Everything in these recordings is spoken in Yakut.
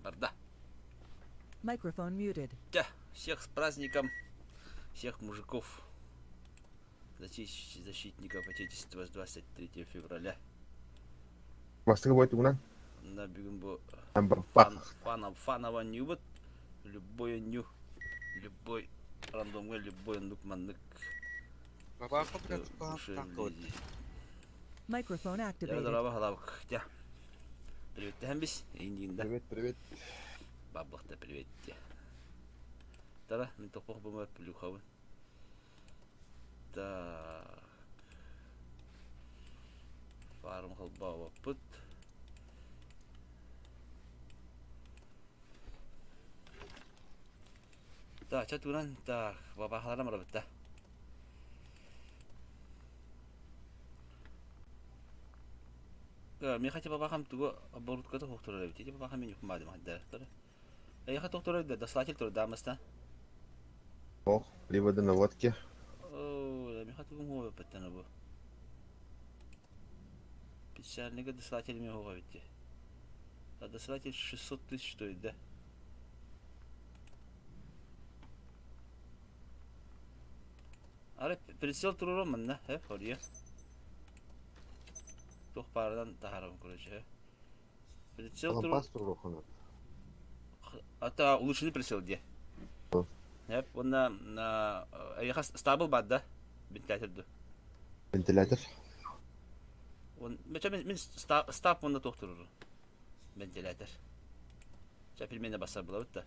Барда. Microphone muted. Тя, всех с праздником, всех мужиков, защитников Отечества с 23 февраля. Бастакы бой тугунан? На бүгүн бу Фан, фан, фаново ньюбут, любой нью, любой рандомга любой оннук маннык. Microphone activated. Здорово, халавык. Тя. Привет, бис. Индиинда. Привет, привет. Баблахта привет. Тара, мин тохпох бумар плюхабын. Так. Фарм холбаабаппыт. Так, ча туран, так, бабахаларам барабытта. Миэхэ бабахам тугу оборудката суохтурар эбит. Ити бабахам мин юхмаадым хайдара. Эйиэхэ туох да дослатель тур даамыста. Ох, приводы наводки. Оо, миэхэ тугум хуо бэппэттэн бу. Специальныйга дослатель ми хуо эбит. А дослатель 600 тысяч стоит, да? Ары прицел туруоран манна, э, хорье. Туох баарынан таһаарабын, короче, э. Прицел туруор... Лампас туруохуна. Ата улучшенный прицел диэ. Эп, уонна эйиэхэ стабыл баар да? Вентилятор ду. Вентилятор. Он, мин, мин стаб уонна туох туруору. Вентилятор. Ча пельмени басар булабыт да.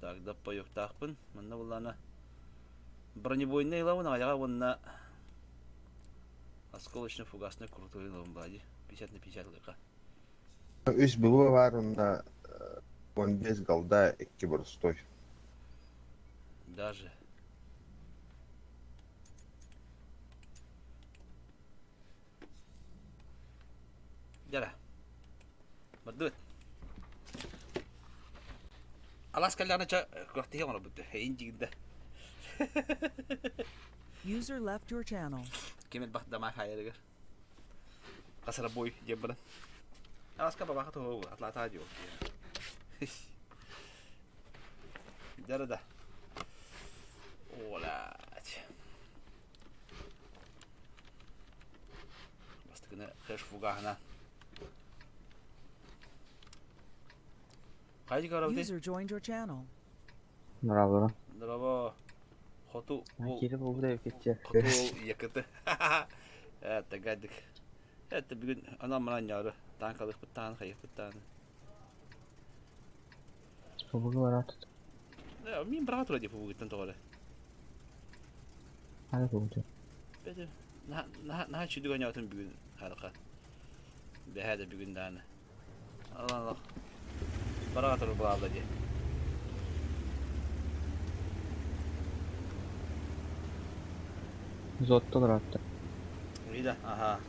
Так, доппойуктаахпын. Манна буллаана бронебойный ылабын аҕайаҕа уонна осколочно-фугасный крутой ылабын баадьы. 50 на 50 ылыка. Үс БВ баар уонна 15 голда, 2 боростой. Даже. Дьара. Бардыбыт. Алаас кэллэҕинэ чэ күрэхтэһии оҥоробут эйин дьигирдэ. User left your channel. Ким элбэх дамаа хаайарыгар. Хасара бой диэн баран. Алааска бабаха туһу атлаатаа дио. Дьара да. Олач. Бастакыны хэш фугаһына. Хайдик арабыты? User joined your channel. Браво. Здорово. Хоту ол Кири буолбут эбиккитчэ. хоту ол якыты. Это гадик. Это бүгүн анан мынан ньары. Таанкалыхпыттаан, хайыхпыттаан. Побугу бараат. Мин браға тура деп бүгүттен тоҕо Хара побугу. Бэдэ наһаа үчүгэй оонньоотум бүгүн харыха. Бэһээ да бүгүн даҕаны. Алан бараҕа турар буолла дии. Зоттон ыраатта. Вида, ага.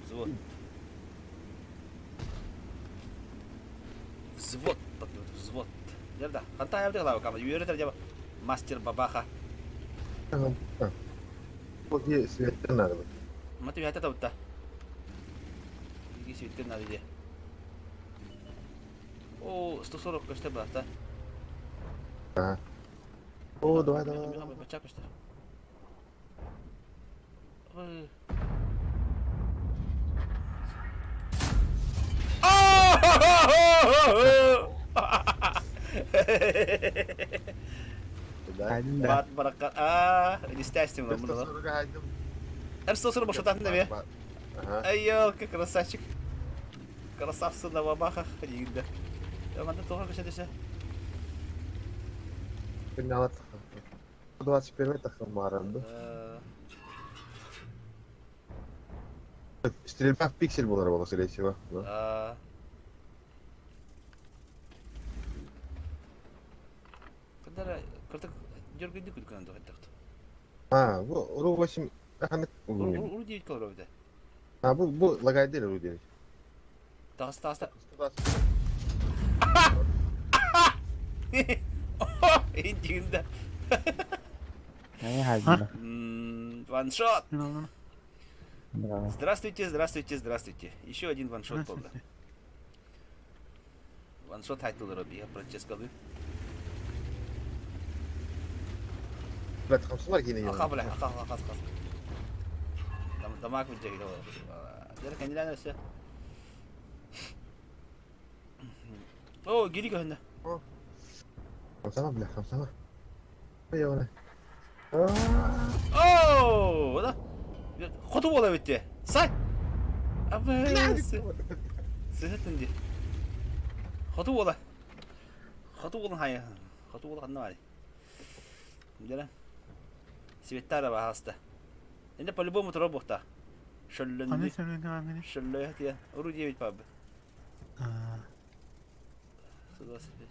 Взвод. Взвод, взвод. Дерда, ханта аябдык лава кама. Үөрэтэр дьаба мастер бабаха. Бу светтен надо будет. Маты бэйэтэ табытта. Ики светтен надо дии. О, 140 көстө баата. Ага. О, давай, давай. давай. Бача көстө. Ой. Да. Хайдын да. Бат баракка. А, естественно, мына. 140 хайдым. М140 бошотатын да бе. Ага. Ай, елка, красавчик. Красавцы на бабахах дегенде. Манда тоға көшедесе. Финал 21 тахмаран. Стрельба в пиксель была работа, скорее всего. Да. Кадара кыртык дергайды күлкүнөн тухайдахт. А, бу Ру 8 Ру 9 кылыр öyle. А, бу бу лагайды Ру 9. Тағыс тағыста. Индигинде. Эми хайдын. Ваншот. Браво. Здравствуйте, здравствуйте, здравствуйте. Еще один ваншот болды. Ваншот хайтылары биһа прическалы. Блядь, хамсалар киинэ Аха бля, аха аха аха. Дамак бүджеги Дere кэннилээн өссө. Оо, гири көһүннэ. Хамсама, бля, хамсама. Ой, Оо, да. Хоту буола эбит Сай. Абы. Сыһытын ди. Хоту буола. Хоту буолан хайа. Хоту буола ханна баар. Дere. Светтара баһаста. Инде по-любому турар буохтаах. Ханна Шөллөннү. сөмөлөтүн Шөллөйө тиэ. Уру диэбит паабы. 125.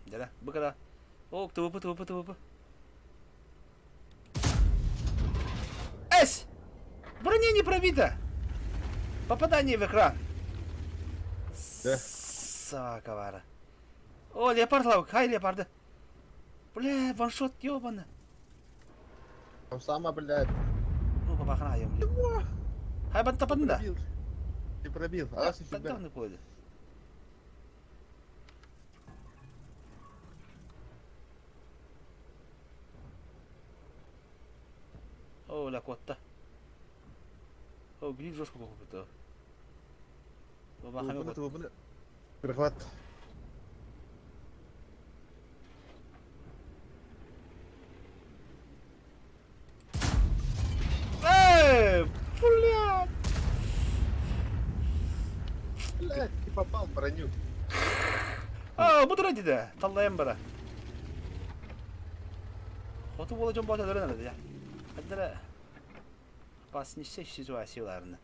Дьэ, бу кара. О, ТВП, ТВП, ТВП. Эс! Броня не пробита! Попадание в экран. Да. Собака О, леопард лавк, хай леопарда. Бля, ваншот, ёбана. Хамсама, блядь. Ну, бабахана айым. Хай бан тапанда. Пробил. Ты пробил. А раз Тогда тебя. он қойды. О, ля котта. О, гриб жестко купит. Бабахана ТВП, ТВП. Перехват. Эй, бля! Блядь, ты попал в броню. А, бу тура диде. Таллайын бара. Хоту бола жон бота дөрөн алады я. Хаддара опаснейшая ситуацияларны.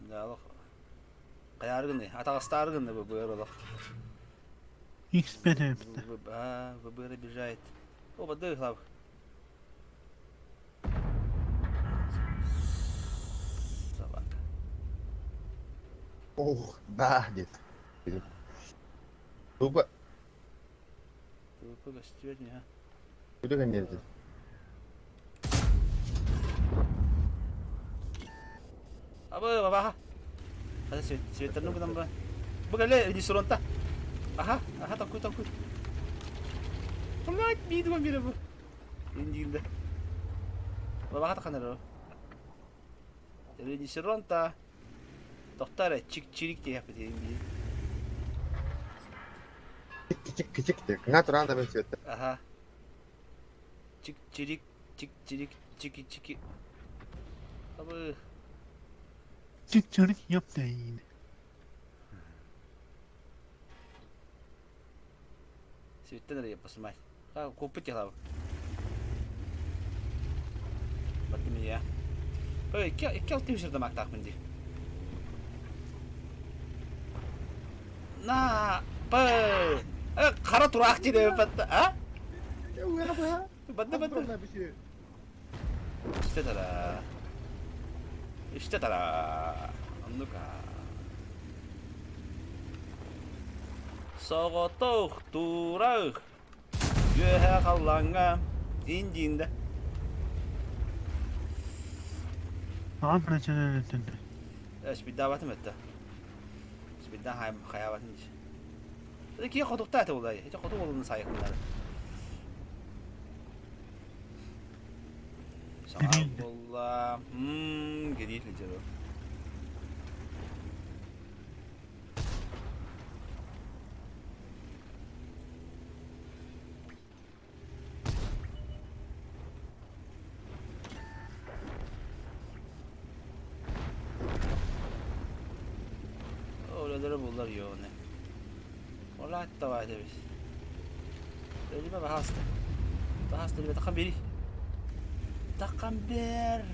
Да, олох. Каяргыны, атагыстаргыны бу быр олох. X бэтэбитэ. А, ВБР обижает. Оба дых лав. Собака. Ох, да, дед. Тупо. ТВП гостевет а? Куда нельзя? Абы, баба. Хата свет, светтерну гынан ба. Бу кэлэ ресторантта. Аха, аха, такой, такой. Блядь, миду мире бу. Индиинде. Баба хата Ресторантта. Тоқтар чик-чирик диэхпит индиин. Чик, чик, чик. На туран да свет. Аха. Чик-чирик, чик-чирик, чики-чики. Абы. Чик-чирик яптайын. Светтен эрэ посымай. А, купить я Баттым я. Ой, кел тимсер дамактаахпын дии. На, пы. Хара тураах дире батта, а? Батта батта. してたらしてたらоннук Соҕотох тураах үөһэ халлааҥҥа индиинде Аҕам прочерен Спиддаабатым этте. Спиддан хайаабатым дии. Киһи хотуктаа этэ буолай. Ити хоту буолуну сайыкпынары. Саҥа буолла. Гириит лидеру. Өлөлөрө буллар йоне. Ола давай дебис. Өлүмэ баһаста. Баһаста өлүмэ тахан бери. Тахан бер.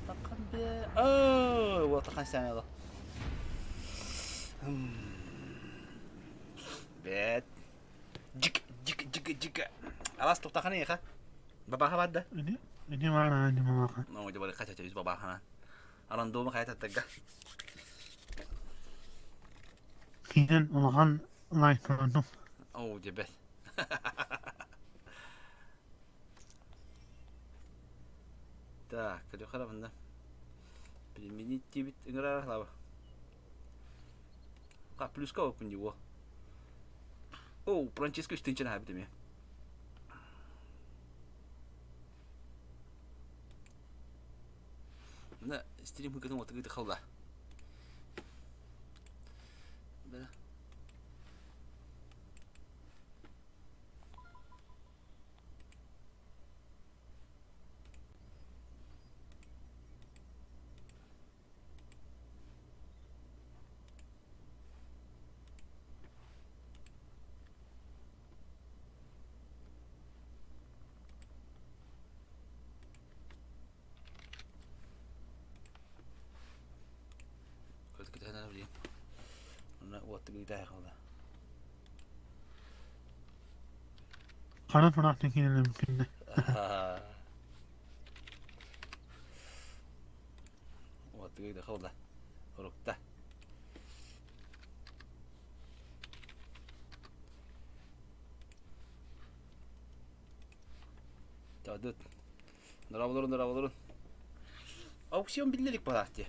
Тахан бер. Оо, вот тахан сәнело. Бет. Жик жик жик жик. Алас тоқтахан еха. Бабаха бадда. Ини ини маана ини мамаха. Ну, дебали хача чөйс бабаха. Арандума хайта тагга. Киин улахан лайк турдум. Оо, дебет. Так, көрүөххэ эрэ манна. Применить диэбит ыҥырар лаба. А, плюска опын дии уол. О, Франческо үстүнчэн аһабыт эмиэ. Мына стрим хыкытын отыгыты халла. Да. Ханан тураахтын кинилэр кинне. Уоттугуйда холла. Урукта. Тадыт. Нырабылырын, нырабылырын. Аукцион биллерик балаах дии.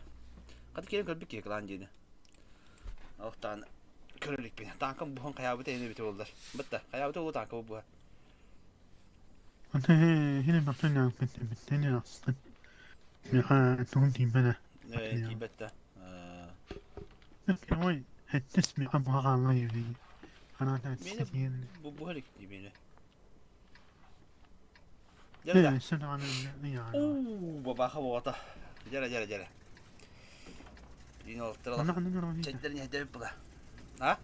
Хата киирэн көрбүт киһи кылаан диэни. Охтаан көрөлүкпүн. Таанкам буһан хайаабыта эне бити боллар. Бытта, хайаабыта болу таанка буһа. Хine бахтан биттэни астын. Миха тугун тиийбэтэ. Тиийбэт да. Ой, эттис миха буһаҕаҥҥа юри. Аната Мені бу буһа илик дии мені. Дьэ, Уу, бабаха боҕото. Дьэрэ, дьэрэ, дьэрэ. Билин олохторо чэйдэрин иһэрдэбит була. А?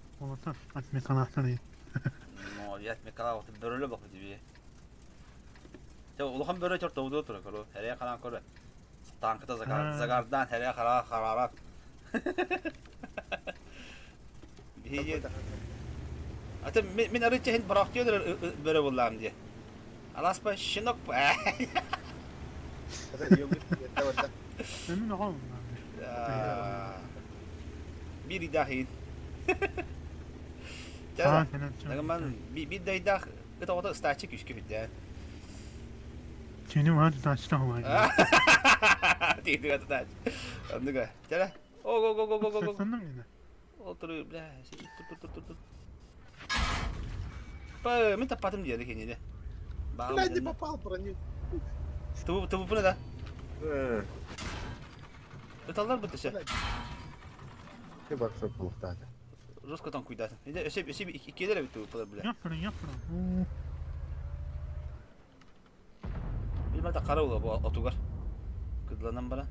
Молодец, Миколаев бөрөлө боху диби. Те улахан бөрө чортоудо тура көрө. Хәрэ хараан көрө. Танкыта загардан хәрэ хара харарат. Биһиги Ата мин арыычча иһин бороохтуйан бөрө буллаам дии. Аласпа щенок Биир ыйдаах иһин. Дагыман биир да ыйдаах ыт оҕото ыстааччы күүскэ үрдээн. Сени var taşta var. Тиитигэ тутааччы. Оннуга. Чэ О, го го го го го го. Отур, бля, тур тур тур тур. Па, мен таппатым диэри кинини. Бля, не попал, проник. Тубу тубупуна да. Ыталлар бу төсө. Ты барса булуктады. Русскотон куйдатын. Өсө өсө иккилер эбит тубупулар бля. Yapın yapın. Билбата хара ула бу отугар. Кыдланан баран.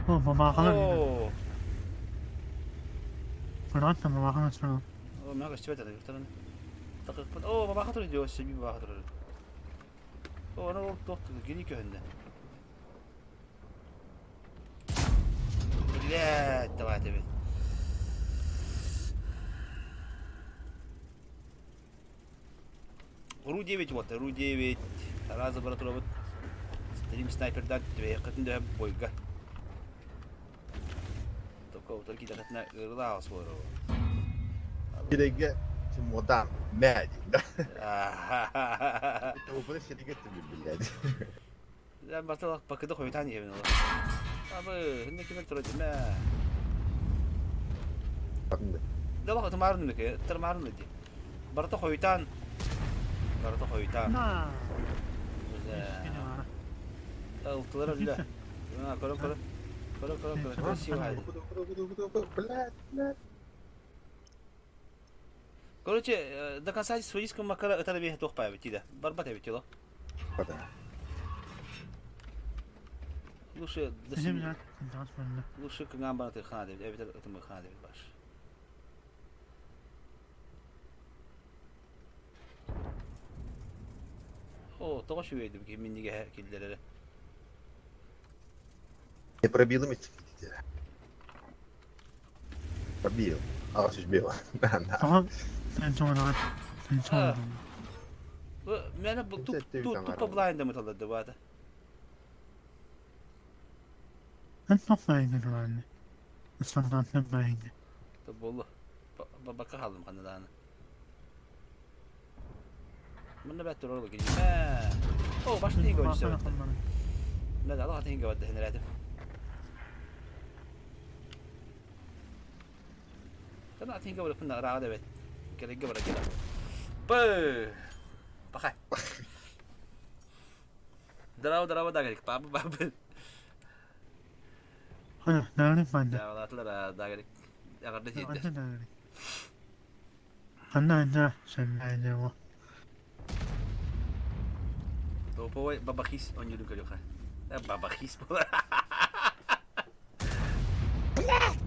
О, О, мага көстүбэт ата юктаран. Такыппын. О, бабаха турар дио, семи бабаха турар. О, ана ол туох кини көһүннэ. Блядь, давай тебе. Ру-9 вот, Ру-9 араас бара турабыт. Стрим снайпердан түбэһиэххитин дөһө бойга. Только утар кидэхитинэ ыырылаах суору. Сирэйгэ чемодан мэ диэн. Тобуна сирэйгэ түбүллэр. Барта бакыда хойутаан иһэбин олор. Абы, хинне кимер тура димэ. Дала тымарын меке, тырмарын ди. Барта хойутаан. Барта хойутаан. Ылтылар өллө. Көрө көрө. Көрө көрө көрө. Красиво. Короче, до конца свойского макара это бе туох паабит тида. Барбат эбит тило. Лучше лучше кыҥаан баран тыххана дебит, эбэтэр ытымыххана дебит баш. О, тоҕо үчүгэй дии миннигэһэ киллэрэрэ. Не пробил им Пробил. А, сбил. Да, да. Мэне бу тупо блайндам ыталлар баата. Болу. Бака халым ханна дааны. Мында бәт турар кини. О, башта тиһингэ ойдьусабыт. Мен алаха тиһингэ бадда хинэрээтим. Тана тиһингэ барыппын ырааҕа да эбэт. Кэлэргэ бара кэлэ. Бы! Паха. Здорово, здорово, Дагарик. Папа, папа. Дагарик банда. Дьаабалаатылар Дагарик. Эҕэрдэ тиийдэ. Дагарик. Ханна анна сэннээнэ Топовой бабахис оонньуурун көрүөххэ. Бабахис буолар.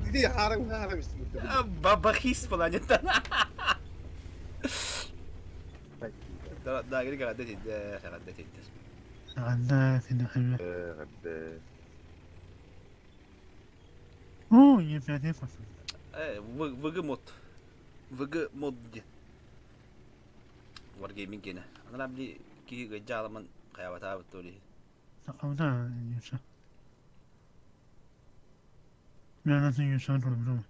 Иди хаарым хаарым Бабахис буолан Дагри эҕэрдэ тиийдэ, эҕэрдэ тиийдэ. Эҕэрдэ тиийдэ. Эҕэрдэ. Оо, епяте пасан. ВГ мод. ВГ мод диэн. Wargaming гиэнэ. Анараа били киһи ыалдьа аламан хайаабатаабыт дуо дии. Сахабыта юса. Мен юса турбутум.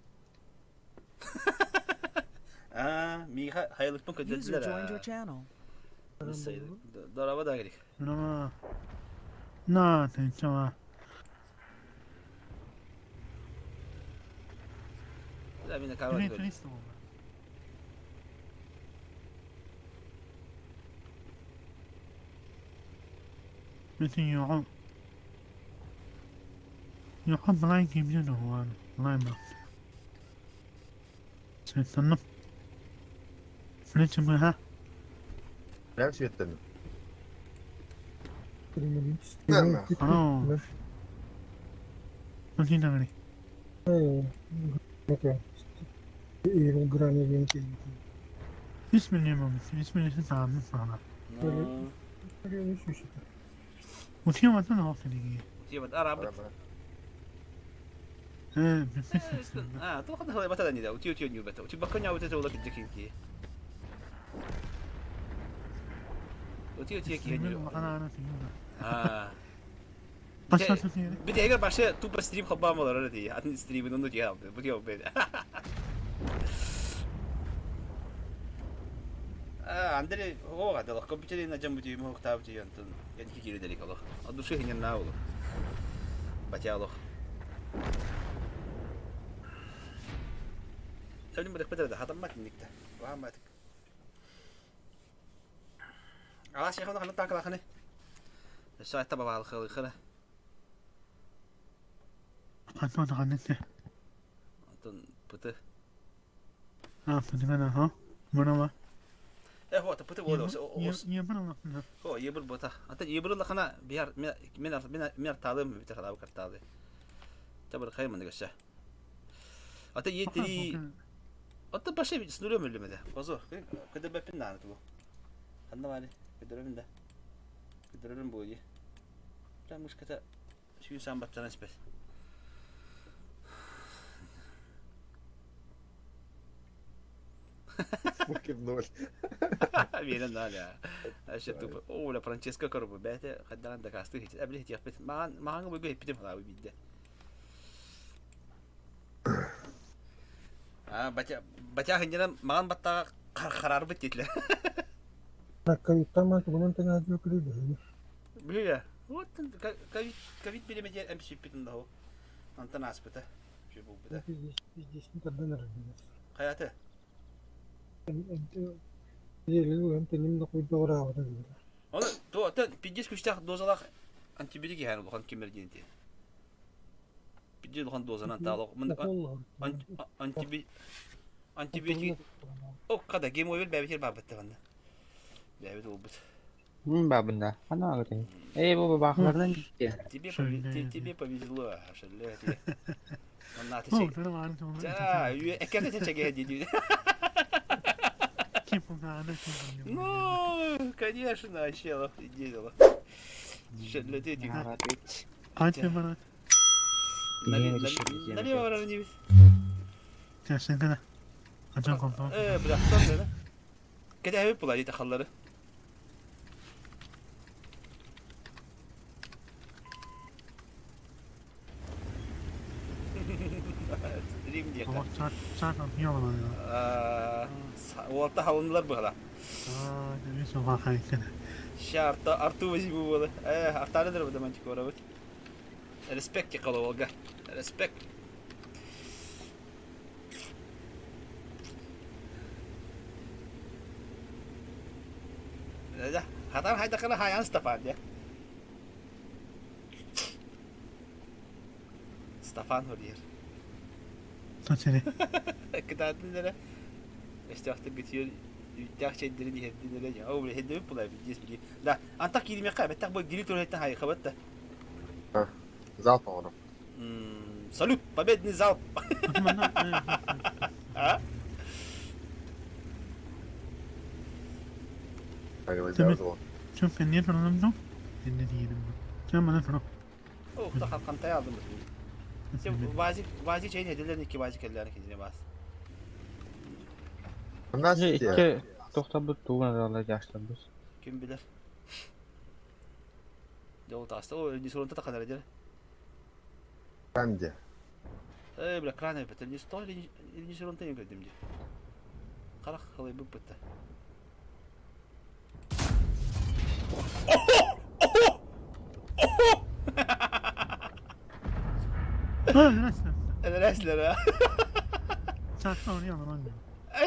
Аа, миэхэ хайылыкпын User көтөрдүлэр joined your аа. channel. Дорообо да керек. На. На, ты чего? Да, мен кавар көрдüm. Бүтүн Йоҕо балай кимдин уһугар балай Светланов Включим Прям Светланов. Ано. Continue. Үс миллион үс миллион саҕаны саҕана. Утуйаматын оҕо кэлиги. Утуйамат араабыт. Ээ, Аа, туох да халайбата да нida. Утуй утуй ньуубата. Утуйбакка ньаабыта туола кирдьик киһи. Утуй утуй киһи ньуу. Аа. Бүтэһигэр башы тупо стрим холбоон олорор дии. Атын стримин онну дии алды. Бу диэ Андрей, оҕо дала компьютерин ажан бүтүйүм хоктаабыт онтон янки кири делик олох. От души хинен на олох. Батя олох. Сәлім бұрық бітірді, хатаммат индикті. Вахаммат. Алас яхына ханы такалаханы. Сайта бабал хылы Хантон ханнете. Антон пыты. А, пытыгана, ха? Мынама. Э, вот, пыты болды. Ебыр Хо, ебыр бота. Ата ебыр лахана бияр мен мен мен арталым битер халабы карталы. Табыр каймын дегеше. Ата етри Ата баша бит снуры мөллемеде. Базо, кыды бепин наны ту. Ханна бары, кыдырым да. Кыдырым бойы. Прям мышката сүйін сан баттан эспес. Fucking ноль. Биэрэн наля. Вообще тупо. О, бля, Франческо корбу. Бәте хаддан дакасты хит. Әбли хит яппет. Махан махан бу хиппитим халабы бидде. А, батя батя хинжена махан батта харарбыт детле. Бля, вот ковид ковид беремедер эм сиппитин да. Антон аспыта. Şu bu да. Hayatı. Оны то атын пиздец күчтәк дозалах антибиотик яһән улахан кимер диэнти. Пиздец улахан дозанан таалок. Антибиотик О, када гемойл бәбитер бабытты ванда. Бәбит олбут. Бабында. Ана агыты. Эй, бу бахлардан китте. Тебе тебе повезло, шале тебе. На ты. Да, экерте чеге диди. Ну, конечно, чела, дело. Шале ти. Налево равнивись. Э, бля, кто это? Кede hep bular ити халлары. Стрим диэхэ. Уолта халынылар быһала. Ща арта арту возьму буола. Э, артааны дырбыта мантикорабыт. Респект Холоволга. Респект. Хатан хайдахына хайан Стефан дьэ. Стефан хориер. Сочини. Кытаатын эрэ. Өстөөхтөр бүтүөр үүттээх чэйдэрин иһэрдин эрэ. Оо, бile хеддебит булай билдиэс били. Да, антах кииримиэххэ бэттэх бу гири туруһеттан хайыхабат да. Залп оҥором. Салют, победный залп. А? Çok niye soralım Ne diyelim Sen bana sor. Oh, da хантай алдым. Сен вазик, вазик чейин хедилерин икки вазик келлерин кидине бас. Икки тохтобут тугун аралар жаштарбыз. Ким билер. Жол таста, о, не сурунта таканар дер. Кран де. Э, бля, кран эбит, не сто или не сурунта не көрдүм ди. Карак халай бып бытта. Охо! Охо! Охо! Эрэслэр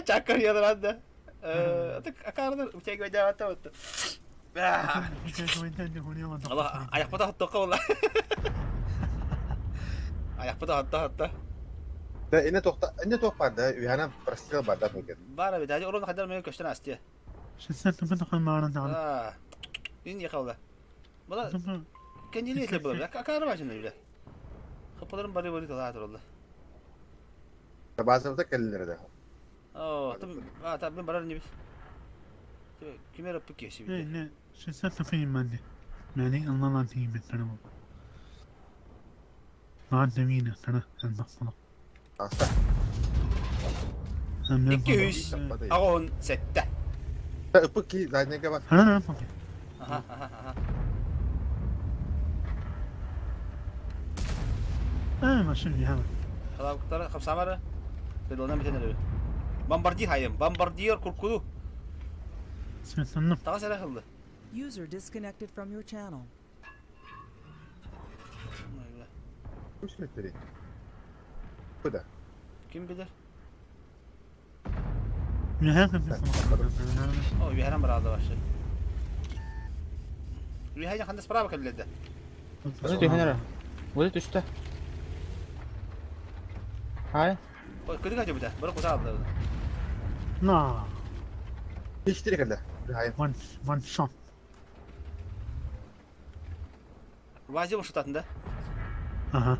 Чаккар ядыранда. Акаардар учайга жаата бытта. Allah ayakпата хаттоққа болла. Ayakпата хатта хатта. Да, ине тохта, ине тох бар да, уяна прострел бар да бөгөн. Бара бит, ажы орон хадар мен көштен асты. Аа. Ин яқалда. Була кенжели этле була. Акаар башында биле. Хапаларын бары бары тала туралла. Базарда келлер да. Оо, там а там мен барар небис. Кимер өпүк кеси бит. Аста. 200 агон сетте. Да, өпүк ки заднеге бар. Аха, аха, аха. Халавыктара хапсамары. Бедонан битен Бомбардир хайым, бомбардир куркуду. Тага сәлә кылды. User disconnected from your channel. Ким Бу да. Ким билер? О, үһәрен барады башы. Үһәрен ханда справа кэллэдэ. Өзі түһэнэр. Өзі түстэ. Хай. Ой, кырыга жобута. Бары кута алды. Иштери келде. Хайым. One shot. Вазия бушутатын да. Ага.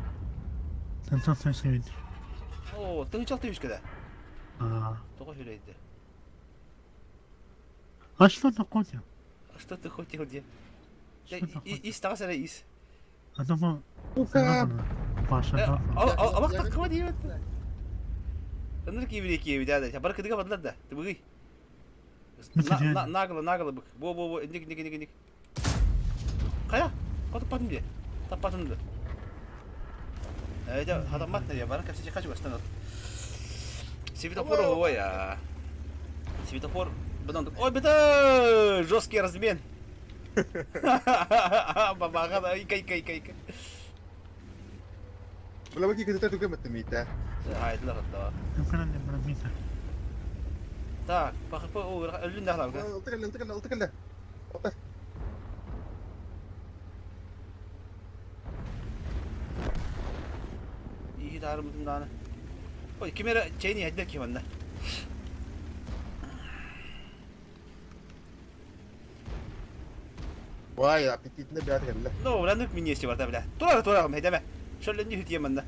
О, тыгынчалты үскеде. А. Тоҕо үһүрейди. А что такое? Что ты хотел, де? Ис тагас эрэ ис. А то Ука. Алак таккыма диэбит. Ынырык киибири киэби да. Бары кыдыга бадылар да. Тыбыгый. Нагло, нагло бык. Бо, бо, бо, ник, ник, ник, ник. Кая? Таппатым де. Таппатым да. Э, хатаммат не бары кепсе качып бастан. Светофор ой я. Светофор бұдан. Ой, бета жесткий размен. Бабаға да ика ика ика ика. Була баки кызыта түгө меттемейте. Айтылар атта. Так, пахы о өлүн дахлар. Алты келде, алты келде, алты келде. Iyi darımdım dаны. Ой, кимера чейни хәддер киманда. Вай, аппетитне бәр келде. Ну, уланып мин ести барда бля. Тура тура хәдәмә. Шөлләнде хүтиеманда.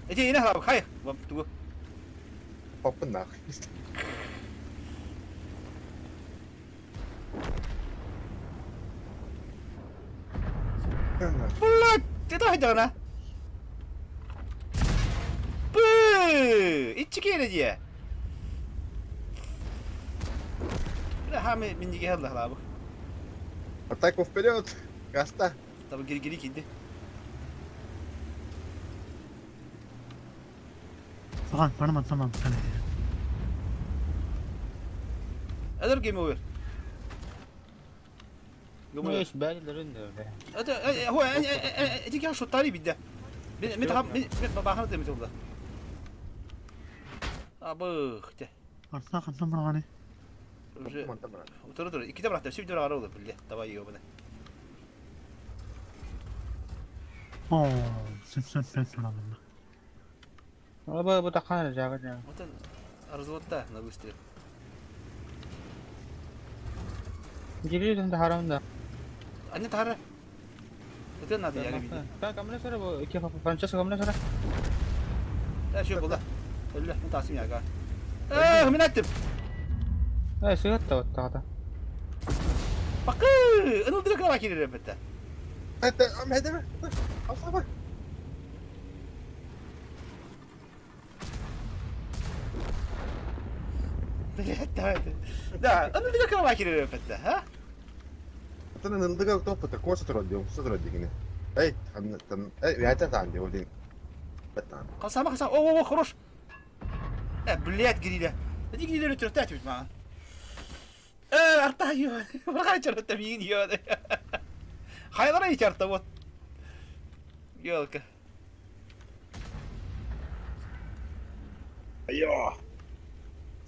Эти ине халап хай. Вап тугу. Папын нах. Блядь, ты да хәдәна. Бы! Ичи келе дие. Бля, хаме минниге хәллә халабы. Атаку вперед! Гаста! Таба гири гири киди. Эдер game over. Ну, есть бәрилерин да öyle. هو эти شو طالي بده متى бахана темит oldu. Абых те. Артта хантан барганы. Уже Утура тур. Иккитэ бырахта. Сүбдүр аҕара олу билле. Давай ёбана. Оо, сөп-сөп турамын. Бу бу такана жага жага. Вот он разводта на выстрел. Гири да харам да. Анне тара. Это надо я видел. Так, камна сара бу ки Франческо камна сара. Да, что было? Өллө, мен тасым яга. Э, мен аттым. Э, сыгатта оттаата. Бакы, ынылдыра кыра кирер бетте. Это, а, это, Да, ынылдыра кыра кирер бетте, ха? Атын ынылдыга топпута, коса турар диом, со турар дигини. Эй, там, эй, я это там, дио, дин. Қасама қаса, о, о, хорош. Э, блядь, гнида. Эти гнида өтөртәт бит маған. Э, арта ё. Барга чарта мин ё. Хайлара чарта вот. Ёлка. Айо.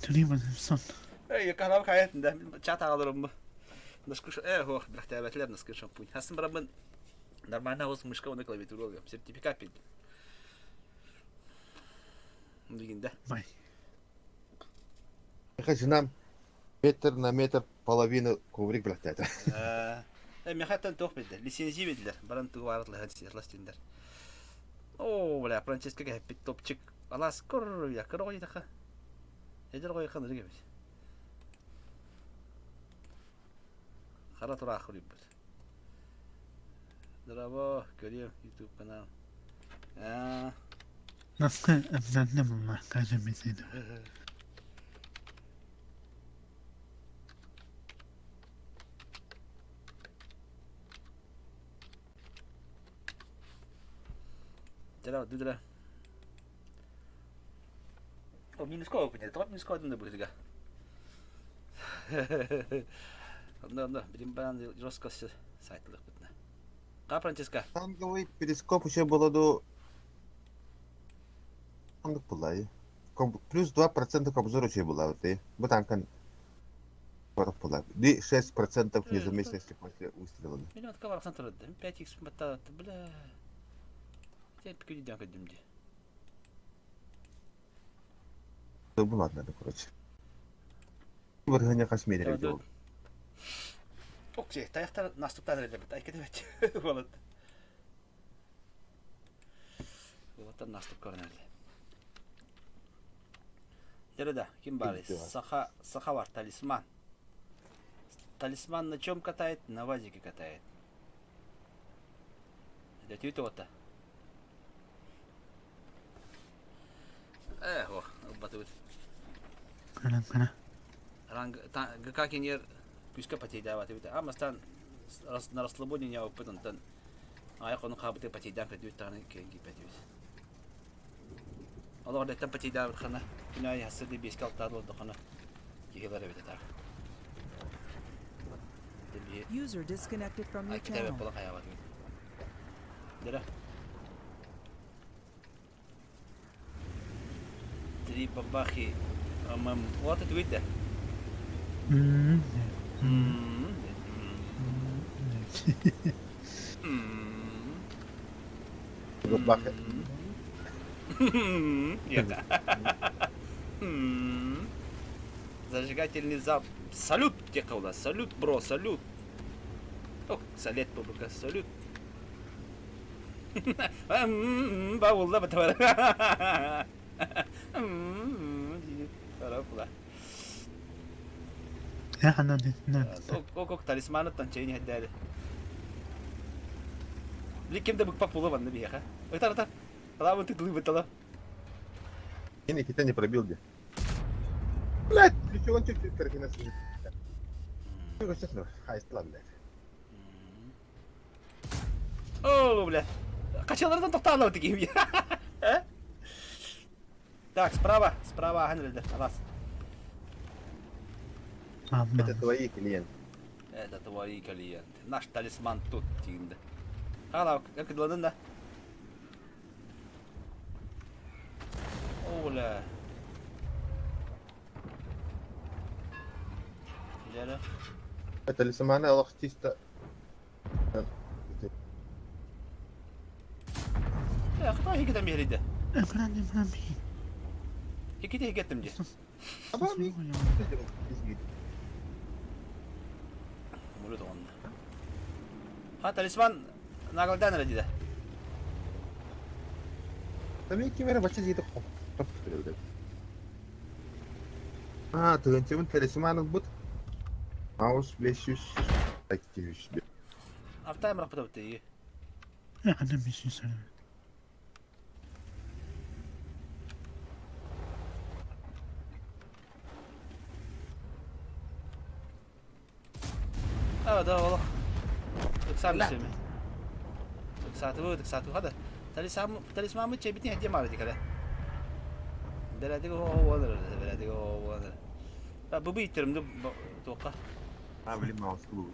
Три восемьсот. Эй, канал хаятында чат алырым. Наскыш, э, ох, бляхтәбәтләр наскыш шампунь. Хасын барамын нормально ос мышка оны клавиатура алгам. Сертификат бит. Дигенде. Бай. Хочу нам метр на метр половину коврик блядь. Э, мехаттан тох бит. Лицензия бидлер. Баран тугы ластиндер. О, бля, Франческо бит топчик. Алас кур, я кыр ғой таха. Эдер ғой хан рыгы бит. Хара тура ахыр бит. Здорово, көрем YouTube канал. А, Наскы обязательно булма, каждый беседу. Здорово, дудра. О, минус кого понятно, топ минус кого не будет, Онда, онда, билим банан роскос сайтлык битне. Ка, Франческо? Танковый перископ еще было до... Хандык была. Плюс 2% к обзору еще была. Вот и. Бу танкан была. И 6% незамеченности после выстрела. Миллион кавар центр 5x бата, бля. Я пикю дям кадимди. Ну ладно, короче. Выргоня косметик делал. Окей, таяқтар наступтан әлі бит. Айка деп Болот. Болоттан наступ көрінәлі. Дереда, ким бар? Саха, саха бар, талисман. Талисман на чем катает? На вазике катает. Это түйті ота. Эх, ох, батыбыт. Кана, кана. Ранг, ГК кенер күскә потейда батыбыт. Амастан на расслабоне не опытан тан. Аяк оны кабыты потейдан көдүт таны кенги петибит. Алар дәттән потейда хана. Күнә ясырды бескә алтар oldu хана. Кихиләр бит так. User disconnected from your channel. була кая батыбыт. Дера. Три бабахи. Мм, вот это видно. М, М. м. Бабахи. Нет. Зажигательный зап. Салют, текаула. Салют, бро, салют. Ох, салет, бабука, салют. Бабулда батабар. Тарапла. Я хана дитнен. Ок, ок, талисманы танчайни хаддали. Ликем де букпа пула банны биха. Ой, тар, тар. Алабын ты бытала. Я Никита не пробил где. Блядь, ты чего он чуть-чуть перекинул? Хай, блядь. О, бля. Качалардан тоқталып такие. Так, справа, справа, Ханрельдер, вас. Это твои клиенты. Это твои клиенты. Наш талисман тут тиинде. Хала, как да? Оля. Дьэ Талисманы олох чисто Хата хикитэн биэрийдэ. Хикити хикеттим дии. Мурут оҕонно. Ха талисман нагалдаан эрэ диде. Тами ким эрэ бачча диэтэ Аа, тыгынчыбын талисман ылбыт. Маус 500 Автайм раппыта битти. А, да, олох. Ыксаан түсөмү. Ыксаатыбыт, ыксаатыбыт. Хада. Талисмаммыт чэбитин хэтиэ маары дикале. Бэрээдик оҕо бэрээдик оҕо Бу бу иттеримди туохха. А, блин, маус бу.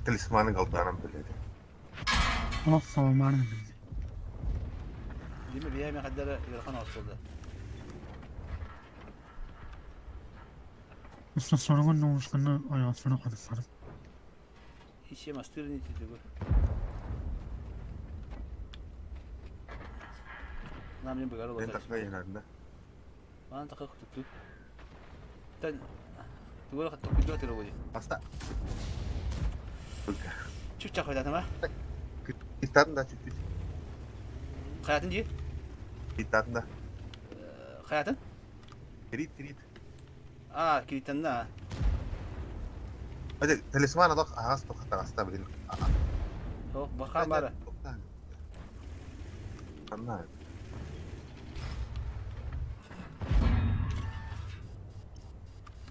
Талисманы галдарам биледи. Дими биями хаддара ыарахан осколда. Ищем астырни титигу. Нам не быгар Мен такка янарында. Ман такка кутукту. Тен тугура кутукту тирогуди. Аста. Чүчча койдатыма. Иттатын да чуть-чуть. Хаятын дии? Иттатын да. Хаятын? Крит, крит. Аа, кириттэннэ. Hadi талисман алах аһаас тухтаҕаста блин. О, бахан бара. Анна.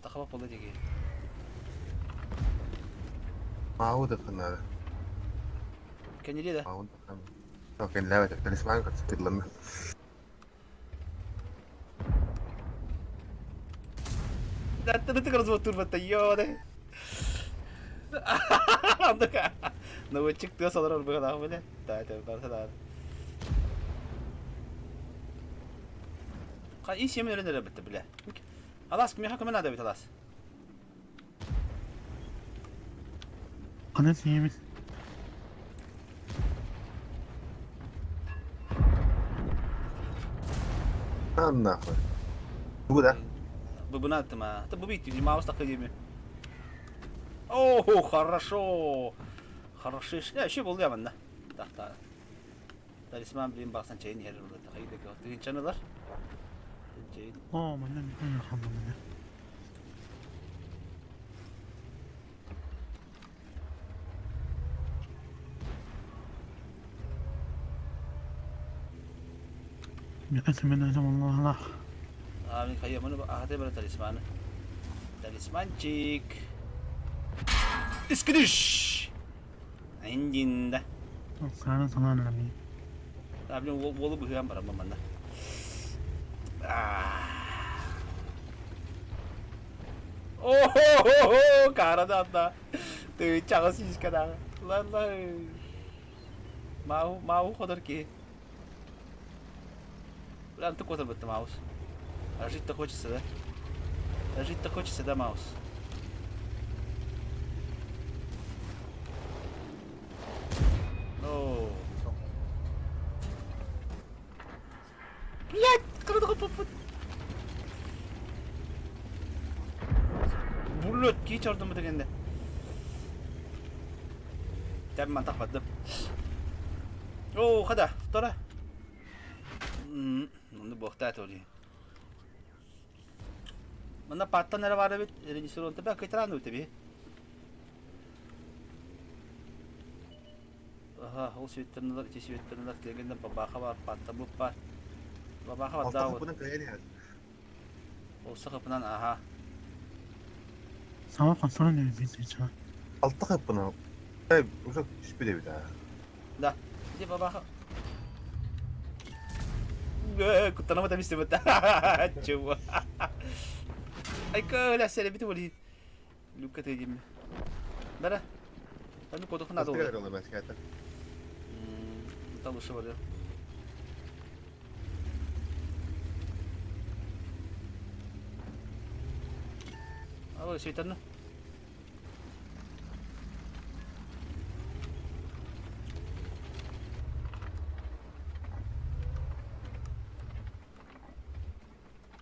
Тахаба пола диги. Мау да ханара. Кенили да. Мау да ханара. Окей, ләбәт талисман кырсытланна. Ты развод турбата, ёды. Наводчик тыас олорор быһалаах билэ. Таата барса да. Ха ис yemin öğrenir bitti bile. Alas kim yakın надо бит алас. Нахуй. Бу да. Бу буна аттым а. Та бу бит маус такы деми. О, хорошо. Хорошо. Я еще был я манна. Так та. Талисман блин баксан чайын хер oldu. Тахайда тыгын чаналар. Чайын. Abi kayıyor bunu ahate böyle talismanı. Talismanчик. Iskıdış. Endinde. Abi wolu bu hıyan var ama manna. Oho карада атна. Ты чагы сишкада. Ла ла. Мау мау ходор ки. Бля, ты котор бітті маус. А жить-то хочется, да? А жить-то хочется, да, маус? О. Блять, кырдыгы попут. Блять, кий чордум дегенде. Тәм тахпадым. О, хада, тора. Онну буохтаат оли. Манна паттан эрэ баар эбит, режиссер онто бэ кыйтараан үтэби. Аха, ол светтернелер, ити светтернелер кэлгэннэн бабааха бар, патта буп бар. Бабааха бар Алта даа. хапынан каяли. Ол сахапынан аха. Алта хапынан. Э, уже түспү бит а. Да. Ити бабааха. Куттанама да мисте бата. Чего? Айка, ля, сэрэ бити болин. Люка ты дим. Бара. Аны кодох надо Быстрее было. ролла мәскәтә. Талышы бар. Алло, светаны.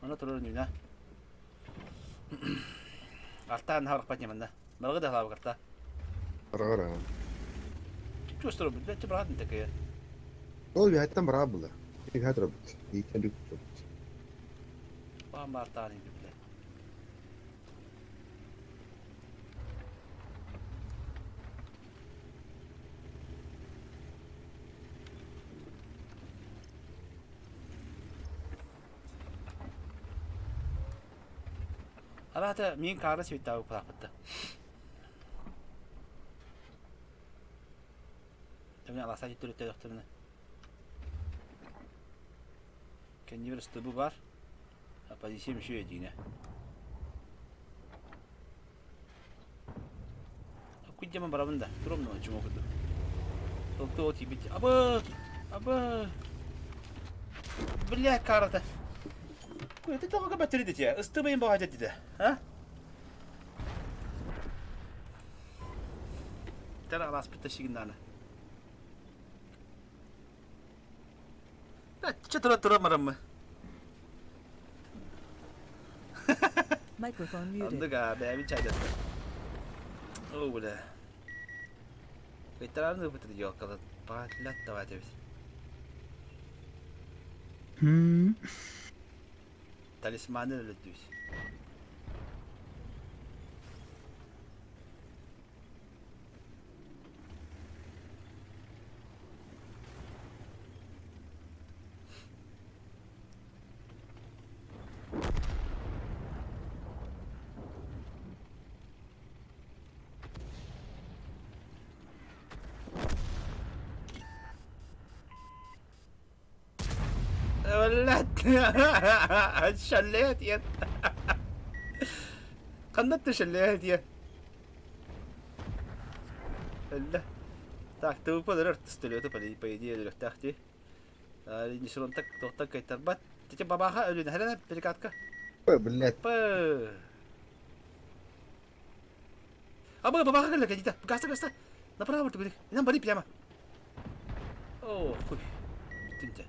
Аны турар нүнэ. Артаан харахпат ньыманна. Балгы да халаабы карта. Ара-ара. Чувствую, блядь, брат не такая. Ол биһаттан бараа була. Биһат робот. Иитэн бүк робот. Баам артаан иди, блядь. Араата миин каара свиттаабы кулааппытта. Тэбин аласа түттүрүттэ Кэннибэр ыстыбы бар. Позициям үчүгэй дьиҥэ. Куйдьаман барабын да, турам да чума курдук. Толту ол тиийбит. Абы! Абы! Бля, карата. Куйта тоҕо баттыры дите. Ыстыбайын баҕа дите. А? Тара аласпыт ташигиннана. Чэ тура тура мараммы. Microphone muted. Оннук аа бэйэбин чайдатта. Оо бля. Кыйтарарын ылбыт ёлкалар баатылат давай эбит. Талисманы өлөрдүбүт. ولعت شليت يا قنطت شليت يا لا Так, ТВП түстөлөтө по идее өлүөхтээх дии. Нишронтак тохтак кайтарбат. Тете бабаха өлүн хәләнә перекатка. Блядь. П. Абы бабаха кэллэ кэлдэ. Гаста гаста. Направо ты Нам бери прямо. О, хуй. Бүтүнчэ.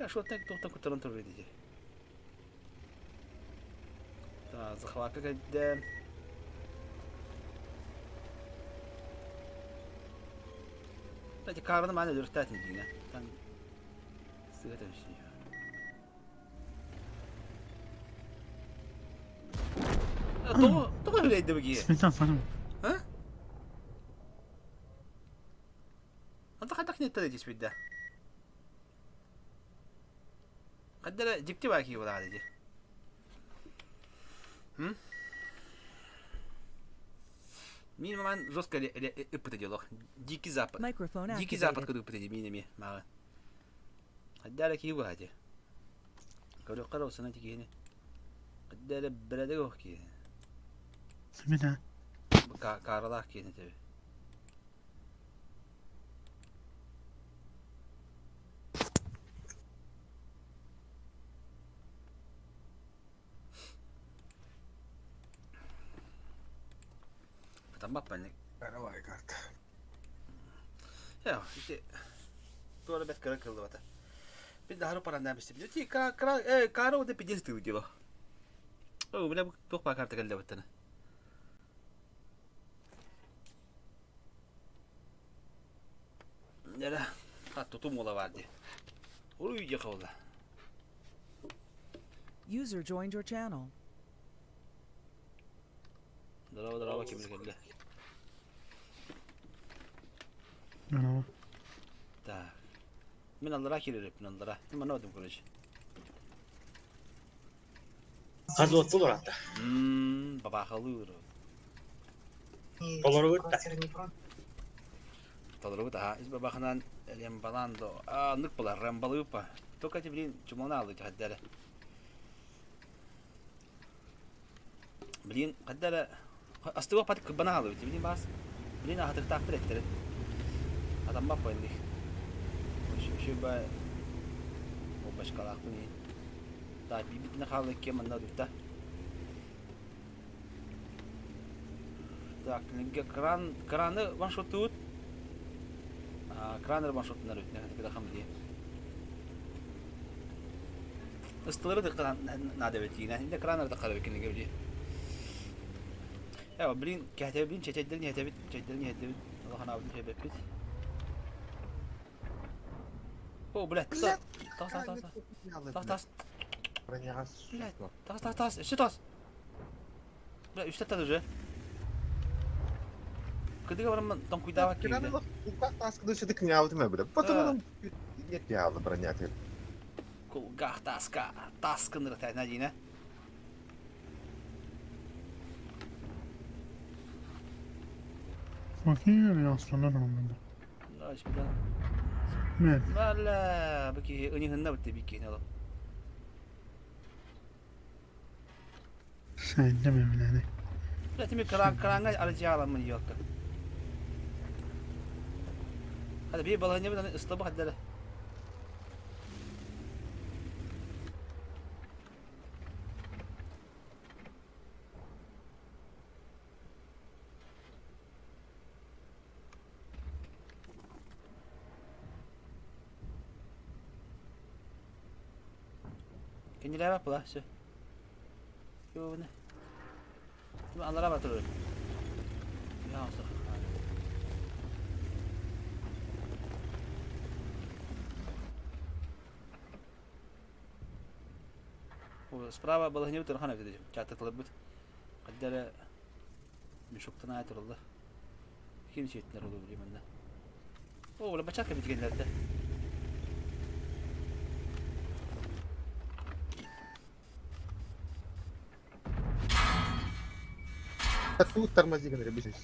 Я шо так тохтан кутаран турар дии. Та захватка кэлдэ. Кстати, караны маны өлөртәтин дигән. Там сыгыта бишни. Тоҕо тоҕо үлэйдэ бу киһи? Сметан фаным. А? Онто хайдах киниттэн этиспит да? Хайда эрэ дьикти баа киһи буолаҕа дии. М? Мин маман жестко ыппыта диэлох. Дикий запад. Microphone Дикий запад activated. курдук ыппыта дии мин эмиэ мааҕын. Хайда эрэ киһи буолаа дии. Көрүөххэ эрэ усана ити киһини. Хайда эрэ бэрэдэк ох киһи. Смена. Бу кааралаах киһини тэби. Таммаппан Давай карта. Я, ити туора бэт кыра кыллыбата. Бин дахару параннаа бистим. Ти кара кара кара ода пиздец ты дело. О, бля, туох баа карта кэллэ баттана. Нера, ха тутум ола бар ди. Уруй дьэ хавла. User joined your channel. Дорообо, дорообо, ким кэллэ. Дорообо. Так. Мин аллара киирэриппин аллара. Манна бардым короче. Хазуоттулар ата. Мм, бабахалыыр. Толорубут да. Толорубут аха. Ис бабахынан рембаландо. А, нык булар, рембалыпа. Только эти, блин, чумана алды хаддары. Билигин хайда эрэ астыгы кырбана хаалыбыт билигин баас билигин аһатыктаахпыт эттэрин атаммат буоллих үчүгэй бачкалаахпын иһин так биирбитинэ хаалла иккиэн манна тутта так кран краны ваншоттуут кранер ваншоттунар үтүнэ кыдахам дии Ыстылары да наада эбит диина. Инде кран арда карабы киниге били. Э, блин, кэтэбин, чэчэйдэрин иһэтэбит, чэйдэрин иһэтэбит. Аллах анаабытын иһэбэппит. О, блядь, тас, тас, тас, тас, тас, блядь, тас, тас, тас, өссө тас. Бля, үстэ тас уже. Кыдыга бараммын тоҥкуйдаабат киһи. Потом нет броня. Кулгаах тааска таас гыннара тээнэ диинэ. Бала бу киһи ыньыһынна бытты би киһини алып. Тими кран кранга арыжааламын ёлка. Hadi bir balığını bir ıslabı hadi. Кинилэр баппыла все. Юбны. Алара батырыр. Справа балыһыня бутырхан эбит чатыкларбыт. Хаддара мешоктан аятырылла. Ким сиэтинэр олу билимэннэ. О, ола бачака битигеннерде. Тут тормози, говорю, бежишь.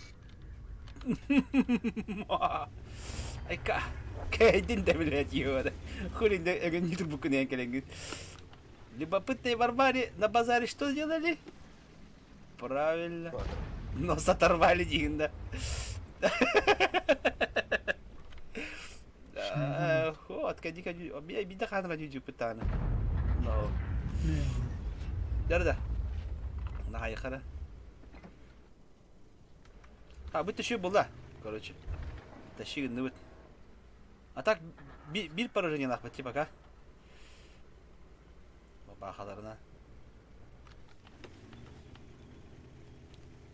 Айка, кэйдин да билет йода. Хули да эгэн ютуб кэлэнгит. Любопытные Варваре на базаре что сделали? Правильно. Нос оторвали дигин да. Вот, кади кади, бида ханра дюдю пытана. Но. Да-да. На хара. А, бу еще была, короче. Тащи ну вот. А так бир поражение нахуй, типа пока. Бахаларына.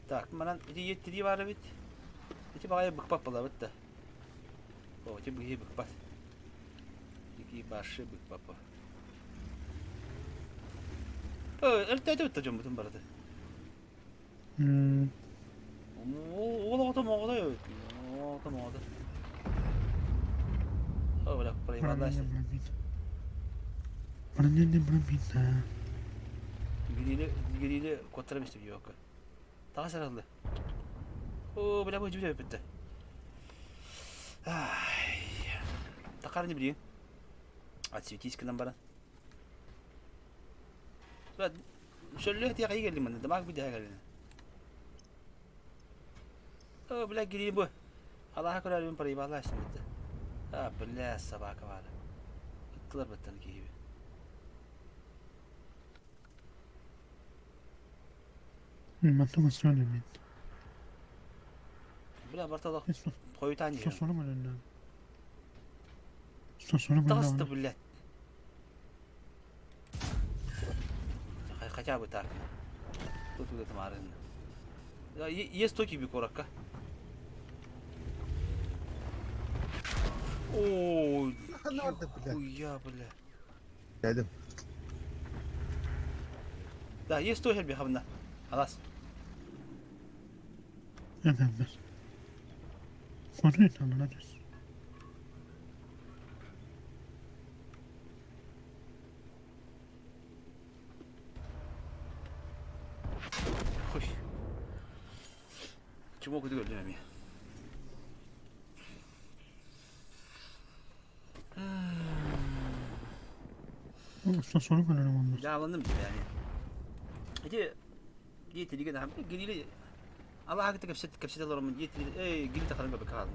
Так, манан ити тири бар бит. Ити багай быкпат була бит да. О, ити быһы быкпат. Ики башы быкпат. Өлтөтө бит жон бутун барады. Ол ото моҕотой ото моҕото. О, бля, проебалась. Гирили, гирили коттарам истеп жок. Таға саралды. О, бля, бу жибе битти. Ай. Тақар не билейин. Отсветись гынан баран. Бля, шөллө тиэ кайы келдим мында, дамаг бидэ келдим. О, бля, гири бу. Аллаха көрөрүм проебалась битти. А, бля, собака бар. Ыттылар баттан киһиби. Бля, барталах хойутаан диэн. Таҕыста, блядь. Хотя бы так. Тут вот это марын. Есть токи бикоракка. О, хуя, бля. Дядя. Да, есть тоже бихабна. Алас. Хуй. Чему куда говорим? Дьааланным yani. Ити Диэтилигэ да гилили алааһыгыта кэпсэт кэпсэтэ олороммун диэтилигэ эй гили тахарын көбө хаалым.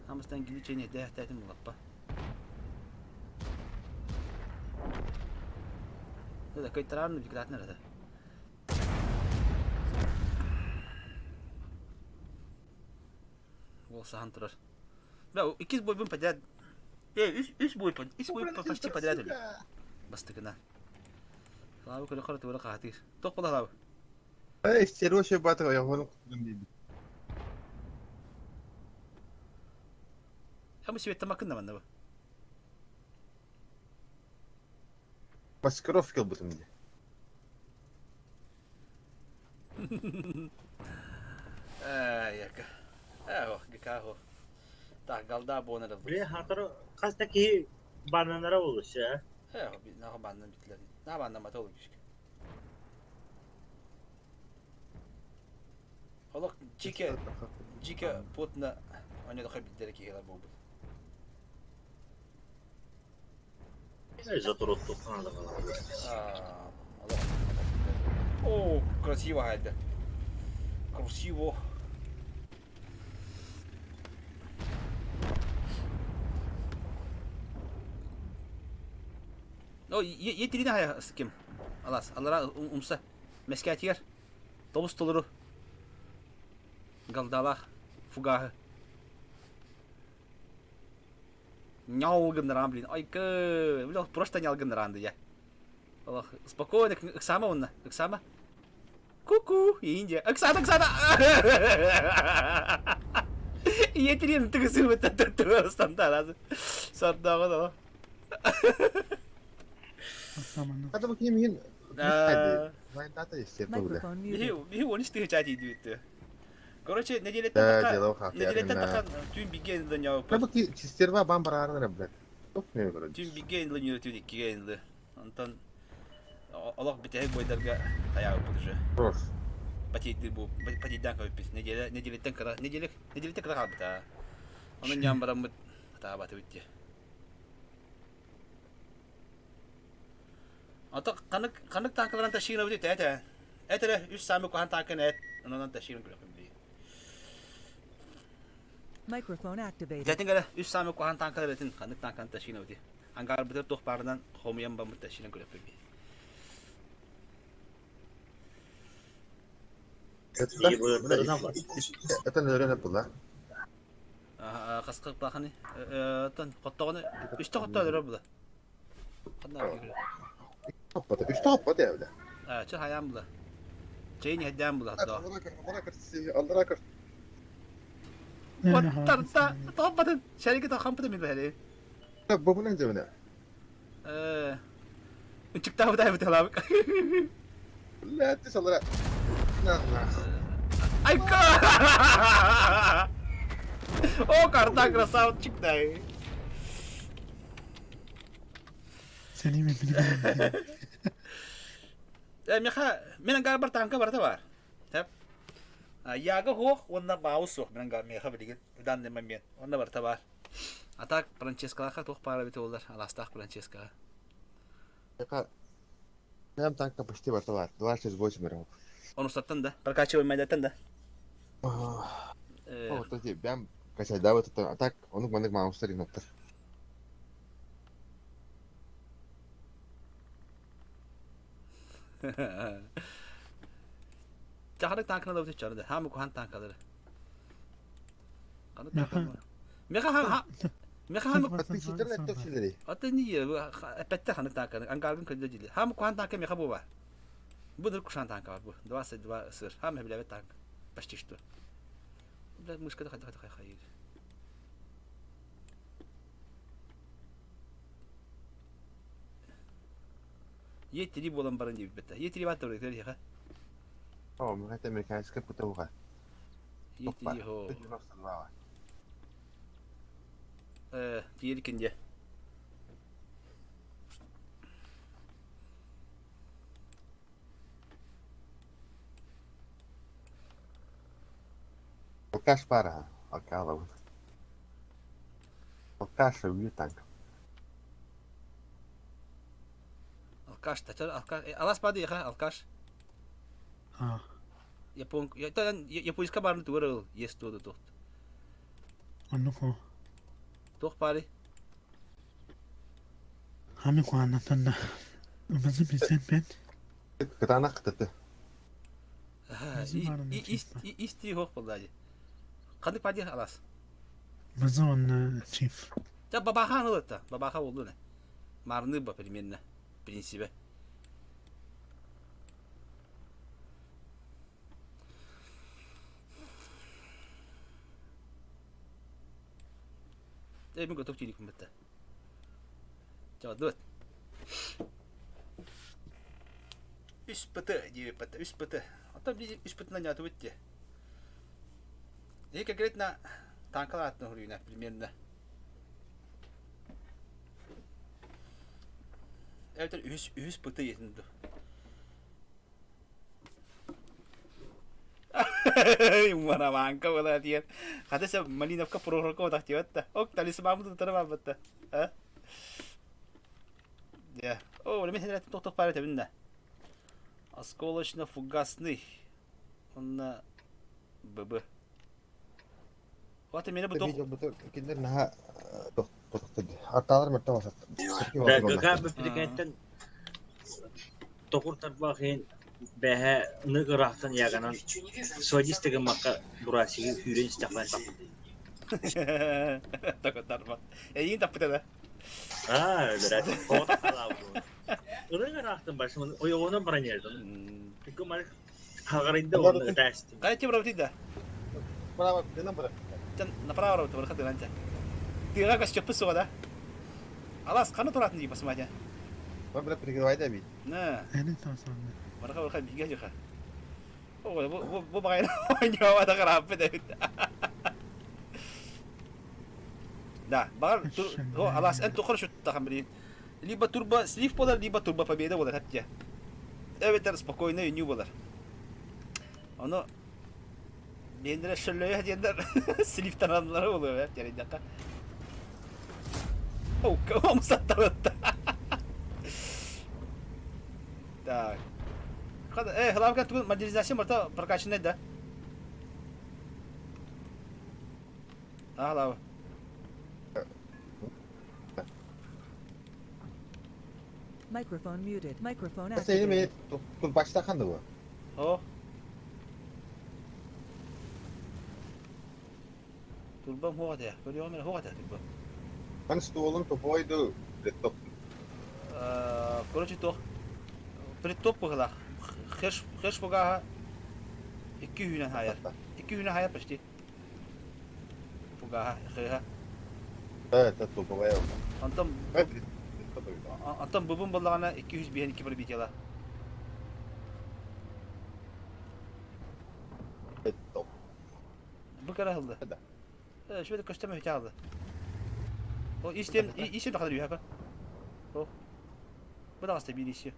Хамыстан гили чэйни дэхтээтим булаппа. Да кыйтараар бикратын эрэ. Уол саһан турар. Да, иккис бойбун подряд. Үс үс бой үс бой почти подряд өлөр. Бастакына. Лабы көрө көрө тура хаатыр. Тох була лабы. Эй, стервоше батыр ойоҕун кутун Ama свет тамакын да манна бу. Маскировка ылбытым дии. Яка. Эх, гикаго. Так, голда буона да Били хатыр хас да киһи баннанара болуша. Эх, наха баннан битлер. На баннамата ол кишке. Олох дьике дьике потна оньодохо билдere киһилэр буолбут. О, красиво это. Красиво. О, етирина хая ким? Алас, алара умса. Мэскээтигэр тобус толору галдалаах фугааһы Ньау гыннаран блин, айкы, бля, просто ньал гыннаран дия. Олох, спокойно, ыксама онна, ыксама. Ку-ку, Индия. Оксана, Оксана! Ийэтириэн тыгысыбыт стандарасы. Сардаҕын о. Хата бу ким иһин Биһи он үс тыһыча тиийдибит. Короче, нэдиэлэттэн таха нэдиэлэттэн таха түүн бигэ ылынньаабыппыт. Бу стерва бам бараарын блядь. Түүн бигэ ылынньа түүн иккигэ ылы. Онтон олох бүтэһик бойдарга тайаабыппыт уже. Патийды бу патийдаан көбүппүт. Неделя неделеттен кыра неделя неделеттен кыра хаалбыта. Онон ньаан бараммыт таабатыбыт дии. Ата ханнык ханнык таанкаларан тащиынабыт эт ээ. Эт эрэ үс саамы куһаан таанканы эт. Онон тащиын күлэхпин билии. Microphone activated. Дэтин кэлэ үс саамы куһаан таанкалар этин ханнык таанканы тащиынабыт. Ангарбытыгар туох баарынан хомуйан баммыт тащиынан күлэхпин билии. Это, наверное, была. Хаска баханы оттон хоттоҕуну үстэ хотто өлөрөр була. Хоппата, үстэ хоппата эбилэ. Чэ хайаан була. Чэйин иһэрдээн була доо. Аллара көр. Оттарта топпатын шәрики тохампыта мин бэһэри. Бу бу дьэбинэ. Э Ынчыктаабыт айбыт алаабык. Ләтти салара. Айка! О, карта красавчик дай. Сeni mi bilmiyorum. Э, меха, мен ангар танка барта бар. Тап. Яга хоох уонна баус суох мен ангар меха билигин в данный момент. Онна барта бар. А так Франческалаха туох пара бит олар, аластаах Франческаға. Прям танка почти барта бар. 268 раунд. Онустаттан да, прокачивай майдаттан да. О, вот эти, бям, качай, да, вот это, а так, онук манык маустар иноптар. Чахарык танкына да өтө чарды. Хамы кухан танкалары. Қаны танкалары. Меха ха Меха хамы Подписчиктер это силери. Ата не әпәтте ханы танканы. Ангаргын көдө дили. Хамы кухан танка меха бу бар. Бу дыр кушан танка бар бу. 22 сыр. Хамы билебе танк. Почти что. Бля, мышка да хай хай хай. Е3 буолан баран диэбиппит. Е3 баат тур ха. О, мехата американская путауга. Е3 хо. Э, тиерикин де. Алкаш пара, алкала. Алкаш убью танк. Алкаш, тачар, алкаш. Алас бады ха, алкаш. А. Япон японска баарын тугар ыл ес туоду туох. Оннук о. Туох баары? Хами куанатанна. Мазы билсен мен. Кытаанах кытаты. Исти хоох боллади. Ханнык пади алас? Мазы онна чиф. Та бабаха ылытта. Бабаха болду не. Марны ба примерно. Принципе. Э, мин готов тииликпин бытта. Чаҕдыбыт. Үс пыты диэбиппит, үс пыты. Оттон биир үс пытынан ньаатыбыт дии. И конкретно танкалар аттын хуруйна примерно. Эбэтэр үһүс үһүс пыты иэтин ду. Мараманка была диэн. Хата сэ Малиновка Прохоровка отах диэбэт да. Ок, талисмаммыт утары барбыт да. А? Дьэ. О, мен сен тохтох баар этэбин да. Осколочно-фугасный. Онна ББ. Вот меня бу Кинилэр наһаа артаалар мөртөх осат. ГК бүппүтүкэттэн токур тарбах иһин бэһэ ынык ыраахтан яганан сводист гыммакка бурасигы күүрэн истэхпэн таппыт. Токур тарбах. Эйигин таппыта да? Аа, өлөрөөт. Ынык ыраахтан барсым ойоҕунан баран иһэрдим. Икки Хаҕарыйда уонна ытаастым. Хайа бырабытый да? Браво, тынан бара. Направо работа, барха тынан ча. Тыаға көстөппүт суға да. Алас, қаны тұратын дей басматя. Бар бля прикрывай да бит. На. Эни тасанды. Барха барха биге жаха. О, бу бу бу багайна ойноо да караппы да бит. Да, бар о алас эн тухар шутта хамри. Либо турбо слив болар, либо турбо победа болар хаття. Эбэтэр спокойно үнүү болар. Ону биэндэрэ шөллөйө диэннэр сливтаналлара буолуо ээ дьэрийдэххэ. О, омсаттарытта. Так. Э, Хлавка тугун модернизация барта прокачанная да? А, Хлава. Microphone muted. Microphone Сeni activated. mi турбачта ханды бу? О. Турбам хуҕа Көрүөҕүм эрэ хуҕа турба. Ман столун тупойду лэптоп. Короче, туох предтоп быһылаах. Хэш хэш бугааһа икки үүнэн хаайар. Икки үүнэн хаайар почти. Пугаһа, хыыһа. Это туповая. Онтон Онтон бубун буоллаҕына 252 пробитиела. Бу кара ылды. Шөйде көстөмө үтэ алды. О, истен, истен да кадыр үйәкө. О. Бу да биир исси.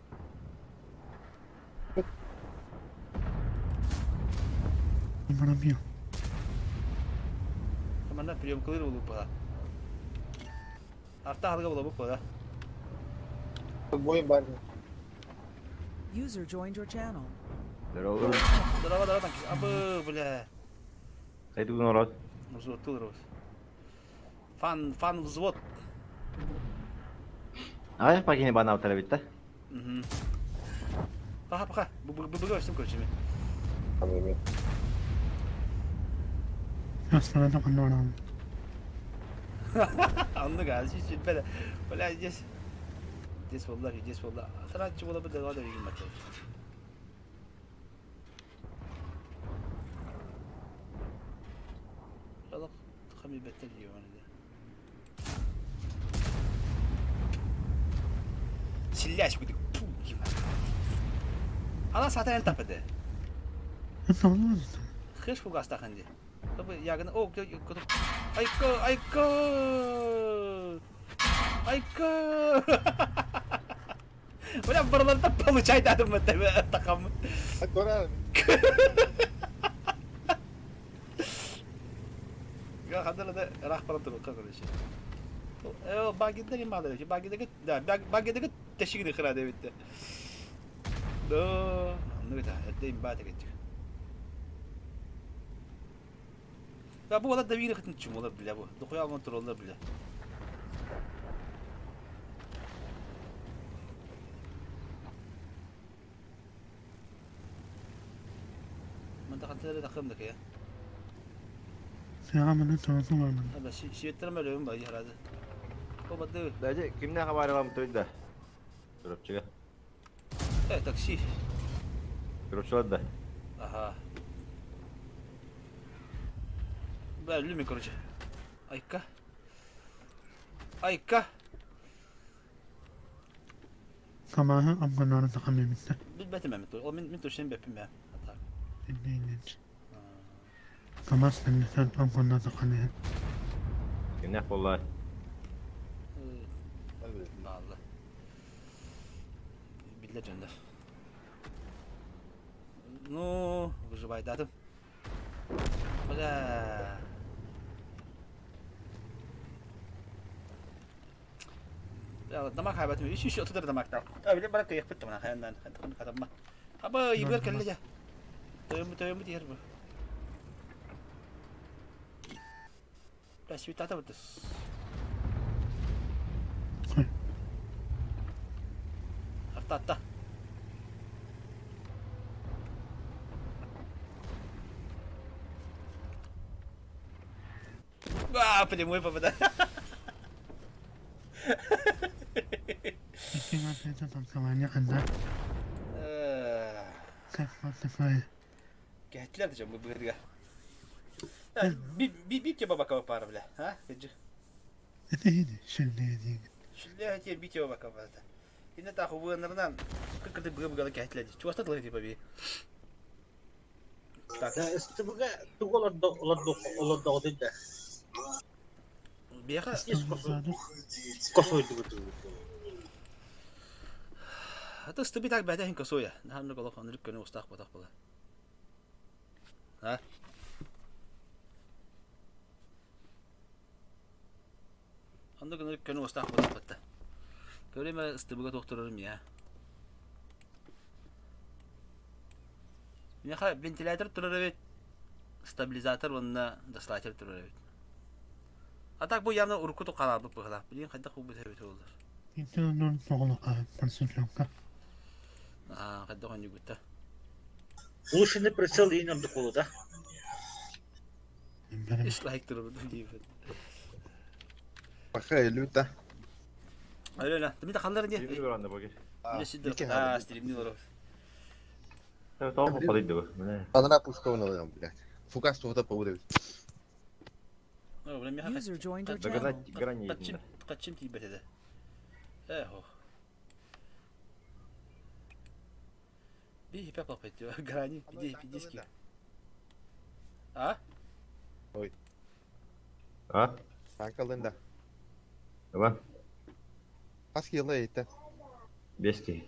Мана Манна приемкалыр болуп бала. Арта халга болобук бала. Бойын бар. User joined your channel. Здорово. Здорово, здорово, танкист. Абы, бля. Хайдук народ. Взвод тылырыбыз. Фан, фан взвод. Ай, покини банау тарабит, да? Угу. Пока, пока. ББГ өстüm короче мен. Астанада қаннарам. Аннык азы сүлбәле. Бля, здесь. Здесь болдылар, здесь болдылар. Таратчы бола бір дала да деген бат. Жалық қами бәттер дейі оны. Силляш күдік. Ана сатан эн тапады. Хыш фугастахан ди. Ягын о айка айка айка. Бля, барларда получай дадым тақам. Тора. Я хадала да рах парам турук короче. Э, багидеги мадыр, багидеги, да, багидеги тешигини хыра дебитте. Да, ну это, это им бата кетчик. Да бу олар давили хытын чумолар бля бу. Дохуя алман тураллар бля. Мантахантары тахым да кая. Аба сиэттэрим өлөбүн бай харады. О бады. Даже кимнээх абаарылам да? Чурапчыга. Э, такси. Чурапчылар да. Ага. Бля, люми, короче. Айка. Айка. Самаһы амганнарын сахамемиттер. Билбэтим эми. Ол мин мин туршен беппин бэ. Ата. Самас сеннесен амганнар сахамем. Кимнээх буолла? Баалла. Биллер дьоннор. Ну, выживайдатым. Бля. Дамак хайбатым. 330 дамактаах. Били бара кыйахпыт тамана хаяннан. Хатамма. Аба йыбыр кэллэ дьэ. Тойоммут тойоммут иһэр бу. Бля, светата бутыс. Атта атта. А, прямой попадание. Кэһэтилэр да дьон бу быһыыга. Биир бабака пара бля, а? Сүллэһэ биир бабака бата. Инне таах убуганнарынан кыккырды быга быгала кэһэтилэр. Чугаста тылы типа би. Так. СТБ-га тугу олордоҕутуй да? Биэхэ Косойдубут. Ата СТБ так бэдэ хин косоя. Наханны колох онрик көнө устаах ботах була. А? Оннук ынырык көнө уостаах буолан батта. Көрүм эрэ ыстыбыга туохтурарым я. Миэхэ вентилятор турар эбит, стабилизатор уонна дослатель турар эбит. А так бу явно урукку тукалаабыт быһылаах. Билигин хайдах уубут эбит буоллар. Аа, хайдах оонньугута. Улучшенный прицел иин ордук буолута. Үс лайк турбут диибит. Пока люта. Алена, ты меня халлар не? Стримни баранда боги. А, стримни лоров. Тоҕо попадый бу. Анара пушка вон, блядь. Фугас туһата побудет. User joined your channel. Грани. Качым тиийбэт этэ. Ээ, ох. Би хипе папет, грани, пиди, пидиски. А? Ой. А? Танкалында. Иван? Хас килла эйтэ. Бески.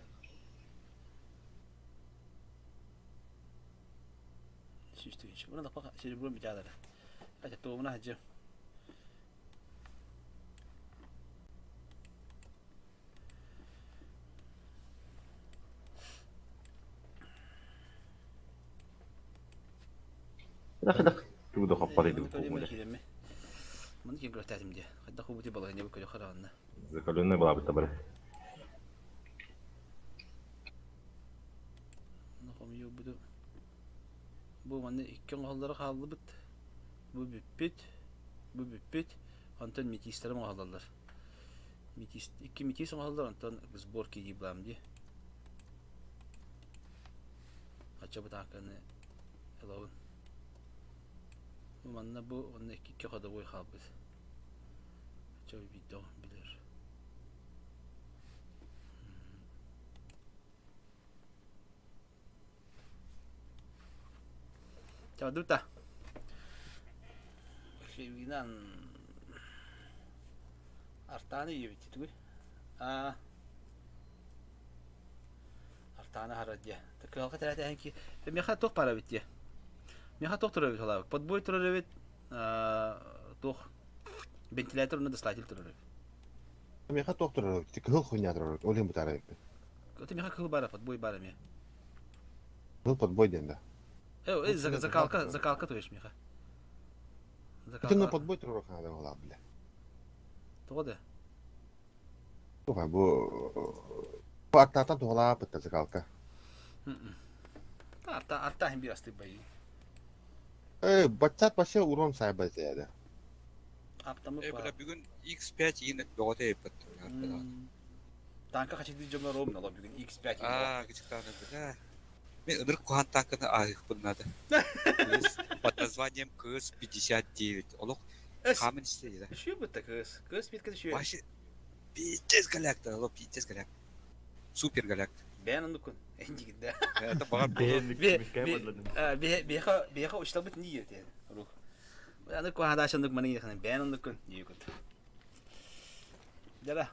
Сүүстүгүнчэ. Мына да серебро битядара. Хотя туомуна хадьым. Дах дах. Тугу хаппалый Маны ким көрөтәтим дии. Хайдах убути балаһыня бу көрө хараанна. Закаленный была бы табары. Хомуйбуту. Бу манна икки оҥоһуллара хааллыбыт. Бу бүппүт. Бу бүппүт. Онтон метистэрим оҥоһуллаллар. Метис икки метис оҥоһуллар, онтон сборки дии булаам дии. Ача бытааканы ылабын. Бу манна бу онно икки ходовой хаалбыт. Ача видео билэр. Чаудута. Шевинан Артаны иэбит тугуй? Аа Артаны харар диэ. Кыһалҕа тэлээтэһэн ки миэхэ туох баар эбит диэ. Миэхэ туох турар эбит холообук. Подбой турар эбит туох вентилятор уонна дослатель турар эбит. Миэхэ туох турар эбит? Кыһыл хуйня турар эбит. Ол иһин бытаарар эбиппин. Ити миэхэ кыһыл баара, подбой баар эмиэ. Кыһыл подбой диэн да. Э, закалка, закалка то есть миэхэ. Это на подбой туруох надо была, бля. Тоҕо да? Туха бу аттаатан туһалааппыт закалка. Арта арта хим бир астык байы. Э, баччат вообще урон сайбай заяда. Аптамык Э, бар. бля, бүгүн X5 иин бөҕөтө эппит. Танка хачыды жомно ровно ло бүгүн X5. Аа, кычыктааны, бля. Мен ынырык куһаан танканы ааһыахпын наада. КС под названием КС-59. Олох хаамын истэ да. Үшүү бытта кыз. Кыз битке үшүү. Вообще пиздец галякта, олох пиздец голяк. Супер голяк. Бээн оннуккун. Энди да. Это баҕар Беха беха учлабыт не ете. Рух. Аны куһадаашаннык маны яхана бээн оннуккун диюкут. Дара.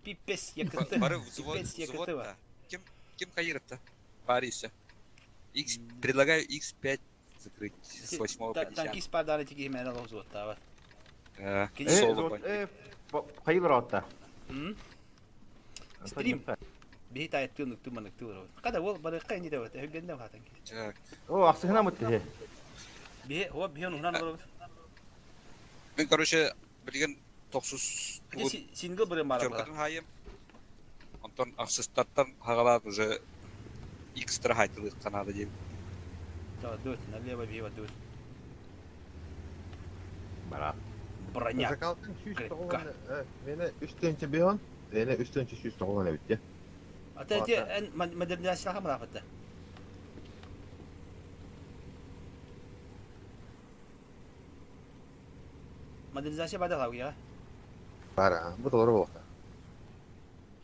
Пипес якытты. Бары взвод, Пипец якытты взвод Ким, ким хайырыпта? Парися. X, предлагаю X5 закрыть с 8 по 10. Танкист пардары тики химена лох зуоттаабат. Э, Кини соло Э, бандит. э, хайылар отта. Стрим. Биһи таайыттыы нуктуу маныктыы олоробут. Хата ол барыахха инни дэбэт өһүргэннэ хаатан киһи. Так. О, ахсыһына мытты. Биһи хуа биһи онуһунан олоробут. Мен, короче, билигин тохсус Ити сингл бырым баара буолар. пятеркатын хаайым. Онтон ахсыстартан хагалаат уже X-тра хайтылык канада диэн. Да, дует, налево биһи дует. Барат. Броня. Закалкан сүүс Крепка. тоҕуон, мене үстүнче бихон, мене үстүнче сүүс тоҕуон эбит. Ата ити эн модернизациялаха мыраапатта. Модернизация бада лауя. Бара, бу толору буолуохта.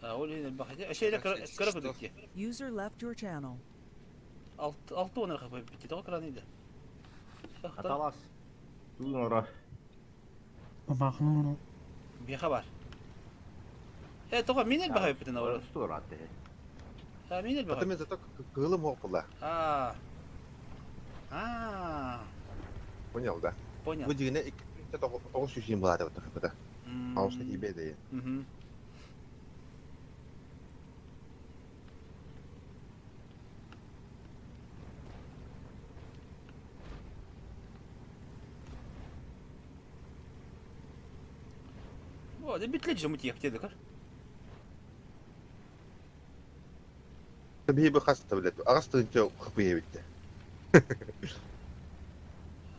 Ол энэ бахати. Эшейле кыра кудукки. User left your channel. Алты алты он рахып битти. Тоҕо кыраныйда. Аталас. Туун ора. Бабахын Биха бар. Э, тоҕо минел баха битин олор. Стур атты. А минел Ата баха. мен зато кыылым хоқ була. А. А. Понял, да? Понял. Бу дигине икки тоҕус сүүс иин булаата бата. Ауста тебе да. Мгм. О, да битле же мути яхте декар. Биһи бу хас таблет. Агас тынча хапы битте.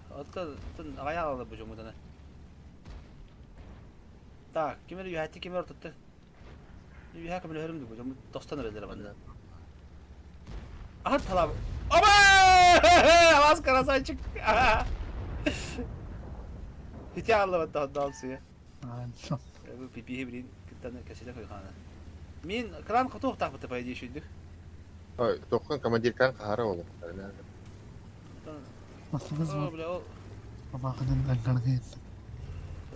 Атта тын агая алды бу жомуданы. Так, кимер юхати кимер tuttu. Юха кимер хөрүмдү бу жому 90 эрелер банда. Aha talab. Ама! Алас красавчик. Хити алла батта дал суя. Бу пипи блин кыттан кәсиле койгана. Мин кран котух тахбыты по идее шүйдүк. Ой, тоққан командир кан қахара олы. О, бля, ол.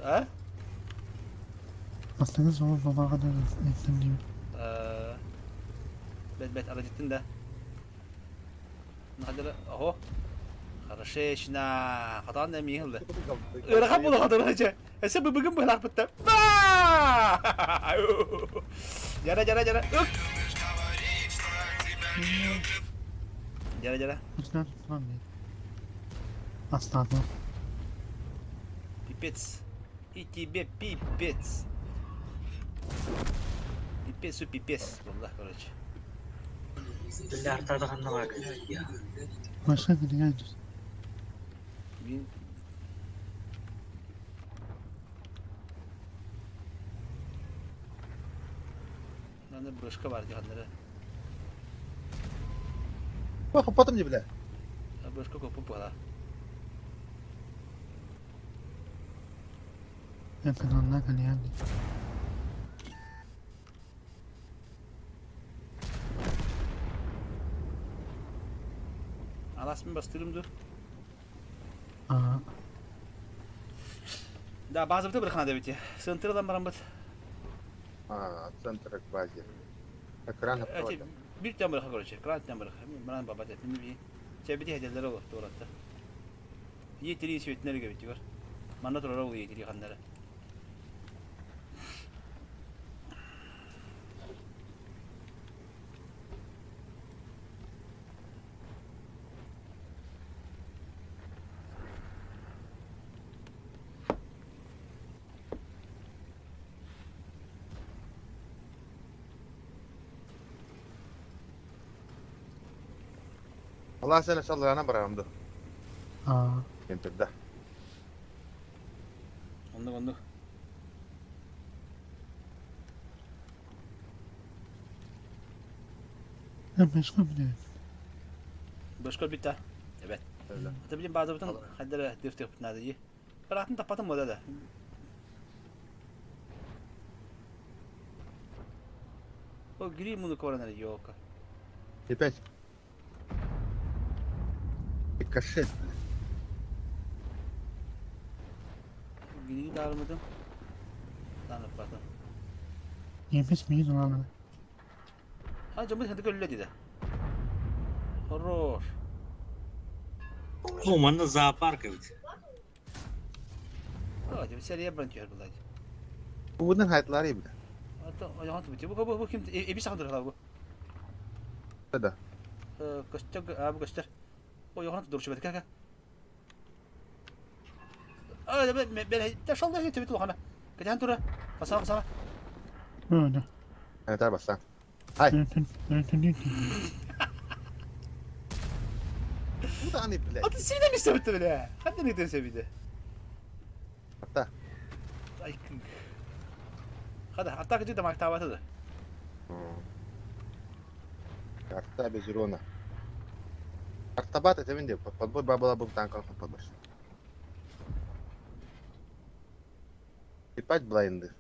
А? Бет бет арajıttın да. Нахадыр, ого. Хорошечно. Хатан да миһилде. Ырахан була хатыр Эсе бу бүгүн булак битте. Жара жара жара. Ук. Жара жара. Пипец. И тебе пипец. Пипец у пипец. Булла, короче. Бля, артадыганна Мин Наны брышка бар дигәннәре. Хапатым не бля. Брышка көп була. Алас мин бастырым dur. Да, база бит бір хана бит. Центрдан барам бит. А, центр к базе. Экран Эти бир тем бір короче, кран тем бір. Мин барам баба деп. Мин би. Чебити хеделер ол туратта. Етери светнерге бит гөр. Манна турар ол етери ханнары. Алаас эн салларана бараҕым дуо? Аа. Кентэрдэ. Оннук оннук. Башка билэбин. Башка бүттэ. Эбэт. Ата билим баазабытын хайдара тыфтыхпыт наада дии. Бараатын таппатым буола да. О, гри муну коронер ёлка. Опять. Рикошет, бля. Гри дармыдым. Таныппатым. Нефес миин ылааны. А, дьоммут ханты көллө диде. Хорош. О, манна зоопарк эбит. О, тебе серия бран түһэр булай. Бу хайтлар бля. Ата, оян тубути. Бу бу бу ким эби сахан дурла бу. Да. Көстөр, а бу көстөр. Ой, оян дурчу бет кака. А, бе бе та шалда хит бит улахана. Кэтэн тура. Паса паса. Öyle. Это баса. Ай. Куда они, блядь? Аты синен истебитти биле. Ханна нитен себиде. Ата. Ай. Хада, атака жида мактабаты да. Карта без урона. Артобат это винде, подбой бабала был танком подбой. Ебать блайнды.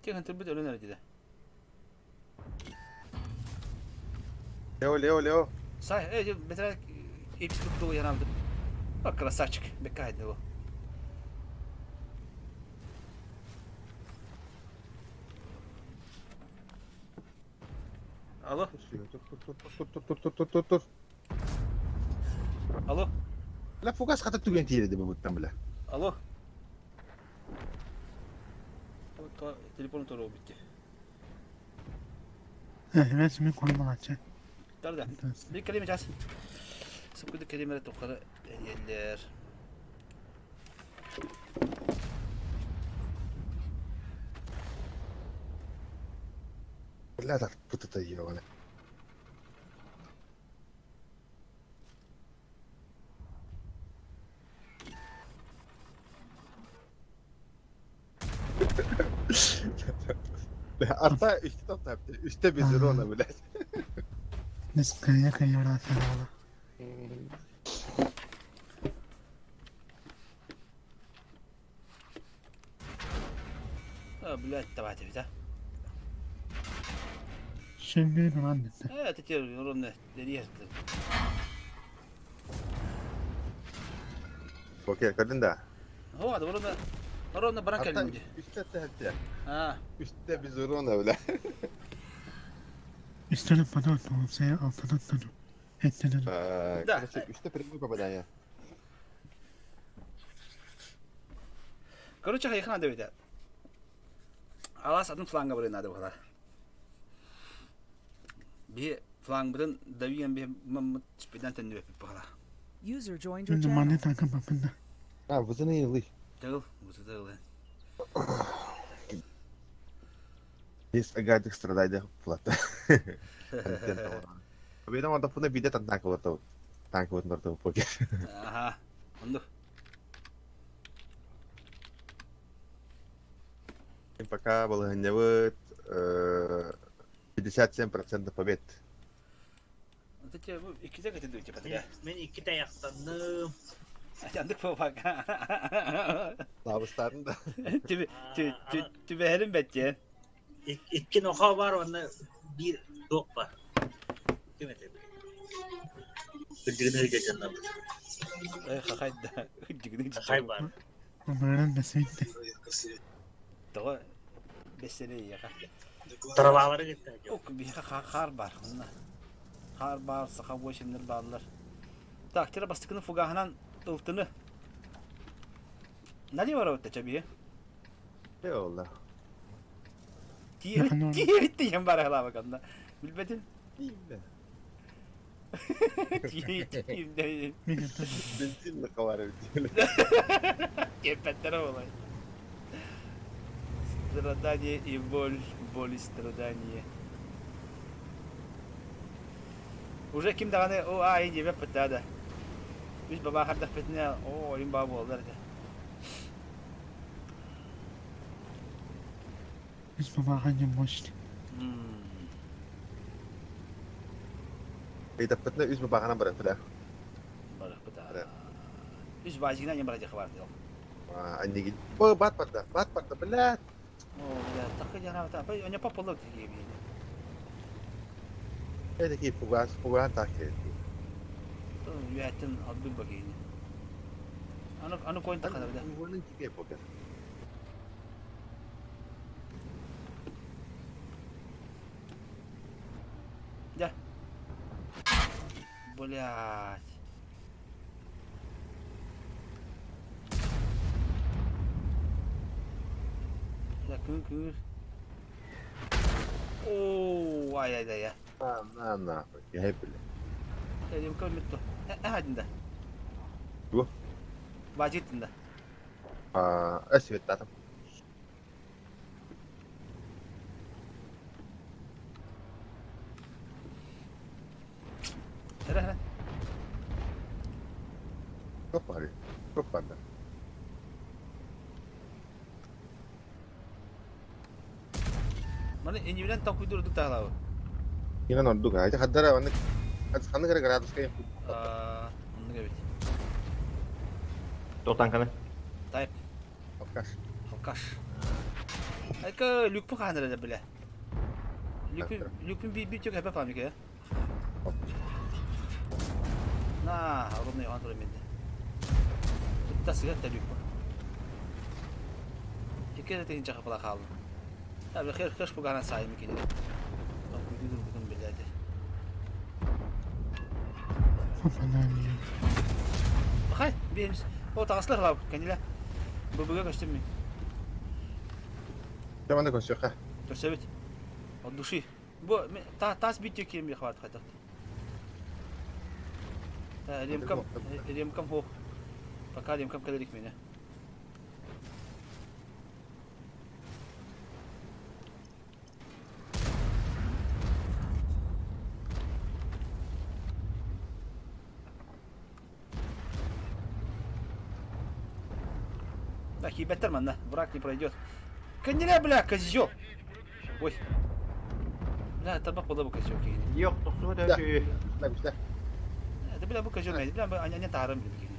Тех интербит өлөн диде. Лео, Лео, Лео. Сай, э, бетер епископ долу янамды. Bak красавчик, бекайды его. Алло? Тур, тур, тур, тур. Алло? Бля, фугас хата түген тиеди бу бля. Алло? Телефон туруп битти. Evet, min konum açı. Tarda. Bir kelime час. Sıkkıdı kelimeler tokarı engeller. Бля, так путата ебаная. Арта үсте тапты. Үсте без урона, блядь. Неская кайора сарала. А, блядь, давайте, да? Şimdi duran dedi. Evet, теперь ровно дерезді. Окей, көрдүн да. Ова, ровно ровно баран келди. Үсте тәтте. А. Үсте без урона, бля. Üstüne bana olsa altına tonu. Etledim. Да. Короче, үсте прямое попадание. Короче, хайхана дебит. Алас атын фланга бары надо было. Би фланг бутын давиген би мм спидан теннү бахала. User joined your Şimdi manne channel. takım bakında. А, вызыны илы. Тагыл, бу тагыл. Есть агатик страдает плата. Победа он допуна видит танк вот танк вот норту покер. Аха. Онду. Пока было гневит 57% побед. Вот эти икките кетти типа тага. Мен икки таяқтанным. Андык бак. Лабыстарын да. Түбе түбе бәтте. Икки ноха бар, онна бир тоқ бар. Ким эте? Билдигин өйдө Эй, хахайда. Дигин Хай бар. Onların da sevdi. Тага бесене яка. Тарабалары кетти. Ок, би хар бар. Онна. Хар бар, саха бошимнер барлар. Так, тера бастыкны фугаханан ылтыны. Нали бар отта чаби? Eyvallah. Тиевитти ем бар хала баканда. Билбетин. Тиевитти. Бензин на калары Кепеттер болай. Страдание и боль, боль и страдание. Уже ким даҕаны о аайы диэбэппит да да. Үс бабаа хардахпытына оо ойун баа буоллар этэ. Үс бабаахан дьон мощный. Ыйдаппытына үс бабааҕынан барыахпыт Барыахпыт аа. Үс баазигынан диэн барадьахы бар дел. Аннигин. О, бат барда, бат барда, блядь. О, блядь, так я на это. Они попало такие блин. Это такие фугас, фугас так. Үөһэттэн албын бакиини. Аны аны коин тахана бля. Уонун кике покер. Дьэ. Блядь. Дьэ күн күр. Оо, ай ай ай. На, на, нахуй. Я бля. Эдим көрмүттү. Э, да. Бу? Бажыттын да. А, эсветтатым. Эрэ эрэ. Коппары. Коппарда. Маны инибинэн толкуйдуур ордук таһалаабы. Инэн ордук. Айта хаддара маннык ханнык эрэ градуска Оннук эбит. Туох танканы? Тайп. Алкаш. Алкаш. Айка люкпун хаһан эрэ бile. Люкпун люкпун би би тök эбэ памика. На, ровно Иван туран биэрдэ. Тутта сыгат да люкпун. Икки эрэ тыһыынча хапыла хаалла. Та хер хеш пугаһынан саайым кинини. Толкуйдуу турбутун билээти. Попадание. Хай, биэмс. О, таҕыстылар лав, кэнилэ. Быбыга көстүм мин. Дьэ, манна көрсүөххэ. Көрсөбүт. От души. Бу таас бүттү киэм би хабарт хайтат. Ремкам, ремкам хох. Пока ремкам кэлэрик мене. Так, ебеттер манна, враг не пройдет. Кэннилэ, бля, козел! Ой. Бля, табак была бы козел киһини. Yok, тохсуга төһү. Да, күстэ. Это, бля, бу козел мэйди. Бля, аня таарым били киһини.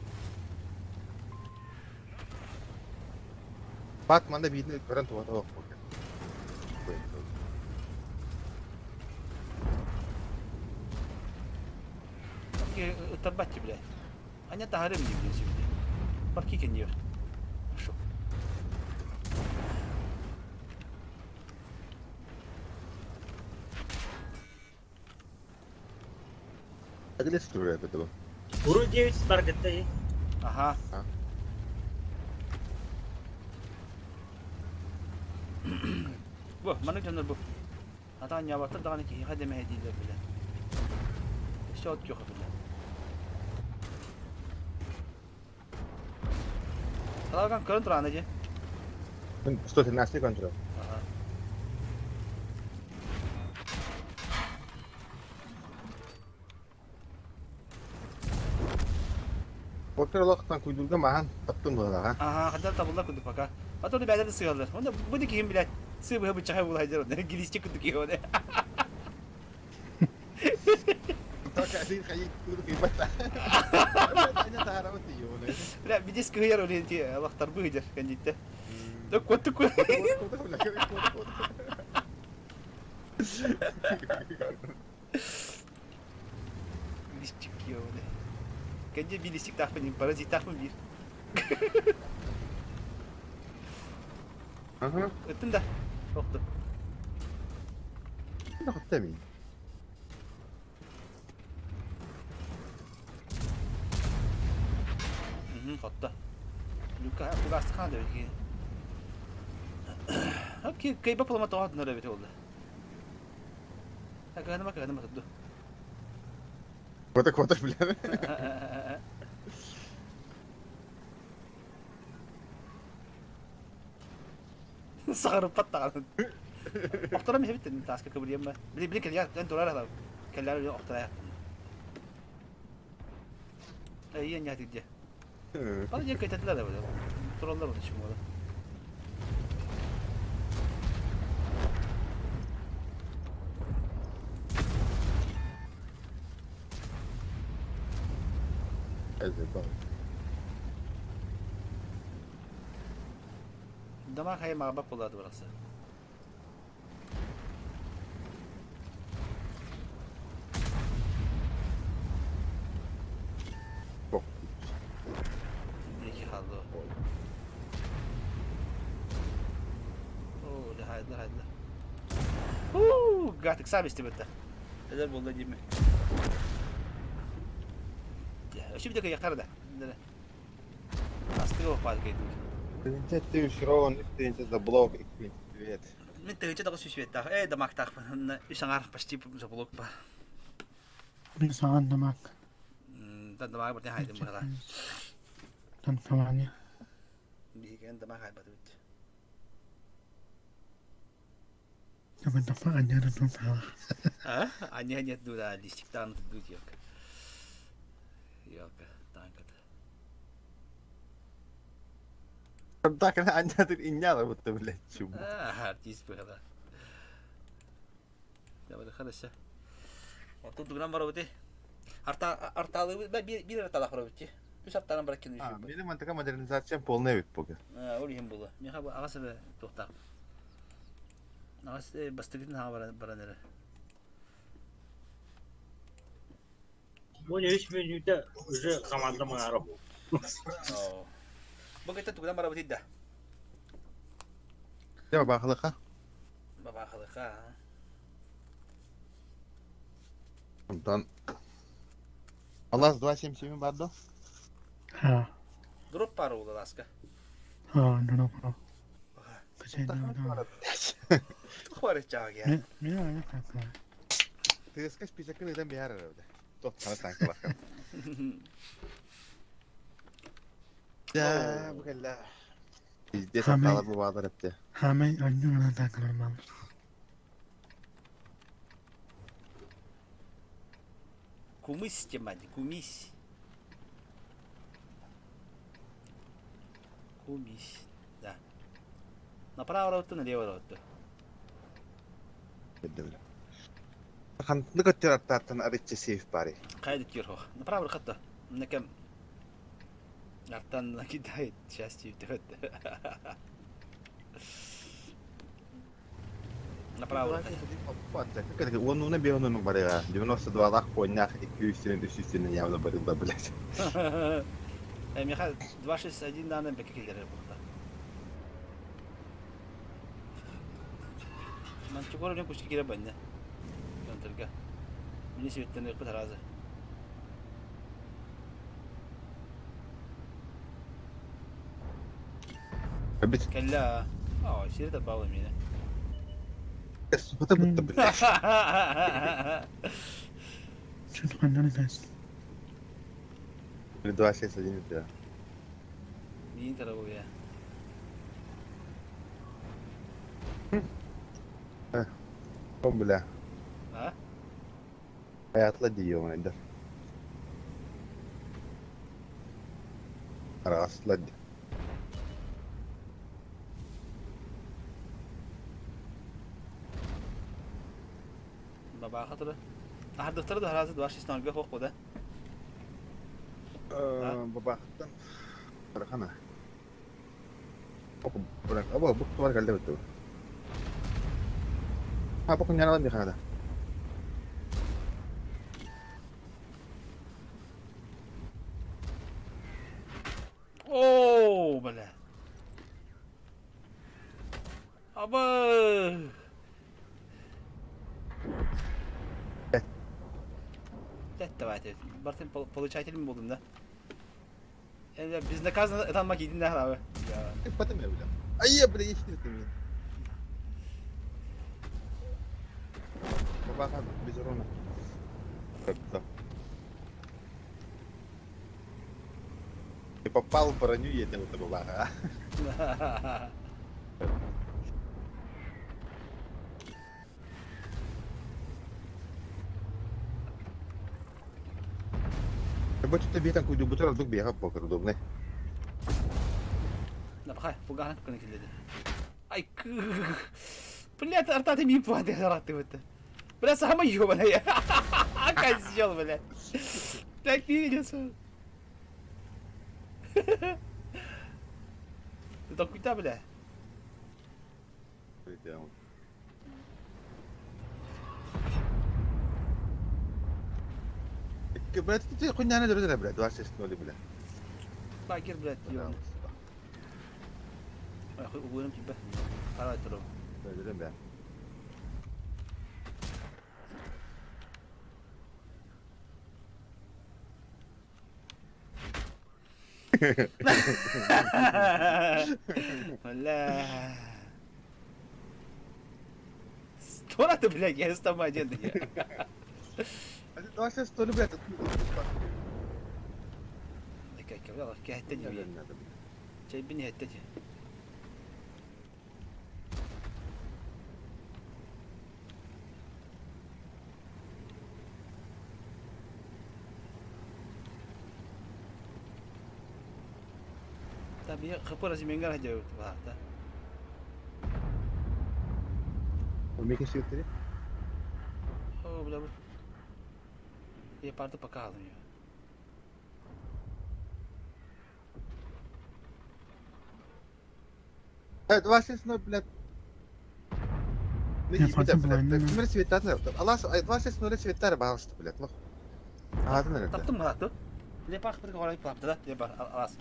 Бат манна биитин көрөн туга тоох. Ыттарбатчы, бля. Аня таарым дии, бля, сибили. Парки кэнниэр. Хорошо. Агылес турар это бу. Уру 9 таргетта и. Ага. Бу, маннык дьоннор бу. Атаан ньаабаттар даҕаны киһиэхэ дэмэһэ дииллэр бile. Өссө от күөх бile. Салаган көрөн туран дьэ. 113 контрол. Ага. Отыр олохтан куйдурга маһан таптым буолаҕа. Ага, хаддар табыллар курдук пока. А то бэйэлэр да сыаллар. Онно бу да киһим билээт сыы быһа быччахай буолайдыр онно гилистик курдук киһи оны. Бля, бидес кыһыйар ол иһин алахтарбы ыдьар кэнниттэ. Да куотту ку. Билистик киһи Кэнди билистиктаахпын паразиттаахпын биир. Ыттын да. Охту. Мин. Хотто. Люка кугастыхан да бит. Окей, кайба палама тоҕо нөрө бит олду. Кыһаныма кыһаныма турду. Квота квота бля. Саҕарыппат даҕаны. Охтором иһэбит тааска кыбырыйам ба. Били били кэллэр эн турар ала. Кэллэр охторая. Ийэн ньаатык дьэ. Бары дьэ кэтэтилэр да били. Тураллар вот чумуола. Дамах хайа маҕабак буолаады барахса. Диэки хаалла. Оо, хайдла, хайдла. Уу, гатык сам истибэтэ. Эдэр буолла диэми. Өсүбүтэ кыйахтар да. Астыга баппаат кэйдик. Тыһыынча үс рон, үс тыһыынча заблок, икки свет. Мин 1900 светтаах, ээ дамактаахпын, үс аҥаар почти заблок ба. Мин саҥан дамак. Дамак бартын хайдым быһала. Там саманя. Биһиген дамак хайбатыбыт. А? Аня нет дура, листиктан дуть yok. Yok, танката. Так, Аня тут инняла будто, блядь, чум. А, артист было. Давай, хорошо. Отут дугнан барабыты. Арта арталы бир арталах барабыты. Үс артанан бараккин А, менин мантыка модернизация полная бит буга. Ол иһин була. Миха аҕа себе туохтаах. Аҕас бастыгытын хаҥа баран эрэ. Бу үс мүнүүтэ уже команда маҥаара Бу кытта тугунан барабыт да? Дьэ, баахылыха. Бабаахылыха. Онтон Алас 277 бар да? Ха. Дроп пары була ласка. Ха, дроп. Качай, Тухвары чааг я. Мин аяк Тыаска списокын ыытан биһэр эрэ. Тох хана танкалаха. Да, бу кэллэ. Пиздец аттала бу баалар эпте. Хамай анньуна танкалар Кумыс темади, кумис. Кумис, да. Направо ротту, налево ротту. Хантны көттөр аттааттан арыччы сейф бары. Кайда кирхох. Направо хатта. Накем Артан накидает счастье вперед. Направо. Уоннуна бионуну барыга. 92 лах коннях 200 300 явно барылда, блядь. Миха 261 данным беке келер бухта. Мантикора мен күчкә кирә бәнне. Контрга. Мине светтен ыппыт разы. Бит. Кэллэ. Аа, сири тарбаалы миэнэ. Супата бутта, блядь. 261 да. Миин тарабы я. О, бля. А? Хаятла дии, да. Расла ди. Бабаха тура. Аһардыктары да харазы 260 хоқ да. Бабахтан. Барахана. Оп, барак. Аба, бук туар калды бит. А, бук няралам бихада. Оо, бля. Аба. Давайте. Бартын получателем болдум да. Енді безнаказанно это макидин да abi. Я. Потом я, бля. А я, бля, я ты меня. Бабаха без урона. Ты попал в броню, я тебе это бабаха, а? Бу түтэ биитэн куйдуйбутар ордук биэхэ покер удобный. Напхай, фугаһын кына килледи. Ай, Блядь, арта ты мин платы зараттыбыт. Бля, самый ёбаный. Козел, бля. Так не видится. Ты там куда, бля? Блядь, ты хуйня не дөрөдө блядь, 26-0, блядь. Багер, блядь, ёбаный. Угуйрам типа. Карай туру. Дөрөдө бля. Бля. Что ты, блядь, я с тобой один. 26-0, блядь. Чайбин иһэттэ Tabii хапыр азименгар хадя баарта. Меке сүйөттери? О, бля, бу. Я парты пока у нее. 26-0, блядь. Я фантом блайнден. Кимер светтар, Алас 26-0 светтар багышты, блядь. Ну. Атын эрэ. Таптым мына Лепар хапыр горай плапты да. Лепар алас.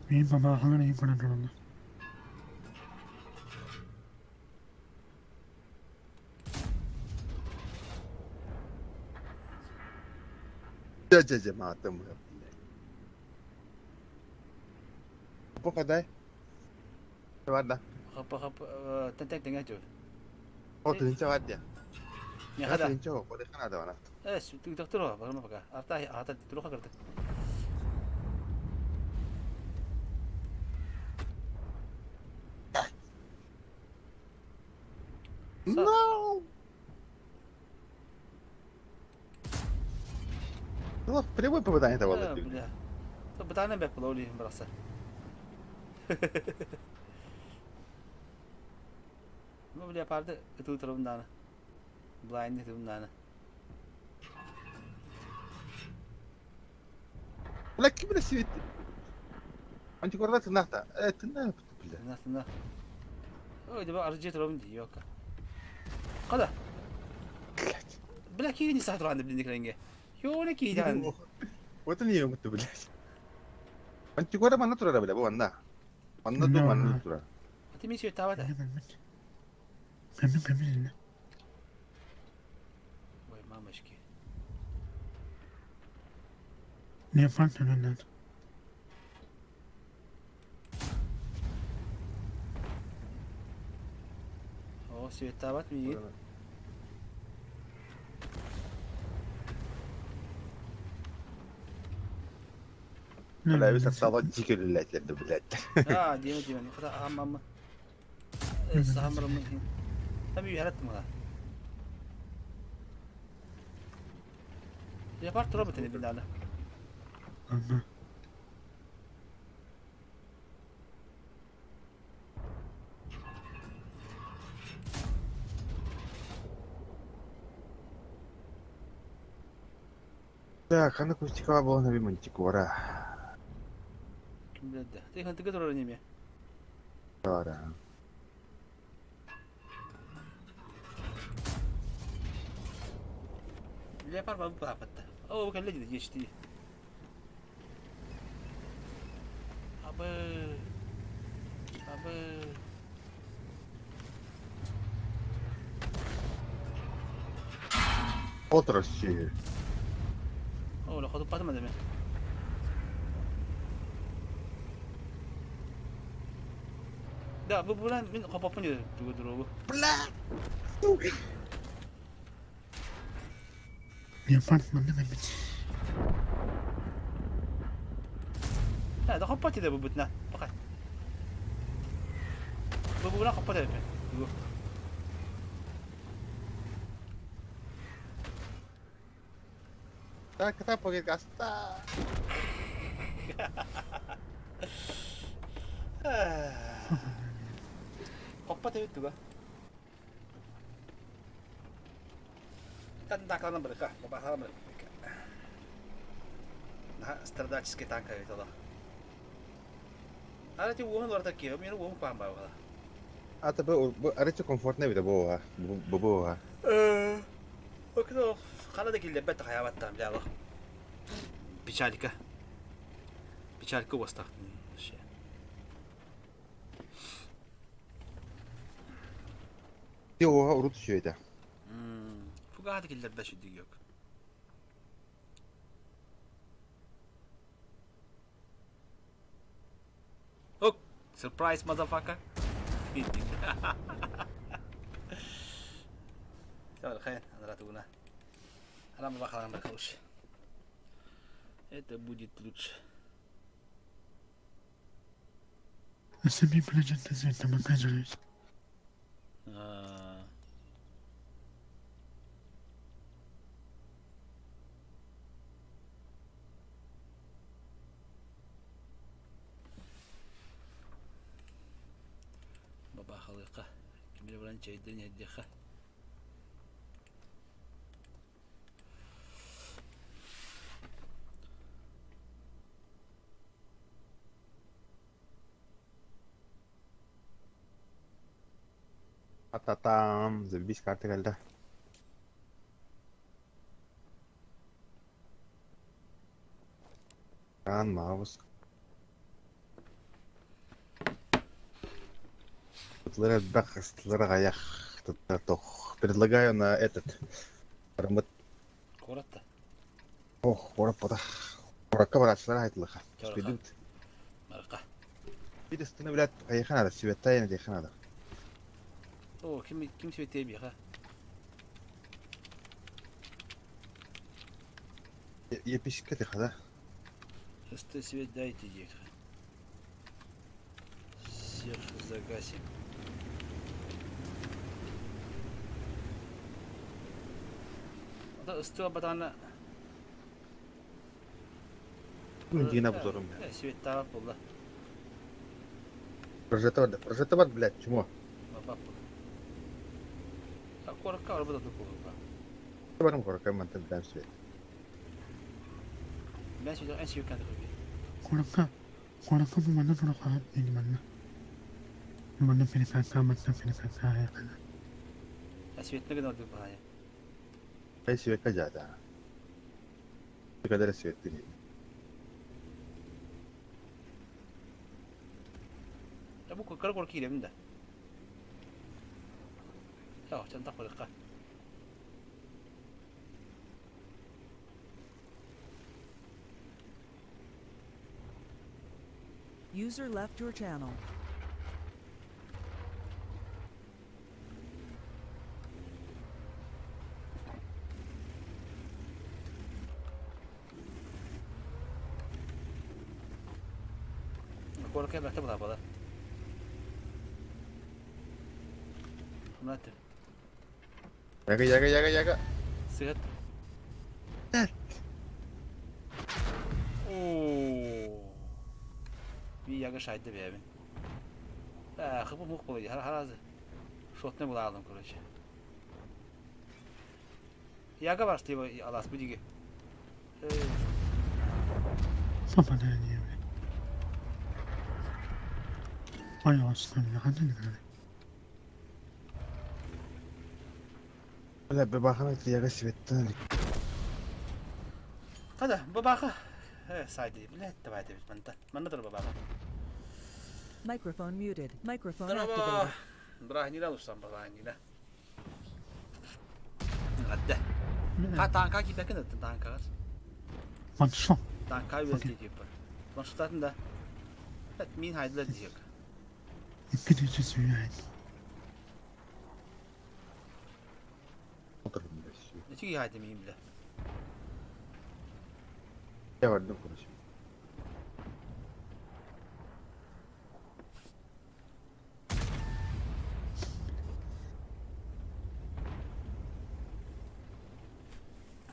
Мин бабахалар ең көрін туралы. Жа жа жа матым. Покадай. Варда. Хапы хапы тентек теңе жо. О, тынча варда. Не хада. Тынча, коде хана да вана. Эс, доктор, барма пока. Арта ата туруха кырды. No. Ну, прямое попадание давал. Бля. Бытааны бэп була олиһин барахсан. Ну, бля, парды ытыы турабын дааны. Блайнды ытыбын дааны. Бля, ким бля свет? Антикорда тынахта. Э, тынах, бля. Тынах, тынах. Ой, дебе аржы турабын дии, ёка. Када? Бля, киини саа туран блин кренге. Ёне киидан. Вот они ёмту, блядь. Антикорда манна турара, бля, бу анна. Манна ду, манна тура. Ати ми свет тавата. Кәмін кәмін. Ой, мамочки. Не фантом. О, свет тават ми. Бля, өс аттала жикелиләтлерді, блядь. А, диме диме. Када амам. Сахамыр мы. Там юхарат мала. Я пар тура битени билданы. Ага. Так, аны кустикала была на Мантикора. Ким биледи. Ты хантыга турар неме. Ара. Лепар бабы папатта. О, бу кэлле диди geçti. Абы. Абы. Отрасли. О, la ходу патма деме. Да, бу булан мин копопун тугу дуру. Бля! Сука! Не фантом кәмін. Да, да хоппати да бу бутна. Пока. Бу булан хоппати да. Тугу. Так, так, гаста. Хоппот эбит туга. Тандакланан барыка, бабахалан барыка. Наһаа страдальческий танка эбит ола. Ара ти уоһун барыта киһи, мин уоһун паан баҕала. Ата бу бу арычы комфортно эбит бу бу бу Окно хана да киллэрбэт хайаабаттаам дьаало. Печалька. Печалька уостах. Ти оха урут үчүөйтэ. Фугааты киллэрбэт сүдүг yok. Ок, surprise motherfucker. خير انا тугуна. Ана бахалан лучше. Это будет лучше. Бабахалыка. Кимире баран чайдан иһэрдиэххэ. Ататам, забись карта кэллэ. Ран маус. Предлагаю на этот. Куоратта. Ох, куорат пота. Куоракка барааччылар айтылыха. Спидут. Марка. Биир ыстыны блядь, хайыха надо, светтай надо, надо. О, ким ким светтэй биха? Епишка тиха, да? Ысты свет дайте диэх. Всех загасим. Ото ыстыа батаана Дина обзорум. Светтаабат буолла. Прожектор, прожектор, блядь, чмо. Куоракка барбыт отук буолуга. Барым куоракка мантан бэм свет. Бэм свет эн сүйүккэн тахыби. Куоракка куоракка бу манна турар ини манна. Манна перекакка манна перекакка Светны гына отук баҕайы. Эй светка жата. Кадыр свет дии. Бу кыра куоракка киирэбин да. Чантах барыахха. User left your channel. Куоракка бэхтэ булаабала. Мынаты. Яга, яга, яга, яга. Сыгат. Оо. Би яга шайды бэбин. Э, хыбы мух болой. Хара харазы. Шотны була алдым, короче. Яга бар штыба алас бу диги. Попадание, блядь. Ой, господи, ханна Бля, бабахана яга светтен. Қада, бабаха. Э, сайды, блядь, давай ты манта. Манна тур бабаха. Microphone muted. Microphone activated. Браһнила устан браһнила. Гадда. Ха танка кипекен танка. One shot. Танка үөзди дип. Маршрутатын да. Мин хайдылар диэк. Икки сүйәйт. Үчүгэй хайды мин биле. Я бардым, короче.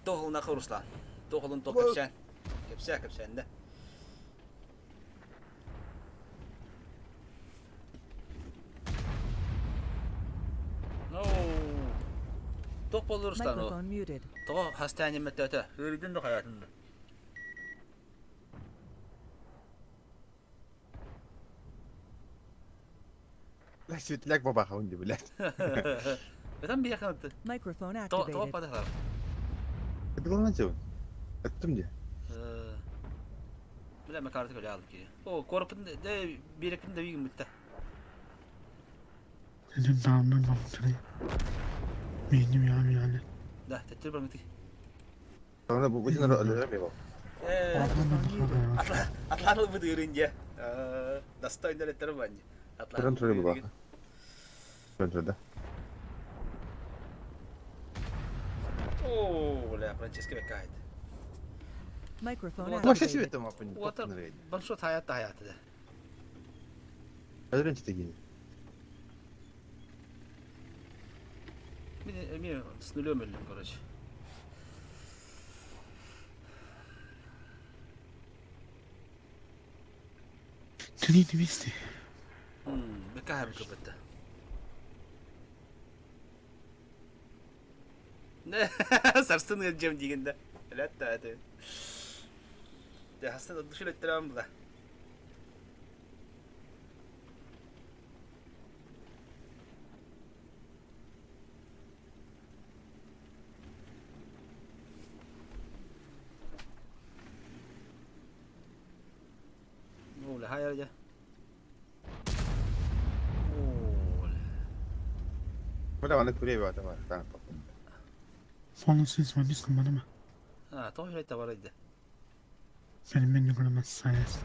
Тоҕулна Руслан. Туох олун туох кэпсээн. Кэпсээ кэпсээн да. No. Туох боллур стану? Microphone muted. Тоҕо хастаанньа мөттөөтө? Ыарыйдын да хайаатын да. Бля, светляк бабаха унди, блядь. Этом биэхэн Microphone тоҕо activated. падахар. Это главное дело. Это где? Бля, мен карты көре алдым ки. О, корпын да берекпин да бигин битте. Да, теттир бармыты. Ана бу бу нар алера бе. Э, Microphone muted. атлан бу дырынде. Достойно леттер банди. Атлан. Трен трен бабаха. Трен да. О, бля, Франческо бекайт. Microphone Вот. Вообще себе activated. там апын. Вот баншот хаят хаят да. Адрен читегин. Мен мен с нулем өлдüm, короче. Три двести. Бекай бекай Не, сарсын жем дегенде. Ләт та әте. Де хастан душил ettirem bu da. Ole, hayır ya. Ole. Бля, аны күрә бата бар. Тан папын. Полностью звонит мама. Ha, to'g'ri aytdi bor edi. Benim ben sayesinde.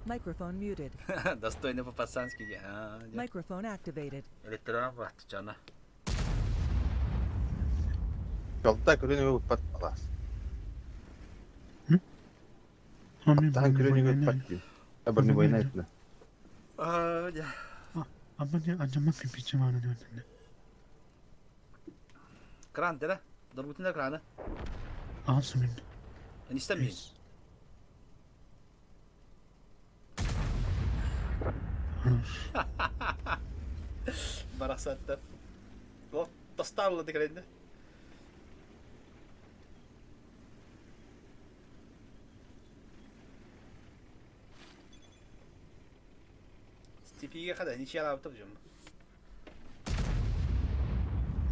Microphone muted. Достойно по-пацански. Ha, Microphone activated. Elektron vaqti jana. Жолта күрәне үппат алас. Amin Тан күрәне үппат. Абыр не война это. А, я. Абone acaba bir var diyor. Кран дера. Доргутун краны. Alsın. Ben istemiyorum. Барахсаттар. Вот, доставила декренде. Степиге қада неше алып тұр жым.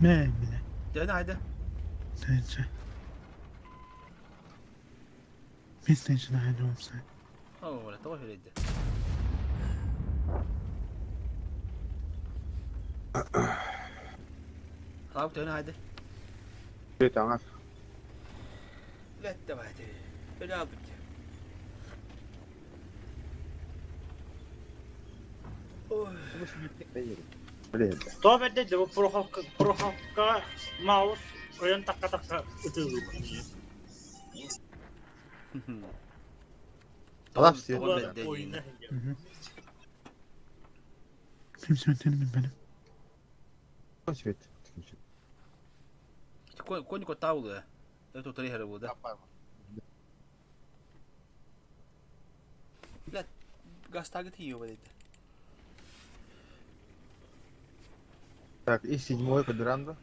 Ne bile. Dön haydi. Neyse. Biz de için aynı olsa. О, тоғыз береді. Алып dön haydi. Таңар. Ләтті haydi. Öyle aldık ki. Ой. Бля. То бәдде бу прохавка прохавка маус ойон такка такка ытылды. Алас все. Тоғыз бәдде Ойна. Kimse ötelim benim. Свет. Конико таулы. Это три да. Бля, газ тагы тиयो бәдде. Так, и седьмой квадрант.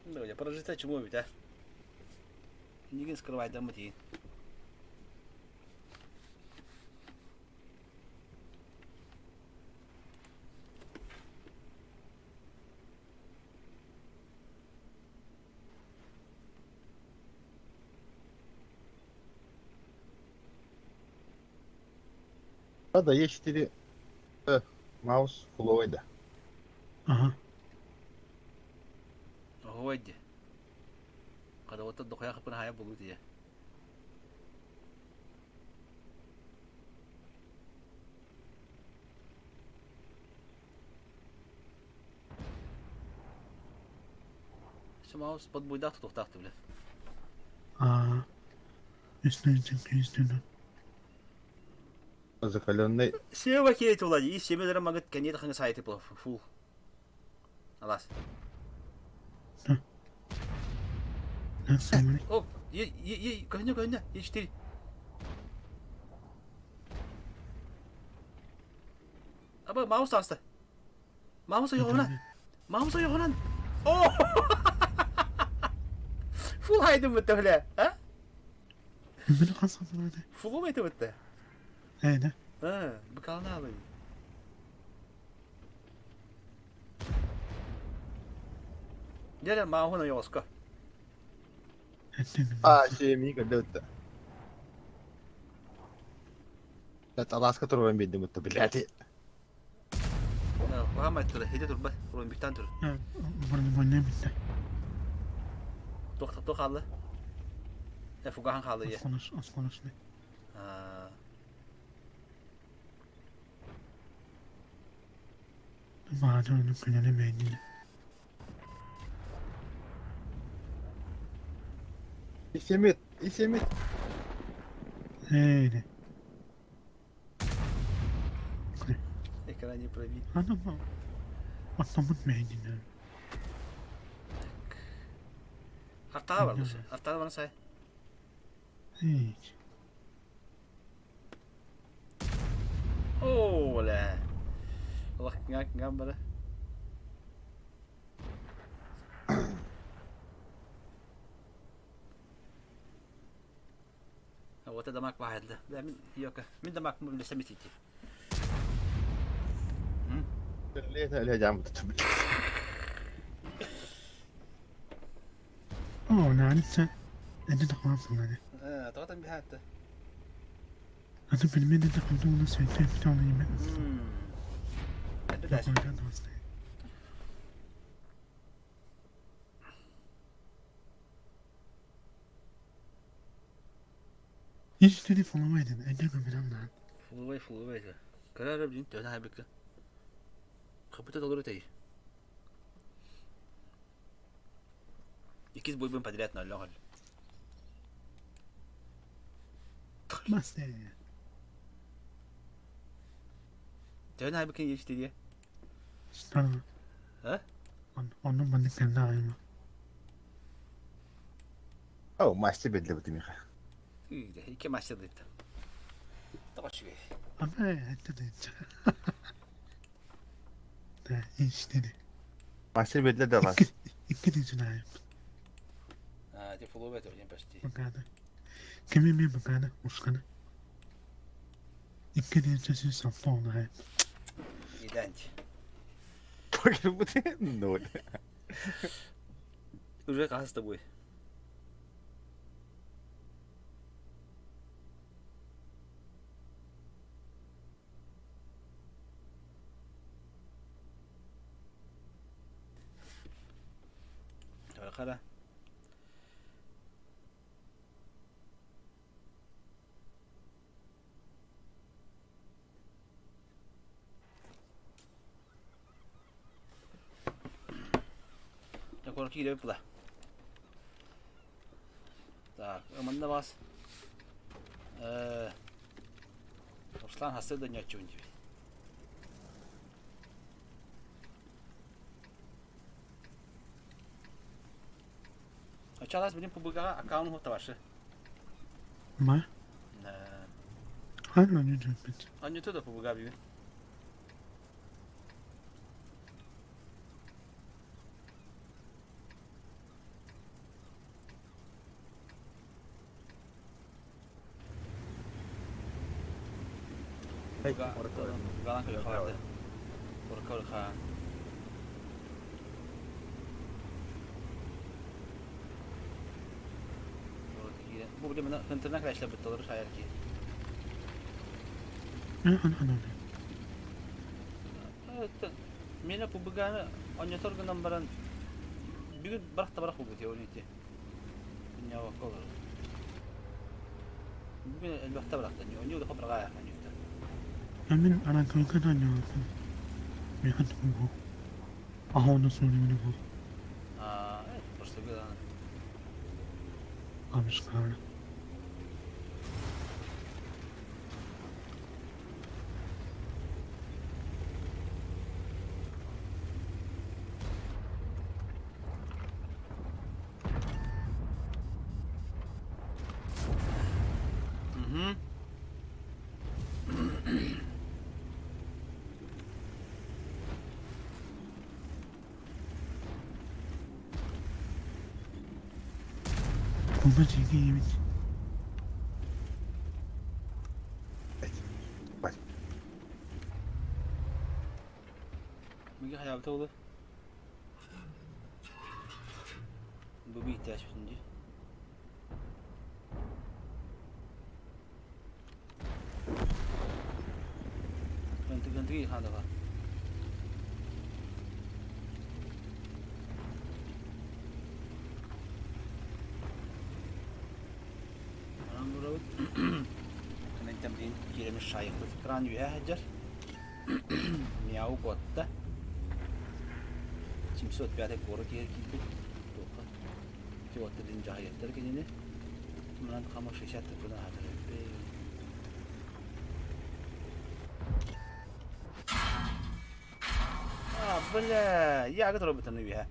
Ну, я прожита чему ведь, а? Не скрывай да мати. Да, Е4 маус фуловый, да. Aha. Ого, эдди. Kada ота дохая хапын хая болу тие. Şu маус под буйдак тутуктакты биле. Aa. Үстүн. Закаленный. Сева кейт улади, и семелere магыт кенет хаңы сайты пла фул. Алас. Оп, е, е, е, көһүнэ, көһүнэ, е 4. Аба, маус таста. Маус ойоҕунан. Маус ойоҕунан. О! Фул хайдым бытта бля, а? Мин хас хасылады. Фулу это бытта. Эйде. А, быкална алый. Дядя маахун ойоҕоско. А, семьи когда-то. Это ласка турбан бедим это, блядь. Куһаамай тура, хите турба, ромбиктан тур. Бронебойный битте. Туох туох хаалла? Фугахан хаалла е. Осколош, осколошный. Баатырны күнәне бәйниле. Исемет, исемет. Эйде. Экран не пробит. Ана ма. Оттомут бәйниле. Артаға бар осы. Артаға бар сай. Эй. О, ля. Аллах, гам бара. Вот это дамаг واحد لا لا من يوكا من دماغ من لسمتي. ليه ليه جامد. О, нравится. Это такое функция. اه تغطى بها حتى. Это предмет это культурно светлый темный имя. Иш телефон айдын, эден көмөрөм. Фулвей, фулвей. Карар бин төнө хайбык. Хапыта толору тей. Иккис бойбун подряд на лёгал. Масте. Төнө хайбык ешти дие. Стана. А? Онун маннык кэллэ айма. О, мастер бедле бит миха. Икки мастер дейт. Тош. Ама это дейт. Да, иш dedi. Мастер бедле да вас. Икки дейт айым. А, те фулвей тоже почти. Бакада. Кими ми бакада ушкана. Икки дейт сөз саптон айым. Иданти. Ноль. Уже с тобой. Қара. Корки кире була. Так, мында бас. Руслан хасы да нячун дип. Ачалас билим пубыга аккаунт хотабашы. Ма? Ханна не дүппит. Анюта да пубыга би. Пубыга. Бу биле мына интернет крешле бит толыр шаяр ки. Ана. Мена пубыганы анютор гынан баран бүгүн барах та барах бу теория. Дөнья ваколар. Бүгүн элбәхтә барах та не да хабарга анюта. Амин ана кылкана ньо. Механ бу. Ахона суни бу. А, просто гана. Амишкара. Бума тиийбит. Миги хайаабыта буолуо? Бу биирдээспитин дии. Кынтыгы хадаға. Анан бурабыт. Кынентен билин кииремиш шайықты кран үһэ хаджар. Мяу куотта. 705 город иһэр киирбит. Туохха. Тиотты дин жаһайаттар кинини. Манан хама 60 тыпына хатар. А, бля, я готов быть на виха.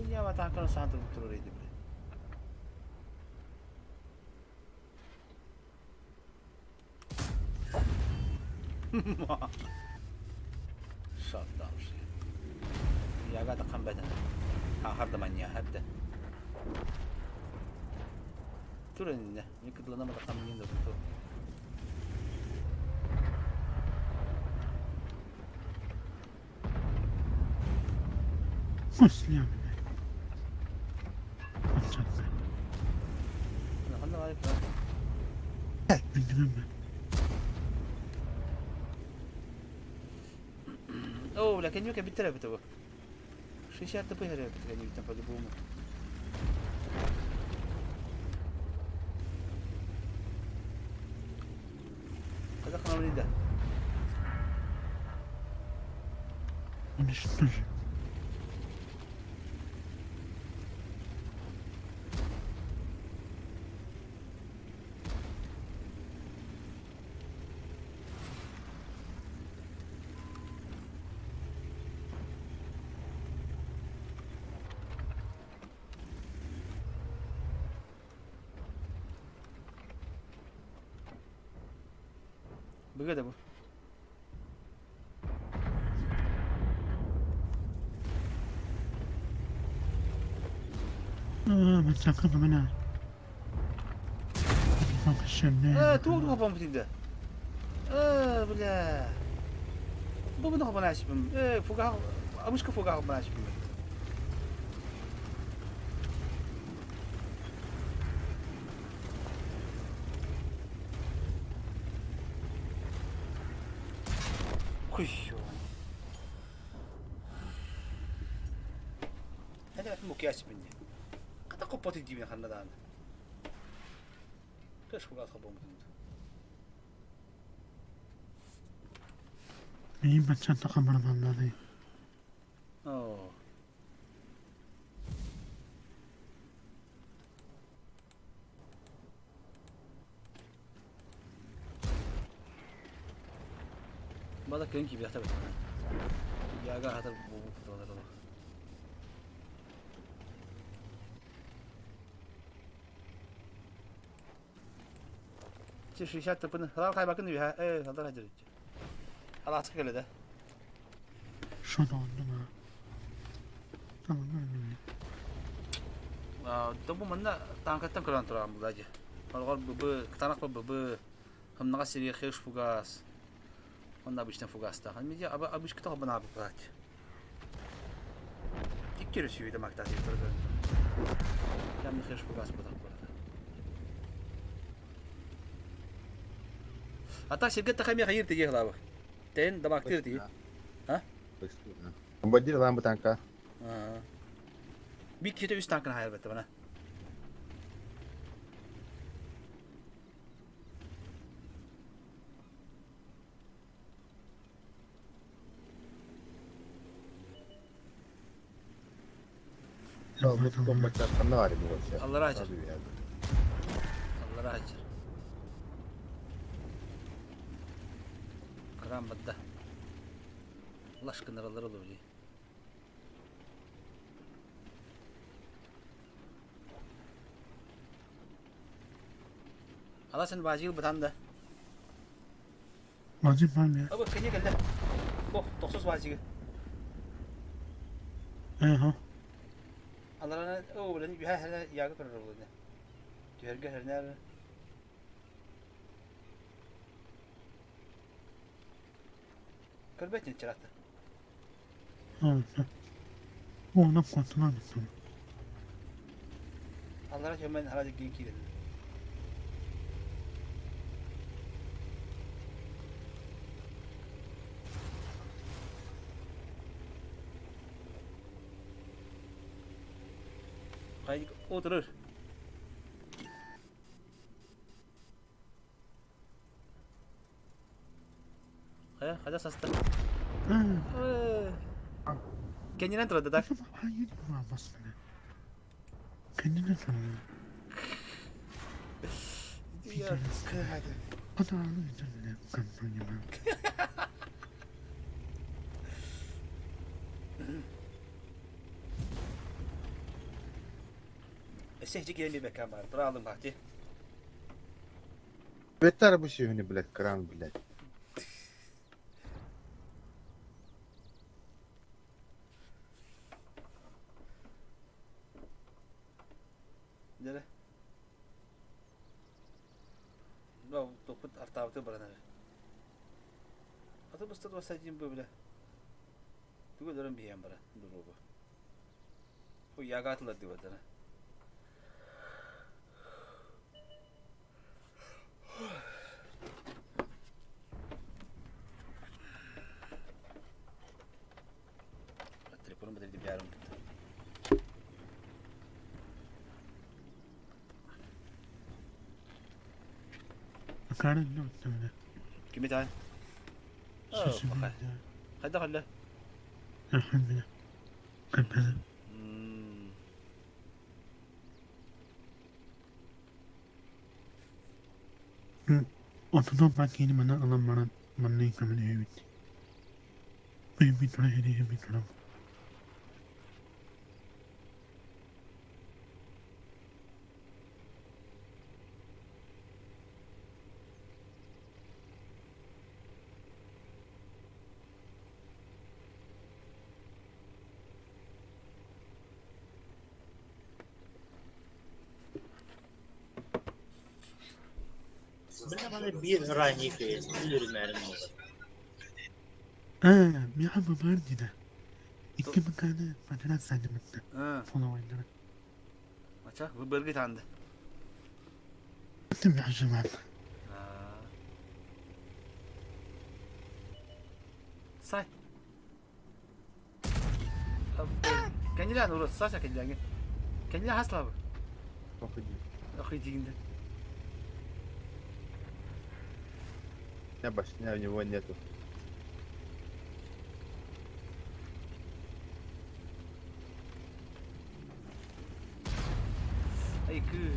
Я вот так на сантр турur idi бля. Shut down shit. Я гада камбадан. Ha harda ya hepte. Турэнне, никыдлана мата камнин да ту. Muslim. Оччотно. Ханна бар. Билбэппин. О, бля, конюка биттер это его. 60 тп это конюк там по-любому. Когда ханам лида? Уничтожить. Быга да бу. Мацакы мына. Э, туох туох бомб тинде. Э, бля. Бу буну хабана ашпым. Э, фуга абышка фуга хабана ашпым. Куйё. هذا مو كياس مني قد قبطي دي من خلنا دان كاش فوق خبو Мин баччата камарманнады. Оо. Бада көн киби хата бит. Яга хатар бу бу Чи 60 тыпын халар кайбакын би э халар хажыр. Аласы келе да. Шоно оннума. Tamam минне. Добу манна танкаттан көрөн туран булажы. Алгар бб танак бб хымнага серия хеш фугас. Онда обычно фугас та. Меди аба обычка того бана букат. Иккере сүйді мактат етірді. Ямны хеш фугас бұдақ болады. Ата сирге тахами хайыр тиге главы. Тен дамактыр ти. А? Бомбардир лам танка. Би кете үс танкын хайыр бетті бана. Бомбардир ханна бар бу вообще. Allah razı olsun. Allah razı Крам бадда. Лашкыныралар olur diye. Ала сен бажил бутанда. Вазим бар я. Аба кене келді. О, 90 бажиги. Э, ха. Аларана о, билен үһә хәлә ягы көрөр булды. Түһэргэ хэрнээр. Көрбөт чырата. Уонна куотунан ыттым. Аллара төмөн хара дьигин киирэн. Хайдик отырыр. Хайа, хайа саста. Кэннинэн турады так. Кэннинэн турады. Өссө ичи киирэн биэрбэккэ баар. Тура алым баати. Беттар бу сүһүнү блядь, кран, блядь. Дere. Бу топпут артаабыты баран эрэ. Аты быстат бассайдым бу биле. Тугу өлөрөн биһиэн бара дуругу. Хуягаатылар дибатара. Телефонум бэтэрди биарым кытта. Кими таай? Хайдах өллө? Отутун киһини манна ылан баран манна көмөлөһөбүт. Бэйбит тура иһэбит туран. Мин маны биир ранний кыыс үөрүмээрин буолар. Ээ, миэхэ бу баар дии Икки мыкааны материал саадьыбытта. Фоловайдара. Ача, выборга танды. Тим баар. Сай. Кэннилээн урут, Саша кэннилээҥҥин. Кэннилэ хаслабы. Охуйдигинде. У меня башня, у него нету. Ай, кы.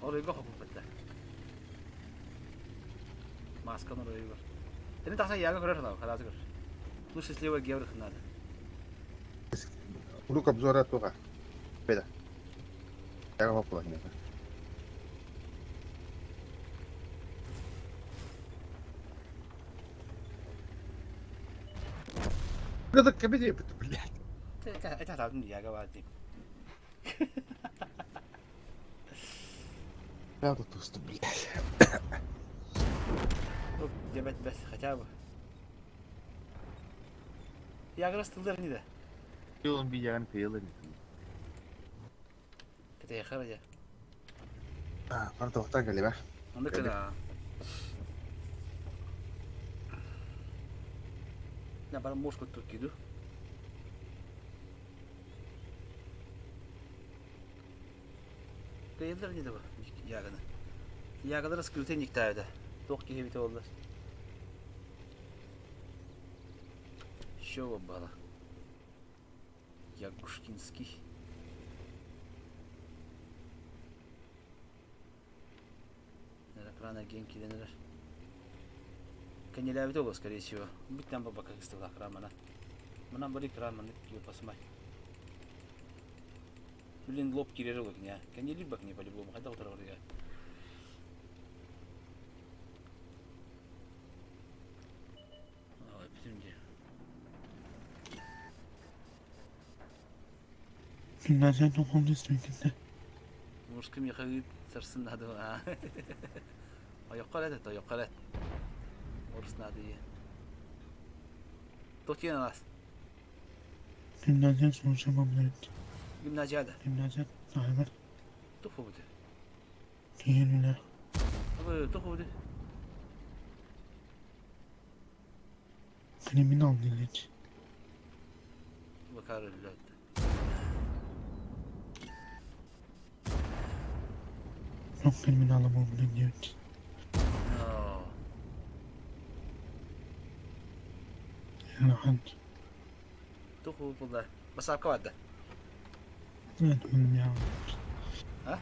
Оройго хопуппатта. Масканы оройго. Сeni тахсан яга көрөр ханаа, хараасы көр. Лучше слева гевр ханаа. Круг обзора туга. Беда. Яга хоппула кинеха. Это кабинет, блядь. Это это яга баати. Я тут тусто, блядь. Дебет бес хотя бы. Яграс тылдар не да. Пилон бидяган пилон. Это я. А, правда, вот так галева. Онда кына. На бар мошку туркиду. Кыйылдар не да бу яганы. Ягалар скрытый никтайда. Тох киһи бите олдар. Еще бала. Ягушкинский. Экрана генкиленер. Кенеләбит ол, скорее всего. Биттен баба как истала крамана. Манан бari краманы кио посмай. Блин, лоб кирер ол не. Кенели бак не по-любому. Хайда утра я. Ой, бүтүнде. Гимназия тоқолды истибиккин Морской миэхэ ыыт сарсын наада. Ойоххо эрэ тойоххо эрэ. Орус наада ийэ. Туох диэн алаас? Гимназия служба блядь. Гимназияда. Гимназия таһыгар Туох буолбута? киһи үлэ. Туох буолбута? Криминал дииллэр. Бакар өллөөт. Туох криминала буолбута диэбит. Ыарахан. Туох буолла? Басаапка барда. А?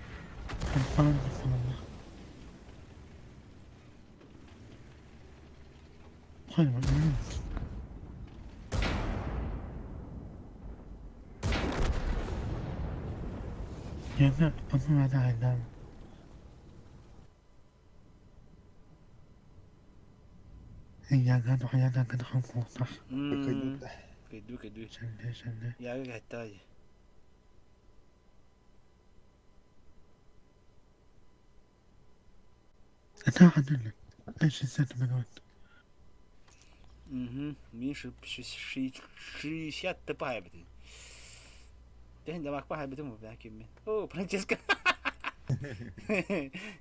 Кыйдуу кыйдуу. Яга кэттэ. Угу. Меньше 60 тпа эбит. Тэһин дамак паһайбытым бу киммин. О, Франческо.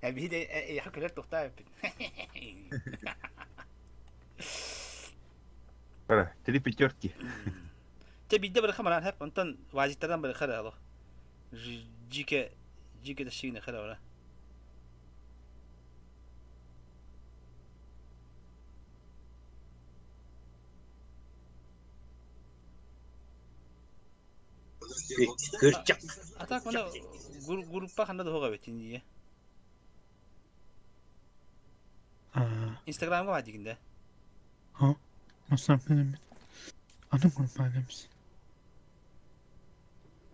Эбиде яха күлэр тухтаа эппит. Пора, три пятерки. Те бидде бір хамаран хеп, онтон вазиттардан бір хара ало. Жике жике да шигне хара ора. Кырчак. А так мана группа ханда да хога бетин дие. Инстаграмга бар дигинде.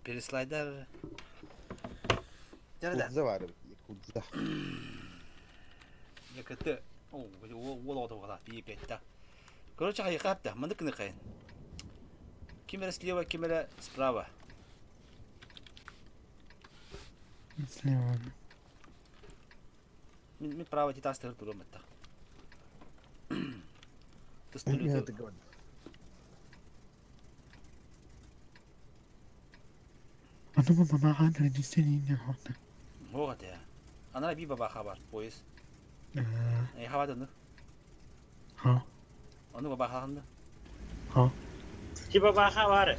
Переслайдар. Да. Кудза бар. Кудза. Якаты. О, ол ода бии петта. Короче, хайқапта, мындык кын. Ким слева, ким справа. Слева. Мен право титастыр турам атта. Анара би баба хабар поезд. Э хабаданы. Ону баба ханды. Типа баха бар.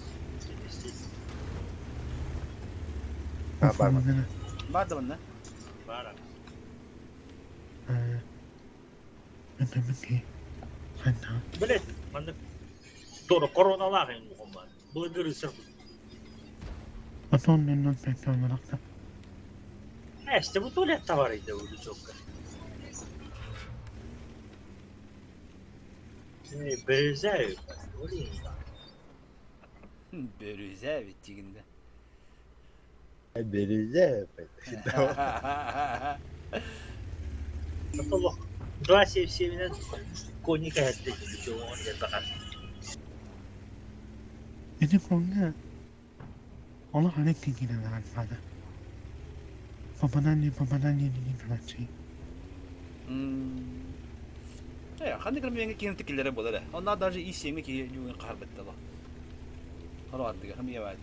Бар. Бар да мында. Бар. Билет, манда Тора короналар эми ухумар. Былгыр сыр. Эсте бу туалет бар иде бу чокка. Берзе. Берүзә бит дигенде. Березе. Два семь семь коника это он где бакат. Э, ханды кырмыйга киин тикилере болар. Онна даже и семьи ки югын кар битте ба. Хоро ардыга хам ябат.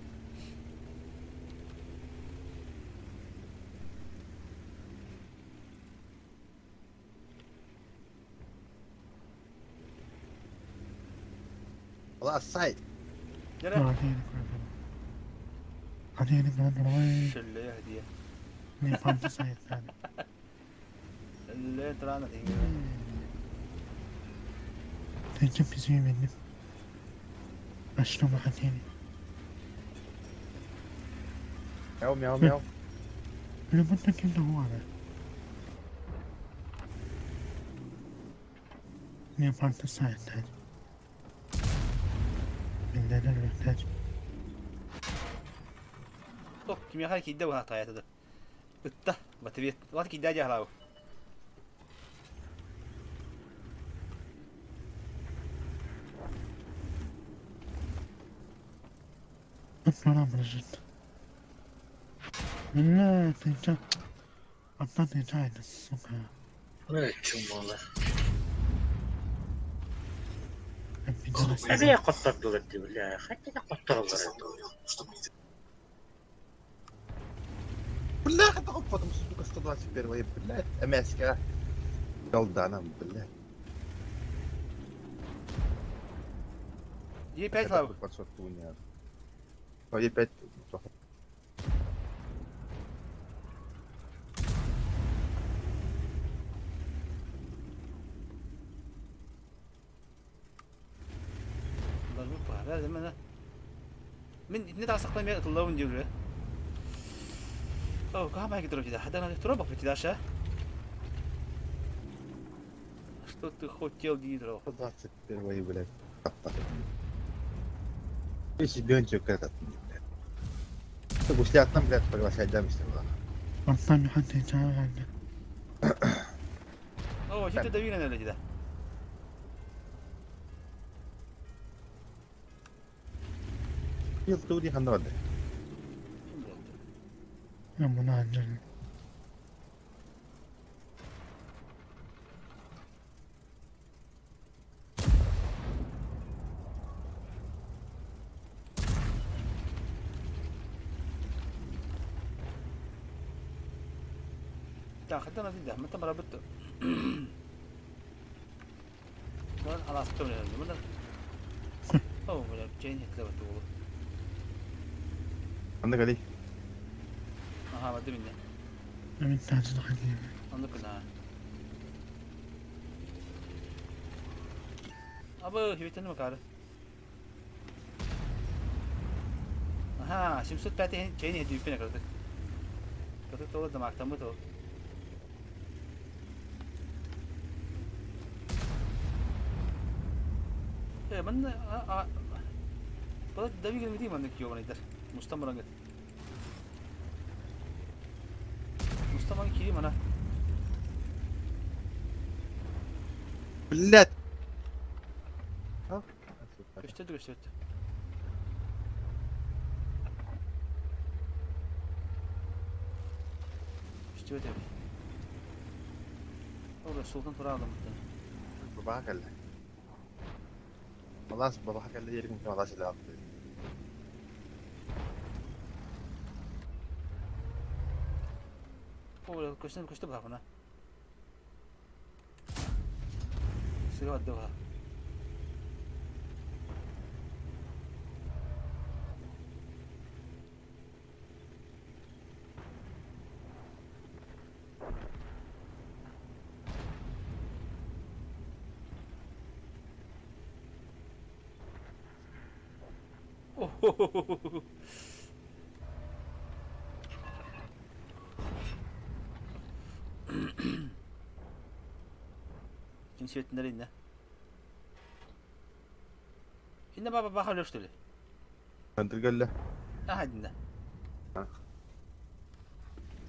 Ла сайт. Жара. Шелле хадия. Ле трана дигин. Мяу, мяу, мяу. Ток кимия хар кидде бу таятыды. Ытта, батыбет. Ват кидде жахлау. Бля, ты чё? Одна летает, сука. Чумола. Обиделась. Эбээ хоттордулар дии, бля. Хотя да хоттороллор Бляха, только потом, сука, 121, блядь, МСК. Голданом, блядь. Е5 лав. Е5. Мин итини таҕыстахпына эмиэ ытыллабын диир үһү. Оо, хаамай турар дии. Хадана тура баппыт Даша. Что ты хотел дии турар. 121, блядь. Ты себе этот, блядь. Гуслятным, блядь, приглашать дамся. Онтон хантыйчаан. Оо, сити давина нэлэ дии. Туди ханна барда. Мунаан. Так, хата на дии. Мата барабыт. Аласпын мына. Оо, бля, чейн хетлебет уолу. Ханна кали. Аха, барды минне. Мин таажын ханни. Оннук гына. Абы, хибитен макары. Аха, 705 чейн хедүүппин кырдык. Кырдык тола дамактаммыт ол. Э, манна Бала давиган мити маннык киобанайдар. Мустан барангат. Мустан кири мана. Блядь. Көстөдү көстөдү. Көстөдү. Ола султан тура алдым. Бабаха кэллэ. Малас бабаха кэллэ диэрин малас илэ алты. Ола көстөн көстө бахана. Сыга баа. О-хо-хо-хо-хо. Ким светиннер инне. Инне баба баха löштүлү. Хантыр кэллэ. Аха инне.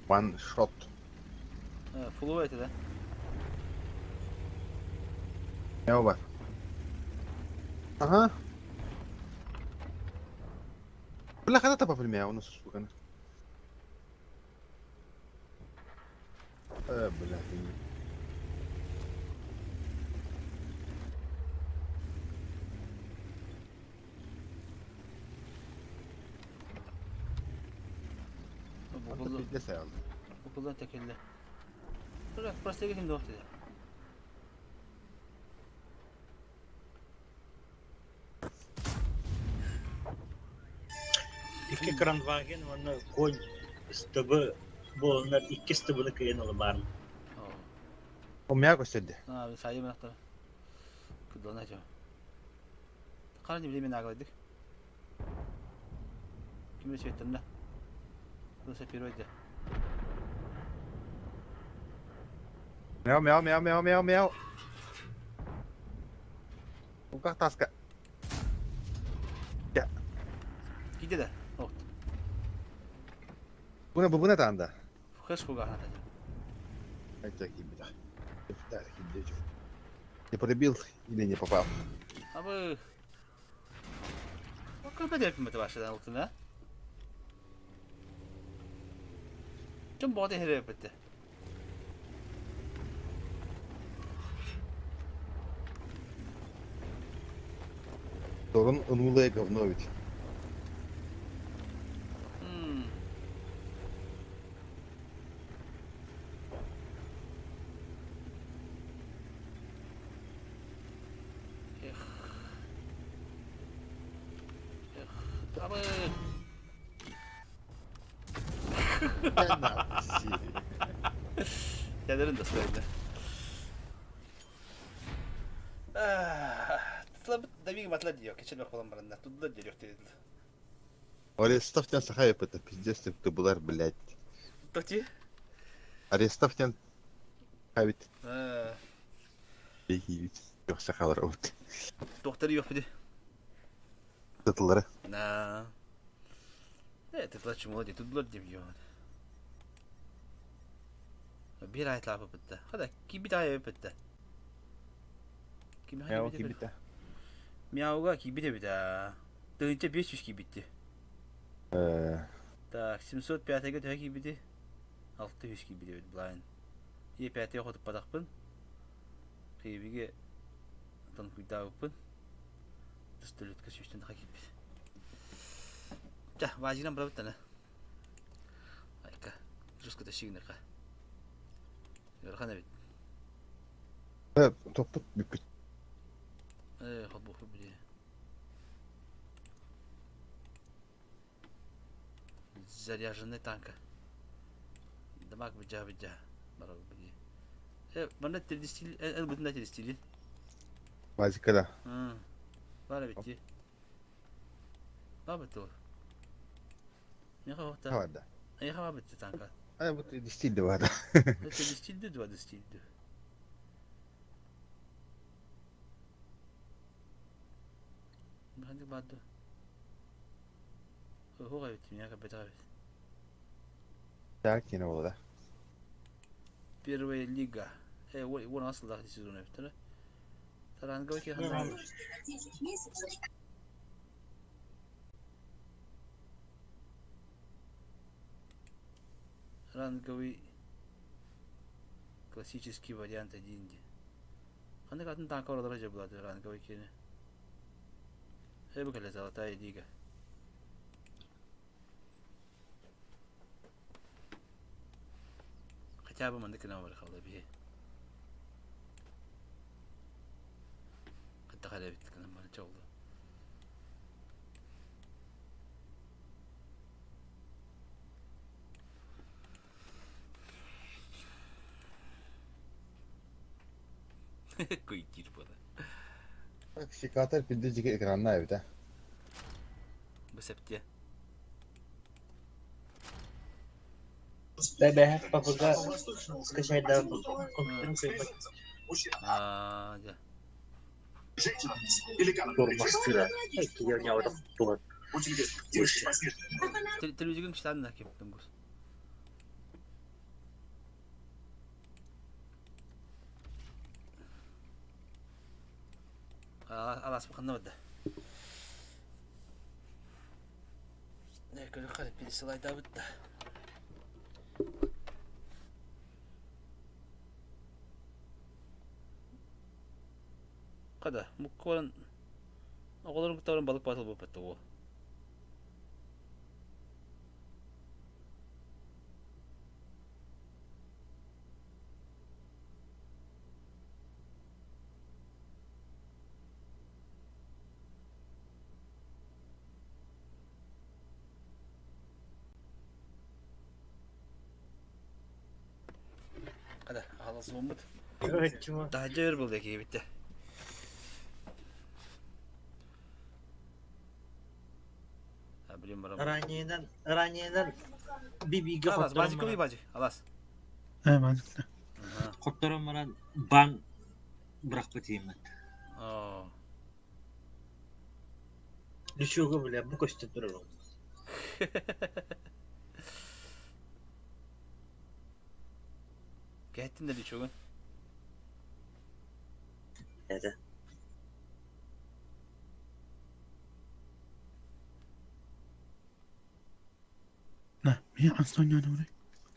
One shot. Фулу это да. Не бар. Ага. Бля, хата тапа примя, у нас сука. Э, бля, Букулду. Пизде сайалды. Букулдан текелле. Бирок просто ким док деди. Икки Кранваген уонна конь СТБ буоланнар икки СТБ-ны кыйан ылымаарын. О, мя көстөдү. А, сайы мынактар. Кыдылана жо. Кара не билемен агылдык. Ким светтерне? Просто первый Мяу, мяу, мяу, мяу, мяу, мяу. Куках таска. Киде да. Окт. Буна бубуна танда. Хэш фугана та. Это кибда. Да, кибда. Не пробил или не попал? Абы. Көрбөт эпим башынан ултун, а? Дьон боҕото иһэрэ эппитте. Торун ынуулая говно ведь. Эх. Эх. Абы. Кэлэрин да суойда. Тылабыт давиг матла диё, кечен болан баранна. Тудла диё диил. Арестов тен саха это пиздец ты булар, блядь. Тоти? Арестов тен хабит. Yok сахалар вот. Доктор yok бidi. Тытылары. На. Тытла чумула ди, тудла дип йо. Бир ай тлапы битте. Хада кибит ай битте. Кими Мяу кибите. Мяуга кибите бит. Тыгынча 500 кибитти. Так, 705-ге төһө кибити? 600 кибити бит блайн. Е 5-ге хотуп падакпын. Кибиге тон куйдаабыппын. Тыстөлөткө сүүстен таха кибит. Жа, важинан барабыттана. Айка, жестко тащигнеха. Ыарахан эбит. Топпут бүппүт. Холбоху били. Заряженный танка. Дамаг быдьа быдьа. Барабы били. Манна телестил, эл бутында телестили. Вазика да. Бара битти. Баба тол. Неха вахта. Хаварда. Неха баба танка. Ай бут дистилде бар. Телестилди два дистилди. Ханды бады. Хуга бит, меня как бит. Так кине болду. Первая лига. Вон асыл да сезон өптөр. Таранга ки ханды. Ранговый классический вариант один. Ханды катын танка оралара же булады ранговый кене. Бу кэлэ золотая лига. Хотя бы мандык на бар халда би. Хатта халя бит кана маны чолду. Куйтир бада. Секатор пиздец жеке экранна эбит, а. Бу септе. ББ ППГ скачать да компьютером кыйбат. А, да. Тормастыра. Киерне аудап туган. Телевизорын киштан да кеп дунгус. Алас бакында бада. Не көрө карап пересылайда бытта. Када, муккоран оголорун кутаран балык батыл болуп атты го. Када, алас болмут. Чума. Daha жер болды еке битте. А, блин, барам. Ранеенен, ранеенен бибиге Алас, бажы хотторон көй бажы. Алас. Базикта. Хотторон маран бан быракпы тиемет. О. Лүчүгө биле бу көстө турар. Кеттин де чогун. Эде. На, мен астон янури.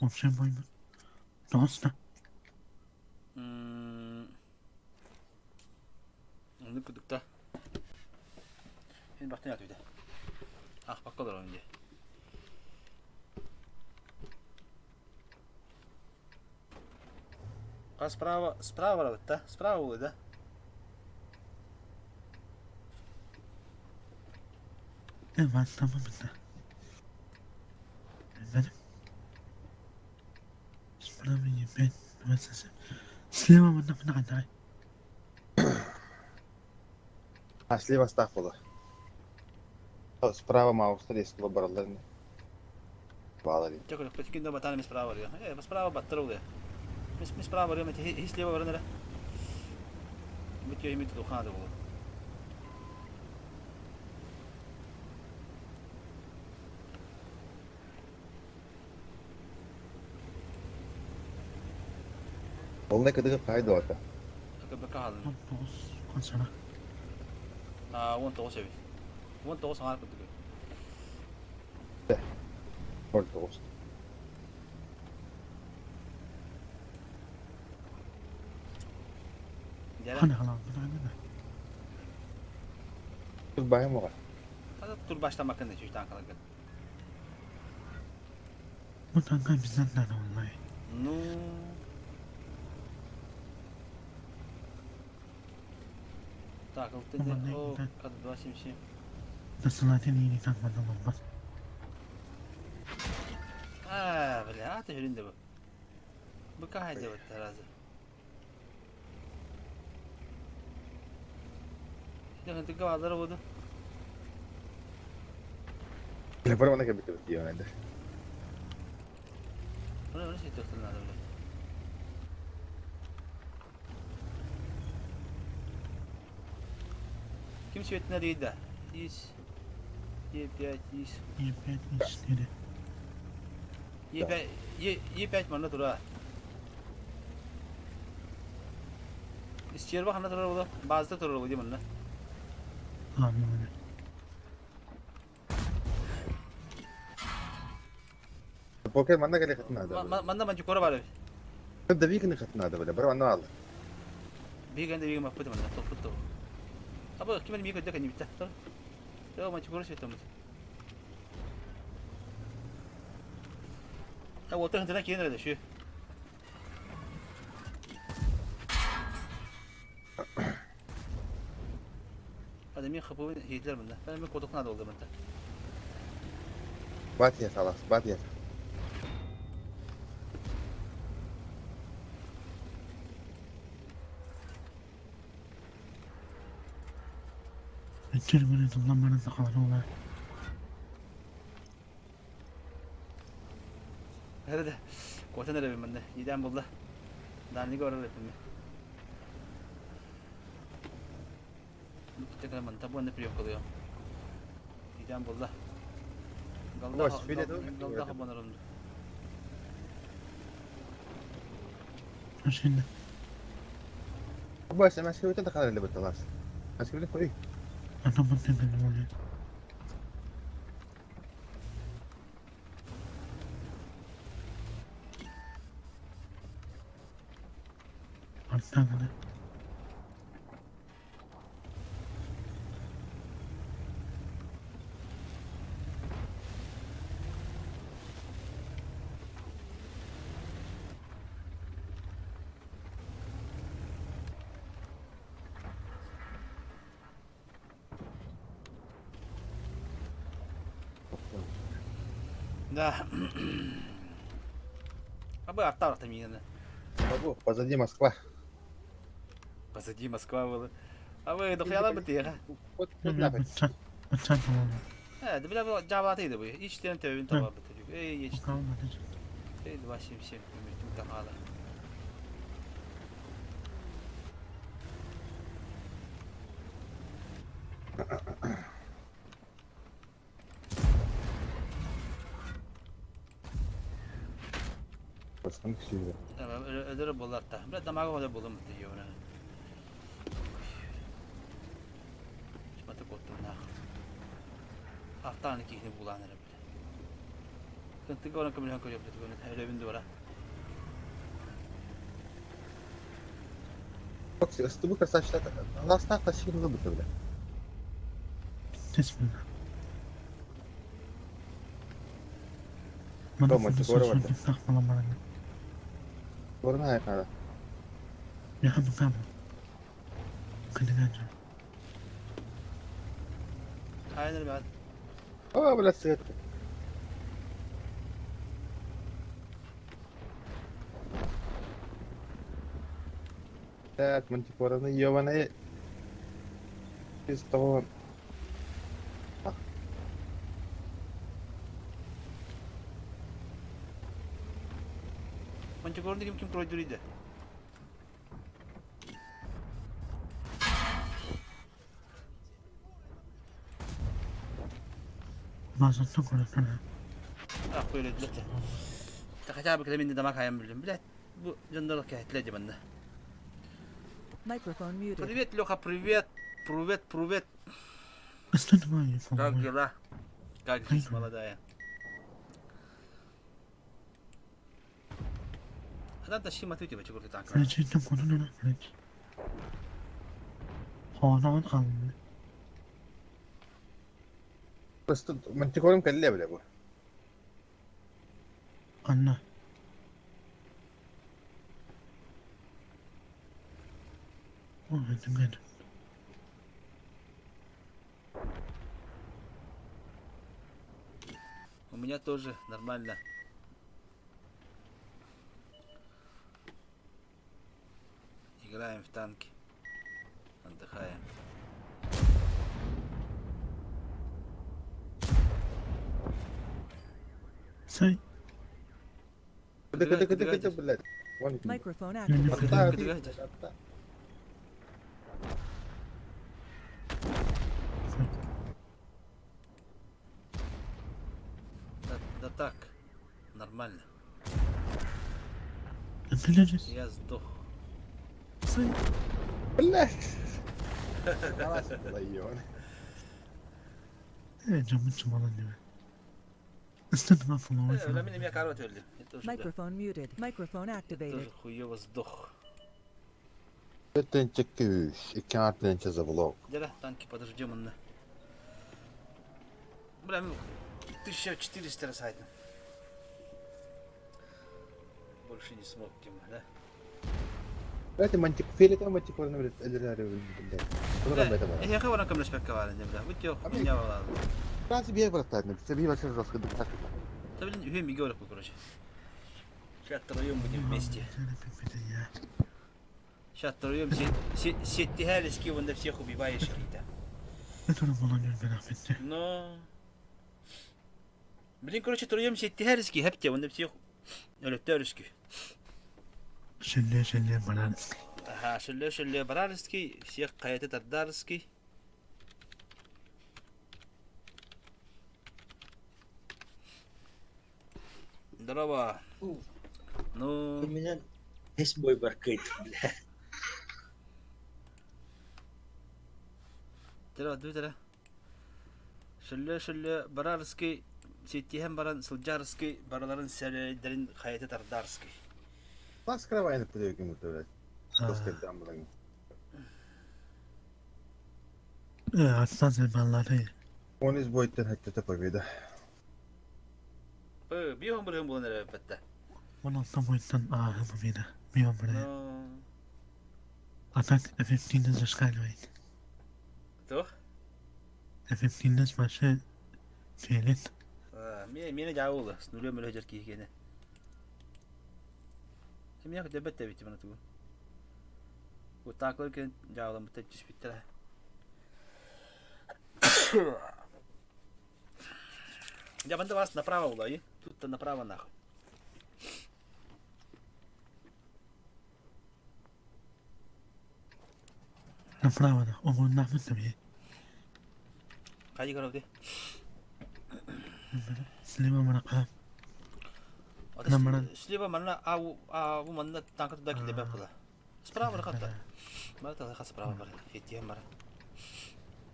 Вообще бойбут. Тоҕус да. Оннук курдук да. Мин бахтын атыыда. Аахпакка олоробун дии. А справа, справа барабыт да? Справа буолуо да? Э, баттаммын да. Билбэтим. Справа Е5, 27. Слева манна ханна ханнай. А слева став буолар. Справа Маустар ескілі баралар. Баалар. Чэ, көрөхпүт ким да батаан эмиэ справа барыа. Э, справа баттар буолуо. Мис мис справа барыам ити хи слева баран эрэ. Бу тиэһимит тутуохха наада буолуо. Ол не кыдыгы қай дуота? КБК хаалын. 19 консола. Аа, 19 эбит. 19 аҥаар курдук эбит. 19. Дьэ, Хана халаабыт да. Турбайым оҕа. Хата турбаштамаккын да чүүчтээн каларгын. Бу танка bizden nerede vallahi. Ну... Так, ЛТД, О, К277. Насылатын иини танкандан olmaz. А, бля, а ты хүрүн да бу. Бу кахай да бу таразы. Дьэ, баалара буду. Телефон мана кэбит диэн энде. Оны оны сетиохтун надо, бля. Ким светина рейда? Ис. Е5, Ис. Е5, Е4. Е5, Е, Е5 манна тура. Исчерба ханна турар була. Базда турар була манна. Ааммын. Покер манна кэлэ хатнаада. Манна манчу кора бар. Давикны хатнаада бля, бар манна алла. Биген де биген маппыт манна топпут то. Аба ким миги көдө кани битта. Тор. Тоо манчу кора светомут. А вот тэн киэн эрэ шүү. Hadi min хапы хитлер мында. Ben min kodukna da oldu mında. Бат ес алас, бат ес. Өттөр күнү туллан баран сахалар ола. Nerede? Kota nerede ben de? Neden buldu? Daha ne görür ettim. Tekrar ben tabu ne priyo kalıyor. Neden buldu? Galda Boş, file de galda habanarım. Şimdi Баш, мен скрибитен таханар эле бит алас. Аскрибитен кой. ата баттан кэлэн ола. Аттан да. Да. А бы артар там yine. Могу, позади Москва. Позади Москва была. А вы дохуяла бы ты, Вот Бля, нахуй. баччат. Баччат ола. Э, да бля, жабалаты да бу. Ичтен төбүн таба бит. Эй, ич. Окалмады. Эй, 277 үмүтүм тахала. Баскан киши. Ödürü bullar da. Бля, дамага ода булым бит йора. Чмата коттум на. Автан кихни буланыр бля. Тыга баран көмөлөһөн көрүөм этэ, өлөбүн да бара. СТБ красавчик Аластаах тащил быта бля. Тесмина. Мана Тома, фото скоро вот. сах маламарана. Горна айкара. Я хам. Кандиганжа. Хайнер бат. О, бля, свет. Так, мантикораны ебаные. Из того. Мантикорны ким ким пройдуриде. Базаттан көрөтөнө. Ах, көйлөдүлэр. Та хотя бы кэлэмин дамак хайан билим. Блядь, бу дьоннор кэһэтилэр дьэ манна. Microphone muted. Привет, Леха, привет. Привет, привет. Ыстан Как дела? Как жизнь молодая? Ханан тащи матю тебя, чего ты так? Френчиттен конунuna French. Хоонон алны. Просто мантикорым кэллэ бля бу. Анна. О, это good. У меня тоже нормально. Играем в танки. Отдыхаем. Сай. Кыды кыды кыды кыды, блядь. Вон. Microphone Мен activated. Атта, Кыды, ты, кыды. атта. Да, да так. Нормально. Билeriz. Я сдох. Сай. Блядь. Бля, ебаный. Э, жамын чумалан диbe. Ыстан ма фуловой. Бля, меня корот өлдүм. Я тоже, бля, Microphone muted. Microphone тоже activated. хуёво сдох. Тенче күүс, икки артынча заблок. Дела, танки подождем онна. Бля, ну, 1400 рассадим. Больше не смог, Дима, да? Блядь, мантик филета мантикорны блядь, эллер блядь. Куда это было? Я хаваран кам респект кавален, бля. Будь я хуйня вала. Раз бей брат, на тебе вообще жестко так. Да блин, үһү миге орап короче. Сейчас втроем будем вместе. Сейчас втроем сеттихалиски вон да всех убиваешь какие-то. Это болан ben affetti. Но... Блин, короче, втроем сеттихалиски хепте вон да всех өлөттөрүскү. Шелле шелле баранский. Ага, шелле шелле барарский, всех каяты тардарский. Здорово. Ну, У меня весь бой баркает, бля. Здорово, дмитрий. Шелле шелле барарский, сеттиһэн баран сылдьарский, бараларын сэлэйдэрин хайаты тардарский. Бас кровайны пүдөгүм блядь. Жестко там блядь. Э, аттан зелбаллары. Он из бойтен хаттата победа. Э, бион бирген буолан эрэ бэтте. Он алта бойттан ааһы победа. Мион бре. Ну, А так эффективно зашкаливает. туох? Эффективность вообще фиолет. Миэнэ дьаабыла, с нулем өлө дьэр киһи киэнэ. Эмиэ дэбэт тэбити мана тугун. Утаклар кен дьаабылан бытта түспүттэрэ. Я банда вас направо улай. Тут-то направо нахуй. Направо да. Оҕун нахмыт таби. Хайди көрөбүт. Слева марака. Намаран. Слева манна ау ау манна танка туда килебе була. Справа раката. Мара та справа бар. Хеттиэн бар.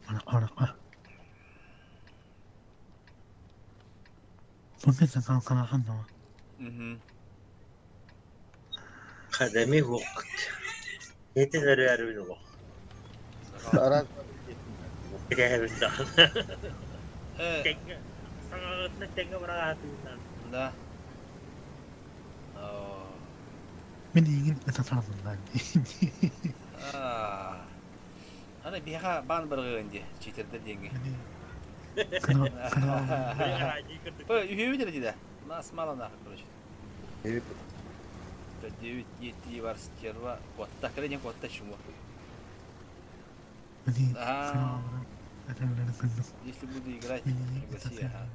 Марака марака. Угу. Хадами уохпут. Итин өрөөрүбүн олох. Раз. Кэтэһэбин даҕаны. Э, Тэҥҥэ саҥаҕытынан тэҥҥэ быраҕаатыгынан. Да. Оо. Мин эйигин ытатаабын дии. Аа. Аны биһиэхэ баан бырҕыгын дии, читердэр диэҥҥэ. Үһүөбүт эрэ дии Нас мало нахуй, короче. 9 ети бар стерва. Куотта, кэлэ диэн куотта чему. Ага. Если буду играть, пригласи, ага.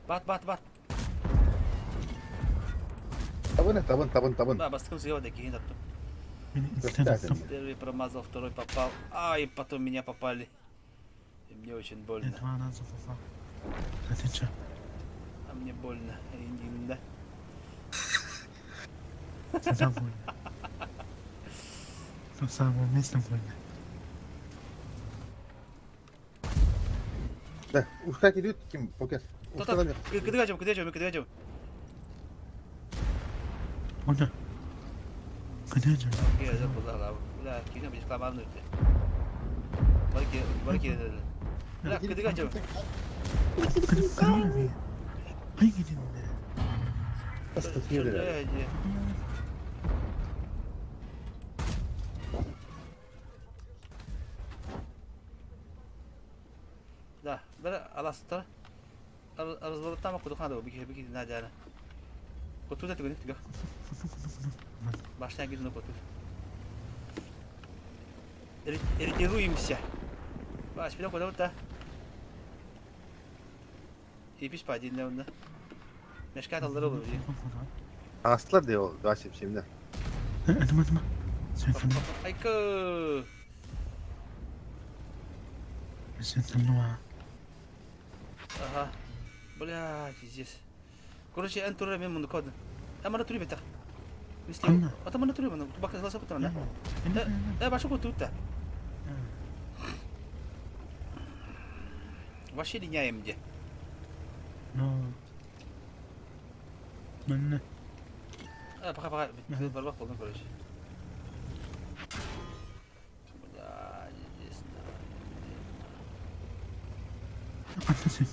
Бат, бат, бат. Табын, табын, табын, табын. Да, бастакым сыгава да киһин таптым. Первый промазал, второй попал. Ай, потом меня попали. И мне очень больно. А мне больно. Индимда. Да, устать идет ким покер. Кыдыгачым, кыдыгачым, кыдыгачым. Кыдыгачым. Да, бара аластар. Разворотама кудухана бики бики надяна. Котуда түгүнү түгө. Башня гидно котур. Ретируемся. Баш, бile куда Ипиш падин онда. Мешкат алдыр olur diye. Астылар де ол, 277. Айкы. Ага. Бля, пиздец. Короче, эн тура мен муну код. Амара тури бетах. Мисли. Атамана тури муну. Бак ласа кутана. Э, башу кутута. Вообще линяем где. А, пока, пока. Барбах болдум, короче. Бля, здесь.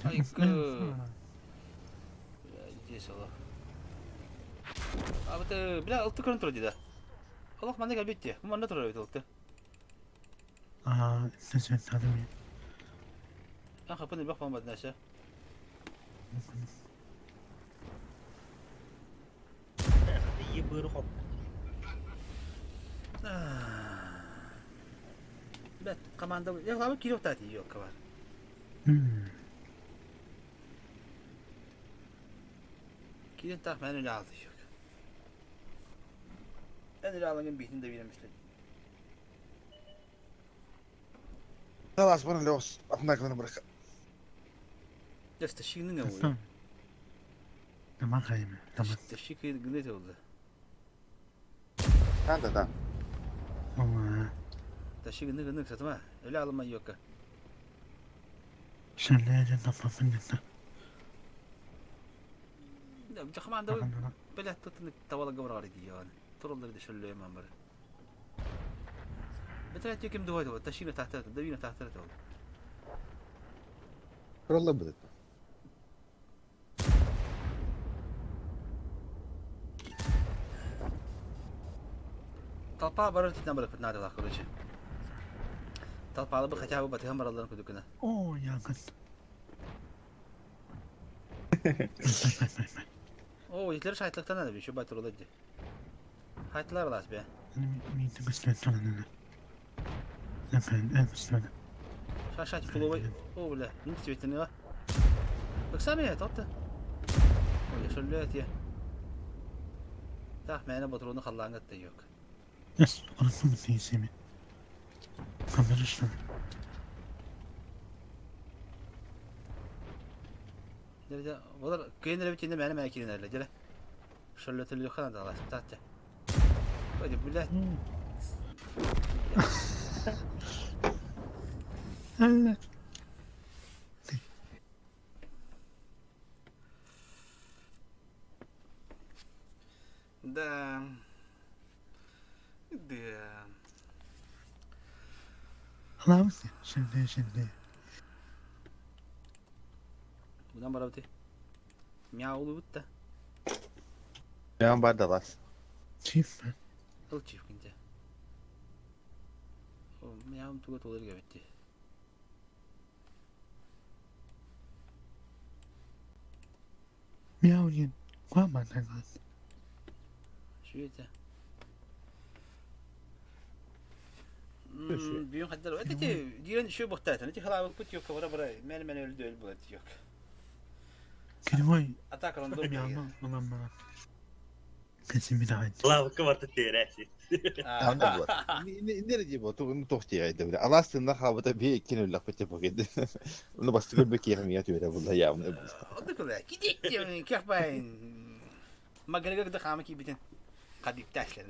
Айкы. Бля, здесь Аллах. А вот, бля, алты көрін тұр дейді. Аллах манда кәлбетте. Манда тұр бит алты. А, хапын бақ бамбад наша. Ийи быыры хоп. Бля, команда... Я главы Кирилл тати ёлка бар. Кирилл так мен öyle aldı yok. Ben öyle alın bitin de bilemişler. Талас баны леос, атнакны бырак. Дәстә шигнең ул. Дәстә гынет oldu. Да, да, да. Дәстә гыны сатма. Öyle alınma yok. Да, команда бля тотын тавала гаврар иди яны. Туралар да шөлле мен бар. Бетер ким дугай да ташина тахта давина тахта да. Ролла будет. Толпа барыр титен барып надо ла короче. Толпалы бы хотя бы батыган бараларын күдүкүнө. О, итлер шайтлыктан ада еще батыр олады. Хайтлар лас бе. Шашать фуловой. О, бля, не цветный Так сами это то. Ой, шөллөт я. Так, мени батыруну халлаңат да yok. Nerede? Olar кыйын бит инде мени мени киренерле, деле. Шөллөтүлү хана да лас. Татя. Ой, бля. Şimdi şimdi. Bundan барабыт. Мяулубут да. Мяу бар да лас. Чиф мен. Ыл чиф кинде. Мяум туга толыр гебетти. Мяу диэн куһаҕан таҥас. Шүөтэ. Бүгүн хаддар эти диэн шү бухтаатан эти халаабыппыт yok бара бара мен мен өлдү өл булат yok. Кривой Атака рондо мяу ылан баран. Кэсимин Лавка барта тиэрээси. Анда буолар. Нere дии бу тугун туох диэҕэй да алаас тынна хаабыта бии иккин өллөхпүт деп бу Уну бастыгыр бу киэхэ миа түөрэ булла яамны Онду кула кидик кехбайн. Макгрегор да хаама киибитин хабиптаашлар.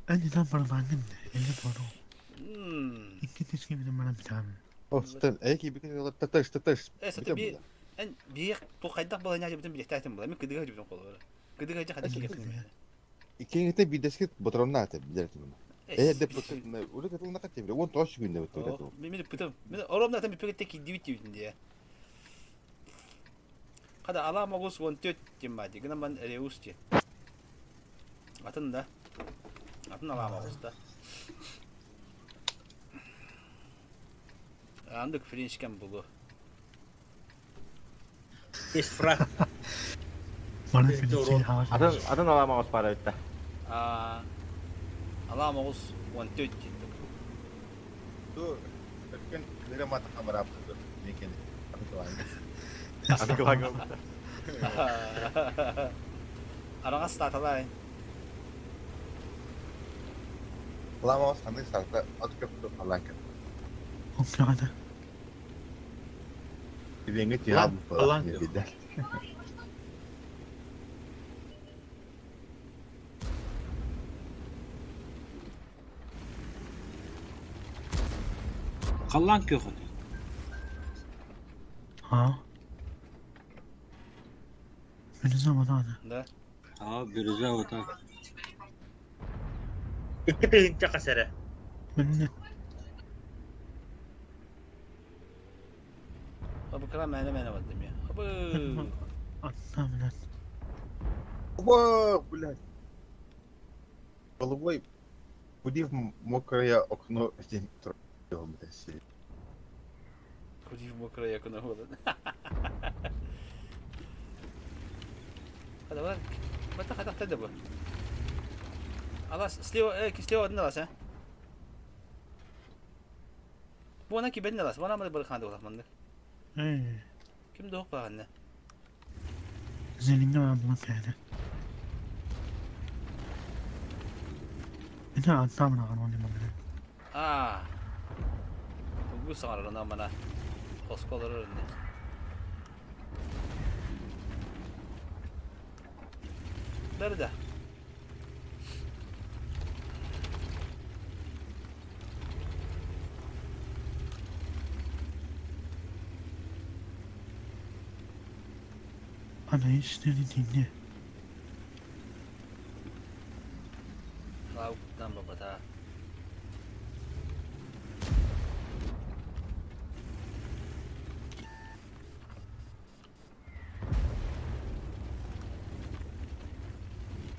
Эн баралаангын эле боru. Икки тискибитин баран битаамын. Остан эки бикин таташ таташ. Э сата би эн биир тухайдах баланя жибитин билехтаатин була. Мен кыдыга жибитин колор. Кыдыга жа хада килефин. Иккингите бидеске ботроннаате билер тим. Э деп улы кытылна катты биле. Он тош күндө бут. Мен пытым. Мен оромна там бипегетте кидибит дибитин дия. Хада ала могус он төт тем бади. Гына ман реус те. Атын да. Атын ала могус да. Андык френчкен булу. Есть фраг. Баран филипсин хавас. Атын атын аламаҕыс баар эбит да. А ала могус он төт тем. Ту өткөн бере мата камара бу. Мекен. Аты кылагы. Араңас таталай. Ламас ханы сарта ат көптү халака. Окрада. Бибеңе тиям Алан. бу. Халлан көхөт. Ha. Бирүзэ бодоона. Да. Аа, бирүзэ ота. Икки тыһыынча хасара. Мэннэ Абы кыра мәне мәне бардым я. Абы. аттаамынан. О, блядь. Головой куди в мокрое окно день блядь. Куди в мокрое окно голод. Хада бар. Бата хада хада бу. Алас слева слева одна лас, а. Бу ана ки бенне лас. Бу ана мады бар ханды улах манды. Э. Ким дох баганны? Зелинге баран булан кээде. Ити аттаамын аҕан онни манна. А. Бу саңар она мана. Хосколор өрүнне. Берде. Ана истери динне. Лауктан бабата.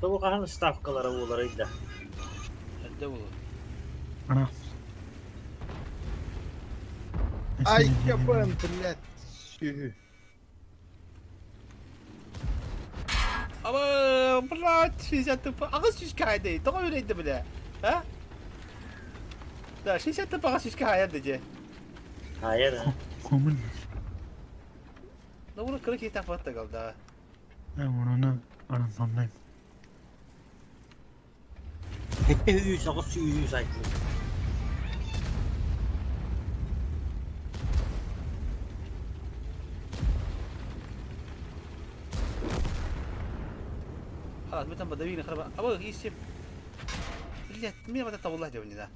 Тобу хаһан ставкалара буолар да. Эрде булу. Ана. Ай, кабан, блядь. Сүү. Аба, блядь, 60 тп. Ага сүскә хайды. Тоҕо үрейді биле. А? Да, 60 тп ага сүскә хайды же. Хайа да. Комун. Да ура кыры кетен фатта калда. Э онона аран тамнайм. Хетте хүйүс аҕыс сүүс айтты. خلاص متى بدويني خرب ابغى يسيب. Блядь, мне вот это уладил не да.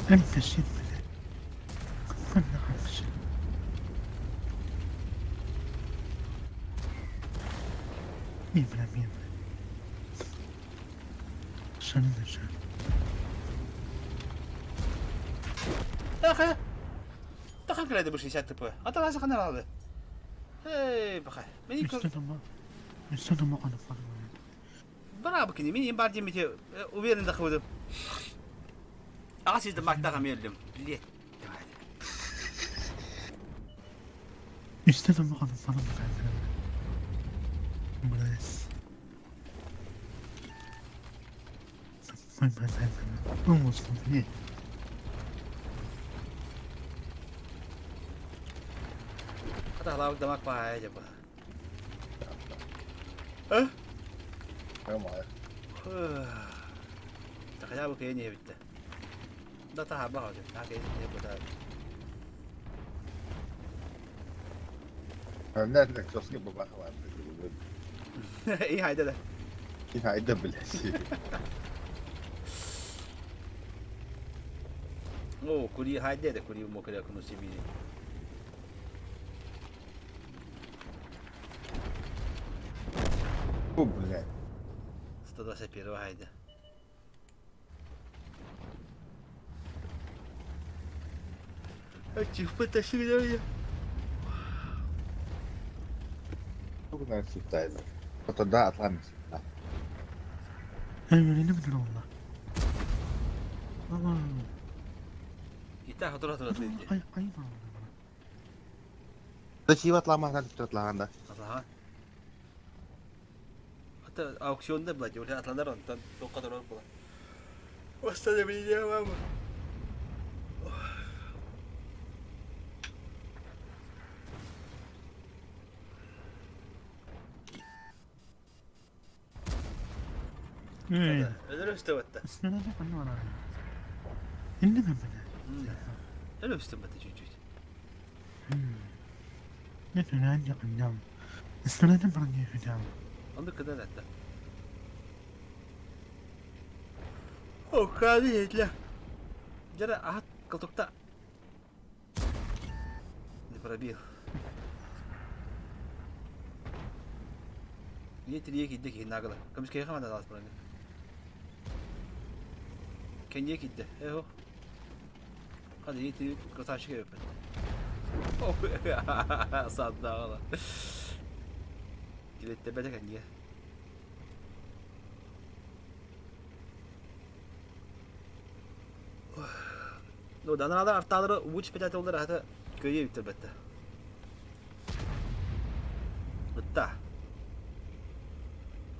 Эмпесин биле. Кынна хамсы. Мин биле мин биле. Таха. Таха кэлэди бу 60 тп. Аталасы ханар алды. Эй, баха. Мени Браво кини, мин бар демите уверен да хвыдым. Ага сизди мактага мелдим. Билет. Хатаалаабыт дамак баайа дьэ быһа. Такая бу кэйэн иһэбиттэ. Да таһаарбах оту. Таһа кэйэн иһэ бутаа. И хайда да. Хайда блядь. О, кури хайда да кури мокря куну себе. Фу, блядь. 121 хайда. Чих потащили Сколько наверное, сутайно. Это да, атлант. Да. Итак, отура тура тыйды. Да чего отлама, надо тут атлана, да. Атлаха. Ата аукционда блядь, уже атланар онтон тоққа турар була. Восстановление мама. Өлөр өстө батта. Өлөр өстө батта чуть-чуть. Онды кыдан атта. О, кады етле. Жара ат колтукта. Не пробил. Не три кидде ки нагла. Көмүскэ хамада далас бараны. Кенье кидде. Эхо. Hadi iyi три красавчик өпөт. Саддагала. Килетте бәдә кенье. Ну, даналар артталары уч петят олдар хата көйе биттер бетте. Бытта.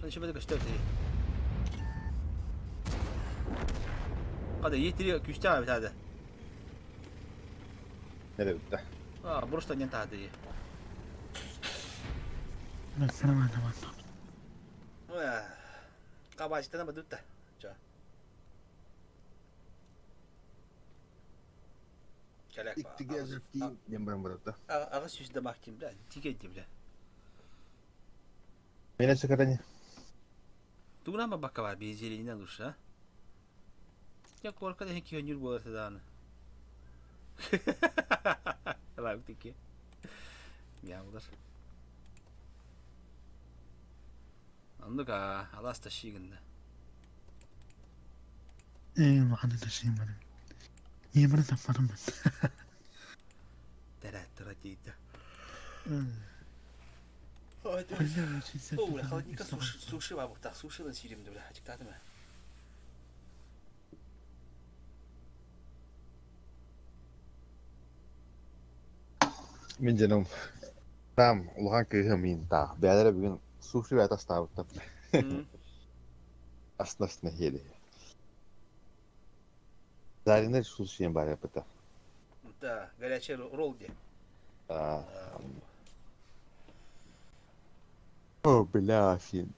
Hadi şu бәдә көстөр ти. Hadi iyi три күстә бит hadi. Nerede bitti? А, бурышта нен тады. Кабачтан ба дутта. Ча. Келек ба. Иттиге Дем барым да. Ага сүз дамак ким бля, тиге дим бля. Меня все не. Тугунан ба бакка бар безелинен душа. Я корка да хеки хөнүр болар таданы. Лайк тики. Я булар. Андыка аласта шигинде. Терәт дейді. О, бля, холодника суши, суши бабuk так, суши сиримді, бля, ачыктады ма? Мен жаным. Там улахан кыыһым мин та. Бәләре бүгүн суши бәт астабыт. Астына хеде. Зарина суши бар япыта. Да, горячий ролл де. А. О, бля, фин.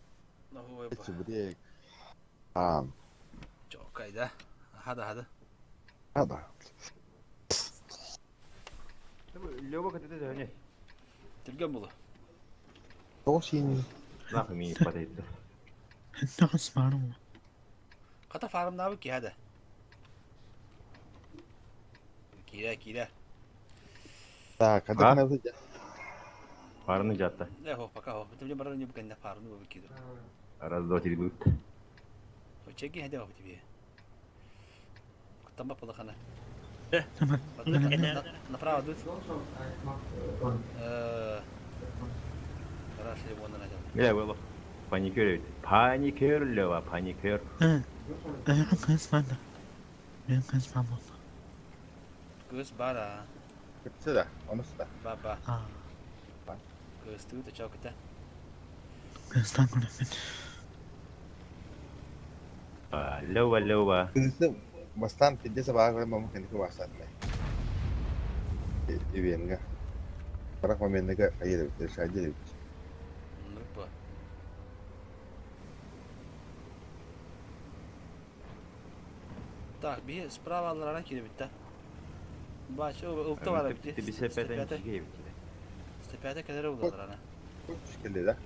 Ну, Эти А, Чокай, да? Хада, хада. хада. Лёва катete дөнө. Түрген булу. Тосин. Нахуй ми падает. Ката фарымнабы ки хада. Кире, кире. Так, когда А? kana бит. Парны жатта. Э, хо, пока хо. Битим баран не букенде фарымны бу кидер. Раз, два, три, будет. Чеги хәдә бу тебе. Куттанба пылахана. Направо дуть. Хорошо, вон она. Бля, было. Паникер. Паникер, Лева, паникер. Кыз бар да. Мен кыз бар болду. Кыз бар а. Кытсы да, онысы да. Баба. Кыз ты чокта. Кыздан көрөмүн. Лева, Лева. Кызы бастан пидде сабаға көрөн мамы кеники бастан мен. Ивенге. Барак моментге айыр бит, шайдыр бит. Нұрпа. Так, би справа алларана кире бит да. Бач, ылты бар бит. Ты бise пятен чиге бит. 105 кәдәре булалар ана. Келди да.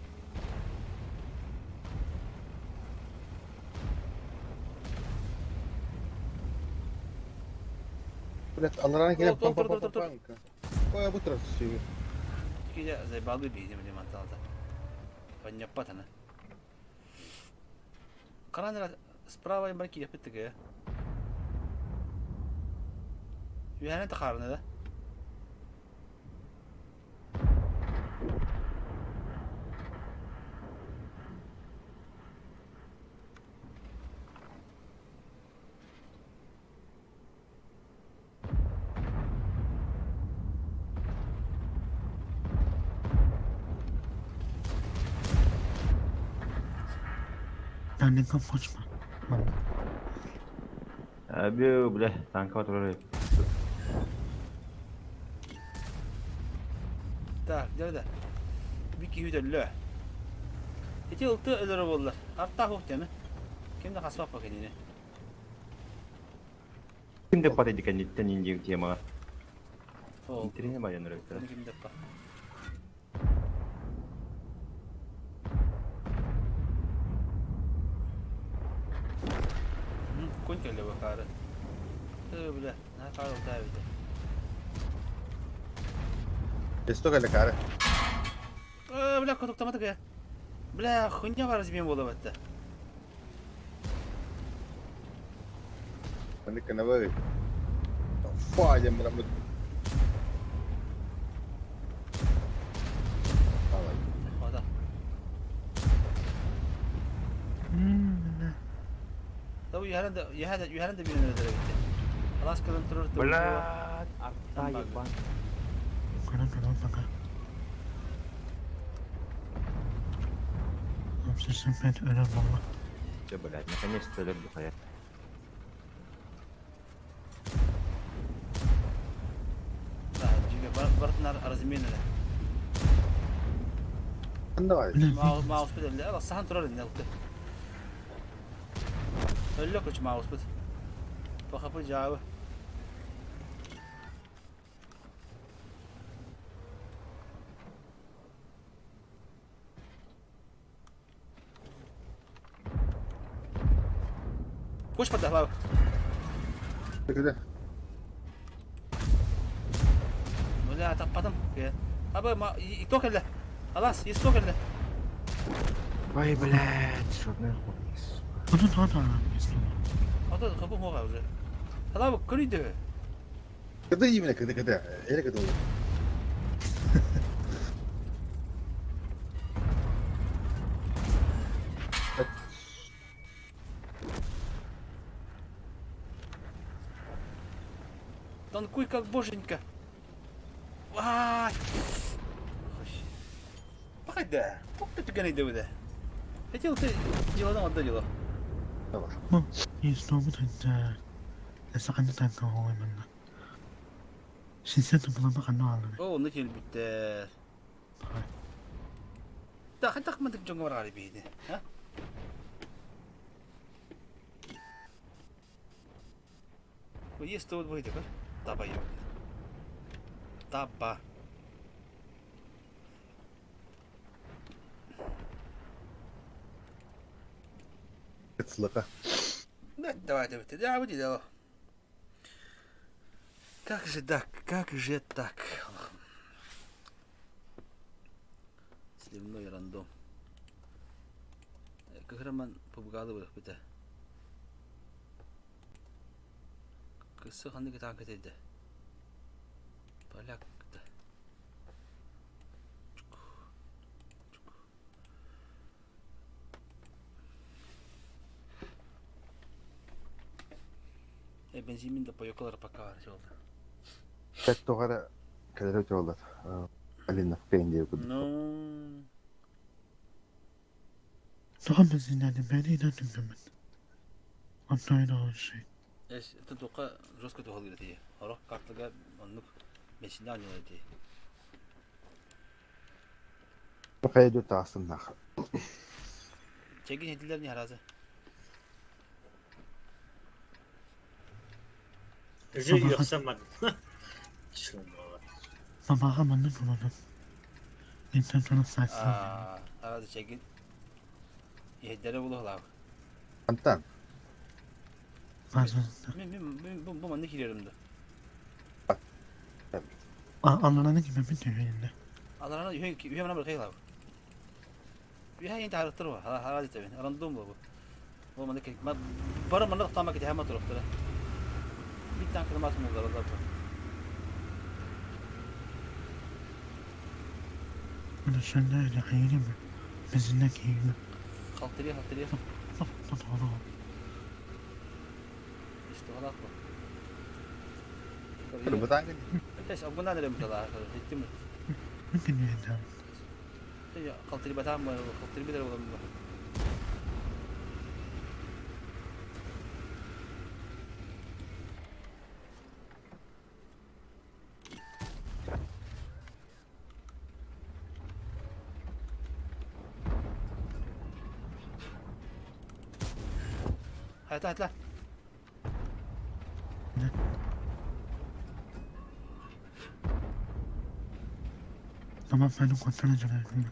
Блять, алларана келе Тур, тур, тур, тур, тур. Ой, бу турас сүйү. Киде зайбалы бейди мени манталда. Понятно ана. Каранра справа им барки япыттыгы. Үһәнен тахарны да. Данника кочма. Манна. Abi, бля, танка отурар. Так, дәрдә. Бик юдәлле. Эти ылты өлөрө боллар. Артта хук теме. Кимде касбап бакыны. Кимде пат эдикен ниттен инди тема. Ол. Интерне баян өрөктөр. Кимде па. Конь келе бакары. Э, бля, на кары улта бит. Esto келе кары. Э, бля, котуктамадык я. Бля, хуйня бар размен болду бетте. Маны кана Фа, я мрам. Давай. Хада. Tabu yuharında yuharında yuharında birini öldüre bitti. Alaska'dan turur turur. Бля, арта ебан. Көрөн көрөн бака. Обсессив өлөр болла. Все, блядь, наконец-то өлөр бухая. Да, жиге бартынар разменele. Давай. Маус бит эле. Ала сахан турар инде алты. Өллө көч маус бит. Бахапы жабы. Кош подала. Кыды. Бля, таппадым. Абы ма иток эле. Алас, исток эле. Ой, блядь, что нахуй. Bunu да Ата капы мога уже. Ала көрүйдү. Кыды именно кыды кыды. Эле кыды. Танкуй как боженька. Вай. Погоди. Пок ты түгән иде үдә. Хотел ты дело одно дело. Бу истобут это Эсаканы танка ой манна. Синсен булама канна алды. О, ну кел битте. Да, хантак мындык жоңго бар бейди. А? Есть то вот будет, Таба ё. Таба. Кытсылыка. Да, давай, давай, да, будет дело. Как же так, как же так? Сливной рандом. Кахраман побгалы бите. Кысы ханнык ытаан кэтэйдэ? Поляк да. Э, бензин да поёкалар пока бар жолда. Тэт тоҕо эрэ кэлэрэ чуоллар. Алиновка индия курдук. Ну, Саха бензиннээни бэйэни түҥнэммит. Онтон олорсуй. эс, это туха жестко туһалыыр этии. Орох картага оннук бензиннээх оонньуулар этии. Хайа таасыннах. Чэгин этилэр не харазы. Өзү үөхсэн барда. Сабаҕа маннык олорон. Интэн туран саайсан. Аразы чэгин. Иһэйдэрэ булуһалаах. Антан. Мен мен бу бу маннык киирэрим да. Аллараны кимэпин төһөннө. Аллараны үһэ үһэ мана быркай Үһэ ин таарыктар ба. Хара дитэбин. Рандом бу. Бу маннык бары манна тохтоoma кэтэһэ туруктара. Бит танкы мас муллар олар. Şöyle hayırım. Bizimle keyifli. Халтырия халтырия. Истоҕалаах бу. Тэс обгунан эрэ муталаа. Иттим. Халтырибатаам халтырибит эрэ буолан Хайта хайта. Tamam ben kontrol edeceğim.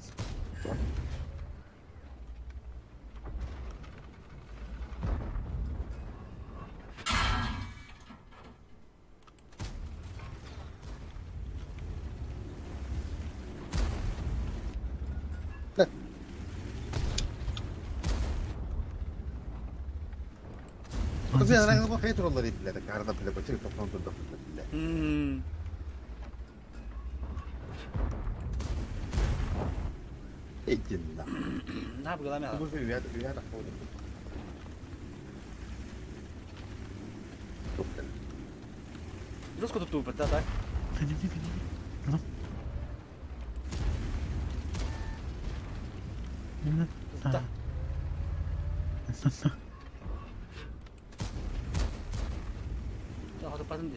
Наһаа быгалаамай Жестко тут да, так? Да. Да, 빠진데.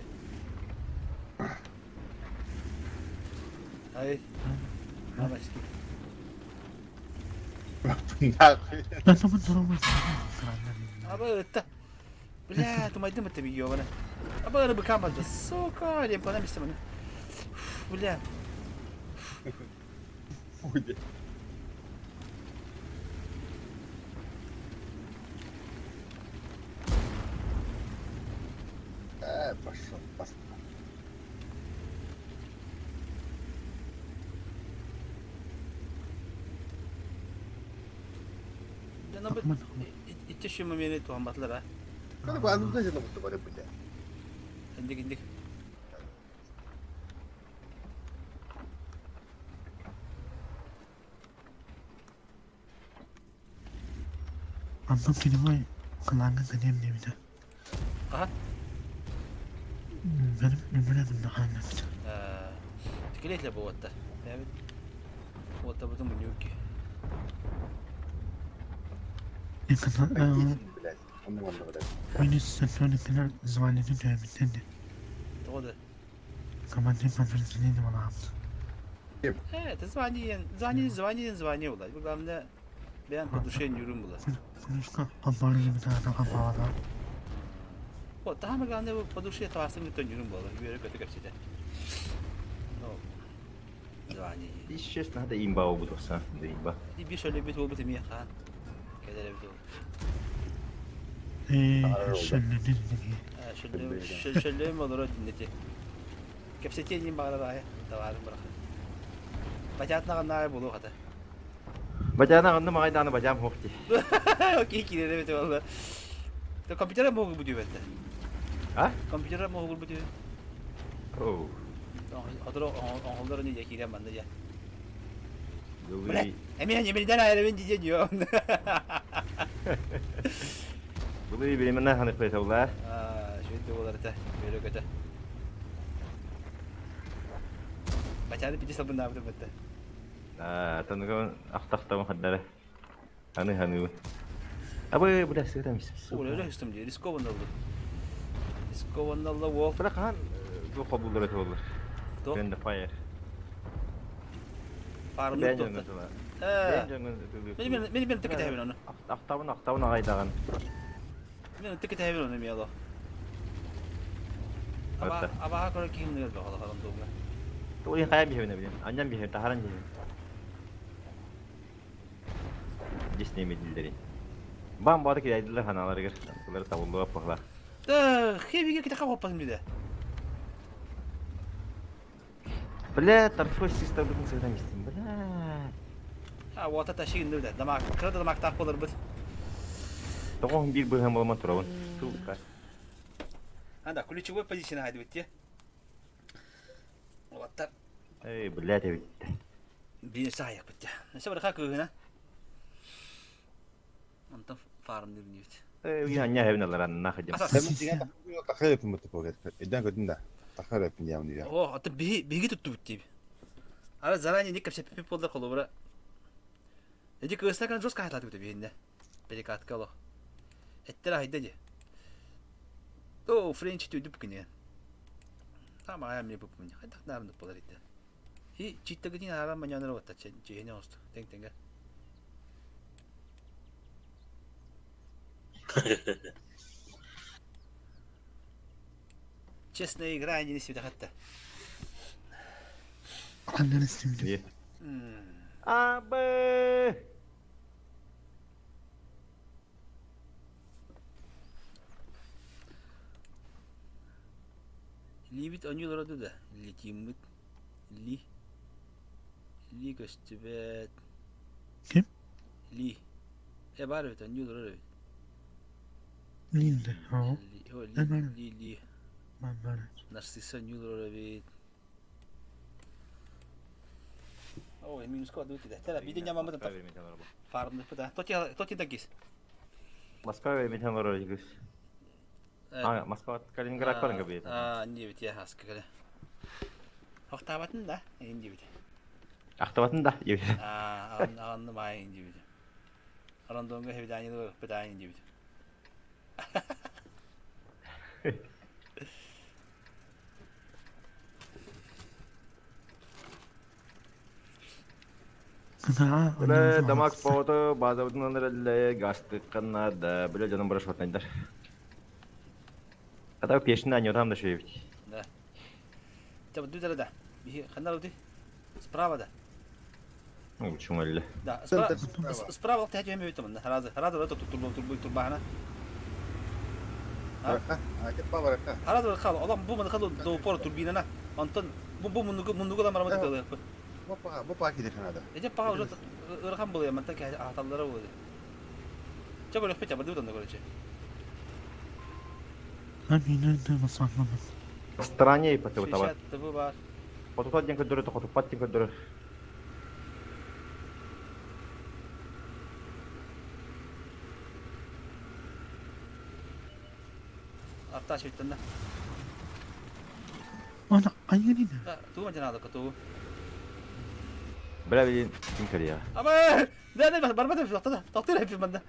아이, 아 맛있게. Аба, Бля, тумайдым это ёбана. Аба, рыбака мазда, сука, лем панамисте маны. Бля. Э, пошел, пошел. Да, но итте шума мени туамбатлар, а. Индик, индик. Онтон кинилэр кылааҥҥа кэлиэм диэбитэ. Аха. Бэрим да хаалларбыта. Тикилиэтлэ буолуота. Бэйэбит уоттабытын мунньук. Минус сотрудниктар званияны түһэрбиттэр дии. Тоҕо да? Командир подразделения буолаҕын. Э, это звание, звание, звание, звание буолар. Бу главное бэйэҥ по душе ньуурун буолар. Кунуска холбоору холбообото. Вот, самое главное по душе табаарсын кытта ньуурун буолар. Үөрэ-көтө кэпсэтэ. Ну, звание. Если честно, надо имба обудоса, да имба. Биир шөлөбүт буолбут эмиэ хаан. Кэлэр эбит ол. Ээ, шөллөнөр дии. Шөллөм олоро диннети. Кэпсэтиэн баҕарар аайы табаарын бырахар. Бачаатнаҕын аайы буолуох этэ. Бадьаана онно маҕайдааны бадьаам суох дии. Окей, киирэр эбит буолла. Компьютера могу будет это. А? Компьютера моһугурбут үһү. Оу. Сотору оҥоһуллар ини дьэ киирэн манна дьэ. Былый. Блядь, эмиэ ньимирдэн айарабын дии дьиэ. Былый времена ханы петовла. Аа, үчүгэй буолар этэ, үөрэ-көтө. Бачааны пити сабыннаабытым бэтте. Аа, таныгын ахтахтабын хаддара. Аны ханыбын. Абы, бля, сытам Ой, өлө истим дии, рискованно oldu. Рискованно уол. Бля, хаан бу хобуллар это боллар. Кто? Friend fire. Фармлык туохта. Ээ. Мин мин мин тык тэбин ону. Ахтабын ахтабын агайдаган. Мин тык тэбин ону миэло. Аба абаха көрө киһим нөр бахала халам туга. Тугын хайа биһэбин билин. Аннан биһэбин тахаран биһэбин. Дисни медиллери. Бам бары кидайдылар ханаларыгар. Тылары табыллыга пахла. Да, хебиге ките хаппасым диде. Бля, торфой систербытын сыгытан истим. Бля. А, уота ташигин да. Дамак, кыра да дамактаах боларбыт. Тоҕо биир быһан буламан турабын. Сука. Анда, ключевой позиция хайдыбыт те. Уоттар. Эй, блядь, эбит. Биир саайахпыт те. Несе барха кыыһына. Онтон фармдыр диэбит. Э, уйа хэбин алар анна хадьам. О, аты биһиги туттубут дип. Ара заранее не кэпсэппит буоллар холобура. Эди кыыстар кана жестко хатаатыбыт биһинне. Перекатка олох. Эттер ахайда ди. О, френч түйдүп күнү. Там аям не бупмун. Хайдах наарын болар итте. И читтагытин арам маняныр отта чехине осту. Тең теңге. Честная игра, не себе хатта. Аннан истибитим. Абы! Либит онюлар да. Литиммит. Ли. Ли көстүбэт. Ким? Ли. Э бар эбит онюлар эбит. Линде. Оо. Ли, о, ли, ли, ли. Маннары. Нарцисса онюлар эбит. Ой, минус код выйти. Тара, биде нямамы да. Фармды пыта. Тоти тоти дагис. Москва вермитен олорор дигис. А, Москва Калининград барынга бит. А, не бит я хаска кэлэ. Хохтаабатын да, ин дибит. Ахтабатын да. А, анны май ин дибит. Арандонга хебидани битани ин дибит. Бля, дамаг поводу базабытын эле гастыкканна да, бля, жаным бара шотнайдар. Ката пешин аньотам да шөйбит. Да. Тебя дүдәле да. Бихи ханна ди. Справа да. Ну, чуң эле. Да, справа. Справа тәҗ эме бит монда. Разы, разы да турбо турбо турбана. Разы хал, алам бу моны хал до упора турбинана. Антон бу бу мунугу мунугу да марамат кылы. Эже пага уже ырхан булы мантан ки аталлары булы. Ча бөлөк печа барды онда короче. Аминен басаннамын. В стране и потыбытаба. 60 бу бар. Хотутат ден көдөрө, хотупат ден көдөрө. Арта шөйттен да. Ана айгенин. Туу мажанады туу. Бля, билин ким көрüyor? Ама, да да барбат тохта тохта хеп манда.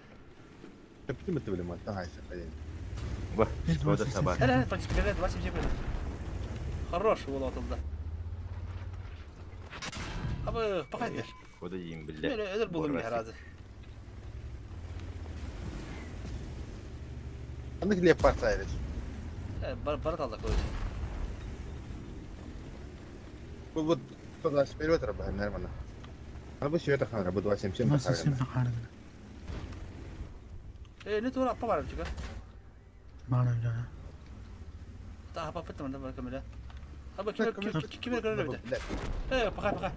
Ба, Шкода саба. Һәр практически 27 Хорош уол атылды. Абы, пахайды. Шкода дейм биле. Мен өдөр булдум я разы. Бар бар талда короче. Басасым тахарыгына. Э, не тура апа бар чука. Баарым жана. Та апа пыт манда бар камера. Аба ким ким ким көрөр бит. Э, пахай пахай.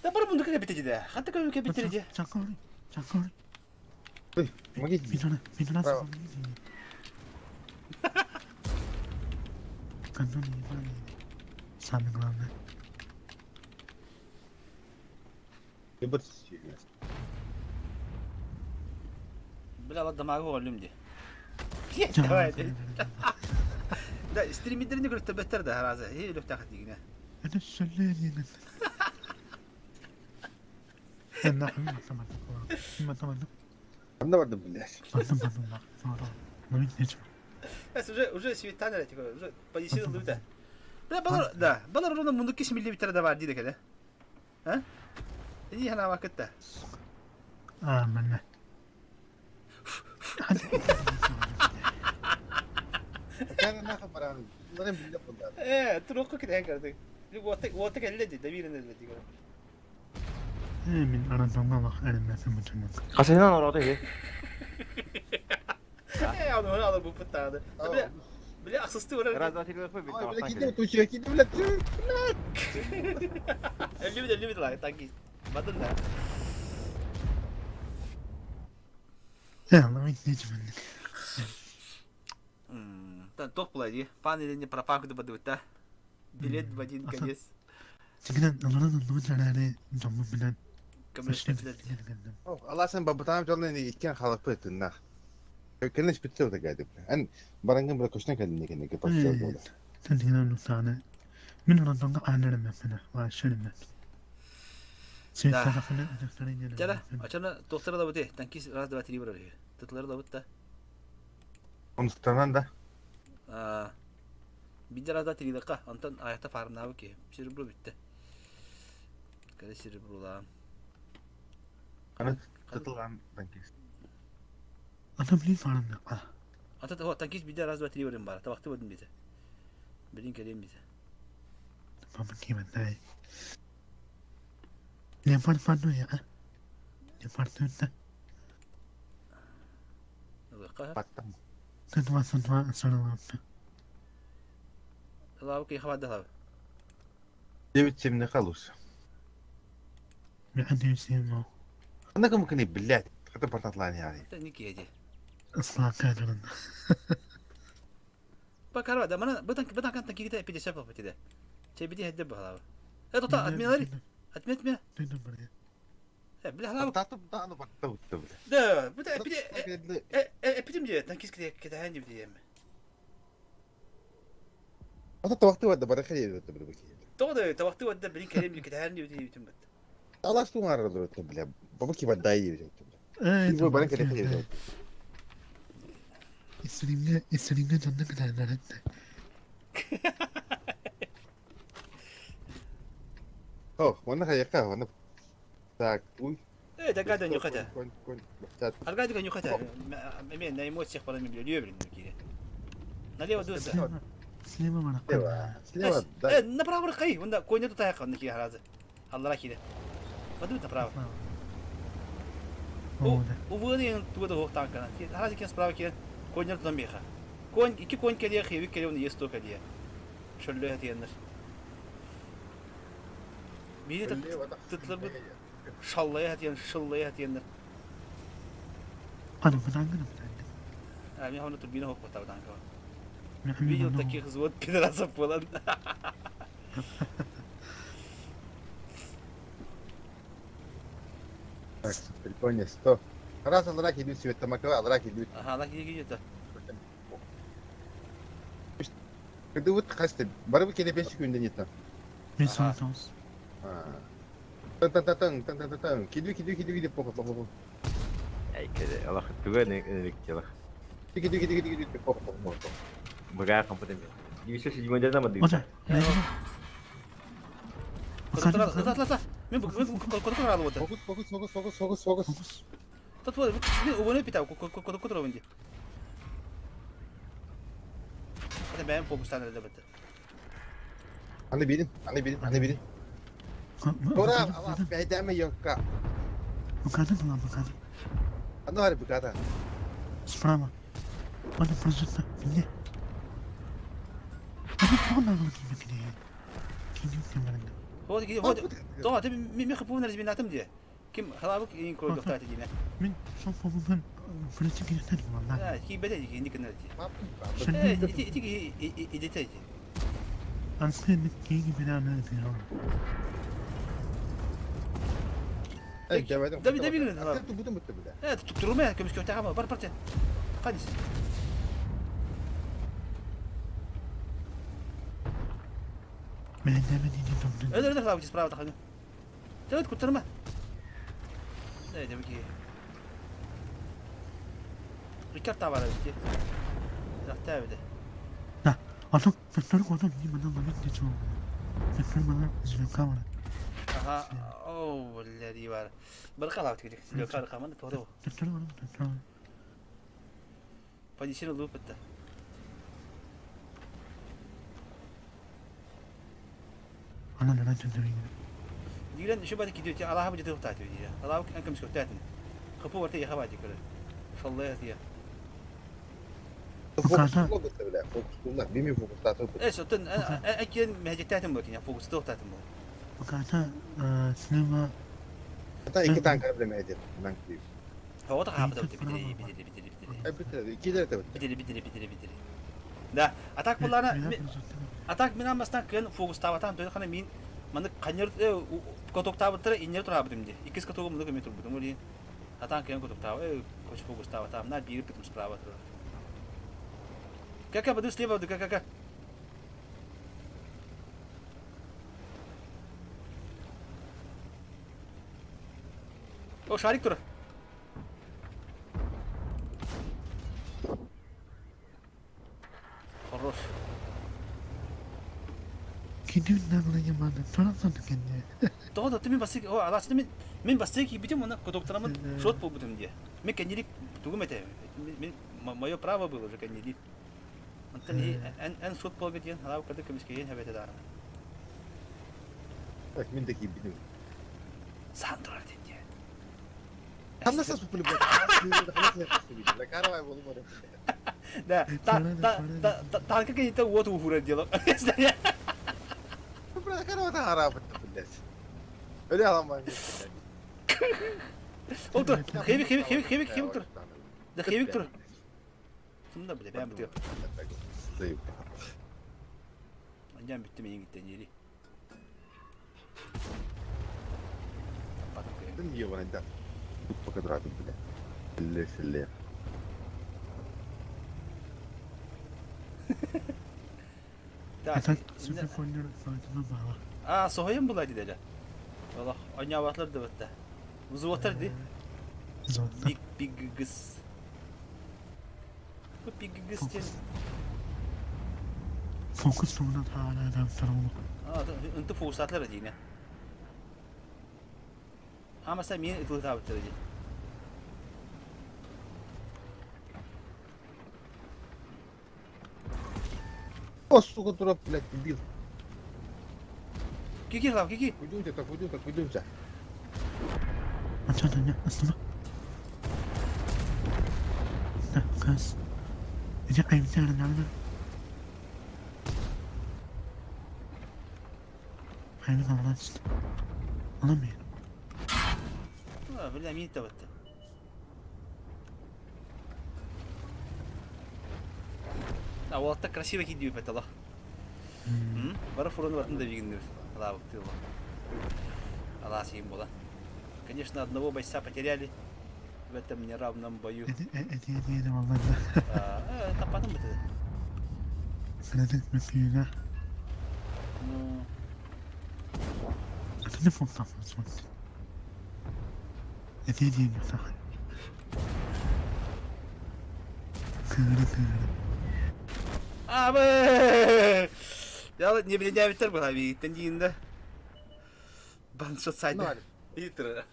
Да бар мунду кene битеди да. Хатта кем кем битеди. Чаккары. Чаккары. Минана, минана. Контроль не брали. Самое главное. Бля, дамагы оҕоллум дии. Давай. Да, стримидерини көртөбөттөр да харазы. Хей өлөхтәхат дигине. Это шаление. Ханна бардым, блядь? Уже уже светан эрэ типа уже позиция ыллыбыта. Бля, балар да, балар ровно мундук киш миллиметр да бар диде кэлэ. А? Ини хана кытта. А, манна. Кана нахы баран. Ларын биле булдар. Э, туруққа китэн көрдүк. Уотта уотта кэллэ ди, давирин элбе ди. Мин аранзамга әлеммәсен бүтүнүк. Хасынан орото хе. Э, аны аны алып бу пыттаады. Бля, бля, асысты ора. Раз, два, три, бир, Бля, киди туча, киди, блядь. Эллүбүт, эллүбүт ла, танки. Батын да. Э, ламын нечмендик. Та тох була ди. Пан или не пропаганда бадыбыта. Билет в один конец. Тигинен аларан нуучараре жомму билен. Allah sen babатам жолны иккен халык бытынна. Кенеш битсе да гайды. Ан барангын бир көчнө келдин экен эки пассио болду. Тигинен нусаны. Мин аранзамга анерем мәсәлә, ва шерем. Да. Жара, ачана доктора да бути. Танкист раз, два, три барар. Тытлары да бутта. Онустанан да. А. Бидер раз, два, три дакка. Антон аякта фармнабы ки. Серебро битте. Кәле сереброла. Аны тытылган танкист. Ата билин фармна. Ата то танкист бидер раз, два, три барым бар. Табакты бодун бите. Билин келем бите. Мама кимен дай. Не фар я. Не фар тунта. Лыкка. Баттым. Тунва сунва саралап. Лабы ки хабады лабы. 9-7 не халус. Мен семо. Анда кым кини, блядь. Ката портатлан яни. Та ники еди. Асла кадрын. Бакарва да мана бутан бутан кан танки ките 50 бап битиде. Че биди хедде бахлабы. Э тота админалари. Админ админ. Э бля лабы. Татып да аны батты бутты, бля. Да, бу да биди э э эпидем ди танкист ките ките ханди биди эми. Ата табакты барды бара хели бутты бля. Тода табакты барды билин келем ките ханди биди битим бат. Алаш туңар бутты, бля. Баба ки бадай бутты, бля. Э, Бу бара хели бутты. Истримге истримге жанны кадрын. О, оны хаяка, оны. Так, уй. Э да гада нюхата. Кон, кон, бахтат. Аргадика нюхата. Мен на эмоциях пора мен биле блин кире. Налево дуса. Слева мана. Слева, слева, Э, да. направо рыкай. Онда койне тут аяк онда кире харазы. Аллара кире. Баду направо. Увы, туда хох танкана. Харазы кен справа кире. Койне тут меха. Конь, iki конь келе, хевик келе, оны есто келе. Шөллө хатияннар. Мини тытлы шаллая хатиян, шыллая хатияннар. Ана бутангы бутангы. А, мен хавна турбина хох потав танка. Видел таких взвод пидорасов было. Так, прикольно, 100. Раз алрак идут себе тамакова, алрак идут. Ага, алрак идут. Когда вот хаста, барбы келе 5 күндө нет там. Мен соңыз. Тан тан тан тан тан тан тан. Киду киду киду киду похо похо похо. Ай, кеде, Аллах туга не электилах. Киду киду киду киду похо похо похо. Бага компоте. Дивисе седьмой дама дивисе. Ота. Мен кодокор алып отыр. Фокус фокус фокус фокус фокус фокус. Тату мен убоне питав кодокор алып Это бәйім фокустан әлі бітті. Аны билин, аны билин, аны билин. Тора, ала бәйдәме йокка. Букады була букады. Аны бар букада. Справа. Аны прожитта. Не. Аны фона алып кире. Киню кемеринде. Вот вот. То, ты мен хапуын разбинатым де. Ким халабык ең кой доктор дейме. Мен шол фокустан фречи киректер була. Да, ки бәдә ди, ник нәти. Э, ити ити идете. Дави, дави, Э, турума, көмүскүөхтээх бар бар Ханис. Öyle öyle kalabıcı справа таханы. Давай куттарма. Э, демеки. Рикард табара бити. Захта бити. Аха, о, бля, бар. Бір қалап тігдік. Сілі қаман тоғды. Позиция луп это. Дигрен şu бады кидиyor. Allah'a bu cıdığı tatı diyor. Allah'a en kömüş köfte Kapı var diye hava diyor. Sallayas diye. Э, соттон әкен мәжеттәтім бу киня фокус тоқтатым бу. Хавата хабда битири битири битири битири. Битири битири битири битири. Да, атак буларна атак мен амастан кын фокус табатан той хана мин маны канер коток табыттыр иннер тура битим ди. Икис котогу муну көмө турбудум ули. Атан кын коток таб, э коч фокус табатам на бири битим справа тур. Кака буду слева ду кака. О, шарик тур. Хорош. Тоҕо да мин басык, о, алас мин мин басык кийбитим уонна котоктараммын шот буолбутум дии. Мин кэннилик тугум этэ. Мин мое право было уже кэннилик. Онтон эн эн шот буолга диэн халаабы кырдык көмүскэйиэн хэбэтэ даҕаны. Саан турар диэн дии. Да, та та та та танка кэнниттэн уот ууһуурар диэн. Ол тур, хебик хебик хебик хебик хебик тур. Да хебик тур. Сымда бile бэм битиэ. Анжан бүттүм эйиҥиттэн иэри. Таппатым кыайан. Так, А, соһуйан була дии дэ. Олох, оонньообатылар да бытта. Взводтар дии. Биг биг гыс. Бу биг гыс диэн. А, ынты фокустаатылар диинэ. Аамаса миин ытылытаабыттар дии. О, сука, дурак, блядь, дебил. Кики, Слава, кики. Уйдемте, так, уйдем, так, уйдемте. А, бля, миин табытта. А уолаттар красиво киирдибит олох. Бары фуруну батын да бигиннибит. Алаабыктыы Алаас иһин буолан. Конечно, одного бойца потеряли в этом неравном бою. Таппатым бытыды. Ну, Абы! Я не билинээбиттэр була бииттэн диин да. Баншот сайда. Итр.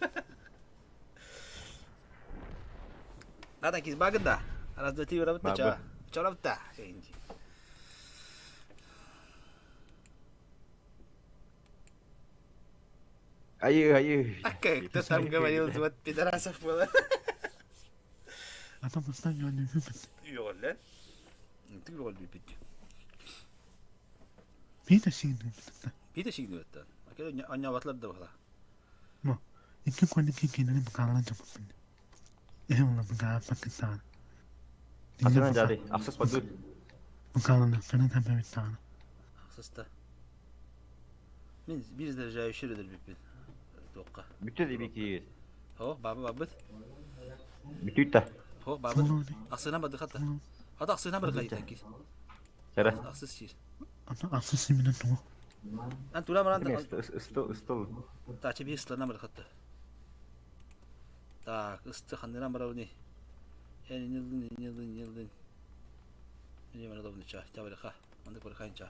Гада киз багында. Раз, два, три, работа, ча. Чарапта. Айы, айы. А как кто там говорил, вот пидорасов было. Йоле. Ты роль бит. Биир сигнүөттэн. Акел анньаабатлар да баһала. Атынан жады. Ахсыс падут. Ахсыста. Мин биир заряжающий өлөрбүппүн. Туохха. Бүтэ дибики. О, баба бабыт. Бүтүйта. О, бабыт. Ахсына бадыхата. Ата ахсына барыхайта кис. Сара. Ахсыс сир. Ахсыс именно тугу. Ан тура маран. Ыстыл, ыстыл. Тачы бир ыстылана барыхатта. Так, ысты ханныран барабыны. Эн нилдин, нилдин, нилдин. Мин барабыны ча, ча барыха. Маннык барыхайын ча.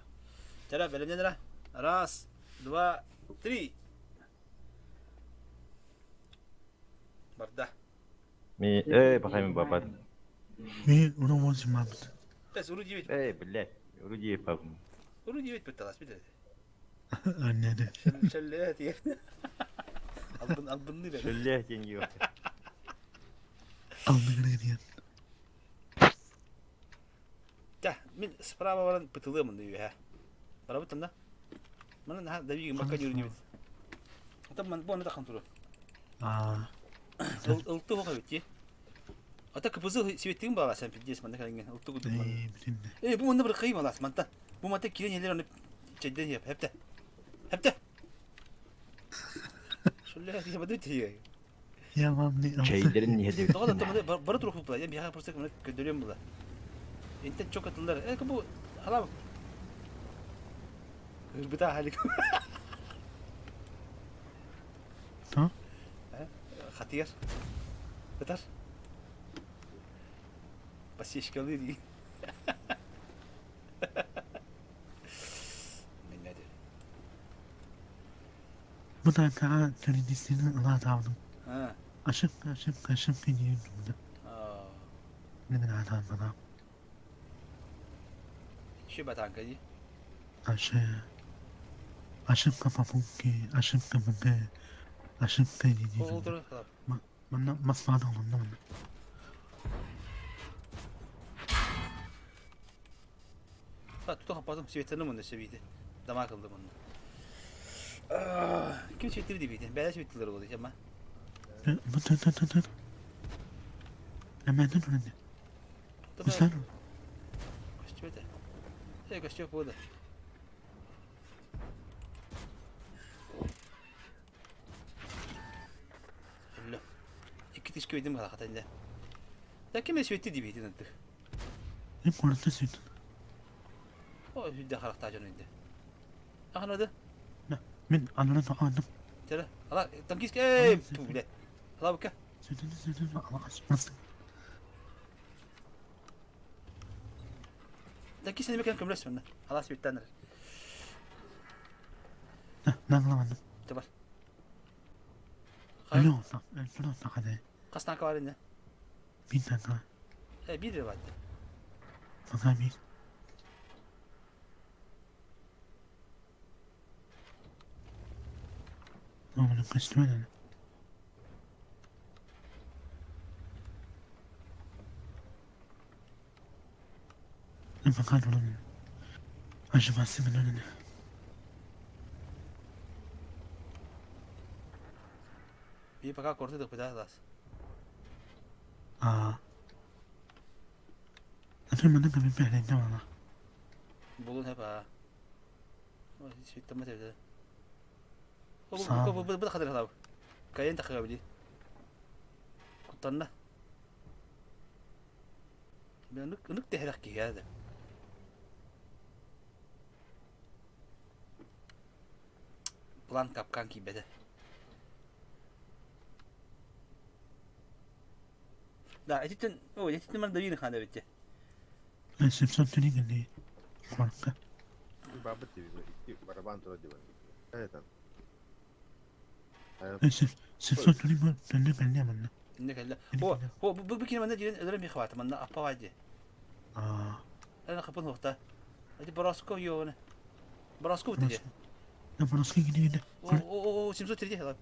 Чара, бэлэмнэн Раз, два, три. Барда. Ми, эй, пахай бапат. Ми, уру восемь мабыт. Тэс, уру 9. Эй, блядь, уру 9 папым. Уру 9 бүтталас бит. Аннеде. Шелле тиер. Албын албынны бер. Шелле тиен yok. Албынны диэн. Та, мин справа баран пытылыамын үһэ. Барабыт да. Маны наһаа давигин бакка дьүрүнүбүт. Ата ман бу аны тахан туру. Аа. Ылты хоха бит. Ата кыпызы сибеттигин баала сен пиздец манна кэлэнген ылты кудук. Ээ, билиннэ. Э, бу манна бір кыйым алас манта. Бу манта кирен елер аны чэйден еп, хепте. Хепте. Шулля я баду тие. Я вам не Чэйдерин не дебит. Тоҕо да бары турук була. Я биһа просто мына көдөрөм була. Интен чок атылар. Э, бу халам. Ырбыта халик. Та? Хатыяр. Ытар. Пасечкалы дии. Миннәде. Бу таҥкаҕа төрүтүстүнү ылаатаабытым. А. Ашык ашык ашык диэн турда. А. Мин аатаабатаҕым. Шиба танка дии. Ашы Ошибка по функции, ошибка ВГ, ошибка Ол единицы. тур халап. Манна Москвада олонно манна. Та тута хаппатым светтерни мунна себиде. Дама кылды мунна. Ким светтери дибите? Бәлә светтилер болды жама. Бу тын тын тын тын. Эмэнтэн туран. Кустан. Көстүбөтө. Э, көстүбөт болды. Өллө. Икки тишке өйдüm халахата инде. Да ким светти дибите наттык. Эм куратта сүт. О, хүдде харахта жон инде. Аханады. Мин анынан тоқаандым. Тера. Ала, танкист эй, ту, блядь. Ала бука. Сүтүн сүтүн алақас. Мастың. Танкист неме кем көмлөс мында. Ала светтаныр. Наңламандым. Табар. Өлө отақ, өлө отақ адай. Қас танка бар инде. Мин танка. Э, бир бар. Пока мин. Оғлым көстүмән. Пока дурun. Acıması ben önüne. Би пока кортыдык бит алас. Аа. Атын маны кабин бәрінде бала. Булун хеп а. Светтама тебде. Саа. Бу бу бу хадыр халап. Кайын тахыга били. Куттанна. Мен нык нык техрак кияды. План капкан кийбеде. Да, этиттен, о, этиттен ман давин хана битте. Симсон түнеген Хорка. Бабыт дебит, барабан тура деп. Это. Симсон түнеген түнеген манна. Инне кэллэ. О, о, бу бу кини манна дирен өлөрө михват манна аппавади. Аа. Ана хапын хохта. Эти Бороско ёны. Бороско битте. Я бороски гинеде. О, о, о, 703 хала.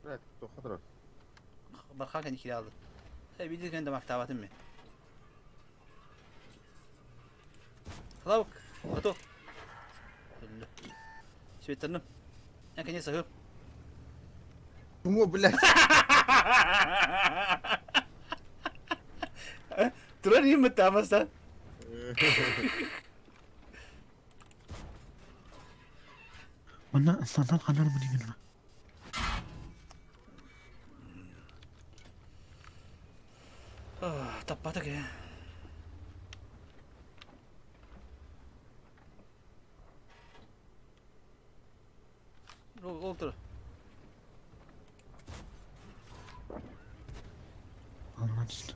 Блядь, кто хатыр? Бархан кани киралды. Э, билдир кенде мактабатым мен. Халабык, готов. Светтерним. Наконец-то хып. Чмо, блядь? Турар иһин баттаамаса. Манна стандарт ханар мунигин Таппата ке. Ол тур. Аллан түстү.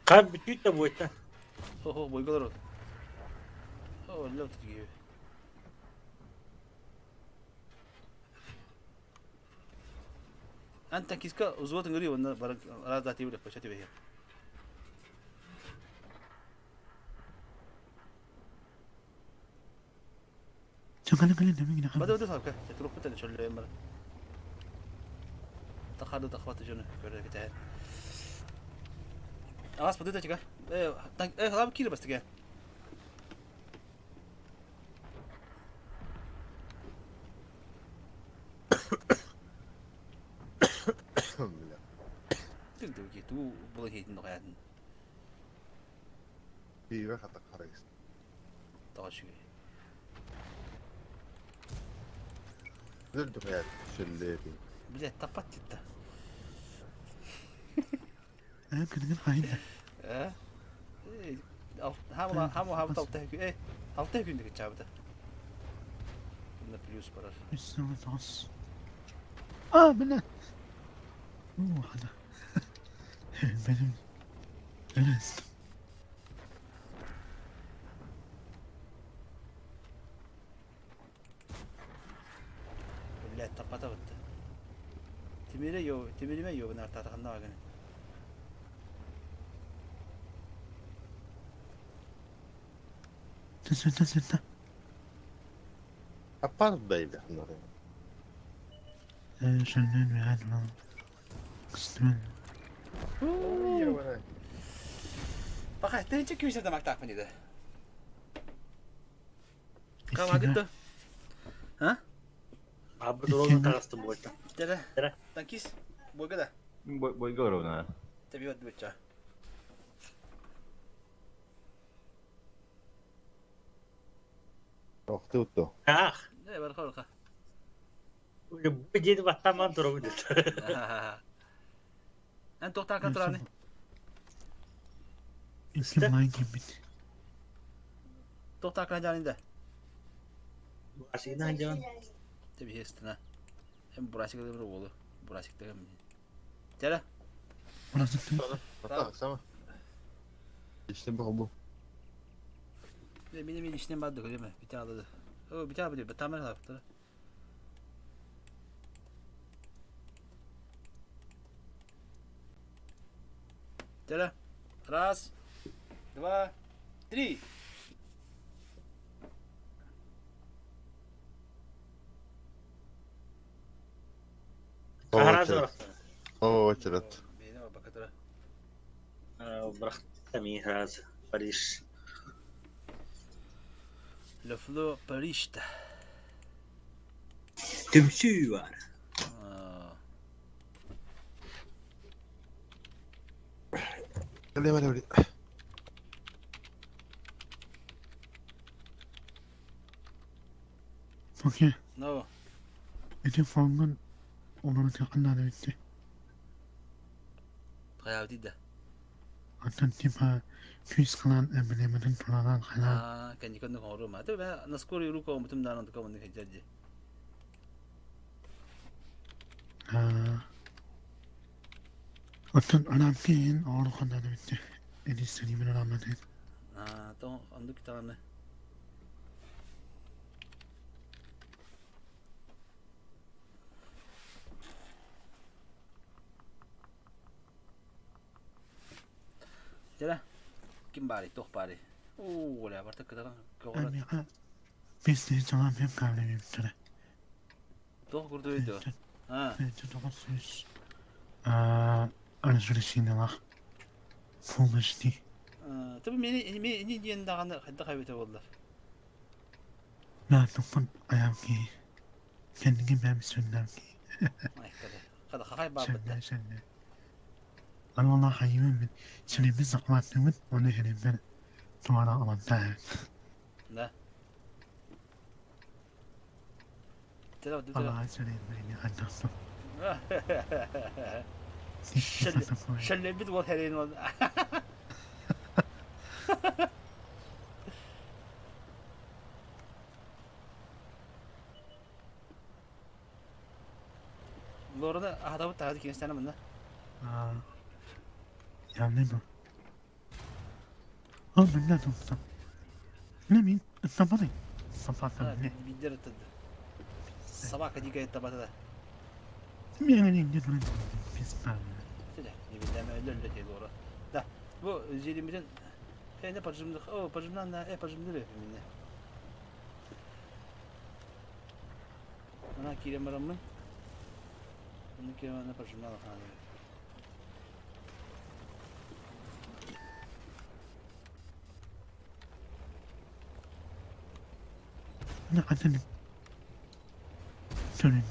Хап бүтүүт да буойта. Хо-хо, бойголор. О, лев такие. Anta киска взвод ыҥырыы уонна баран арааздаатыы билэ поча түбэһиэ. Бада бада сапка. Турукпут эле чөллөйөн бар. Тахады тахваты жөні көрө кетер. Аас бады да чыга. Э, э, халап кире бастыга. Бля. Тыл туу була хейтин хаятын. Пиво хата харайс. Тоҕо үчүгэй. Дүр хаят шеллети. Бля, таппат титта. Ээ, кыргын хайда. Э? Хамо хамо хамо талта э алта күндүк чабыта. Bunda плюс барар. Үс тоғыз. А, бля. Оо, хана. Benim. Evet. Бля, таппата бытты. Тимире йо, тимириме йо бына артата ханна багын. Түсінді, түсінді. Аппар дайды ханнары. Ee, şöyle bir hadi lan. Kıstım. Баха, тэнче күйсер дамак такмын дейді. Камагытты. А? Абы дорогун тагыстым буойта. Тере. Тере. Танкис. Бойга да. Бойга ровно. Тебе вот быча. Охтутто. Ах. Не, бар хорха. Бу дед баттаман дорогун дед. Эн тоқтар катыраны. İki line gibi. Тоқтар катыраны Асыгынан жан. Тебе естіна. Эм бурасик деп болу. Бурасик деген. Тере. Burası tüm. Ата, сама. İşte bu bu. Мені мен ішінен барды көреме. Бите алды. О, бите алды. Тамыр алыпты. Тере. Раз, два, три. Харазы барахтан. Очередь. Бейне бакатыра. Барахтами харазы. Париж. Le Fleur Parishta. Түмсүү бар. Бля, бля, бля. Okey. No. Ити фонгун олору тақыннары битти. Хаявдида. Антон типа күйс қылан эмблематын туралан қылан. А, каникон хору ма. Тебе наскоро руку мутум данан тука муни хеджаджи. Оттон анам кейін олору қаннары битти. Эдиссени мен оламатын. А, то андук таны. Жара. Ким бари, тох бари. Оо, оля, барта кыдаран көгөрөт. Амиға бес жолан бем кабылы битти. Тох курду өйдө. А, 900. Аа, разрешение Full HD. Тебе мени мени диэн даганы хайда хайбете болдулар. Наатуппун айаам киһи. Кэнники бэйэм сүннэм киһи. Хада хахай баабыт да. Сөннө сөннө. Аны хайыбын мин силиммин сакылааттыыбын уонна иһириммин туора ылантаа. Да. Алаа силиммин хайдахсым. Шеллебит уол хэрин ол. Лораны аһатабыт таһады киҥэстээнэ мында. Явный был. О, мында тупсам. Не мин, собака. Собака не. Бидер ыттыды. Собака дикая табата да. Мен писпа. Не билдем өлө өлө Лора. Да. Бу зелимиден не поджимдык. О, поджимнан да, поджимдыр мине. Ана кирем бараммын. Оны кирем ана поджимнан хана. Не атын. Төрүн.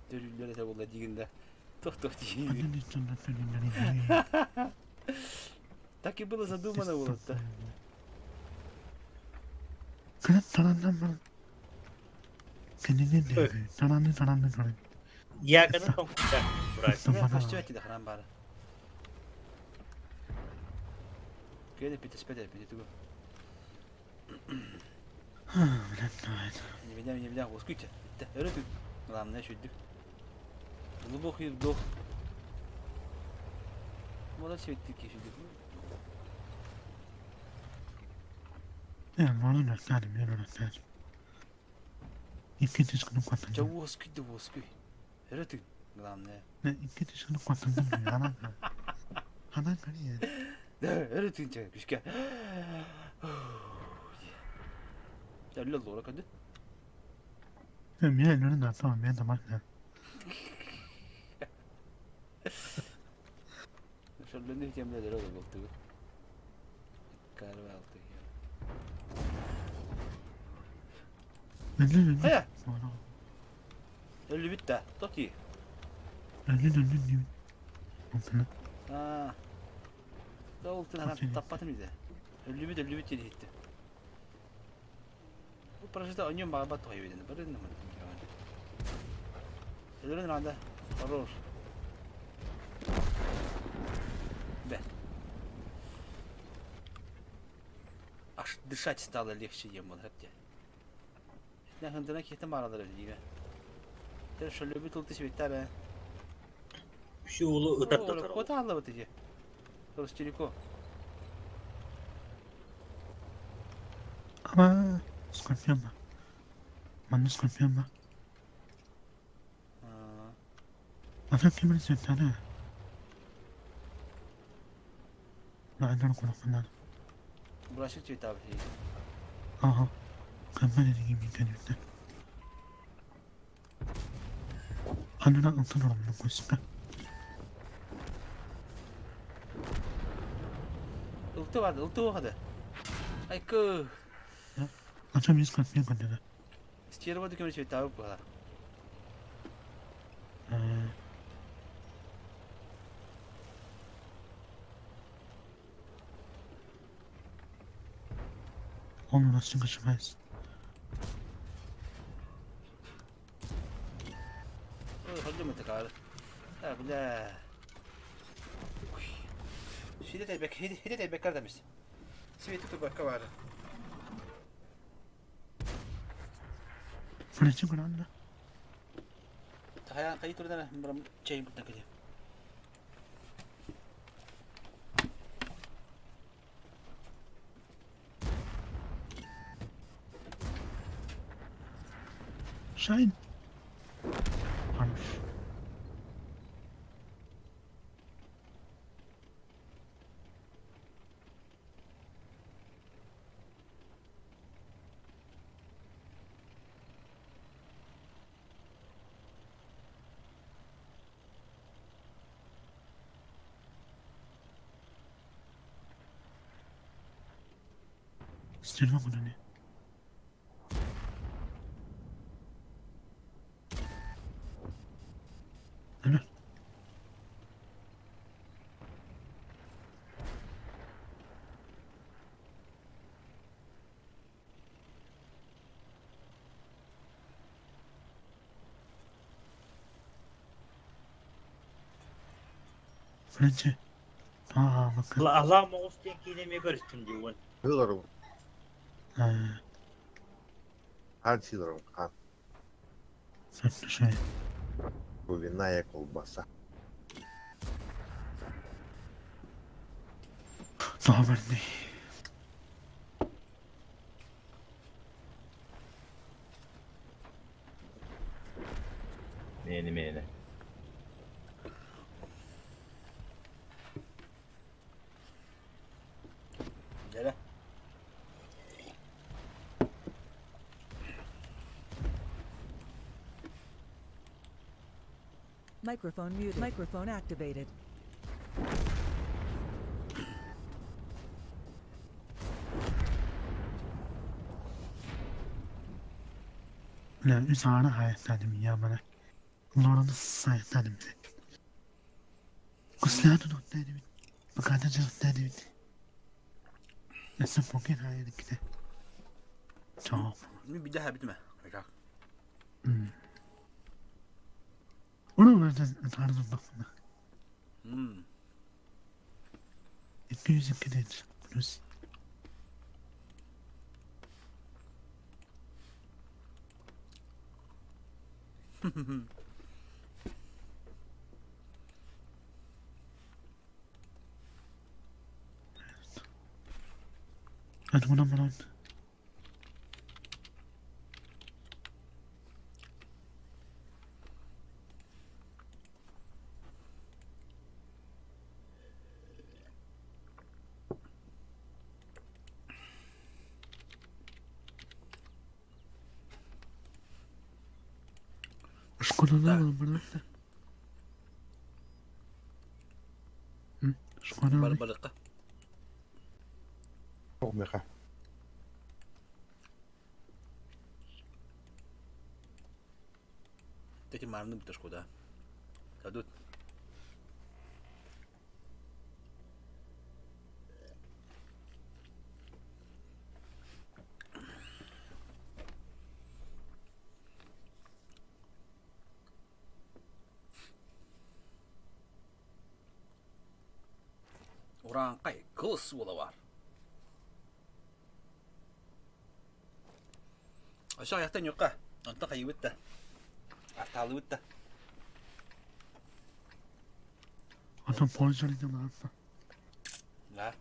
Төрүллөр эте болла дигинде. Тох-тох дигин. Так и было задумано было-то. Яканы тоңкута. Костюм да храм бары. Кеде питеспеде питетугу. Не видям, не видям, оскуйте. Өрөтү. Главное шүдү. Глубокий вдох. Молодцы таки шүдү. Ча оскуйды, оскуй. Өрөтү. Главное. Өрөтүн ча күшкә. Дәлле лора кады. Шөрлөнү темле дөрө болтугу. Карва алты. Хая. Өлү битте. Тоти. Аа. Долтун харам таппатым иде. Өлү бит, өлү бит деді. Бу прожита оньон багабат той беден. Барын намын. Өлөрөн ранда. Хорош. Бе. Аж дышать стало легче, ем он хәтта. Не хындына кетем аралар диге. Тер шөлө бит улты светтар. Үші улу ытар татар. Кота алла вот иде. Ростелеко. Ama скорпион ба. Манны скорпион ба. Ата кимин сетане. На кулакынан. Бурашык цвета бит. Ага. Камера деген мен Анына ылтын оромну көспө. Ылты барды, ылты барды. Айкы. Ата мен скорпион кандада. Стерва дүкемер цвета бу. Onu nasıl kaçırmayız? Ой, ходжум это кар. А, бля. Хиде тайбек, хиде хиде тайбек кардамис. Свети тубакка бар. Фречи куранда. Тая кай турдан барам чейин кутан кеде. Шайн. Хорош. Стерва кудане. Френчи. Аа, бакы. Алаа Моҕус диэн киинэ эмиэ көрүстүм дии уон. Силоров. Аа, Хан Силоров. Хан. сөптөшөй. Кровяная колбаса. Добрый. Мени мени. Дьэрэ. Microphone muted. Microphone activated. Бля, үс аара хайаттадым я бана. Лораны сайттадым. Куслаатын оттадым. Баката жыттадым. Эсэ покер хайадык ките. Чоо. Мин биде хабитме. Как? Оны барда тарзым бакына. 202 nedir? Плюс. Hadi buna buna. Шкода була да. Шкода. Бар балыкка. Меха. Эти марны бутышку, да. Дадут. Урааҥхай кылыс уола баар. Өссө айахтан ньукка, онтон хайыыбыт да, артаалыыбыт да. Оттон пользователь баар. Да.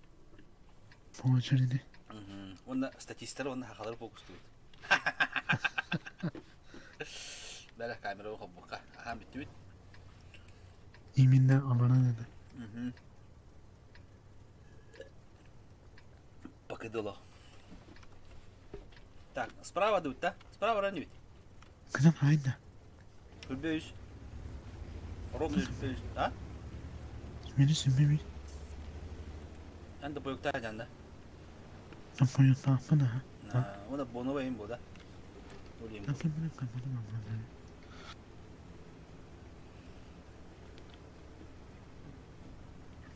Пользователь. Уонна статистары уонна хахалары фокустуубут. Бэрэ камера холбукка. Аһаан бүттүбүт. Именно алана dedi. Покидало. Так, справа дут, да? Справа ранить. Kızım hayda. Хүлбөйүс. Ровно хүлбөйүс. А? Beni sümme bir. Эн да бойуктаа жанда. Tapayı tapma da. Она бонова им буда. Улим. Tapı bunu kapadım ama.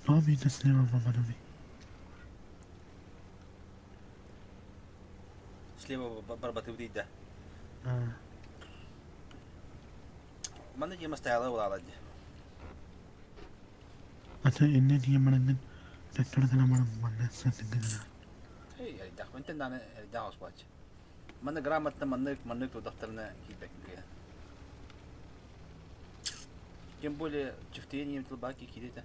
Ne yapayım da sinema babanı bir. Слева барбаты выйда. Манна дема стояла улала ди. Ата энне диye manın tekrardan amanın manın satın gıdına. Эй, ярдах, ментен даны ярдах оспач. Манна грамотно маннык маннык тудахтарына кийбек. Тем более чифтение тылбаки кидете.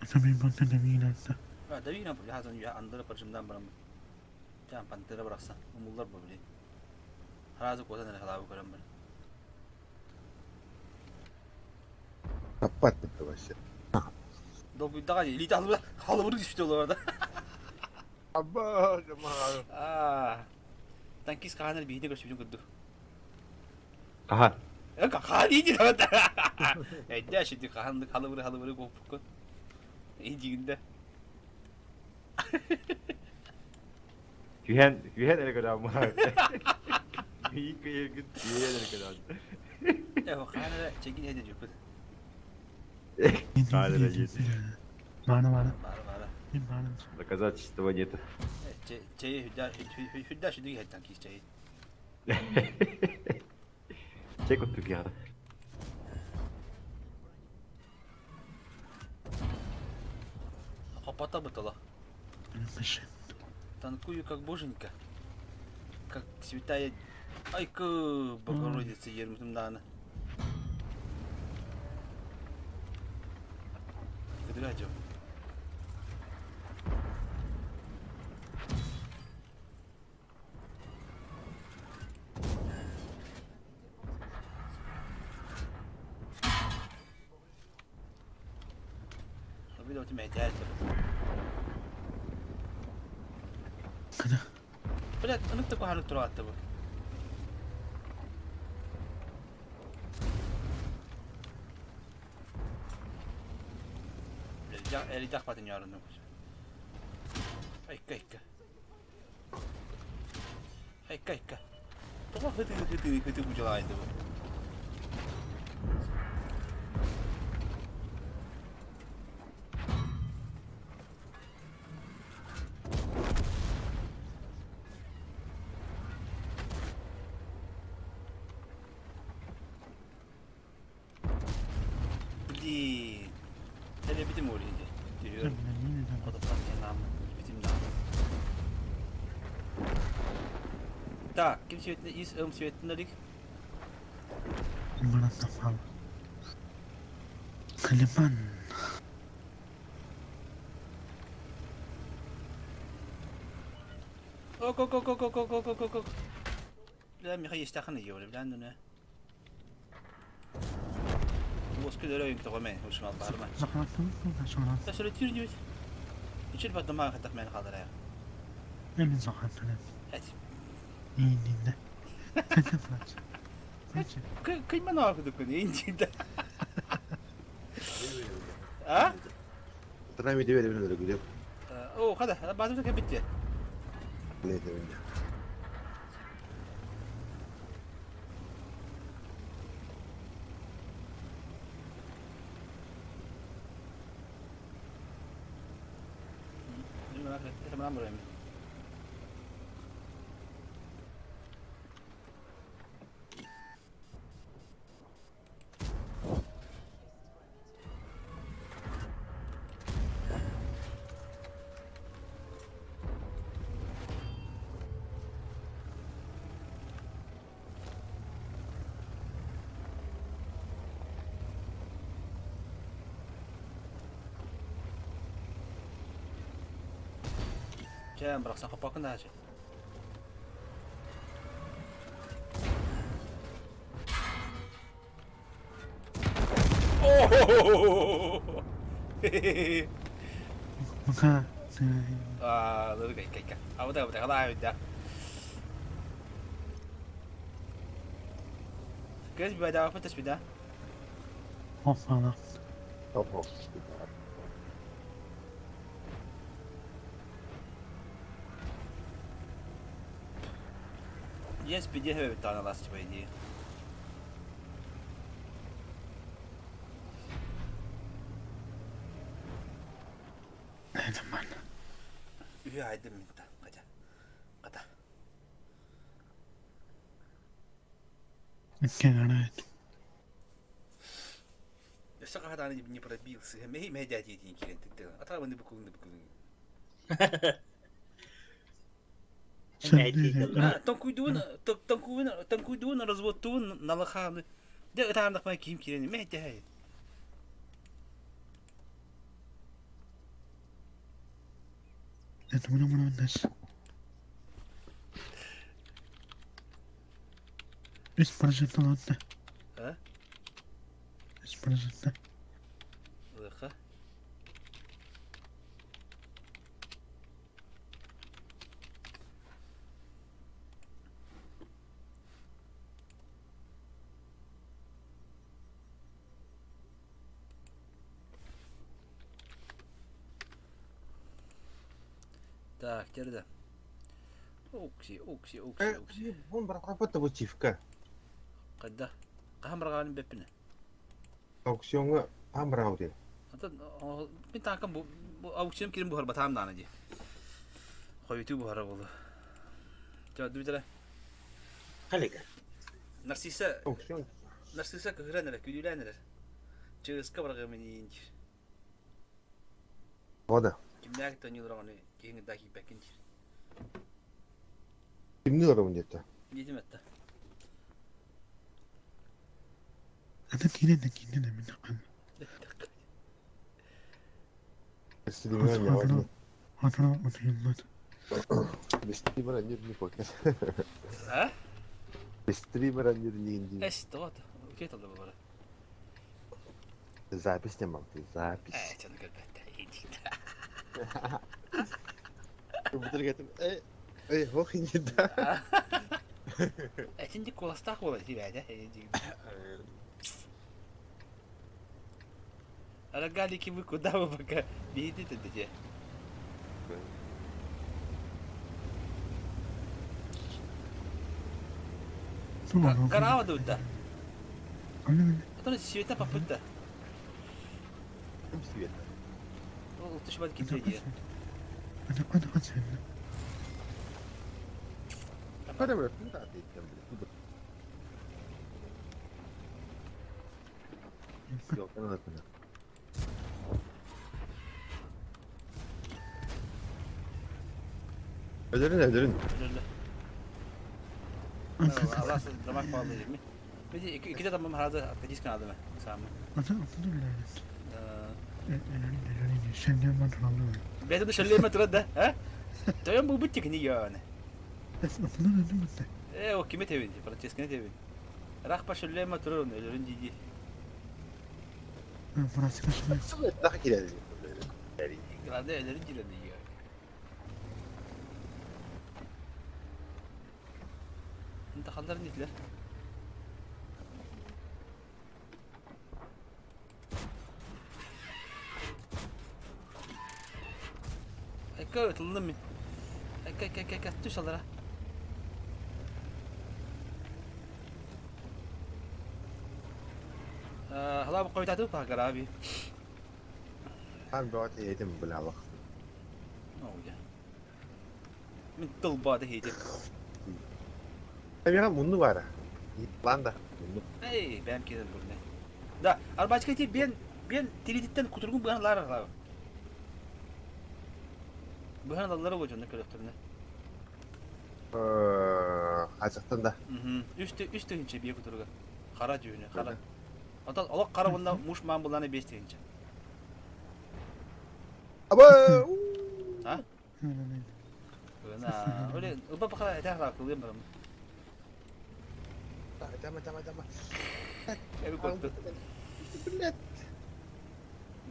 Ata bir bakta da bir inansa. А, дави нам хазан я андыра паржымдан барам. Тям пантера барахсан. Умуллар бу биле. Харазы козан эле халабы көрөм бар. Каппат это вообще. Долгуйдага элите алып халыбыры түштү олар да. Аба, жаман. А. Танкист каханар бихине көрсүбүн көрдү. Аха. Э, кахан иди да. Эдде шиди каханды халыбыры халыбыры копукку. Эдигинде. Күһэн, күһэн эрэ көрөм маа. Күйін күйін күһэн эрэ көрөм. Э, каханара чегин хеде жүрпүт. Hadi be, Bana bana. Бара бара. Bir bana. Доказательства нет. Чей хүдда хүдда шиди хет танкист чей. Чек вот тут. Хоппото бытыло. Танкую как боженька. Как святая... Айка, Богородица, ермытымдааны. Кыдыра дьон. Блядь, ыныкта куһааннык тураатта бу. Элидах батын ярынны. Айка айка. Айка айка. Тоҕо хытыы хытыы хытыы кудьалаайды бу. Блин. Телебитим уолиди. Түһүөр. Хототтан кэнаммын. Битим даҕаны. Так, ким светіне ис ым светіне лик? Калиман. Ок, ок, ок, ок, ок, ок, ок, ок, ок. Бля, Михаил естахын иёре, бля, ну не. Уоска дөрөйүн тоҕо мен ушмал барма. Сөйлөтүр Үчүл бадыма хатах мен халарая. Мен сахатанım. Hadi. İyiyinde. Кыйман аркыдык инчинде. А? Трами тебе бери бери О, хада, базым да битти. бери. Чээн бырахсан хоппокун даачы. А, лырга икка. Абыта абыта халаа да. Көз бада апытас бida. Hoppala. Hop hop. Yes, биде хэвэ тана ласт по идее. Это man. Үһү айдым минта. Ката. Ката. Кегара. Өссө хадааны не пробился. Мэй мэй дяди дин кирен титтен. Ата баны букулун букулун. Танкуйдуун танкуйдуун танкуйдуун разводтуун налахааны. Де ытаандах май ким кирен мэй дяй. Это мына мына нас. Үс процент алады. А? 3%. Лыха. Так, терде. Окси, окси, окси, окси. Бун барахапата бутивка. Кайда? Кахан барганым беппине. Аукционга амрауди. Ата мен таакам бу аукцион кирин бухар батаам даана ди. Хоюту бухара болду. Жа дүбүтеле. Халика. Нарсиса Аукцион. Нарсиса кыгыран күдүләнер. Чыгыска баргы менин. Вода. Кимнээх тонньуулар оҕону киһиҥ да киирбэккин диир. Кимни оромун диэтэ? Диэтим этте. Ата киирэн да киирдин эмин ахан. Стример не важно. Атра утуйуллат. Без стримера нет ни покер. А? Без стримера нет ни ни. Эс, тоҕо үтүө талда бара. Запись не мал, ты Э, запись. чаны көрбөттө. Бутыргатым. Э, э, ох и не да. Этинди куластаах буола тибээдэ. Рогалики вы куда вы пока видите где? Карава дуда. А то света попыта. Света. Тушбат китредия. Öldürün öldürün. Öldürdü. Allah damak bağlı değil mi? Bir de iki, iki de tamam herhalde atlayacağız kanadı mı? Sağ mı? Бэйэтэ шаллема турар да, а? Тойон булбут тикини яаны. Э, о кими тебин, Франческаны тебин. Рахпа шаллема турар оны, өлөрүн дии. Daha kirelim. Главное, өлөрүн дии дии. Инта халдар дитлер. Экка тылным мин. Экка экка экка экка түс алара. Халаа qoytaatu paagaraabi. Ben bir yedim bile bak. Oh ya. Min тылбаада хейти. Tabii mundu var. Lan da. Mundu. Эй, бэм кеден бурне. Да, арбачка ти бен бен тирититтен кутургун быһан лар лар. Быһан аллары бу жонно көрөктөрүнө. Хачактан да. Үстү үстү хинче бие кутурга. Хара дүйүнө, хара. Ата олок кара бунда муш маан буланы 5 тегинче. Аба! А? Гына, оле, уба бака этэ хара кылым барам. Tamam tamam tamam. Эби котту. Блядь.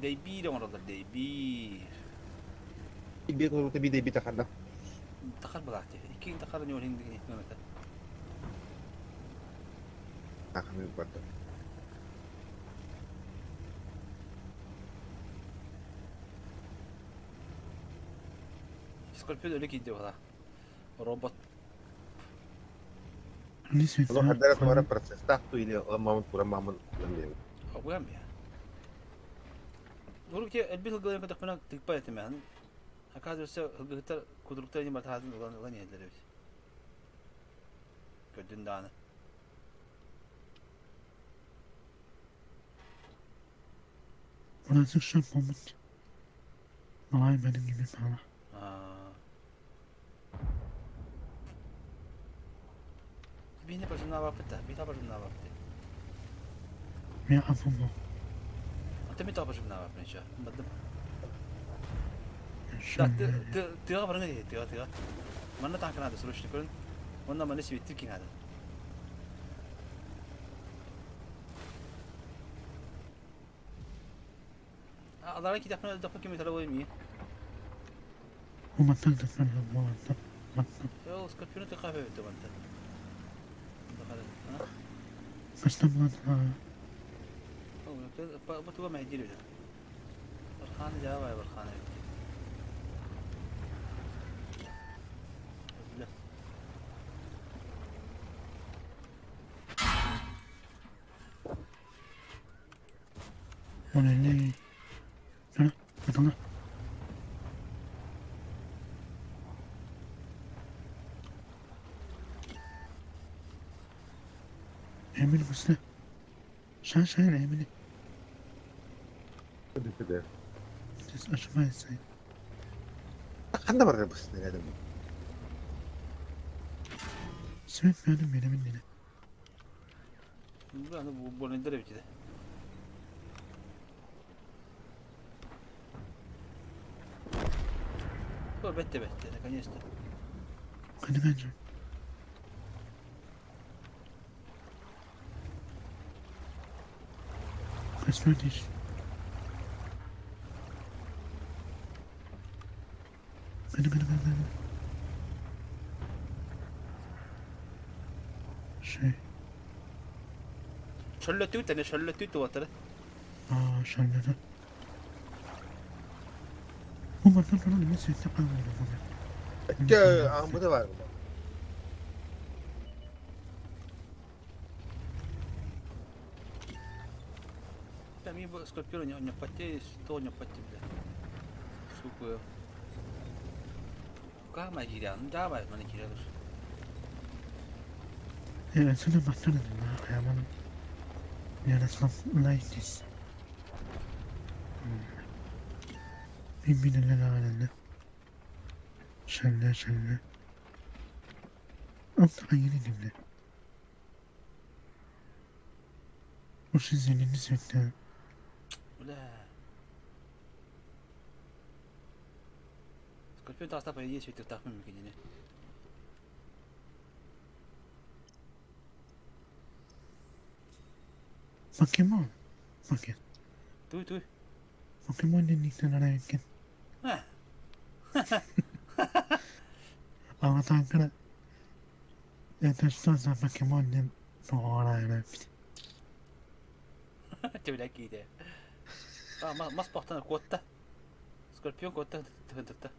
Дейбир оңоролор, дейбир. Bir koyup bir de bir takarda. Тахар булаакты. Иккин тахар не олин деген этмемете. Takamı barda. Скорпион өлө кийди бала. Робот. Ону хардара туара процесстаах ту или мамын тура мамын кулан Огуям я. Нурук те элбит хылгыларын көтөхпүнө тыкпай этемен. Оказывается, хылгыттар кудруктар не батаатын улан улан едлер бит. Көдүн дааны. Бини бажына бапыта, бита бажына бапты. Ата ми та бажына бапты Бадым. Да, ты тыга барыңа ди, тыга тыга. Манна танканады срочно көрүн. Онна маны светтир кинады. Алара китапны дапы ким тарабы ми. Йо, скорпионы ты кафе битте банта. Бу туга мәһдир бит. Барханы жаабай барханы бит. Ханна барар быстар эдем. Сөп бэйэм биэрэбин диэн. Аны больнайдар эбит этэ. О, бэтте бэтте, наконец-то. Ханна бэйэм. Посмотришь. Ханна ханна ханна ханна. Шей. Шөллөттүгүт эмиэ шөллөттүгүт туоттары. Аа, шаллара. Бу мантан туран эмиэ сэттэ хаалла буолар. Өттө ааммыта бар. Эмиэ бу скорпион онньоппатти, то онньоппатти бile. Сука. Каама киирэн, дабай маны киирэр. Э, сана баттан на хаяман. Ярослав Лайтис. Мин билэлэр Шалла шалла. Алтан yine Ушу зелени цвета. Бля. Скорпион таста по идее светер тахмын мекенене. Покемон. Покемон. Туй туй. Покемон диэн А. Аватаркара. Это что за покемон диэн тоҕоорайра. Төбүлэ кииде. А, мас бахтан куотта. Скорпион куотта тыгынтыкта.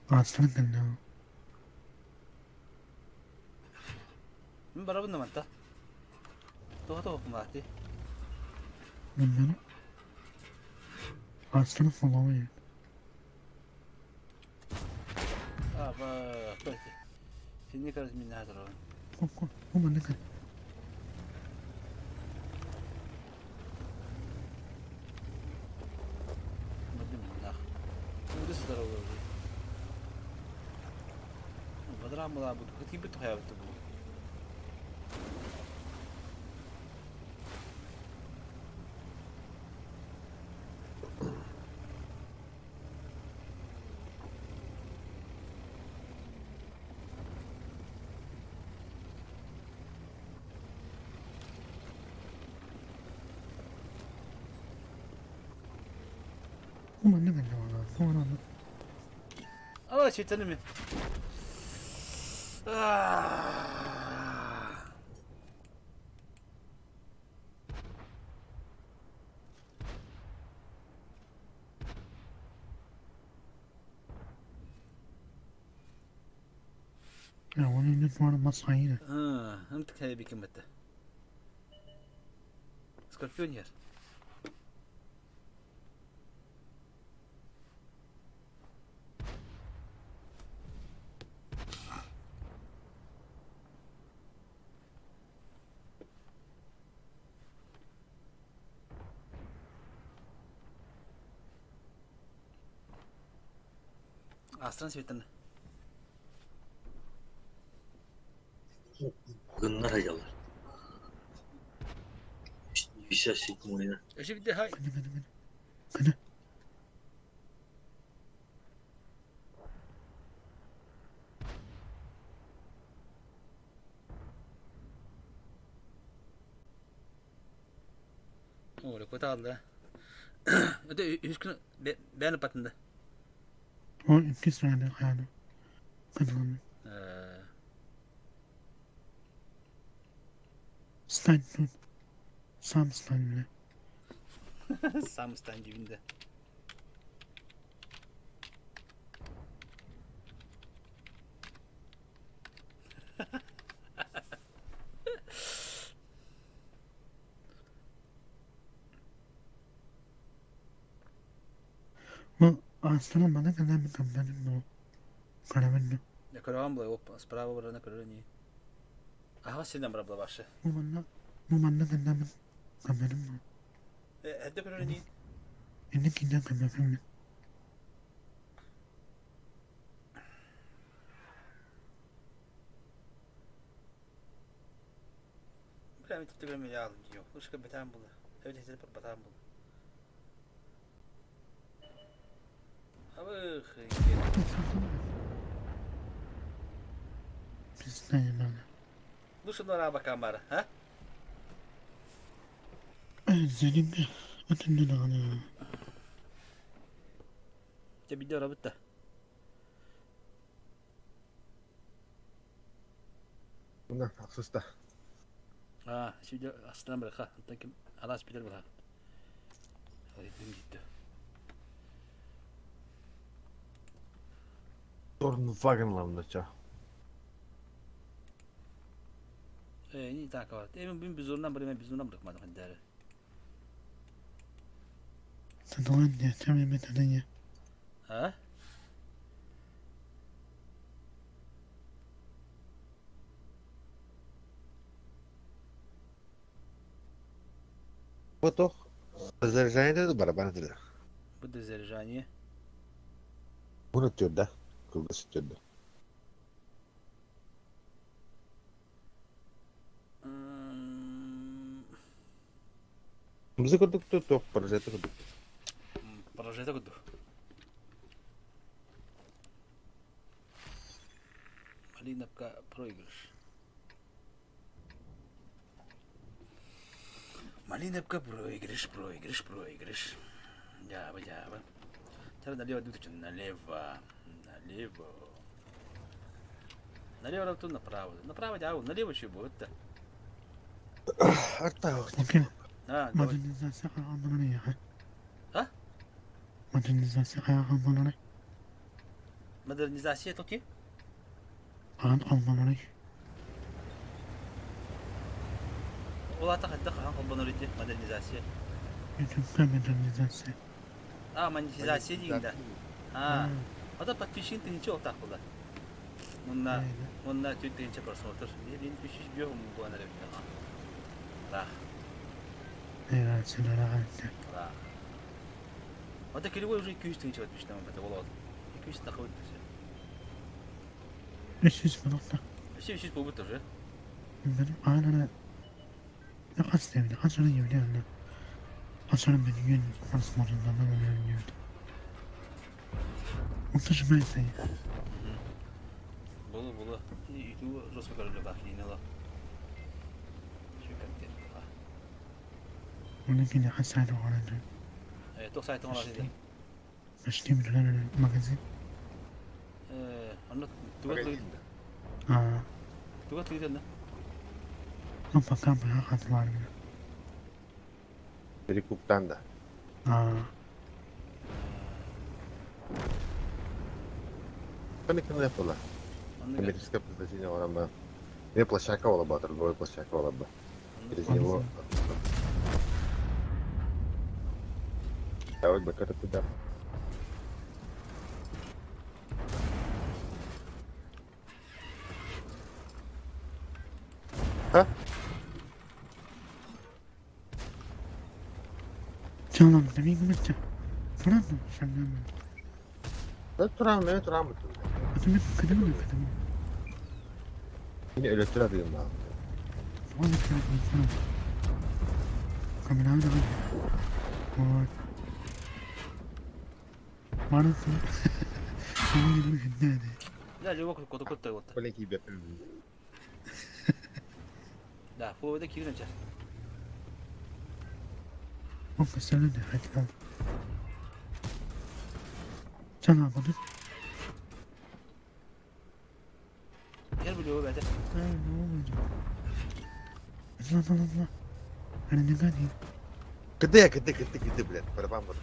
Астан кэллэ. Мин барабын да манта. Тоҕо тоҕо кумаати. Мин Астан фоллоуин. А, ба, пойти. Синни карыз мин хатырабын. Хо маннык. Мадым мунах. Урыс здоровый. Бадрам була бу. Кытый бит хаябыт бу. Бу маннык эллэ Тоҕоорайра. Ала читәнеме. Я оны не туара масайна. А, انت كان بك متى. Скорпион ер. Астран светын. Гыннар хаялар. 57-й. Өші бітті хай. Кана кана кана. Кана. О, кота алды. Өте үс күн бәні патында. О, икки сраны хана. Кана. Стань тут. Сам стань, бля. Сам стань дибінде. Бу Астана мана кана мен камбанын но. Карабын но. Я көрөм булай, оп, справа барана көрөр не. Ага, сенен бара була башы. Бу манна бу манна кана мен Көмөрүм. Эрдэ көрөр ини. Инник кинден көмөрүм. Прямо тут прямо я алым. Лучше бетан было. Evet, evet, бетан было. Абых. Лучше нора бакамара, а? Зелинге атыннан аны. Те видео работа. Мына ахсыста. А, şimdi aslan bırak ha. Hatta alas bilir bırak. Hadi gitti. Торнвагенламнача. Ee, не так var. Emin bin bizondan bırak, ben bizondan bırakmadım hadi der. Садалан не тәмеме тәдәне. Ha? Bu toh заряжание да барабан да. Bu da заряжание. Bunu türde. Kılgısı türde. Музыка курдук тох поражает курдук. Поражает курдук. Малиновка проигрыш. Малиновка проигрыш, проигрыш, проигрыш. Дяба, дяба. Теперь налево идут, налево, налево. Налево, тут направо. Направо, дявол, налево еще будет-то. Арта. А, давай. Модернизация амалары. А? Модернизация амалары. Модернизация токи? Ан алмалары. Улата хадда хан колбонор модернизация. Ютубка модернизация. А, монетизация дейін да. А, ата подписчик тынча отақ болды. Мұнда, мұнда төт тынча просмотр. Мен 300 бе мың буан әрі Рах. Evet, sen ara. Рах. Ата келі уже 200 тынча подписчик там бата болады. 200 тақы өтті. 300 болуқта. 300 болып уже. Aynen. Ne kaç devre, kaç öyle yürüyor ne? Kaç öyle beni gün просмотрдан öyle yürüyor. Монтаж мәйсей. Болу, болу. Ютуб жоспар көрілі бақ, ала. Шөкәттер. Оны кейін қас сайт оғанады. Тоқ сайтың алады еді. Почти бір магазин. Аны тугат А. Тугат лидер Ну пока бля хатвар. Перекуптан да. А. Каны была. Коммерческое предназначение орамба. Не площадка ола торговая площадка ола бы. Через него. Давай бы как туда. А? Canım demin mi? Turan mı? Sen mi? Да турам, мен турам. Atımı kıdımı kıdımı. Yine elektrik alayım ben. Onu kıdımı Kamera da var. Var. Да, любой код код вот. Маленький бет. Да, флода кирин чар. O mesele ne hadi Sen almadın. Gel biliyor bende. Ne oldu? Lan lan lan. Hani ne kadar? Кыды, кыды, кыды, кыды, блядь, барабан бар.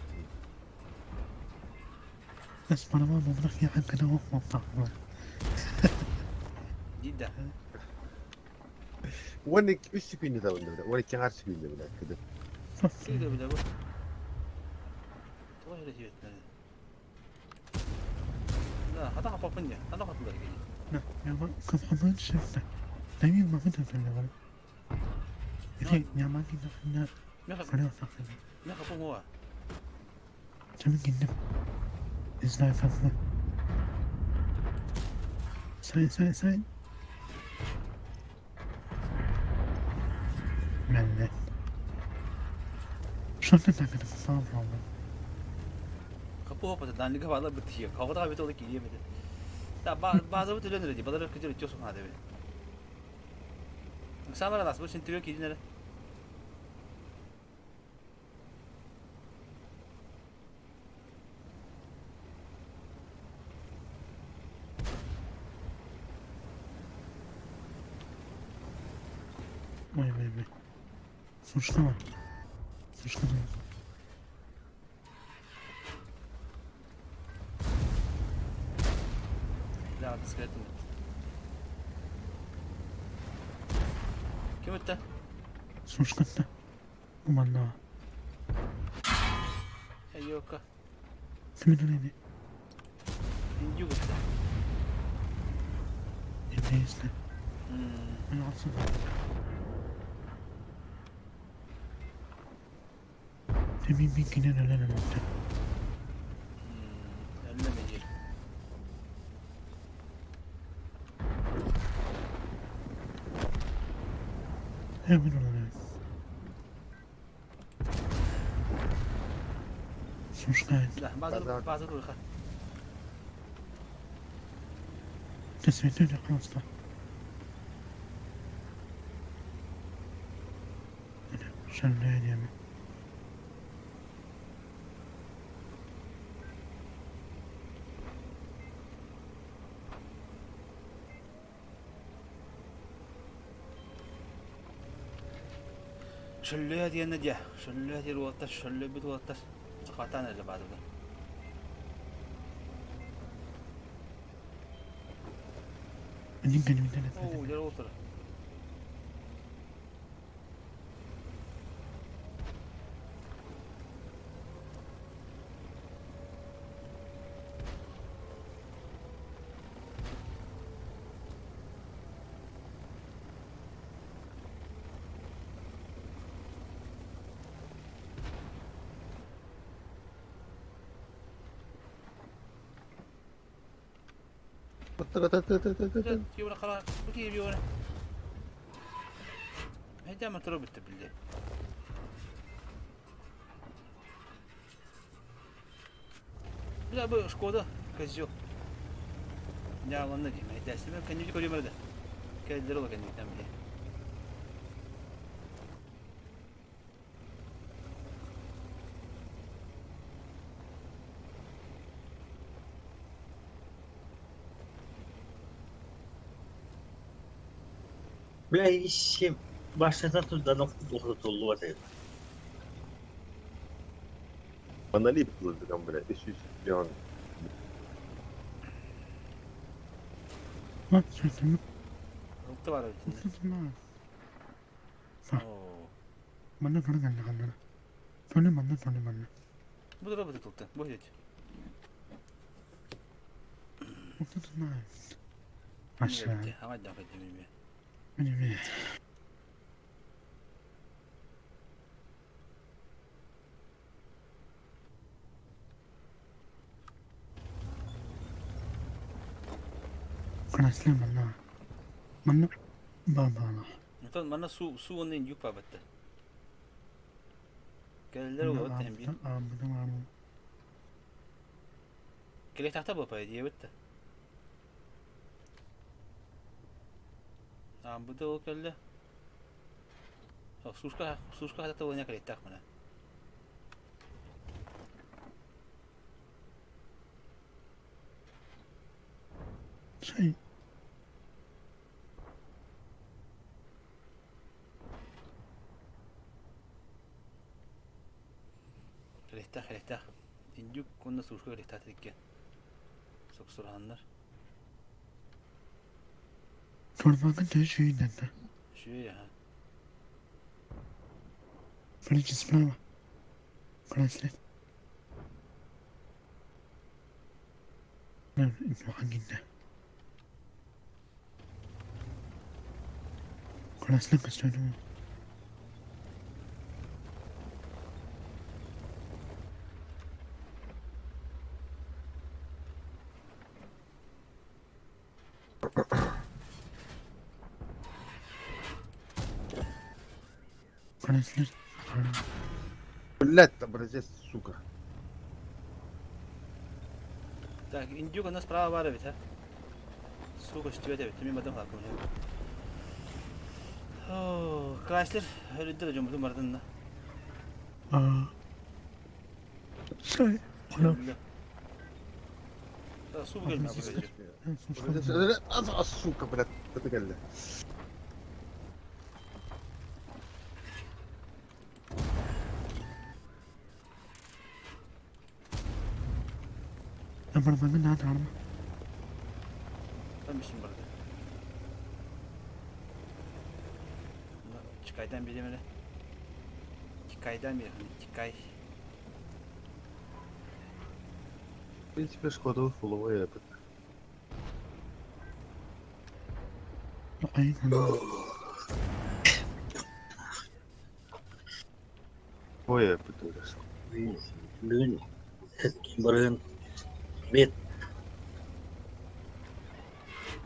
بس بربان مبلغ يا عم كده هو مبلغ. Cidden. 12 3 секунды да бля. 12 har секунды, бля, кыды. Кыды бля bu. Toy öyle şey لا هذا حبابني هذا خطر لك لا يا ما كم شفنا. دايما ما بدها في اللغة. يا ما كنا Меха помоа. Капы данлыга бала бытыйы. Кавада бит олы кириye бит. Та база бит үлен реди. Балар кыжыр өтө сухна деби. Самара лас бу синтүгө киринер. Ой, ой, ой. Слушно. Слушно. Да, дискретно. Ким өттө? Слушно. Уманна. Йока. Ким Индюк өттө. Интересно. Да, база база руха. Шөллөе диэн дьэ, шөллөе диэн уолаттар, шөллөбүт уолаттар. Хатан эле баадыда. Оо, дьэ уолаттар. هيدا تربت بالله. Бля, бу Шкода, козел. Я ладно, дима, это себе конечно көрөмөр да. Кэлдер ол кэнниттэн биле. Бля, ищем. Башната туда охотуллу это. Монолит там, блядь, 3 миллион. Алты бар бит. Бу да бу тулты. Бу хит. Ама да кадим. Онтон манна суу суу оннун юк бабатта. Кэллер ол тем би. Келе тахта бу пай диэбитте. А бу да ол кэлле. Сушка сушка хата ол не келе мына. Келехтах келехтах. Индюк конна сушка келехтах тикке. Соксураннар. Шүе ха. Блять, образец, сука. Так, индюк ана справа баар эбит, а? Сука, көстүбэт эбит, мин бадым хаакым. О, Крайслер өлүддэ да дьоммутун бардын да. Суу кэлмэ Сука, блядь, это кэллэ. Чикайдан биримene. Чикайдан бир, Чикай. В принципе, шкода фуловая этот. Ой, это Бүгүн барыһын бет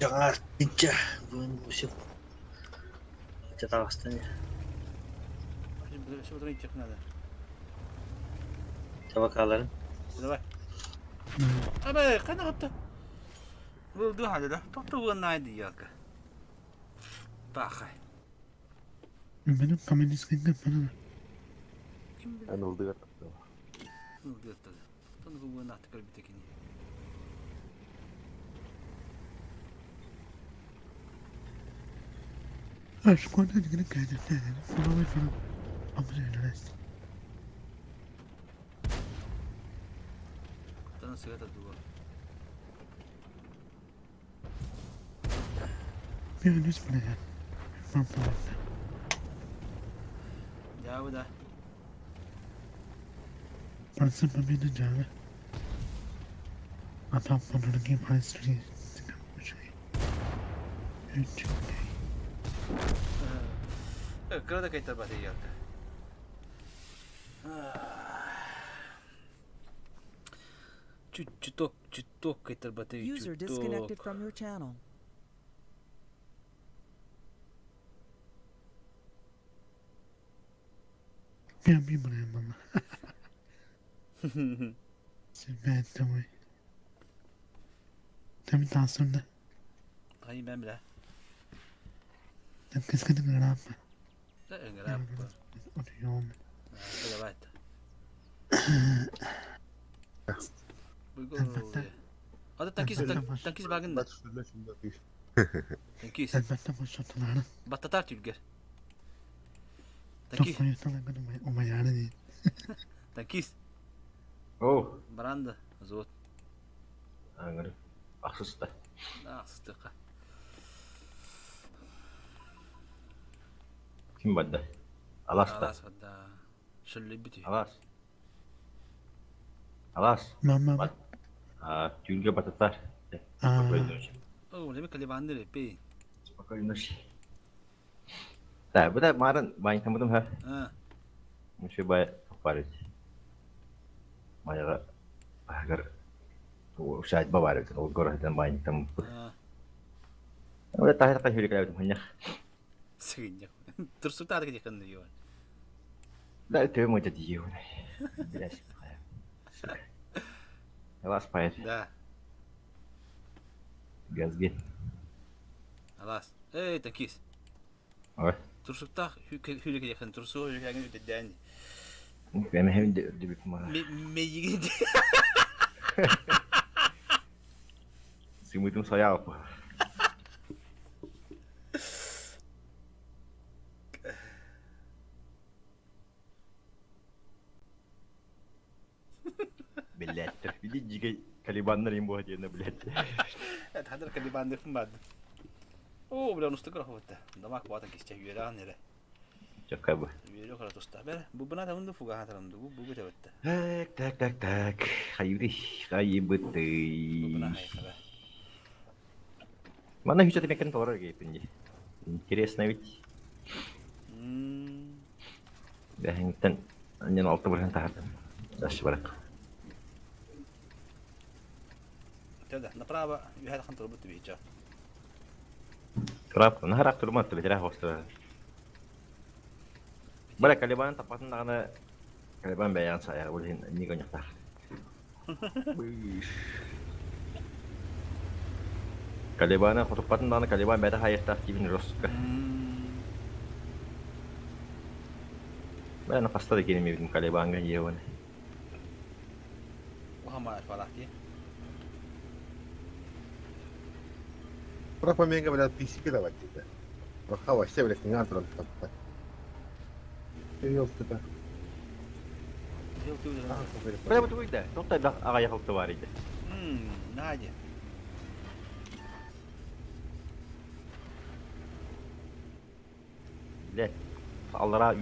Дьаҥар тинча бүгүн усип Чатаҕастан Табакаларын Давай. Абай, қана қапты? Бұл хады да. Тоқты уаннайды ялка. Бақай. Benim kamerasını bana. Анылдыгар. Тоны уаннақты көрбітекені. Школьный falan. Ama Тоны сығата дуа. Bir önüz bana. Ben falan. Жабы да. Parası beni canı. Adam bana kim parası Üç. Кырада кайтар баты ялка. Чуть-чуток, чуток кайтар баты, User disconnected from your channel. Bir bir buraya bana. Ben tamam. Tabii tansımda. Hayır ben bile. Ben kızgınım öğrenme. Öngör Oturuyorum. Давай. Ада такис такис багында. Такис. Elbette başlattılar. Баттатар түлгер. Такис. Такис. О. Баранда зот. Аңыр. Ахсыста. Ахсыстыка. Ким бадда? Аласта. Алас бадда. Шөллөбүтү. Алас. Алас. Мама. А, тюльге бататар. О, леме калибанды репи. Спокойной ночи. Так, бу да марын байн тамадым ха. А. Мүшө бай парить. Майга агар усадьба бар экен, ол городтан байн там. Ол тахта кай хүрүк алып ханьях. Сыгыньях. Турсута да кекенди йон. Да, ты мой дядя йон. Блядь. Алас пайт. Да. Газги. Алас. Эй, такис. Ой. Турсуктах хүрүк яхын турсу хүрүк ягын үтеден. Мен hem de bir mara. Мейигин. Сымытым саяп. Блять, иди дикой калибаннар им будет, блять. Это хадр калибаннар бад. О, бля, ну стыкра хвата. Дамак вата кисче юран эре. Чакка бу. Юрө кара туста. Бер, бу бына да унду фуга хатарам ду. Бу бу тебетте. Так, так, так, так. Хайбы, хайбыты. Бу бына хайка. Мана хүчәт мекен толар гейпинди. Интересно ведь. Бәһиңтен аннан алты бирген тахардым. Даш барак. Тогда направо юһәт хан турбут бича. Трап, наһараах турмат бэтэрээ хостор. Бара Калибан таппатын даҕаны Калибан бэйэҕин сайар, ол иһин инник оонньуохтаах. Калибаны хотуппатын даҕаны Калибан бэйэтэ хаайыахтаах диибин жестко. Бэйэни хаста да киириммиппин Калибаҥҥа дьиэбин. Уһамаар фалах дии. Пропаменга, блядь, писики давать тебе. Пока вообще, блядь, не надо таппат. Ёлки-то. Бля, бу тугуйда? Тоқтай да аҕай халты бар иде. Надя. Бля, аллара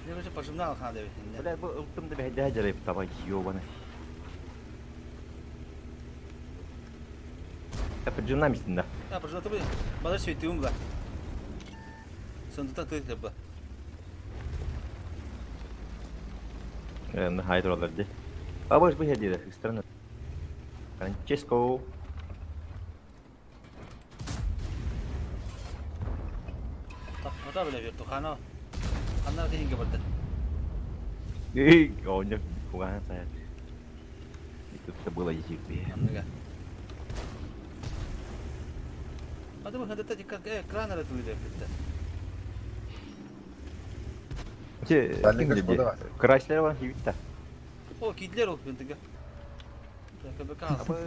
Не по журнал хана Бля, бу ылтым да бэһэйдэһэ дьарайып таба ёбаны. Журнал мистин да. А, пожалуйста, ты бада светим бла. Сандыта ты бла. Хай туралар ди. Абыш бу хедире страна. Франческо. Таппата бile вертухана. Ханна дehинге барда. Эй, оонньо кугаан сайат. И тут это было език. Анныга. Hadi bak hadi hadi как экран эрэ тулуйда эппиттэ. Ким диди? Крайслер бар хивитта. О, кидлер ол бентиге. Абы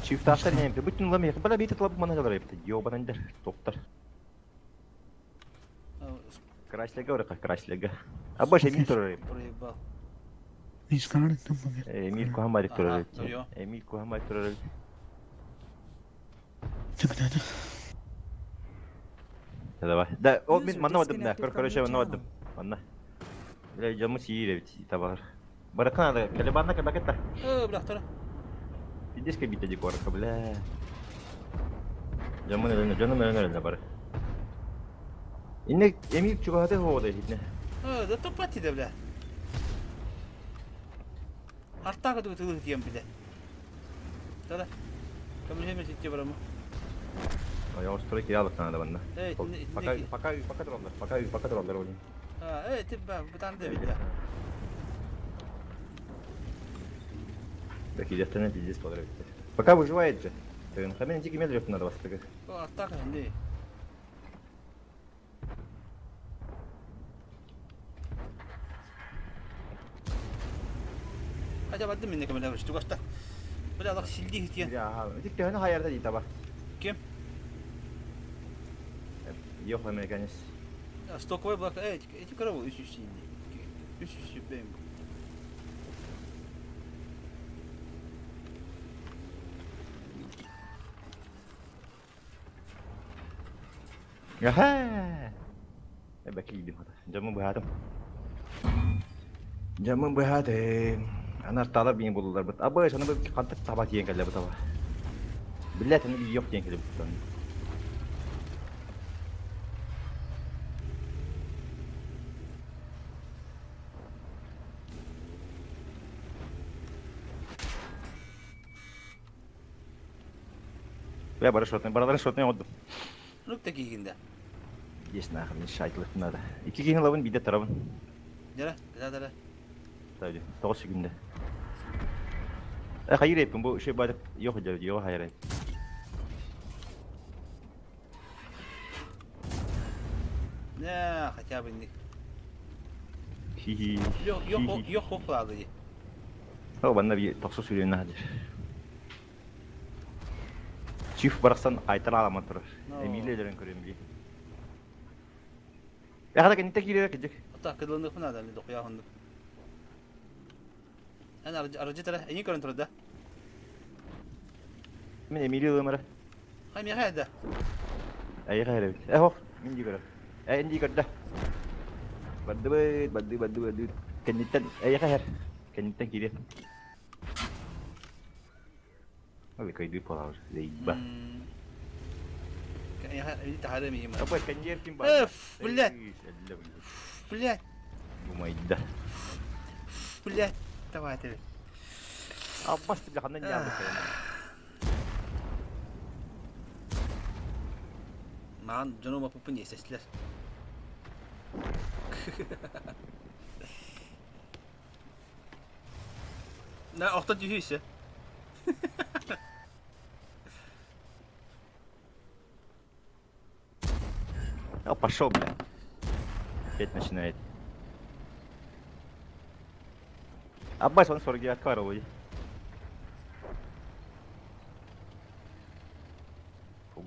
чифташтар не бүтүн лами бала бит лаб мана жалар эпти. Ёбанандар токтор. Крайслерге орка Крайслерге. Абы шемин турар. Проебал. Эмил Кухамбарик турар. Эмил Кухамбарик турар. Давай. Да, о, мен манна бардым да. Короче, манна бардым. Манна. Бля, жамы сиир эбит табар. Баракан ада, калебанна кабакета. Э, бля, тора. Пиздец кабита ди корка, бля. Жамын элен, жаным элен элен бар. Инне Эмил чугаты хода хитне. Э, да топати да, бля. Артага дугу тылы дием бля. Тора. Камлеме ситте барамы. Я устрой киралык надо банна. Пока пока пока тураллар, пока пока тураллар олин. Э, ты ба, бутанды бля. Так идет пиздец подрывит. Пока выживает же. Хамен дикий медленно надо вас так. О, атака, не. Хотя бы одну меня камера, что что? Бля, Аллах сильди хитен. Я, дик төһөнө хайарда дии таба. Кем? Yok американец. Стоковый блок, эти, эти коровы үч үч үч үч бэм. Аха. Бәкилдим хата. Жамын быһаатым. Жамын быһаатым. Анар тала бин булдулар бит. Абы шаны бит кантык таба тиен кэллэ бу таба. Биллет аны yok тиен кэллэ бут. Бля, бара шотный, бараларын шотный отдым. Ну такие гинде. Есть нахрен, не шайтлых надо. Ики кихин лабын биде тарабын. Дера, да, да, да. Tabii, 9 секунда. Э, хайыр эппин, бу шей бадып, yok жер, yok хайыр. Не, хотя бы не. Хи-хи. Yok, yok, yok хоплады. О, банна би токсу сүрүн нахадыр. Чиф бараксан айтар аламан турар. Эмиле дерен көрөм би. Я хада кенте кире кежек. Ата кыдланып надо, ли докуя хонду. Эн аржы тара, эни көрөн турда. Мен Эмиле лымара. Хай ми хайда. Ай хайра. Э хоп, мен ди көрө. Э инди көрдө. Барды бит, барды барды барды. Кенниттен ай хайр. Кенниттен кире. Ой, кайды палар, лейба. Апа, кондер ким бар? Эф, блядь. Блядь. Думайда. Блядь, давай ты. Аббас бля ханна ньаабыт Маан дьонум аппыппын иэстэстилэр. На охто түһүү ise. А пошел, бля. Опять начинает. Аббас, он 49 каровый.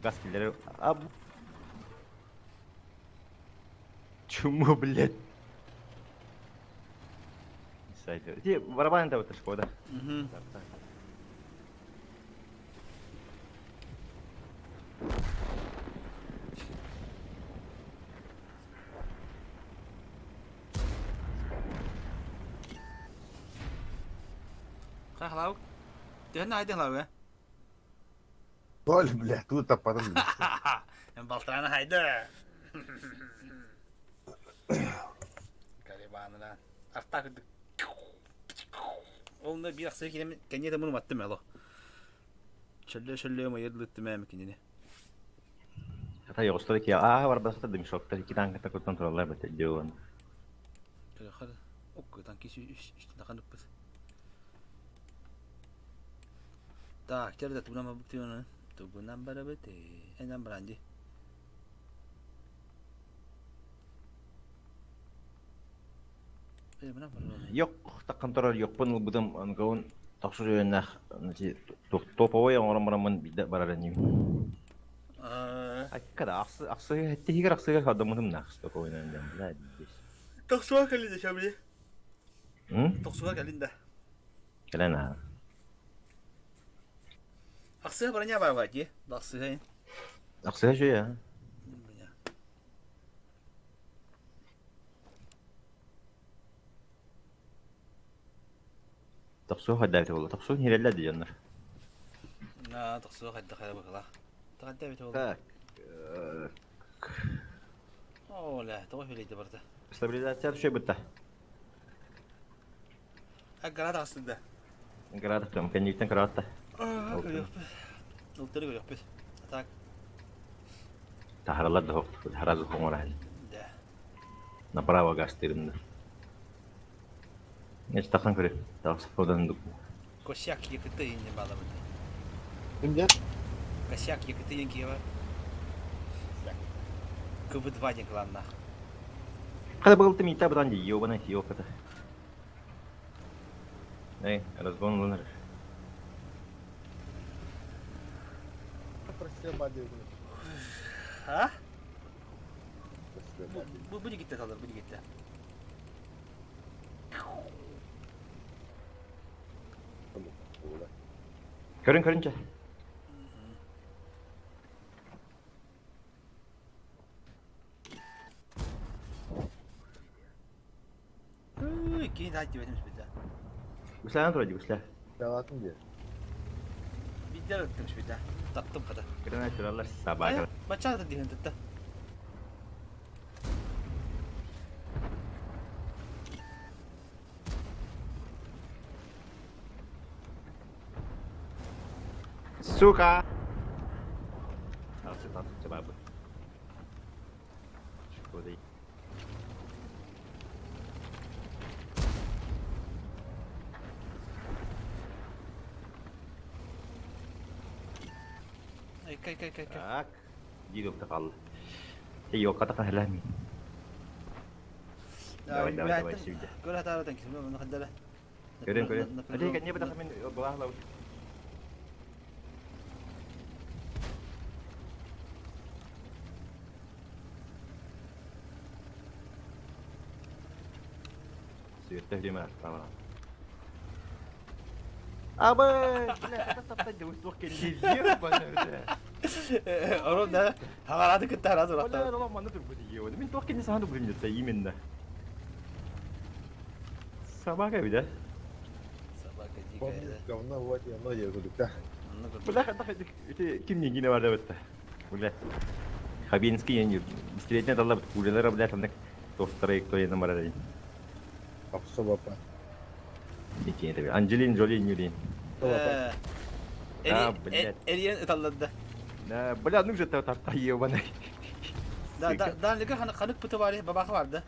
Газ киллер. Аб... Чему, блядь? Ди барабан это вот шкода. Угу. Хахлау. Төһөн айдын лауы? Ноль, бля, тут аппарат. Балтараны хайды. Карибанынан. Арта кырдык. Ол биир ахсыы киирэн кэнниэ да муну аттым эло. Шөллө-шөллө майырлыттым ээ кинини. Хата yoğuşları ki аа барбасата дымшоктар iki танката куртан тураллар бит дион. Хара окку танки үстүн ыппыт. Так, теперь тугунан барбыт тугунан барабыт энен бранди. Yok таккан турар йокпун ылбытым ангавын тохсуз үйөннах топовой оҥорон бараммын биирдэ барар инибин. Аккада ахсы ахсы тиһигэр ахсыгар хадаммытым нахс топовойнан дем бля здесь. Тохсуга кэлин да шабли. Тохсуга кэлин да. Кэлэн аа. Ахсыга бараня бар ди. Ахсыга. Ахсыга жүйе. Тохсуга хайдаабыта буолла. Тохсуга нирэллэр дьоннор. Аа, тохсуга хайда хайда быһыла. Тахадда буолла. Так. Оо, ля, тоҕо хүлейде барда. Стабилизация түшө бытта. А гранат астында. Гранат там, кэнниктен гранатта. Аа, көрүөхпүт. Ылтыры көрүөхпүт. Так. Таһаралар да хоқту, таһаразы хоңора. Да. Направо газ тырымды. Нече тахсан көрө. Тахсан одан дук. Косяк ЕКТ инде балабыт. Кимдер? Косяк ЕКТ диэн киһи КВ-2 диэн кылааннаах. Хада был ты мита бутан ди ёбана ёката. Эй, разгон лунар. А? Бу бу gitti kalır, bu gitti. Көрүн көрүнчө. Кини таат диэбэтим битэ. Гуслаан турар гусла. Жалатын диye. Биддер ыттым битэ. Таптым хата. Гранат тураллар собака. Бачаа да диһэн тытта. Сука. Тахсы тахсы чабабы. Шкода. Ай кай кай кай кай. Так. Диду тақал. Ти ёката кахлами. Давай давай давай сюда. Көрө хатаратан кисим оны хаддара. Көрөн көрөн. Али кәне бата мен балахла. Сүйетті хүлеме артамана. Абы, бля, тапта дәуіс келді бана. Орон да хагараты кытта разы Бля, рахта. ола маны тур бу Мин туох кенде саһан бу дим именно. Собака бит, да? Собака дикая. Говно вот и оно я говорю, да. Бля, хата эти ким не гине бар да битте. Бля. Хабинский енді бистретне далла бит кулелер бля там достары кто енді бар Попсова па. Икене таби. Анджелин Джоли Нюрин. А, блядь. Эрийэн ыталларда. Бля, ну же тарта ебаный. Да, да, да, лига ханык пыты бар, бабаха бар да.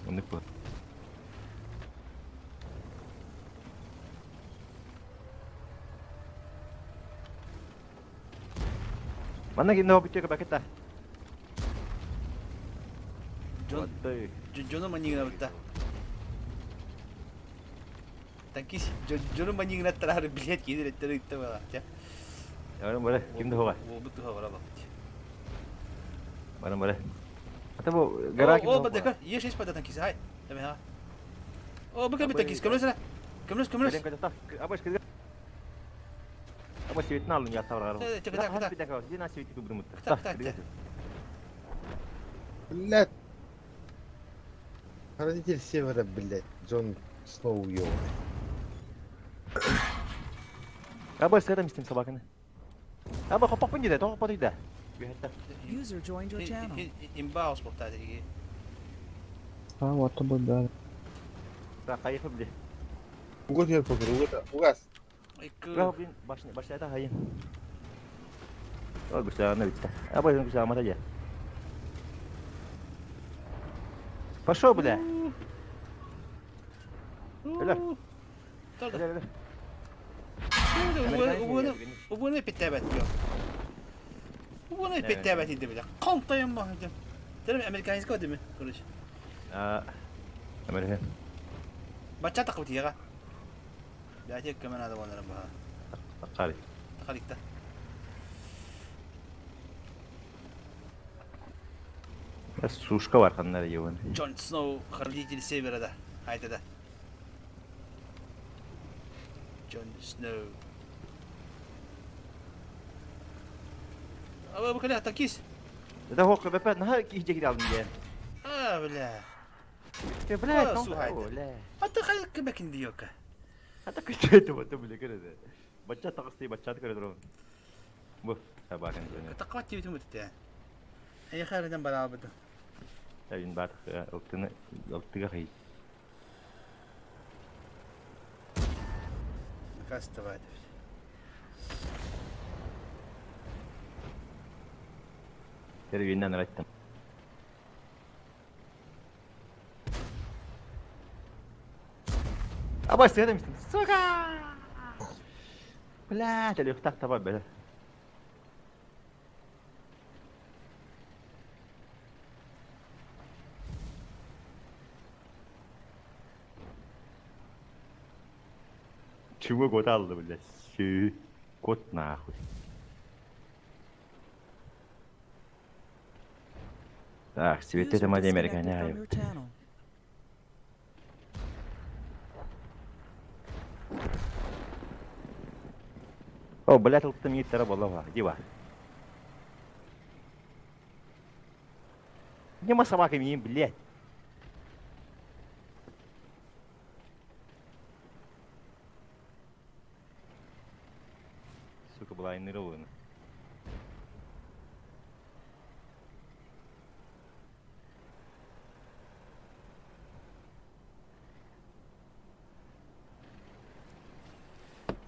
Оннук бу. Манна кино бүтүө бакета. Дьон дьону маньыгынабытта. Танкист дьону маньыгынаттараары билет киирэр эттэр ыытта балаачча. Бары бары ким да хуга. Уолбут туха бара баппыт. Бары бары. Ата бу гора ким О, бадaka, Е6 пада танкист, хай. Давай, ха. О, бу кем танкист, көмөлөс эрэ. Көмөлөс, көмөлөс. Аба светин алын я таврар. Блядь. Хранитель севера, блядь. Джон Сноу ёбаный. Аба светом истим собаканы. Аба хоппоппун диде, тоқпо диде. User joined your channel. Имба ос болта диги. А, вот бу да. Да, хайы бile. Угот ер покер, угот, угас. Блин, башня, башня это хайын. Ой, гусяна битте. Аба гусяна мата же. Пошел, бля. Бля. Бля, бля. Убуны питтәбәт yok. Убуны питтәбәт инде бля. Кантайым ба. Телем американский değil mi? Короче. А, Америка. Бача такып тиега. Бәти кемен ады онары ба. Таққари. Тақарикта. Сушка бар ханнар ебаный. Джон Сноу, хранитель севера да. Айда да. Джон Сноу. Аба бу кале танкист. Это хок бепе на кихже кире алдым же. А, бля. Бля, бля. Ата хай кебекин диока. Ата күчөтү бата бля кереде. Бача тагысты бача кереде. Бу собаканы. Тақват тибитим бутте. Эй хайрдан барабыды. Табин бар октыны октыга хай. Кастовать. Тервиннен райттым. Аба следом сука! Бля, телефтах таба бля. Чего год алды, блядь? Кот нахуй. Так, цветы User это Америка, disconnected from не. your channel. О, блядь, тут там есть была, дива. Нема собаками, блядь. Сука, была иннирована.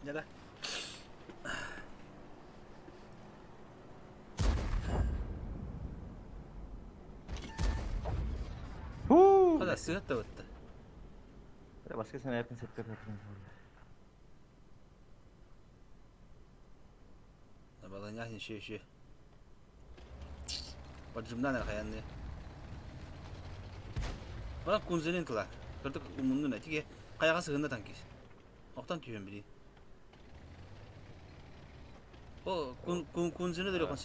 Да. Хада сыгытта бутта. Başka sen yakın sektör Баланяхин ши ши. Поджимнан хаянны. Бана кунзелин тыла. Кырдык умуннун этиге каяга сыгында танкис. Октан түйөн били. О, кун кун кунзелин дөрө кон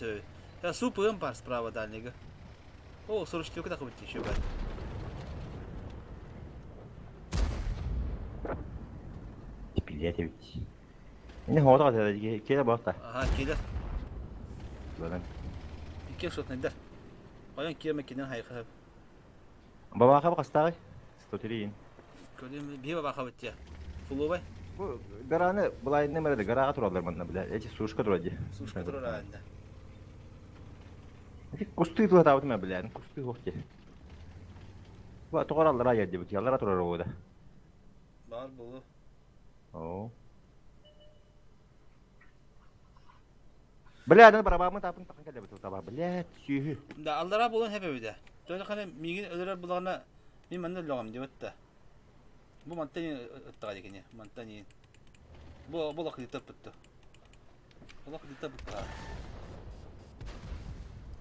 Я су пыгын бар справа дальнего. О, 44 такы битти еще бар. Блядь, ведь. Не хода да, келе бакта. Ага, келе. Ладно. Икки шот найдар. Баян киеме кинен хайха. Бабаха бакастагы. 103. Көрдүм, бие бабаха битти. Фулубай. Бу гараны булай немеде гарага туралар мында, бля. Эти сушка турады. Сушка турар анда. Эти кусты тура табытма, бля. Кусты хокте. Бу тогаралар ая деп, яллара турар ода. Бар болу. Оо. Бля, аны барабааммын таапын тахан кэлэбит таба, блядь, сүөһү. Да, аллараа буолан хэп эбитэ. Тоҕо хана миигин өлөрөр булаҕына мин манна өллөҕүм диэбит да. Бу мантан ыттаҕа дикини, мантан иин. Бу бу лакыйта ыппытты. Бу лакыйта ыппытта.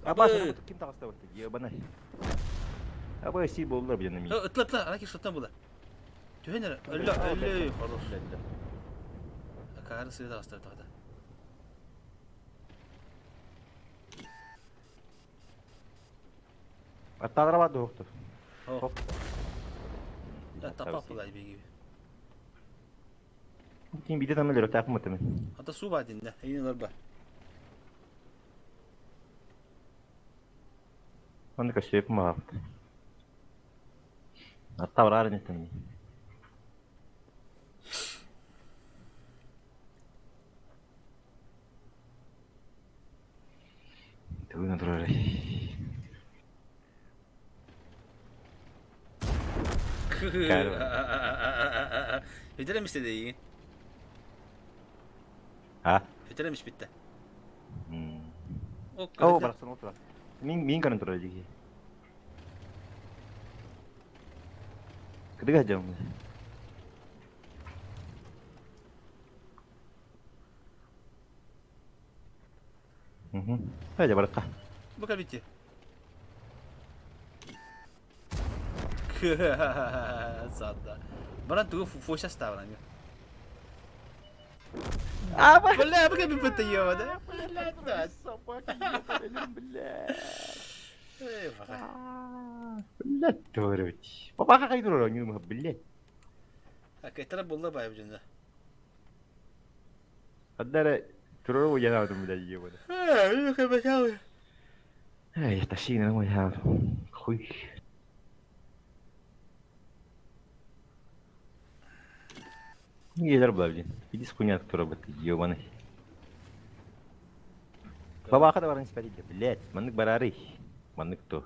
Аба, ким таҕыста бытты, ебаный. Аба, си боллар блин ми. Ытла ытла, ана кишоттан була. Түһэн эрэ, өллө, өллө, хорош. Акаары сыа таҕыста таҕыта. Аттаалара бар дуохтур. Хоп. Таппап булай биги. Ким биде там өлөрө таак мытымын. Ата суу баа динде. Эйин олор ба. Оны көстөп маапт. Атта барар нетем. Тыгын турар. Бүтэрэмис дии. А? Бүтэрэмис бүттэ. Оо, барахсан ол турар. Мин мин көрөн турар дии. Кыдыга дьон. Хайда барыкка. Бу кабити. Садда. Баран тугу фоша ставран. А, бля, бу каби бутта ёба, да? Бля, собака, бля. Эй, баха. Бля, төрөт. Бабаха кайдыр оңюм, бля. Акайтара булла бай бу жында. Хаддара турор уйанаадым бля ебана. Э, кабачау. Эй, ташина уйанаадым. Хуй. Елер була блин. Иди с хуйня тура бат, ебаный. Бабаха да баран испарить, блядь, маннык барары. Маннык то.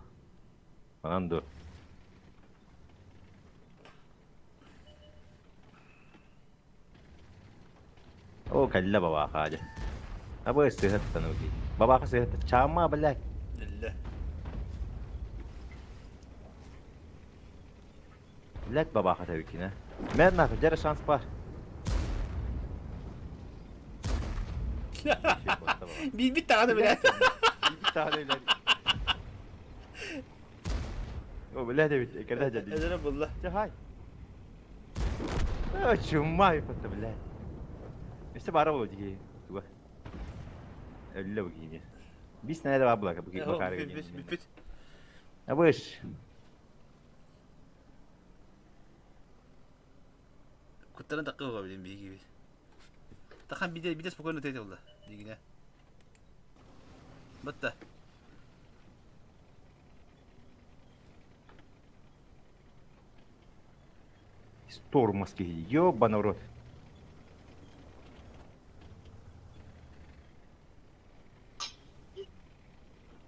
Манан до. О, кэллэ бабааха дьэ. Абы сыһыттан уги. Бабааха сыһытта чаама, блядь. Лилле. Блядь, бабааха тэбиккинэ. Мэр нахуй, дьэ шанс бар. Билбит даҕаны блядь. Билбит даҕаны, блядь. О, блядь, эбит, кэлэ дьэ. Эдэрэ булла. Чэ, хай. О, чума это, блядь. Өссө баара буолуо дии. Туга. Өллө бу киһини. Бис наада баа булака бу бакаары. Бүппүт. Абыш. Куттарын таккы билин биги. Тахан биде биде спокойно тете булла. Дигине. Батта. Тормоз киһи. Ёбана в рот.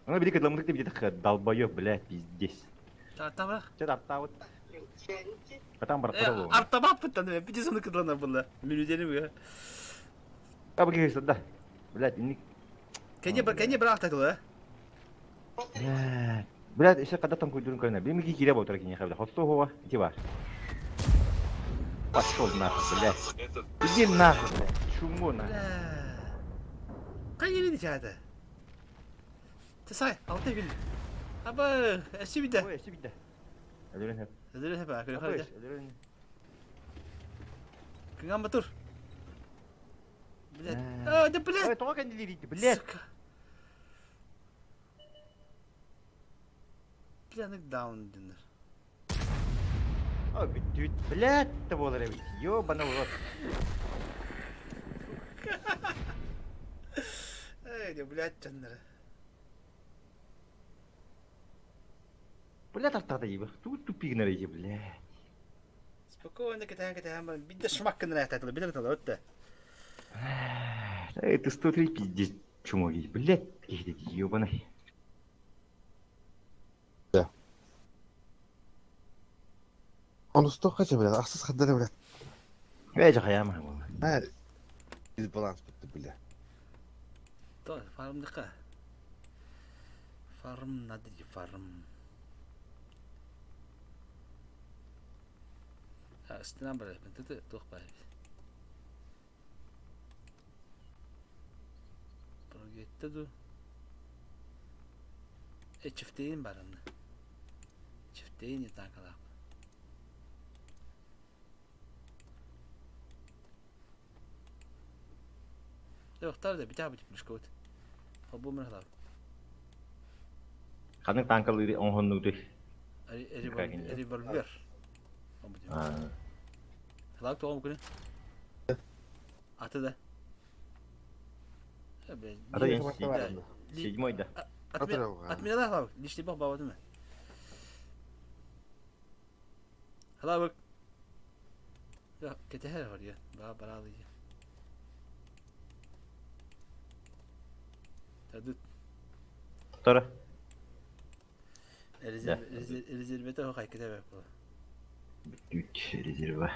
Аны били кыдламмытык да билетэх долбоёб, блядь, пиздец. Тартабах. Чэ тартаабыт. Потом барахпата буолуо. Артабаппыттан бити сону кыдлана булла. Мүнүдени буга. Аба киһи да. Блядь, инник. Кене кене бирах татыла. Блядь. Блядь, еще когда там куйдурун көрүнэ. Били мики киирэ буолтара киниэхэ бля. Хотто хуа ити бар. Пошел нахуй, блядь. Иди нахуй, блядь. Чуму нахуй. Кайыны чаата. Тасай, алты күн. Аба, эси биде. Ой, эси биде. Өлөрөн хэп. Өлөрөн хэп, акыры хара. Өлөрөн. Кынган батур. Блядь. А, да блядь. Ой, тоҕо кэннилиир блядь. Сука. Бля, даун динер. О, бүттүбүт. Блядь, да буолар эбит. Ёбана в рот. Эй, блядь, чаннары. Блядь, артада еба. Тут тупигнер еби, блядь. Спокойно кэтээн кэтээн баран бидде шмак гыннар аятатылар билер тала өттө. Эй, ты 103 пиздец чумоги, блядь, ёбаный. Да. Он устал хотя, блядь, ахсыз хаддара, блядь. Бэйэ хайаама буолла. А, дисбаланс бутты бля. То, фармдыка. Фарм надо фарм. Астынан барар. Тыты туох баар. Прогетте ду. Э, чифтейин баранны. Чифтейин танкалаах. Дохтар да битаа бит плюшкабыт. Холбуу мөр халаабыт. Ханнык танкалыыры оҥоһуннуутуй? Револьвер. Халаак тоҕом күнү. Аты да. Аты седьмой да. Отмена халаабыт. Лишний бах бабатым. Халаабык. Кэтэһэр хорья. Баа бараалыйа. Тадыт. Тора. Резервете хо хайкыта бэп була. Бүт резерва.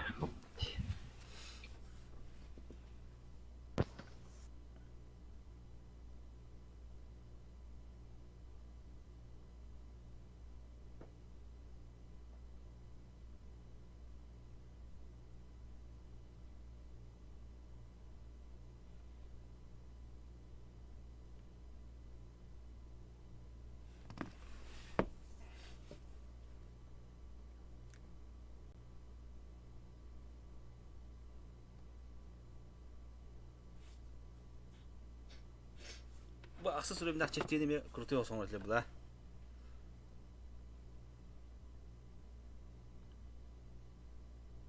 Бу ахсыс уровеннаах чэптиэн эмиэ крутой оҥорон этилэр була.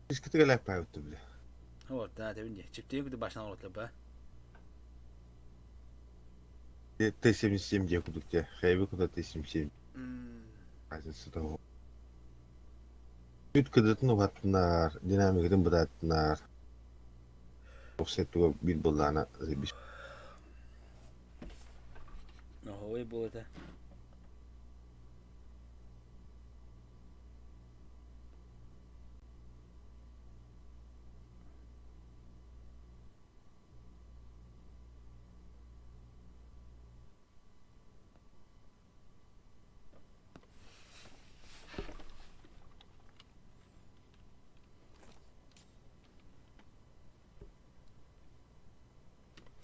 Искитигэ лэппээбит бile. Вот, да, тэбин дии. Чэптиэн курдук башынан оҥорон этилэр ба. Т-77 диэ курдук те. Хэйби куда Т-77. Разница того. Үт кыдытын уһаттынар, динамикатын быдааттынар. Офсет туга биир быллаана заебись. Ой, было это.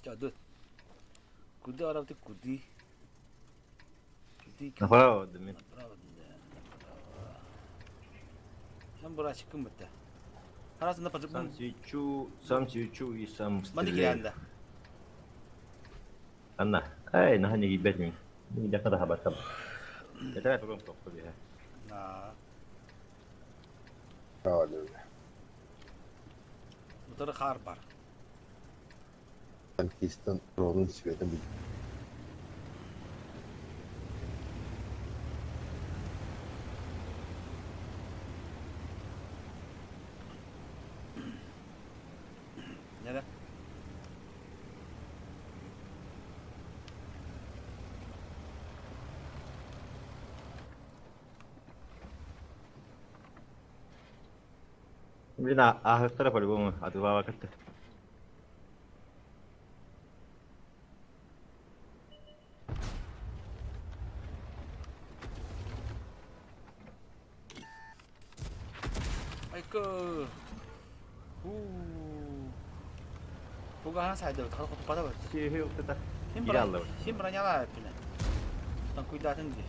Ча, Куди арабты куди? Куди? Направо, Дамир. Направо, да, направо. Там бурачыкым бітті. Арасында Сам свечу, сам свечу и сам Маны стреляю. кирэнде. Анна, эй, наха не гибет мин. Не даха да хабатам. Это я потом тоқту бия. Аа, Утары хаар бар. Танкистан ровным светом бил. Неде? Блин, ахыктара по-любому атылава катты. Айкы. У. Буга хана сайды, тахал хоту бада бар. Сүйе уктата. Хим Бире бра. алла. Хим броняла пине. Танкуйдатын ди.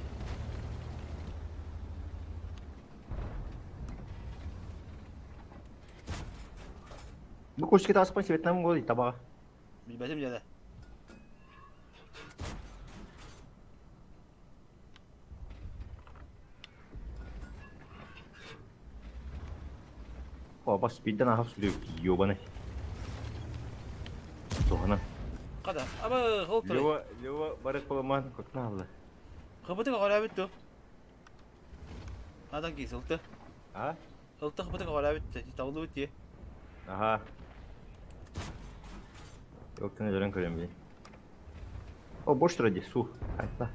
Бу кушки таспан светнам гол таба. Билбетим деді. О, бас биден ахав сүлү ёбаны. Тохана. Када. Аба, хол туры. Лева, лева барык боламан көкна алла. Хыбытык гарабит ту. Адан кис ылты. А? Ылты хыбытык гарабит. Тавлы бит. Аха. Yok ne dönen көрөм би. О, бош тура ди, су. Айтла.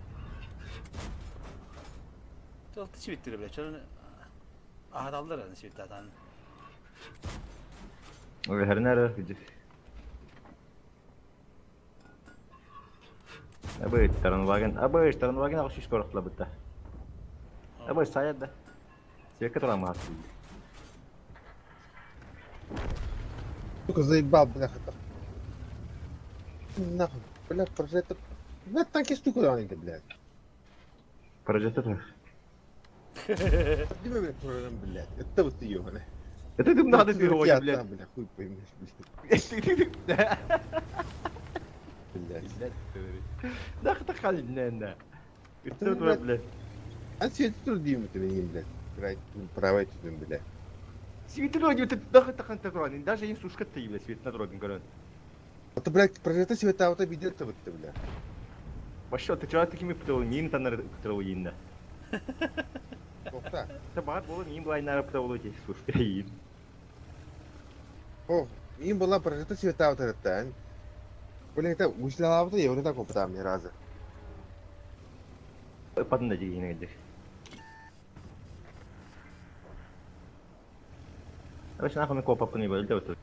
Ылты чибиттире биле. Чөрөн ахадалдар аны чибиттатан. Öherine ara. Абы таранваген, абы таранваген аҕыс сүүс корохтлабыта. Абы сайа да. Свекка турамаат. Сука, заебал, бляха, там. Нахуй, бля, прожектор. Бля, танкист куда они, блядь? Прожектор. Где блядь, прожектор, блядь? Это вот ты, ёбаный. Это ты надо ты его, Я блядь. там, бля, хуй поймешь, блядь. Блядь. Да, хата Это блядь. блядь. А свет тут дим, ты не, блядь. Правай тут, блядь. Светло, ты да хата хата Даже им сушка ты, блядь, свет на дороге, короче. А то, блядь, прожектор света, а вот видел-то вот ты, блядь. Вообще, ты чего такими пытал, мин танар пытал инна. Охта. Та бар болы мин былай нары пытал эти сушка ин. О, им была прожектор света, вот это, а. Блин, это гуслялавта, я уже так опытам ни разу. Падын да деген где. Короче, нахуй мен копа пыны бөлді өтіп.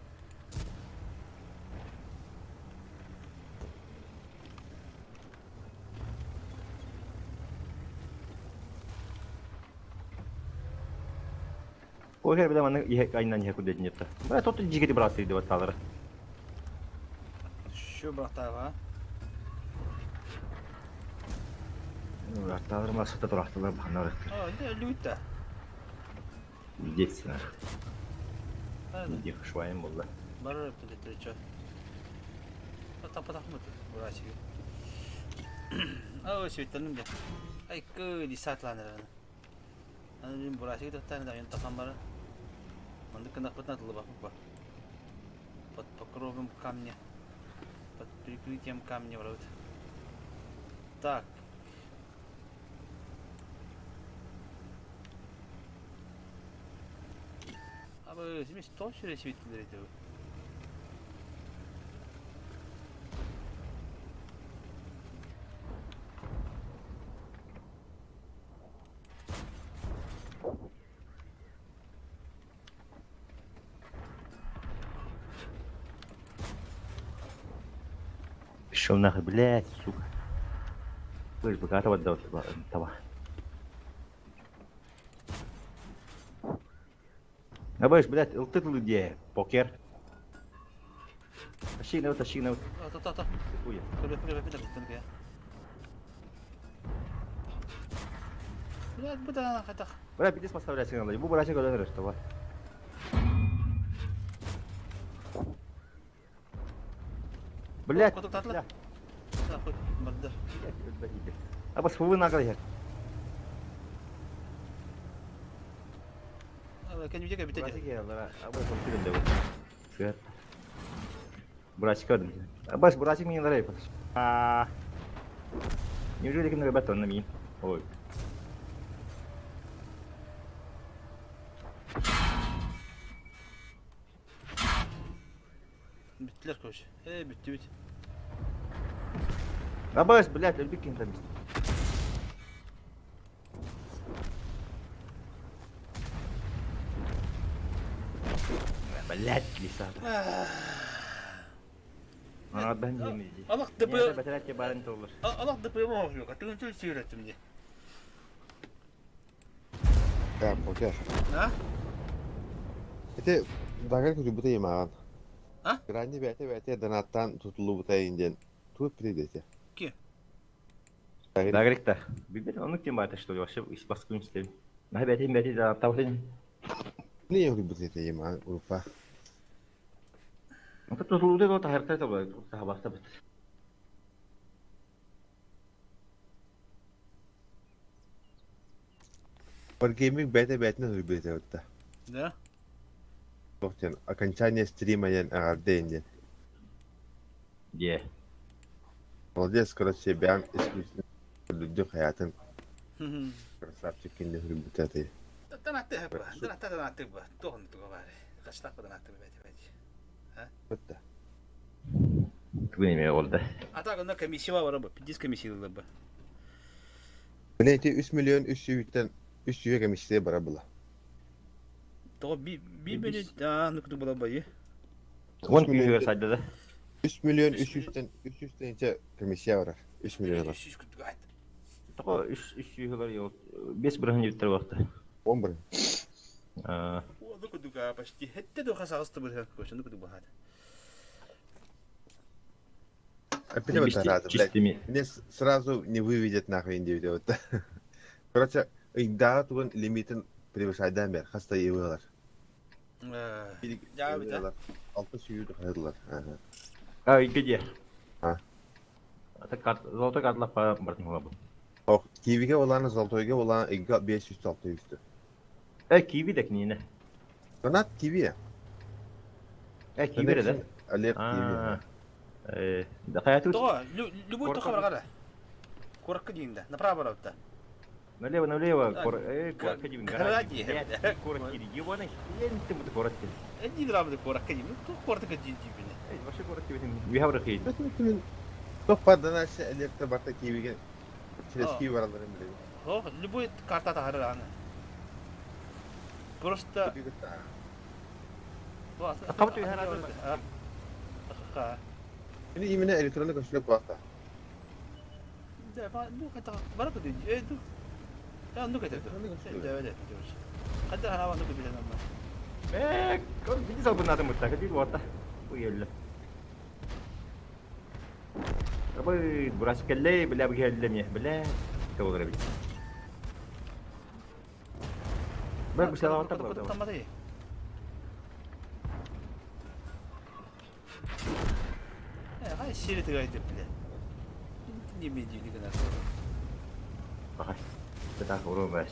Ой, бля, маны айнан ihe күдет нетті. Бля, тот жигити браты деп аталары. Şu братава. Атталар масата тұрақтылар баханар. А, да, люта. Здесь. Иди шваем болды. Бар өтө чө. Тапа тахмыт. Бурачы. А, сөйтәнем дә. Ай, кы дисатланыр. Аны мин бурачы токтан да тапам бар. Манды кындак бытна тылы бак. Под покровом камня. Под прикрытием камня вроде. Так. Абы, семес то сүрә свитлер иде. Пішов нахуй, блядь, сука. Слышь, богатого отдал, того. Абыш, блядь, ылтыт где? Покер. Тащи на тащи на Та та та. Хуя. Көрө көрө бит бит Блядь, бу да хатах. Бля, пиздец поставлять сигнал. Бу брачик говорит, что Блядь. Котук татлы. бля, Нахуй, барды. блядь, Абас фувы наград. Кәнүгә бит Брачик я, абас он тилде. Свет. Брачик один. Абас брачик мне нравится. А. Неужели кем ребята на ми? Ой. Биттилер короче. Э, битти бит. Абас, блядь, өлбик кем там. Блядь, лиса. Ана ben yemeyeceğim. Алак Dıpı. dıpı. Beter baren olur. Алак dıpı mı yok. Тыгын чөл сүйрәттем ди. Да, покер. А? Это дагар күтү бута емаган. А? Гранди бәте бәте донаттан тутулу бута инден. Туп придете. Ки? Дагрикта. Бибет onu kim var что ли вообще из Москвы истем. На бәте бәте да тавлен. Не yok бута емаган урфа. Это тутулу да та херта та та баста бит. Wargaming бәте бәтне хүрбете отта. Да? Тоқтен окончание стрима ден ағарды инден. Де. Молодец, короче, бәм исключительно люди хаятын красавчик инде хүрбете. Танатты хапа. Танатты танатты ба. Тоғын туга бар. Каштак танатты бәте бәте. Бітті. Түгін еме oldu. А так онда комиссия бар ба. Пиздец комиссия ба. Блин, 3 миллион 300-тен 300 комиссия бара була. Того би би били, а, ну куда была бы. Уон күүһүгэр сайда да. 3 миллион 300-тэн 300 тыһыынча комиссия барар. 3 миллион ылар. 300 курдук айт. Тоҕо 3 300 ылар 5 бырыһын диэбиттэр буолта. 10 бырыһын. Аа. Уону курдук почти хетте духа саҕысты бырыһын көчөнү курдук баһаат. Опять вот рада, блядь. Мне сразу не выведет нахуй индивидуал. Короче, ыйдааҕы тугун лимитин превышайдаан бэр, хаста ыйылар. Дьаабыта. Алта сүүрү хайдылар. А, где? А. Это карт, золотой картлар по бартын буолабын. Ох, кивиге улаана, золотойга улаана ыйга 506 үстү. Э, киви да кинине. Донат киви. Э, киви да. Олег киви. Э, да хайату. Тоҕо, любой тоҕо баргара. Куракка диин да, направо барабыта. Налево, налево, кор, э, куракка диин. Гора дии. Куракка диин. Ебаный, ты буду куракка. Эдди драмды куракка диин. Тух куракка диин диибин. Э, вообще куракка диин. Виха барахи. Тух паданашы электр барта кивиге через киви бараларын билебин. Ох, любой карта тахарар аны. Просто Кабыт үһэр Ini именно электронный кошелек барта. Да, ну это барак э ду. Я ну это. Да, да, Хадда хана ну билен амма. Э, кон биди салбын надо мытта, кадир вата. Уелле. Абы бурас келле, бля бгелле ме, бля. Кого грабить. Бля, гусела вата была. Э, хай сири тыгайды, бля. Не медили гына. Бахай. Это урон бәс.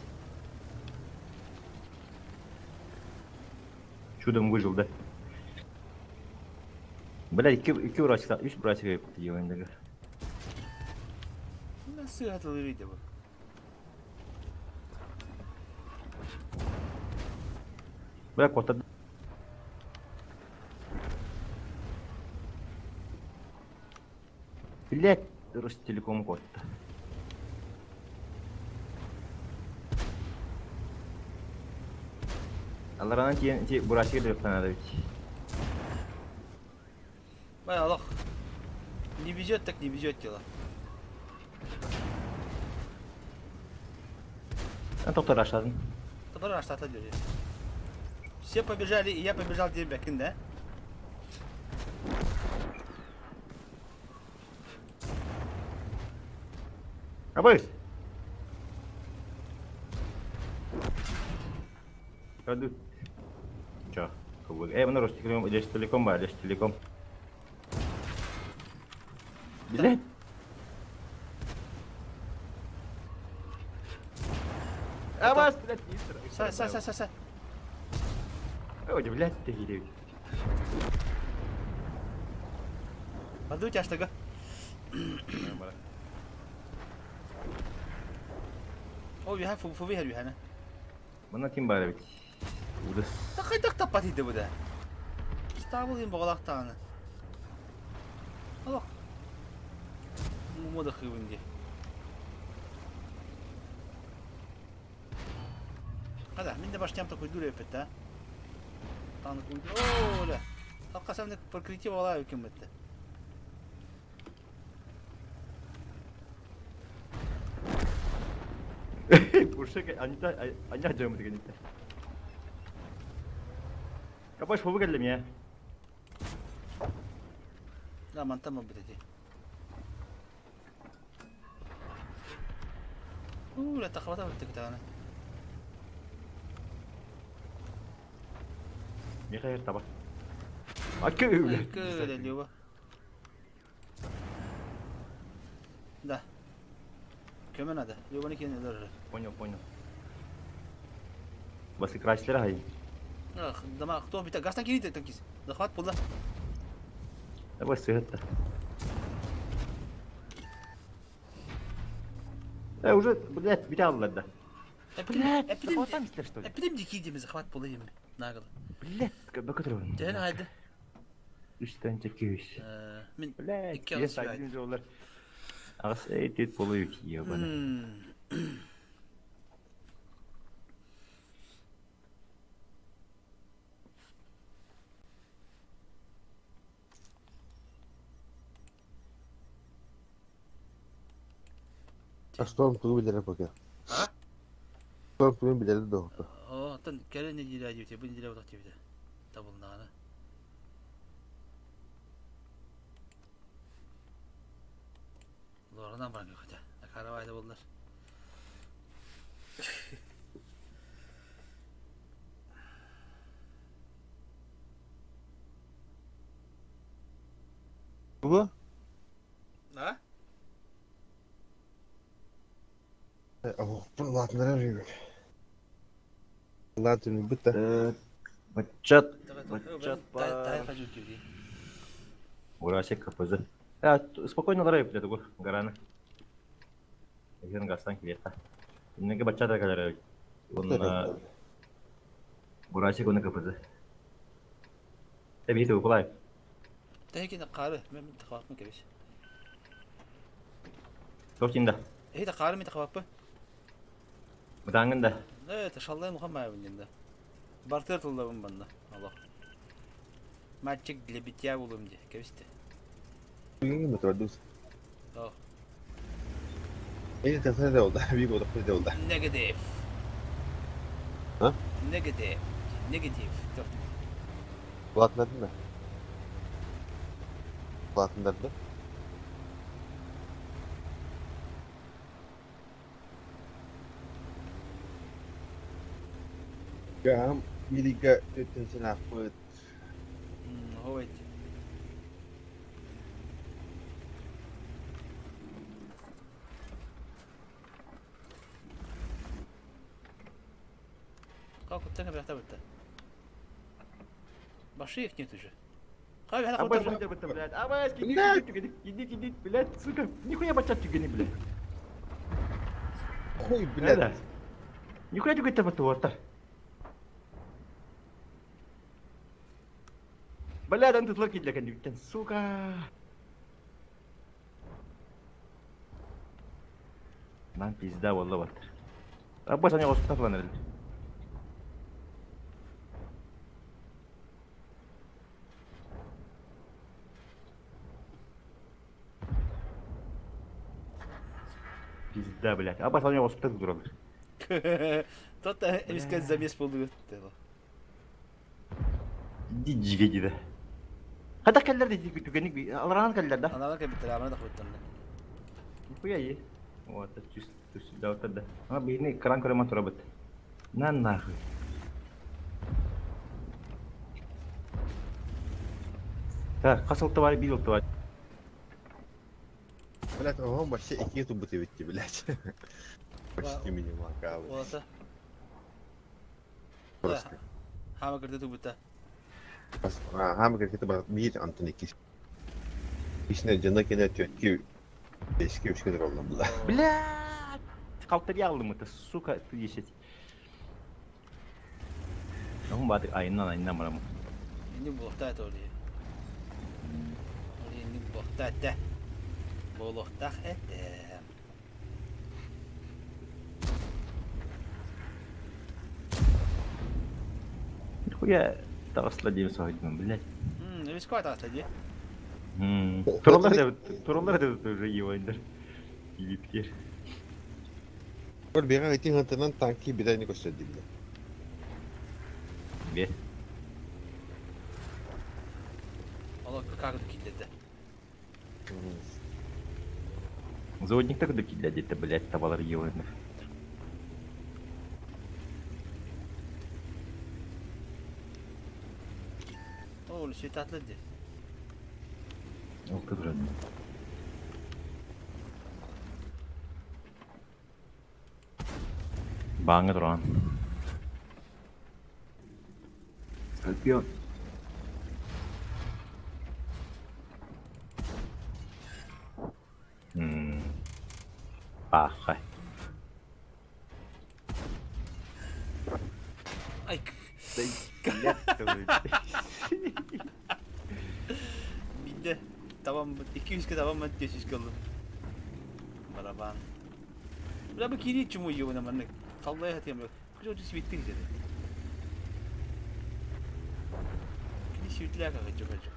Чудом выжил, да? Бля, iki братика, үч братика делаем даже. Nasıl hatırlıydı bu? Бля, кота. Блять, Ростелеком кот. Аларанан тиен ти бурасига дырыктанады бит. Бай Аллах. Не везет так не везет дело. А токтор ашладым. Токтор ашлады диyor. Все побежали, и я побежал Дербякин, да? Абыс! Hadi. Чё? Э, мына Ростелеком, Ростелеком бар, Ростелеком. Блядь. Абас, блядь, Са, са, са, са, са. Ой, блядь, ты гиреви. Баду тяжтага. О, виха, фу, виха, виха, Мына ким бар бит. Удас. Тақай таппат иди бу да. Стабыл им боғалақтағаны. Алақ. Мода хывынде. Қада, мен де баштям такой дура өпет, да? Таны куйду. О, оля. Талқасамны прокрити бала өкен бітті. Буршек, анита, аня жамы деген итте. Капаш фобы келдим я. Да, мантама бітеді. Уля, тақабата бітті күтағаны. Михаил таба. Акы үля. Акы үля, Люба. Да. Көмө надо. Любаны кейін өлөр. Понял, понял. Басы красилер хай. Ах, дома кто бит гастан кирит танкист. Захват пулда. Давай сыгытта. Э, уже, блядь, бите алdılar да. Блядь, захватамистер, что ли? Эпидем дикий захват пулда им. Нагло. Блядь, бөкөтөр. Ден хайды. Үстен чекиюсь. Мен Блядь, я сагин жолдар. Ас эйтит болуп ебана. Шторм тугу билэрэ пока? А? Шторм тугу билэрэ да Оо, оттон кэлин нэдиэлэ диэбитэ, бу нэдиэлэ утах диэбитэ. Табылнаҕына. Лорынан баран көхөтө. Акарабайда боллар. Тугу? А? Оһохпун улаатыннарар үһүбүн. Улаатыннарбыт да. Баччат, баччат бар. Урасик КПЗ. Спокойно ларай, блядь, угу, гараны. Еген гастан килиэххэ. Инники бачча да кэлэр эбит. Уонна Бурасик уонна КПЗ. Эбии Укулай. Тэһикин хаары, мен тахабаппын кэбис. Туох да? Эһи хаары мен тахабаппын. Бытаангын да. Э, шаллай мухан маабын динда. Бартыр тыллабын банна. Аллах. Мальчик для битья булум ди, кэбисте. Метродус. О. Эйни тасана да oldu. Bir oldu, bir de oldu. Negative. А? Negative. Negative. Улаатыннардын да? Улаатыннарды? Гам илига төттөнсен аппыт. Хойт. Как вот так бля Баши их нет уже. Хай, А блядь, а блядь, иди, иди, блядь, сука, нихуя бачат түгени, блядь. Хуй, блядь. Нихуя түгетте баты Блядь, он тут локи для кондиктен, сука. Нам пизда والله баттыр. Аббас они оспутафлан эрэллэр. Пизда, блядь. Аббас они оспутаф дуралар. Тот эмискен замес болду өттө. Иди жиге диде. Хата кэллэр диди түгенник алраан кэллэр да. Аналар кебиттер, амана да хуттан. Нихуя е. Вот, түс түс да да. Ана бихини кран көрөмө турабыт. На нахуй. Так, касыл бар, бил бар. Блядь, он вообще икки тубыт эбитти, блядь. Почти минималка. Олата. Просто. Хама кырды тубута. Хама кырды бар бир Антон икки. Ишне жана кене төткү бешке үчкө олдум була. Блядь! Калтыр алдым это, сука, ты десять. Оһун бааты айынан айынан барамын. Инни булухта это оли. Оли инни булухта это. Булухтах это. Нихуя таҕысла диэн соһуйдум, блядь. Эмискэ таҕысла дии. Тураллар да тураллар да уже ебандар. Ебиптер. Көр бега итин хантынан танки бидайны көстөрдү биле. Бе. Ола как килледе. Заводник так да килледе, это, блядь, табалар ебандар. Ол светатлы ди. Ол кыдырат. Баңы туран. Скорпион. Пахай. Ай. Бинде. Tamam 200 tamam 400 kaldı. Барабан. Бля бу кири чуму йобuna маннык. Таллай хатыям yok. Кыжы свитти dedi. Кини свитле как хочу хочу.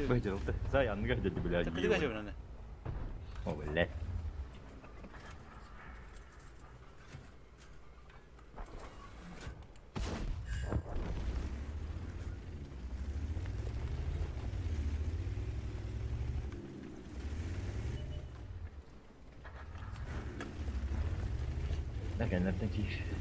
Быжылты. Зай анныга деди, блядь. Кыдыга жобuna. О, блядь. Кэннэртэн киир.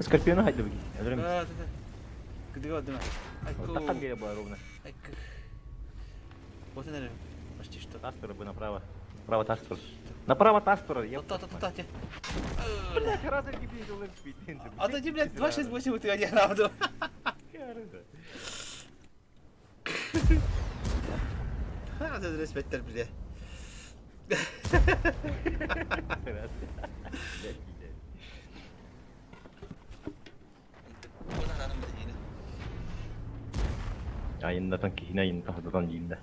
Скорпиона хайда буги. Өлөрөм. Да, да, да. Кыдыга одуна. Таххан биэрэ буолар ровно. Вот это почти что. Тас турар бу направо. Направо тас турар. Направо тас турар. Та та та та. Блядь, разом кипи жолын А то блядь, 268 ты один правду. Ха, это респектер, бля. Айыннатан киһини айынната хататан дииннэ.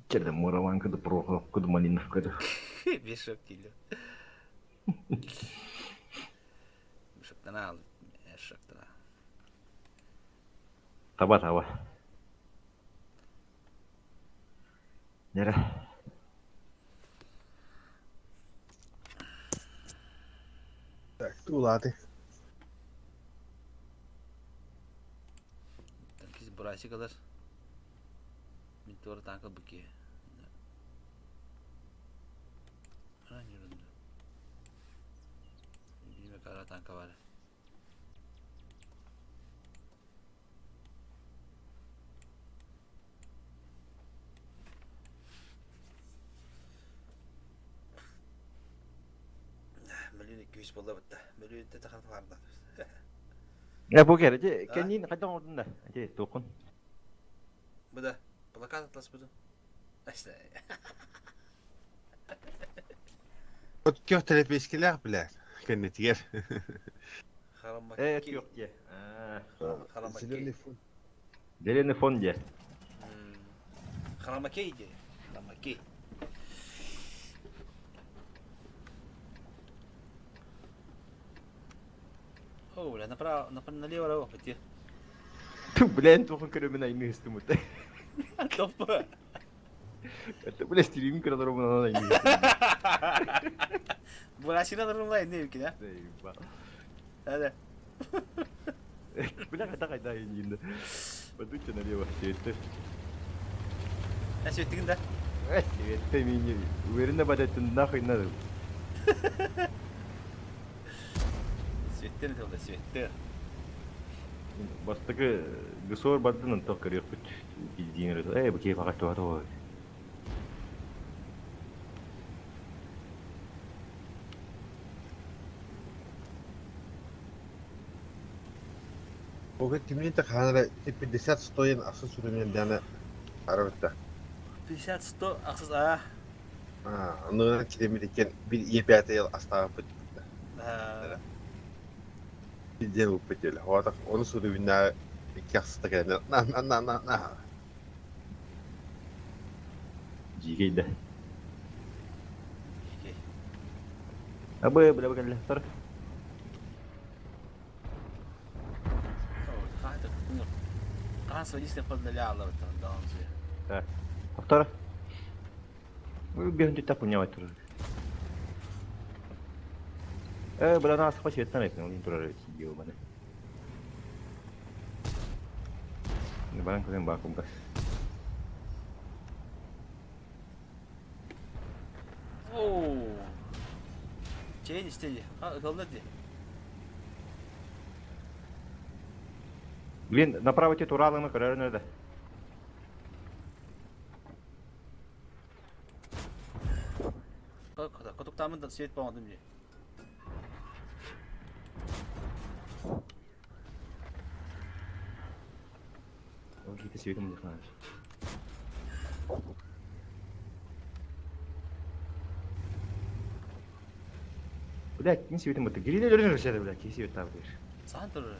Черде мураван кыды прохор кыды малинов кыды. Бешок дийлер. Бешоктан ал, бешоктан. Таба таба. Нере? Так, тулаты. Танкист бурасик алар. Мин туора танка быки. Билме кара танка бар. Мөлүн 200 болла бытта. Мөлүн те тахан фарда. Я бу кere, же кенин кайдан ордун да. Же токун. Бу да плакат атлас буду. Вот көх телепескилер бля. Кеннетигер. Э, көх же. Зеленый фон. Зеленый фон же. Харамакей же. Харамакей. О, бля, направо, направо, налево, налево, пойти. Ту, бля, тоқын көрөмін айны үстім өті. Топа. Это, бля, стилим көрө роман айны. Бурасина нормально, не да? Да, да. Бля, қайда қайда енді. Подуйте налево, светті. А светті да? Светті мені. Уверенно бадатын нахуй надо. Светті не толда, светті. Бастакы гысор бардын антох көрөкпүт. Билдиин Э, бу кей факат туа Ога кимин ханара 50 стоен ахсы сүрүнен дана арабытта. 50 100 ахсыз а. А, аны килемит экен бир Е5 ел астагы бит. А. Ден упетел. Хвата оны сүрүнә ики ахсыта келе. На на на на на. Жигейде. Абы, бля, бля, тор. Қанса листья поддаляла вот там даунзе. Так. Повтор. Бегун так унявать тоже. Э, бля, нас хочет там это, он тоже сидел, бля. Баран кызын бакум гас. Оу. Чейн истеди. А, главное где? Блин, направо те туралы мы көрөр да. Котуктамын да свет болмадым же. Ол кете светім не знаю. Блядь, ким сибитин бытты. Гириле өлөрүн ырышады, блядь, киһи сибит табыыр. Сахан турар.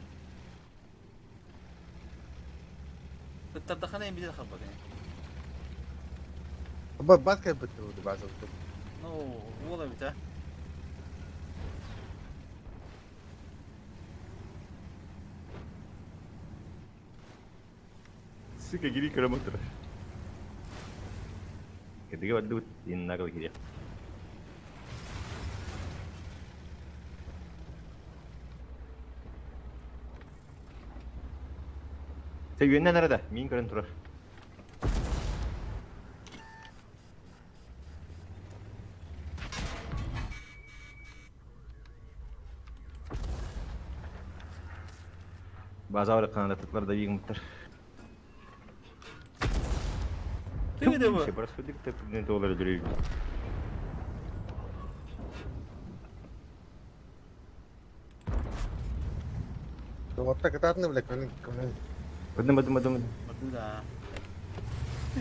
Ыттардахана эмбидер хаббак. Ба бат кэлбит буду база. Ну, уола бит, а. Сука, гири көрөм отурар. Кедиге бардыбыт, иннагыл кириэх. Сэ үөннэн арада, миин көрөн турар. База канадатыклар да биигмыттар. Ты де бу? Барасудик теппинен тоолар өлөрүй. Отта кытаатны, блядь, көнүн көнүн. Бадым бадым бадым. Бардым да.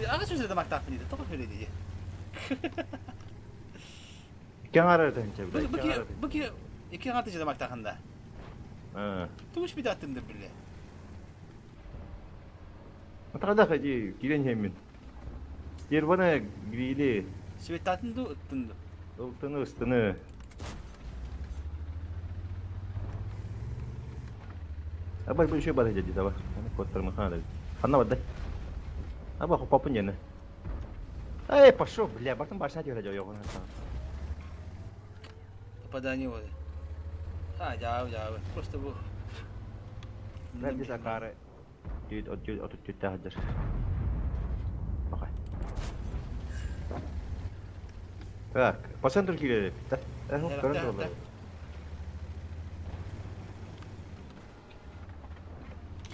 Аҕа сүзэ да мактаахпын диде. Тоҕо хөлө диye. Икки аҥаар тыһынча, Бу блядь. бу ки бу ки икки аҥаар тыһынча мактаахында. Тугуш бит аттында билле. Матарада хади кирен хеммин. Стервана грили. Светтатын ду ыттынду. Ылтыны ыстыны. Абай бу еще бары деді таба. Аны коттар махана. Ханна бады. Аба хопапын яны. Эй, пошел, бля, бартын башына тире жоо йогон. Попадание вот. А, жабы, жабы. Просто бу. Бля, здесь акары. Дүйт, от дүйт, от дүйт тахадыр. Бакай. Так, по центру кире, да? Э, көрөн туралар.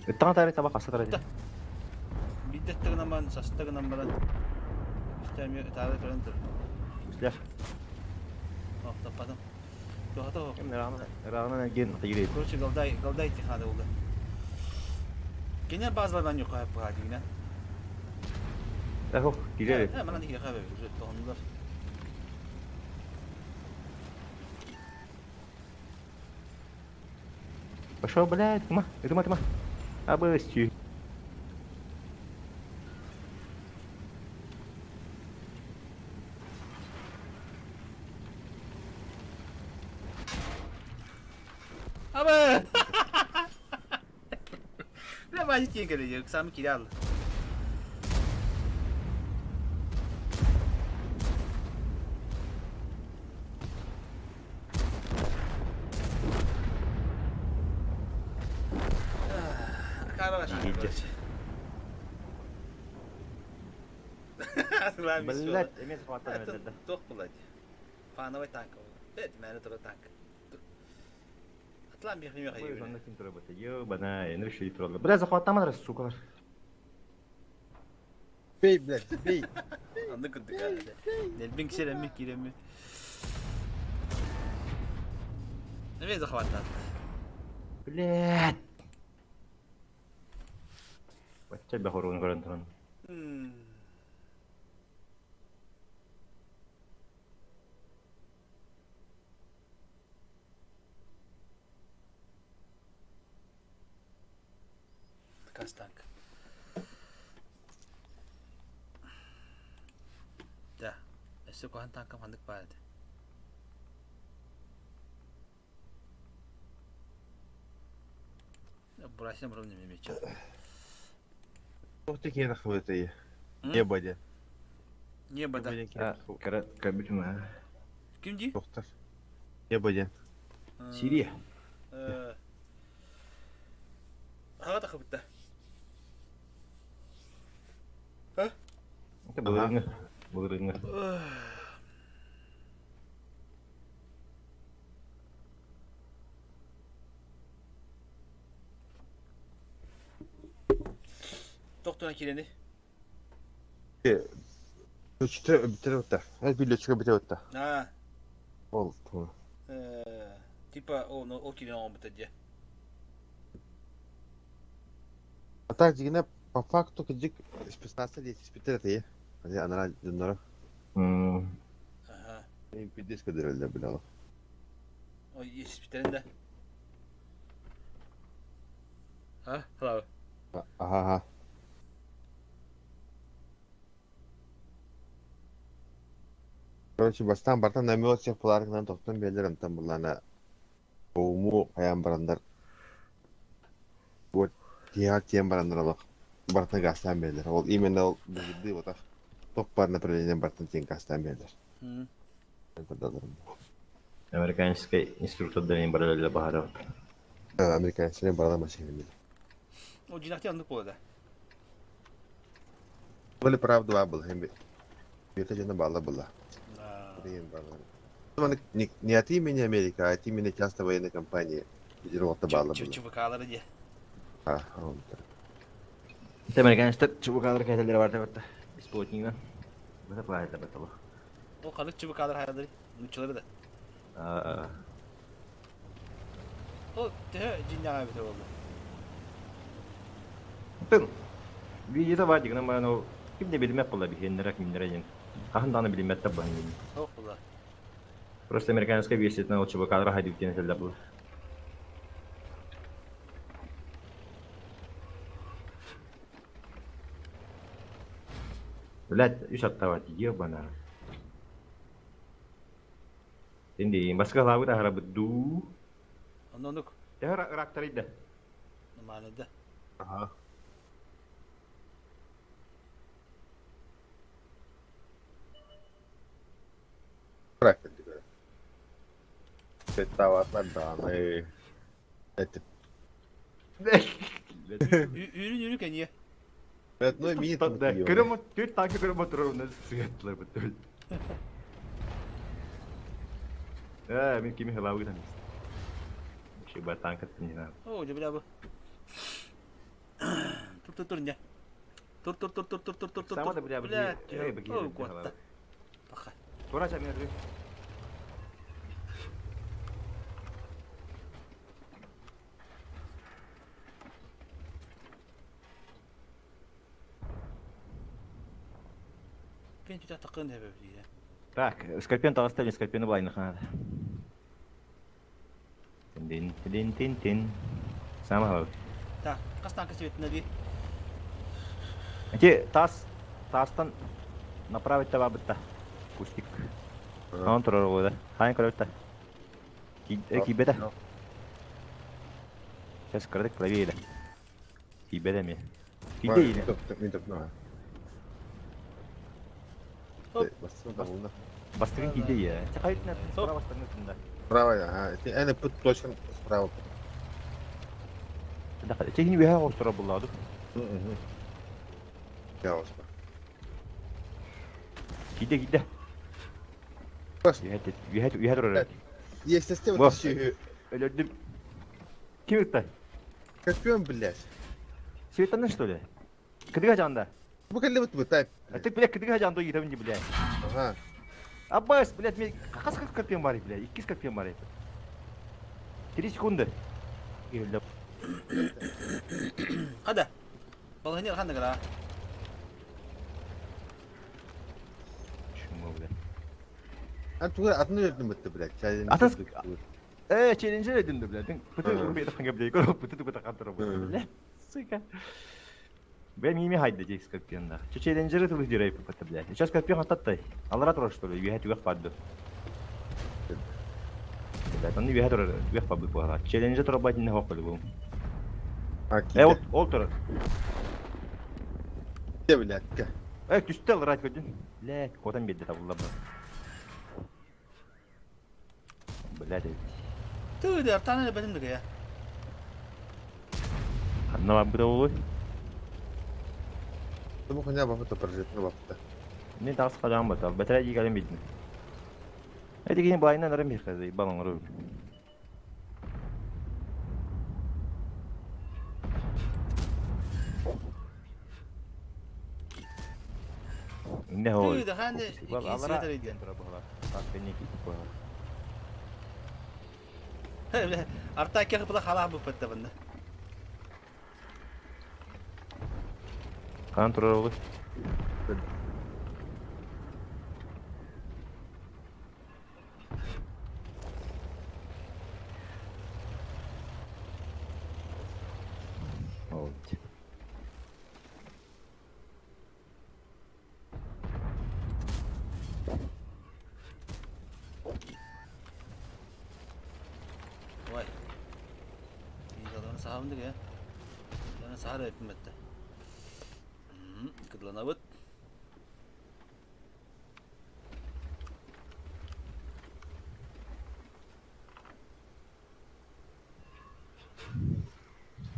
Ыттаҥа таары таба хаса тара. Биддеттигынан састыгынан баран. Истәми таары көрөн тур. Үслях. Таппадым. Туха Кем рағына рағына ген кире. Короче, галдай, галдай тихада булды. Кене базалардан юк кайып буга дигән. Эхо, кире. Ә, мана дигән хәбәр уже тоғындар. Пошел, блядь, тьма, тьма, тьма. Абысти. Абы! Бля, базы тиен сам кирял. Блядь, эмес хватает да. Тох булады. Фановый танк. Это мені тура танк. Атлан бих неме хайы. Онда ким тура бата. Ёбана, энэ решили тура. Бля, захватаман сука. Бей, блядь, бей. Анды күндүк. Нелбин кишереми киреми. Неме захваттат? Блядь. Бачча бахорун көрөн туран. Кас танк. Да. Өссө кухан танкам хандык баады. Бурасина бурам неме мече. Ох ты кена хватает. Не боди. Не бада. Кара кабитма. Ким ди? Доктор. Не боди. Сирия. Хага тахыбытта. Это было Былырыҥҥы. Тоқтуна кирени. Өчтө битер отта. Әл биле чыга битер отта. А. Ол. Типа, о, ну, о кирен он битер А так дигене по факту кыжык спецназа дейт битер ете. Ани анара дуннара. Ага. Пиздец кадырылды бля. Ой, испитэрин да. А, hello. Аха. Короче, бастаан бартан намет всех пуларгынан тохтон биэлэр онтон буллана Оуму хайаан бараннар вот тиһэҕэр тиийэн бараннар олох барытын гаастаан биэрэллэр. Ол именно ол быһыйдыы ботах топ бар направлением барытын тиийэн гаастаан биэрэллэр. Американскай инструктордар баралла баһарабыт. Американецтэр барала машина билэр. Ол дьиҥнэхтии оннук буолла да. Были правда баар была. Бета дьоно баалла была. Не, не от имени Америки, а от имени частной военной компании. Петербургта баалла была. ЧВК-лары дии. А, он Это американецтэр ЧВК-лар кэтэллэрэ барда барда. Беспилотнигынан. Быта планета баталы. Ол ханнык ЧВК-лар хайалары? Нуччалары да. Ол төһө дьиҥнээх эбитэ буолла? Тын видеота баар дигынан баран ол ким да билимэт буолла биһиэннэрэ кимнэрэ диэн. Хаһан даҕаны билиммэттэр баһын диэн. Суох буолла. Просто американскай версиятынан ол ЧВК-лара хайдык диэн этэллэр буолла. Блядь, үс аттаабат ебана. Инди баскалаабыт аһарабыт дуу. Оннук. Төһө ыраактарый да? Нормально да. Ага. Ыраактар Сеттаватна даҕаны этим. Үүрүн үүрү кэнье. Ну, мин Көрөм түт таки көрөм отурар уна сыгаттылар бут. Э, мин кими хылабы гынан. Ши батанка не знаю. О, дьэ бля бу. Тур тур тур не. Тур тур тур тур тур тур тур тур. Сама да бля бля. Эй, О, Паха. Тура чамин Пен түтэ тақын хэбэ билиэ. Так, Скорпион таҕыста или Скорпиону былайныха надо. Тин тин тин тин. Самый главный. Так, хас танка светина дии? Эти тас тастан направить таба бытта. Кустик. Он турар да. Хайын көрөбүт Киибэтэ. Сейчас кырдык правее да. Киибэтэ эмиэ. Киирдэ иинэ. Бастыгын киирдэ иэ. Чахайытына справа бастыгын тында. Справа, ага. Эне пут точно справа. Чехини үөһэ оҕустара буллаады. Я оспа. Киирдэ киирдэ. Үөһэ үөһэ үөһэ турар. Естественно, сүһү. Өлөрдүм. Ким ытта? Копьем, блядь. Светанна что ли? Кыдыга жанда. Бу кэллибит бытай. А ты, блядь, кыдыга жанда ыйытабын блядь. Ага. Аббас, блядь, мен хас скорпион бар, блядь. Икки скорпион бар. 3 секунды. Келді. Хада. Балыһыны ханна гара. Чума, блядь. А туга атын өлөрдүм бытты, блядь. Атын Э, челлендж эдин блядь. Пыты урбе таханга, блядь. Көрө пыты пыты кантыра, блядь. Сука. Бля, мими хайда дей скорпион Че челленджеры ты выдирай пыты, блядь. Сейчас скорпион хататтай. Алара турар, что ли? Үйәт үйәк падды. Блядь, он үйәт турар, үйәк падды була. Челленджер турар бать не хоккы бу. Э, ол ол турар. Де, блядь. Э, түстө алара көдүн. Блядь, котан берди табылла бу. Блядь. Тыы, артаны бәтим дыгая. Ханна бар бу олой. Бу хуйня бапыта прожитна бапыта. Не тас кадан батал. Бәтәрә дигән бидин. Эти кини байынан ырым бир казы, балың ырым. Не хой. Тыы, ханна икки светер иден. Арта кех була хала бу патта банда. Кан турар олы. Саһабын да Яна саһар эппим этте. Кыдланабыт.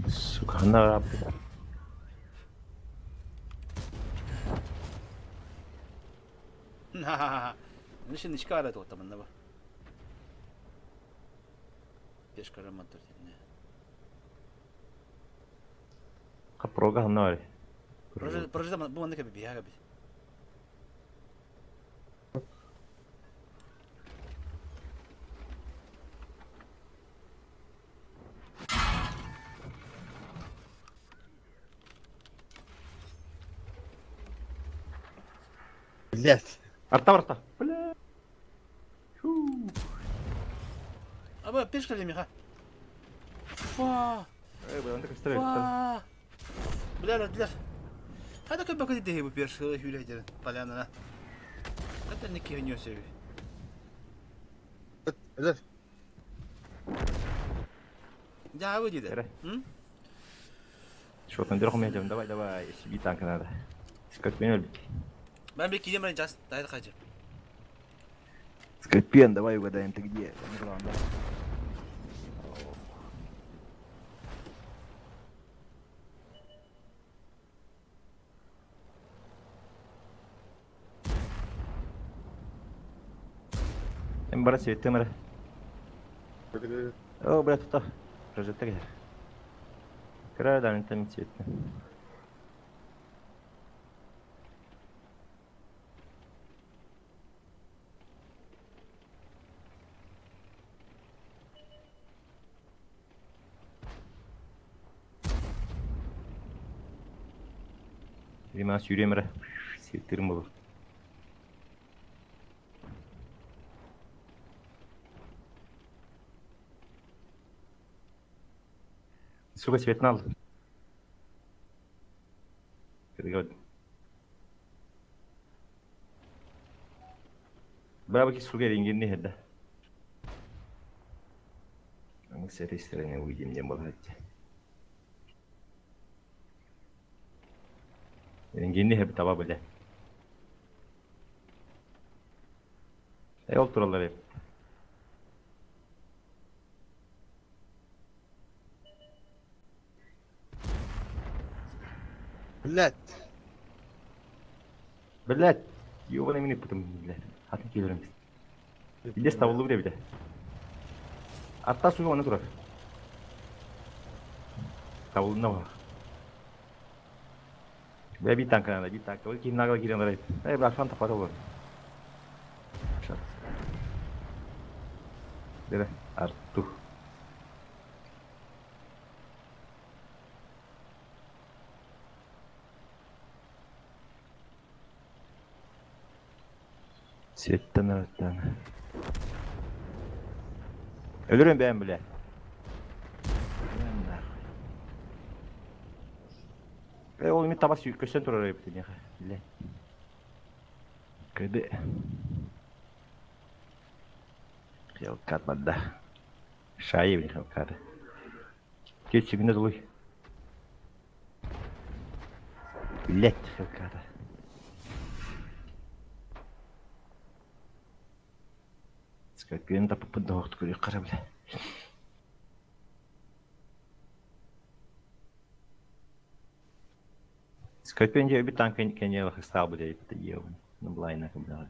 Сука, ханна ырааппыт. Нишиничка арат оттамынна бу. Пешка ремонт дедне. Капрога ханна бар. Прожида бу манна кеби бияга би. Блять. Арта барта. Бля. Аба пешка лемиха. Фа. Эй, бля, анда көстөр. Фа. Бля, бля. Хада көбө көтө деһи бу пешка хүлэ дерин полянана. Ката не киһи нөсөбү. Блять. Дьаабы диде. Эрэ. М? Что там дерхом идем? Давай, давай, себе танк надо. Скорпион өлбүт. Мен бир кием баран жас дайыр кажы. Скорпион, давай угадаем, ты где? Главное. Эм бара светтем ара. О, бля, тут прожектор кэлэр. Кыра да там светтем. Видимо, сүүрем эрэ. Сиэттирим болор. Сука, свет надо. Браво, сука, рингин не да. Мы с этой стороны выйдем, не было. Рингин не таба бля. Эй, ол туралар эп. Блять. Блять, ёбаный мени путым, блядь. Атын келерим. Билес табылды бile бile. Атта суга оны турар. Табылды бар. Бля бит танк надо, бит танк. Ол ким нагла кирен дарай. Эй, бля, шан тапар olur. Шан. Дере, Артур. Светтен араттан. Өлөрөм бэйэм бля. Э, ол ми таба көстөн турар эбит меха. Бля. Кыды. Хелкат бадда. Шайы бин хелкат. Кеч күнө тулуй. Блять, хелката. Скорпион да попадал, көрө кара бля. Скорпион же бит танк кенелах стал бля, это ебаный. Ну блайна бля.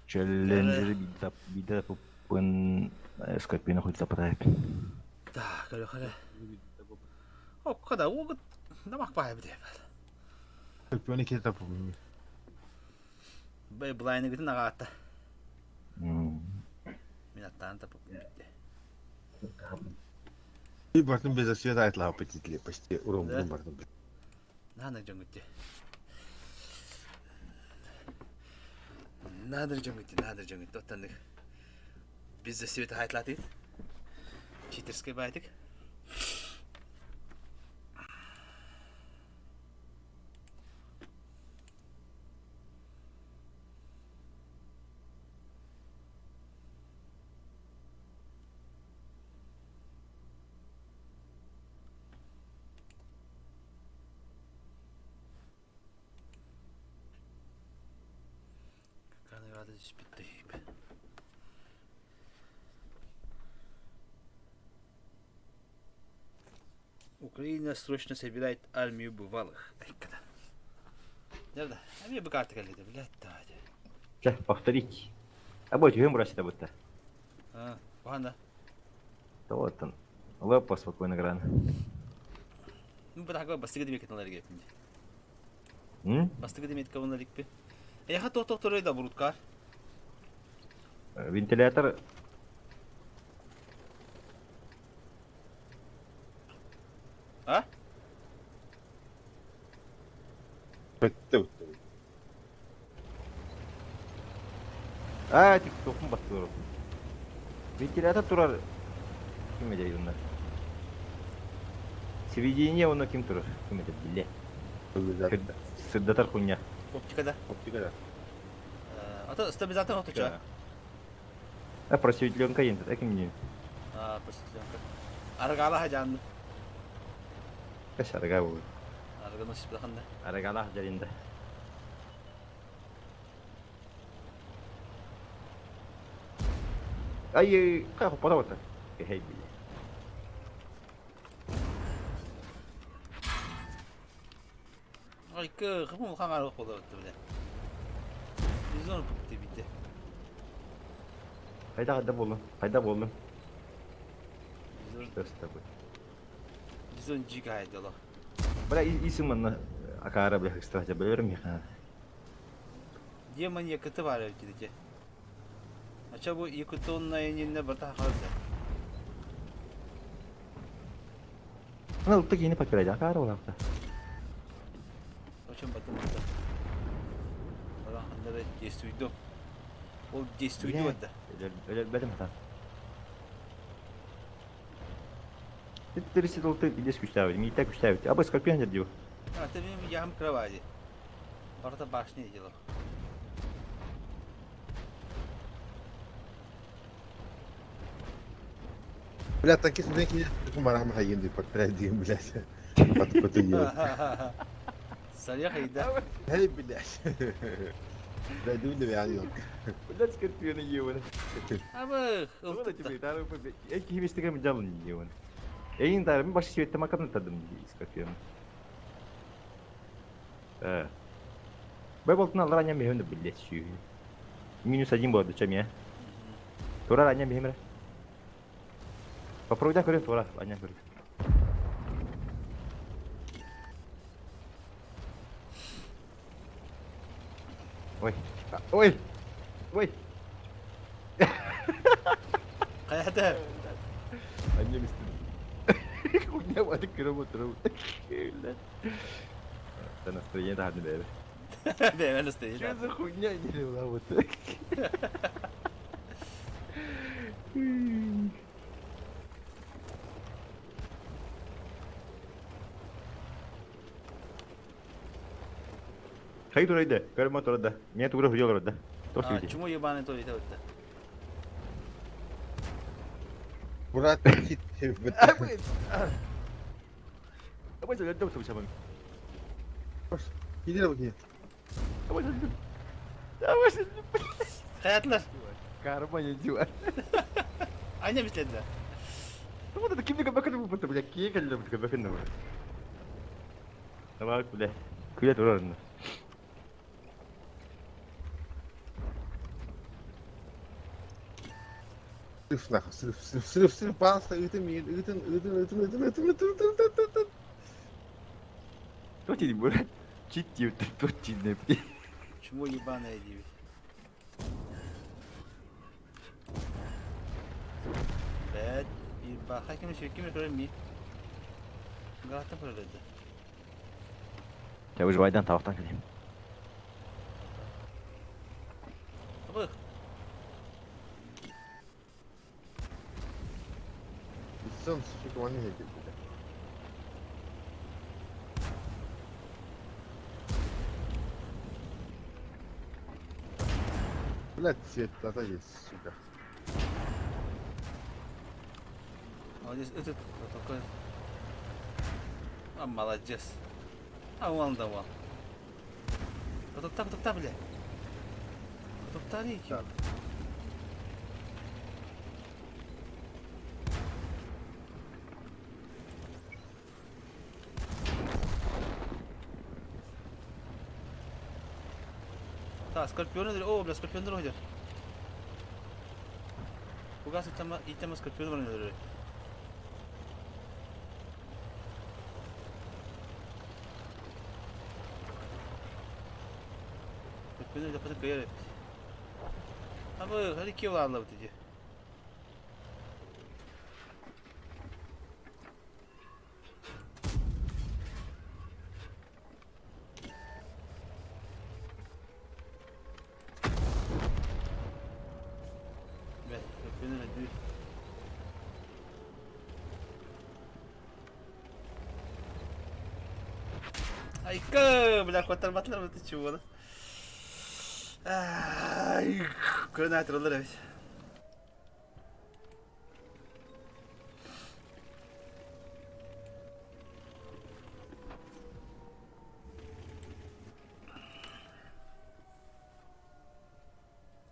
Челленджери биде попын Скорпион хоть западает. Так, көрө көрө. О, када угут намак бай бide. Скорпионы кете тапым. Бай блайны гытын агата. Мин аттан тапып битте. И бартын без света айтла аппетитли почти урон Да? бартын. Наны жөнгүттү. Надыр жөнгүттү, надыр жөнгүттү. Оттандык. Биз да света хайтлатыйт. Читерский байтык. Түспүт тыйып. Украина срочно собирает армию бывалых. Айкада. Да, а мне бы карта кэллэ, блядь, давайте. Чэ, повторить. А бу түһүн бросит будто. А, ладно. Да вот он. Лапа спокойно гран. Ну, бырага бастыгы демек кетен ларга эпинде. М? Бастыгы демек кабын ликпи. Эха тох турой да буруткар. Вентилятор А? Бөттө бөттө. А, тик тохун баттырып. Вентилятор турар. Ким эдей онна? Сведение онно ким турар? Ким эде биле. Сырдатар хуйня. Оптика да. Оптика да. Ата стабилизатор отуча. А просветленка енді, а ким не? А, просветленка. Аргала хажанды. Каш арга бу. Арганы сипдаханда. Аргала жаринда. Ай, кай хоппата бата. Хей биле. Ай, кы, хым хаңар болот биле. Bizon пупты бите. Кайда кайда болдун? Кайда болдун? Bizon Что с тобой? Bizon жига айдала. Бля, исим манна акара бля хыстра бөлөрүм яха. Демон якыты бар өлтүдө. Ача бу якытонна энинне бата халды. Ана улта кийини пакырайды акара болакта. Очень батым бата. Баран хандары действуйду. Ол действуйду да. Өлбөдүм хата. Тридцать алты илес күчтәбит, мийтә күчтәбит. Абы скорпион дер А, ты мен ям кровати. Барта башни дело. Бля, танкист мен кийин барам хайын деп портретдигин блядь. Пат паты Салех айда. Hey, блядь. Бля, дүлі яғни. Блядь, скорпионы ебаны. Абы, Ылты тебе, тары эки химистигем жалын ебаны. Эйин тары, мен башы сибетте макатын тадым скорпион. Э. Бай болтун алар аня мехемде, блядь, сүй. Минус один болады, чем я? Тура аня мехемре. Попробуй да көрем, тура, аня көрем. Ой, ой, ой. Каята. Аня мистер. Хуйня бады көрөм отурам. Это настроение да бэбэ. Бэбэ настроение. Что за хуйня не вот. Хай турайды, көрмө турады. Мен тугура хуйя турады. А, чему ебаный то это вот. Брат, хит. Абай зөлөндө субчамын. Кидер бакы. Абай зөлөндө. Абай зөлөндө. Хаятлар. Карма не дива. Аня битленди. Вот это кимди көбөкөн бу бля, кие келди бу көбөкөн бу. Давай, бля. Күлө турар. Срыв нахуй, срыв, срыв, срыв, срыв, пожалуйста, ытын, ытын, ытын, ытын, ытын, ытын, ытын, ытын, ытын, ытын. Кто тебе брат? Чит тебе, тут тебе. Чмо ебаное девять. Бэт, и баха ким еще ким көрөр ми. Галата көрөдө. Я выживайдан табактан келем. Абы. Сон, сука, он не едет, бля. Блядь, цвет есть, сука. Молодец, этот вот такой. А, молодец. А, вон да вон. Вот так, вот так, бля. Топтааны ким? Та, Скорпионы, о, бля, Скорпионы ходят. Кугас итема Скорпионы өлөрөр. Скорпионы запасы кыйар эбит. Абы, hadi киев алабыт иди. Бẹ, Скорпионы өлдүү. Айка, бля, куоттарбатылар бу чуолу. Ай, көрөн аатыралар эбит.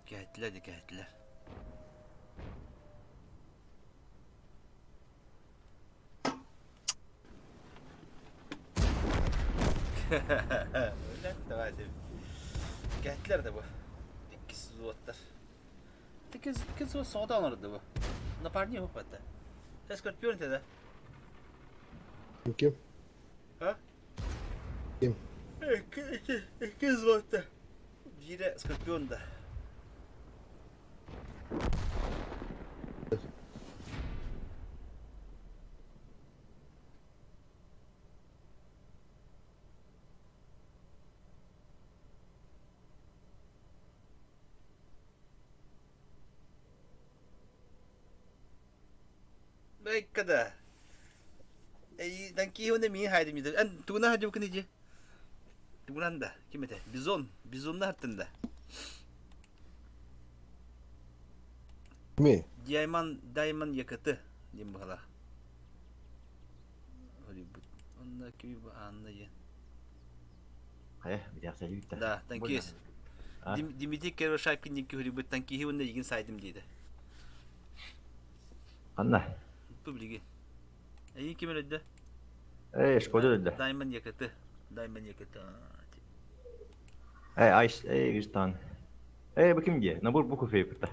Кэһэттилэр да кэһэттилэр. Давайте. Кэһэттилэр да бу. Иккис взводтар. Иккис иккис взвод соҕотох оҥордо бу. Напарник хоппатта. Ты скорпион тогда? Ким? А? Ким? Икки икки взводта. Биирэ скорпион да. Бэккада. Данкиһуна миин хайдым Эн тугуна хадьыбыкын iji? Тугунан да ким этэ? Бизон. Бизонна хаттында. Ми? Дайман Дайман Якыты диэн быһалаах. Hollywood. Онно кими бу Анна диэн. Хайа, бүтээхсэ Да, танкист. Дмитрий Кировшайкин диэн Hollywood танкиһи уонна игин сайдым диэтэ. Ханна? Бу билигин. Эйин ким өлөдө? Эй, Шкода өлдө. Дайман Якыты. Дайман Якыты. Эй, Айс, эй, Гүстан. Эй, бу ким дии? Набор букв кытта.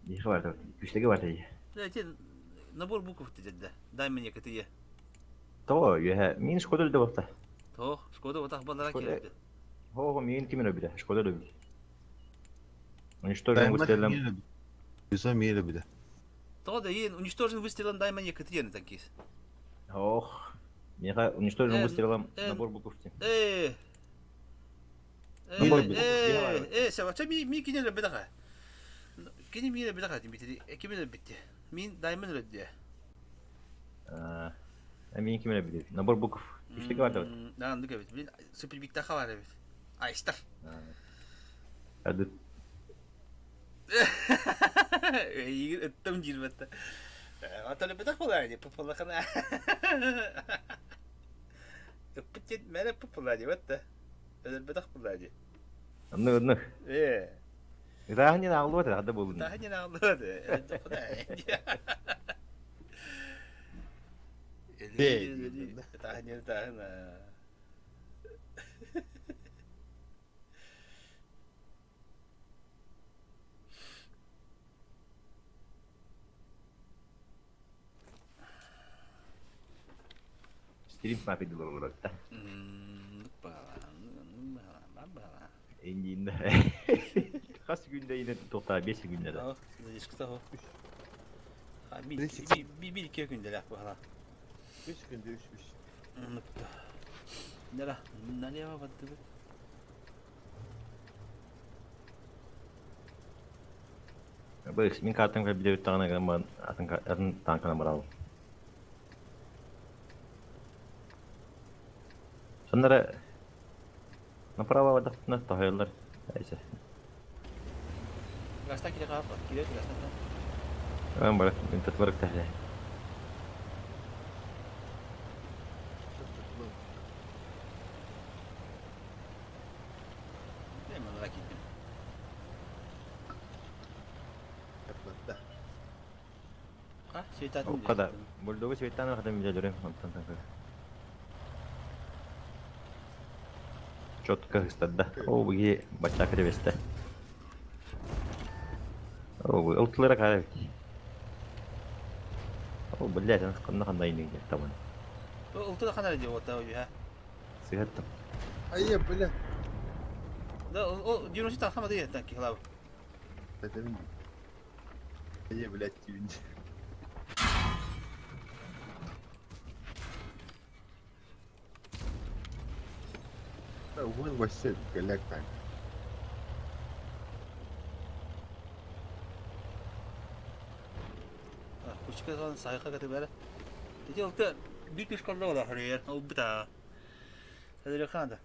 Диэхэ бар, күстэгэ бар дии. Эти набор букв дедде. Дайман Якыты. Того, үөһэ, мин Шкода өлдө бопта. Тоох, Шкода отах балара киирди. Хо, мин ким өлбүтэ? Шкода өлбүт. Уничтожен выстрелом. Бизон мире бile. Того да иин уничтожен выстрелом Дайман Якыты диэн танкист. Ох, миэхэ уничтожен выстрелом набор букв. Э. Э, сабача ми ми кине бедаха. Кини ми бедаха Дмитрий, кими битти. Мин Дайман өлдө. Мин ким өлбүт? Набор букв. Үчтүк бар да. Да, андык эбит. Блин, супербиктаха бар эбит. Айстар. Ады. Эйигин ыттым диир Аталы бетах буолаа дии, пупулахана. Ыппыт диэн мэлэ пупулаа дии, батта. Өлөрбөтөх буолаа дии. Оннук, оннук. Ээ. Ытааһын диэн аҕыллыбат этэ, хадда буоллун. Ытааһын диэн аҕыллыбат Ытааһын диэн ытааһын. Стрим папи дылар Индиинде. Хас күндэ инэ тоқта 5 күндэ да. Bir iki күндэ баhala. 3 күндэ 3 3. Нера, налево баттыбыт. Бу мин картам кабиле тагына гаман атын атын танкана барал. Соннара направо вадахтына тахайлар. Айса. Гаста киле капа, киле гаста. Ан бар, мен татварык тахла. Мен мана киттим. Светатын Укка да. Бульдогу светтан хатым биле онтон такой. Четко ыстарда. О, буги бачака дебесте. О, бу ылтылара кара бит. О, блядь, аны ханна ханна инеге табан. Ылтыла ханара диye ота уйа. Сыгаттым. Ай, бля. Да, ол 90 тахамады я так килав. Это Ай, блядь, тюнь. Вон вообще голяк так. Кучка сон сайха каты бәрі. Ити ылты bir күш kaldı ola hırıyor. O bu da. Hadi khanda.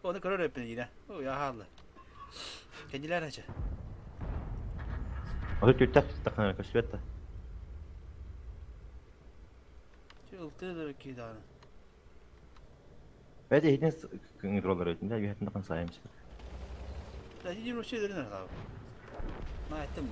Onu көрөр өппүн yine. О я халлы. Кендилер ача. Аты түттак тахана көсбетта. Ылты да ки даны. Бәде хитин контроллер өтүндә юхатын тахан сайымс. Да 97 дөрүн араа. Ма айттым.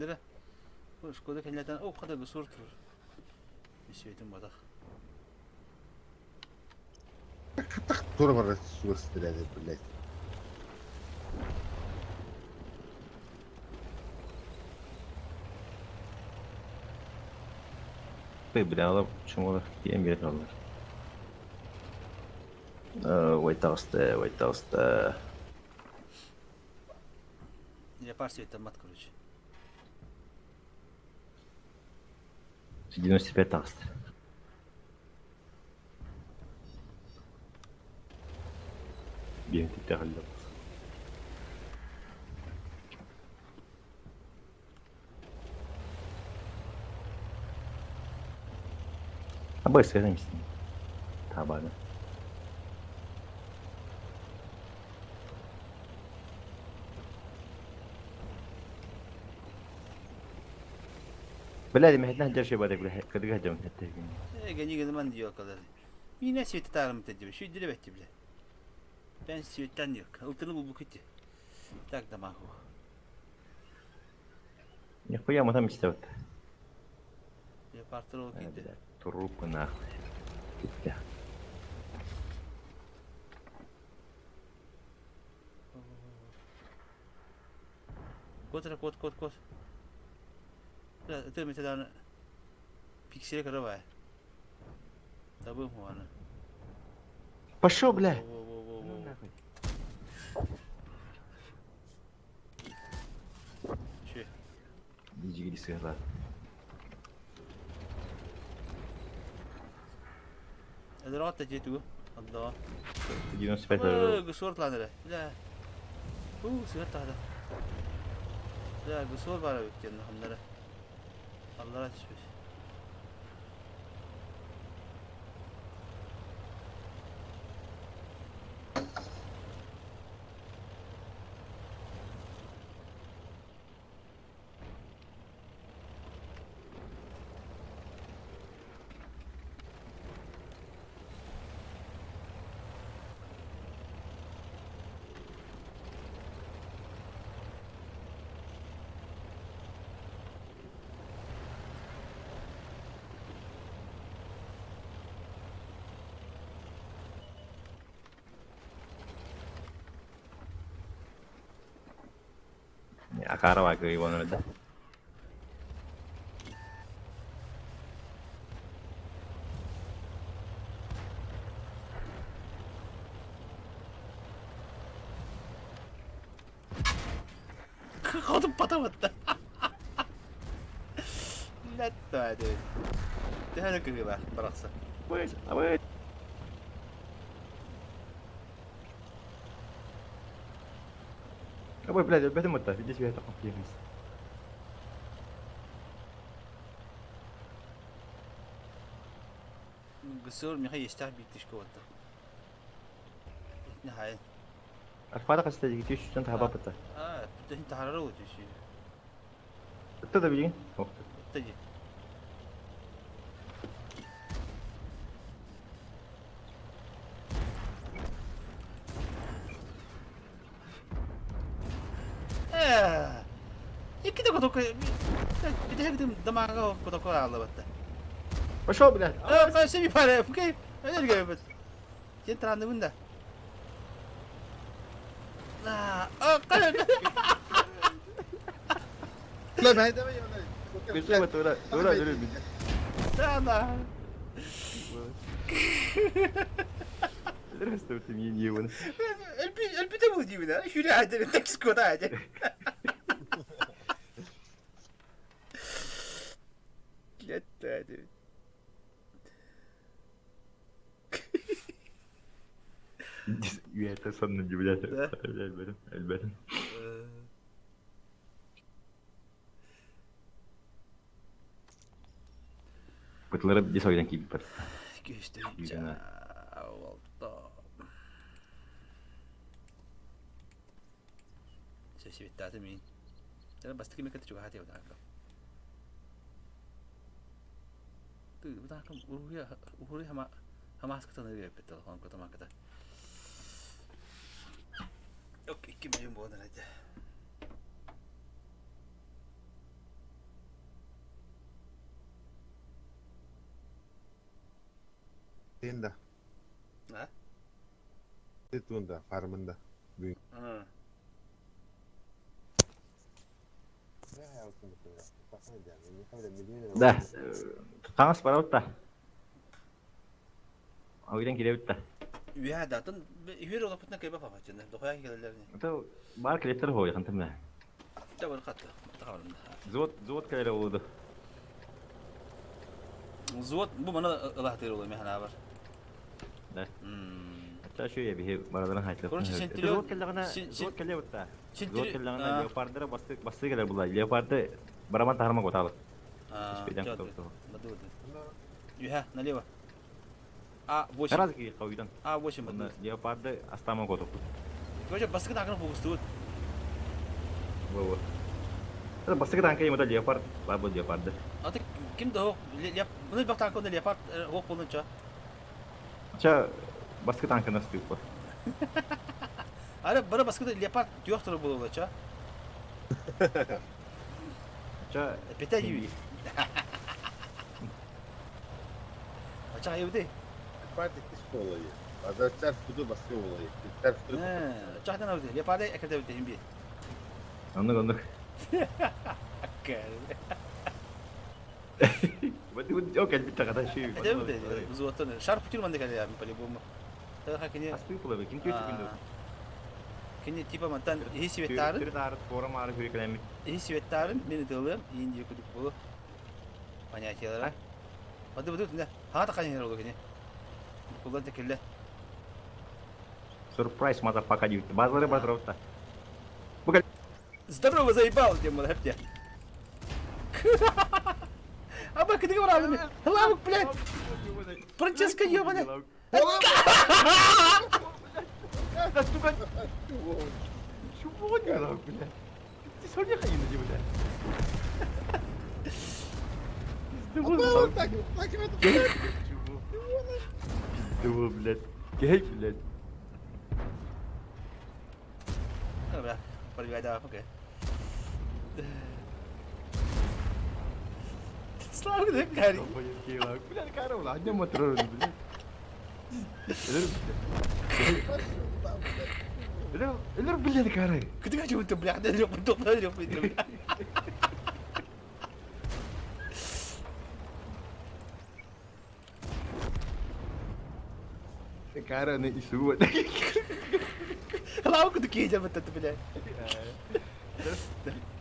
Дere. Bu Шкода кенлетен о kadar gusur turur. Светим бадах. Тура бар сугастырады, блядь. Бей, бля, алар чумалар кием берет алар. Вайтагысты, вайтагысты. Я пар светтен мат короче. 95 тагысты. Бием типте халлы. Абай сыграмсың. Табаны. Бля, мехетнә җыр ши бадык бля, кадыга җам хәтта. Э, гени генеман diyor kadar. Yine sveti tarım dedi. Şu dile betti bile. Ben svetten yok. Iltını bu bu kiti. Так да могу. Нихуя мы там истәвет. Я партер ол китти. Трупы нахуй. Китте. Кот кот кот кот. Да, это метадан пикселе карабай. Табым хуана. Пошел, бля. Во-во-во-во. Нахуй. Че? Дижигили сыгла. Это рот жетүгү. Алла. 95 Гусор тланыры. Бля. У, сыгыр тагы. Бля, гусор бар бит ханнары. Аллара түшпеш. Акара бар Иван да. Ходом потом это. Лето. Төһө эрэ кыһыылаах барахсан. Абы, Абы, блядь, өлбөтүм отта, видишь, я это компьютерс. ГСУр миэхэ иэстээх бииртишкэ уотта. Итини Арфада хаста дии түстэн таһабаппыта. Аа, бүтэн таһарар уу түсүү. Ытта да билигин. Ытта дии. Ээ. Икки да котоку бүтэһик дамаага котоку ааллыбатта. Пошел, блядь. Э, себе пара, окей. Энергия. Сен таранныбын да. Да, Өлбүтэ бу диибин а. Сүрэ аадыр такскота аадыр. Летта Үөһэттэн соннун дьүбүлэт өлбөтүм өлбөтүм Бытылары дес ойдан киирбиппэр. Күстүнчэ болто. Сөсүбүттааты мин. Бастакы мекете чугаһааты бутаакка. Бутаакка уруһуя уруһуй хама хамааскытын ырыа телефон кутамакыта. Ок, 2 миллион буолан эрэ. Тында. А? Тында, фармында. Да, хаҥас барабыт да. Ойдан кирэбит да. Үһэ да, атын үһүр олоппутuna кэбэ папачыны. Дохуя келелерни. Это бар клеттер хой хантым да. Да бар хатты. Тахарында. Зот, зот келер oldu. Зот бу мана ылахтыр олы механа бар. Да. Hatta şu ya bir baradan haytlı. Короче, сентилион Зот келлегена, зот келе бутта. Зот келлегена леопардара басты басты келер булар. Леопарды бараман тахарма коталы. Юха, налево. А8. Раз ки қойдан. А8. Леопарды астама коту. Короче, баскы таңканы фокустуут. Во-во. Это баскы танка ему леопард, бар бу леопарды. А ты ким да хок, леп, буну бак танканы леопард хок болунча. Ча баскы танканы стыппа. Ары бары баскы леопард түйөх туру болула ча. Ча Петя юй. Ача айыбды. Леопард икки школа Азаттар фуду баскы болайы. Тер фуду. Чахтан авды. Леопарды экерде бит Оннук оннук. химби. Окей, бит тагата ши. Это золотой. Шар путир манда кале по-любому. Та кини. Астыы пулабы, ким көчү күндө. Кини типа мантан ихи светтарын. Түрү тары форум ары хүрү калеми. Ихи светтарын мени тылым, иин дие күдүк болу. Понятиялара. Бады бады тунда. Ха та кани ролу кини. Кулдан текелле. Сюрприз мазафака дейт. Базары базары Здорово, заебал, тем хепте. А бак, ты говорил, Лавок, блядь! Франческа, ебаная! Да, сука! Чего не блядь? Ты сегодня ходил, блядь? Пизду, блядь. Гей, блядь. Бля, пробегай, окей. Слава, да, Гарри. Блядь, Карл, одним мотором, блядь. Өлөр, блядь, Карл. Куда хочу ты, блядь, да, лёг, да, лёг, блядь. Карл, не ису. Лавку такие идем, это, блядь.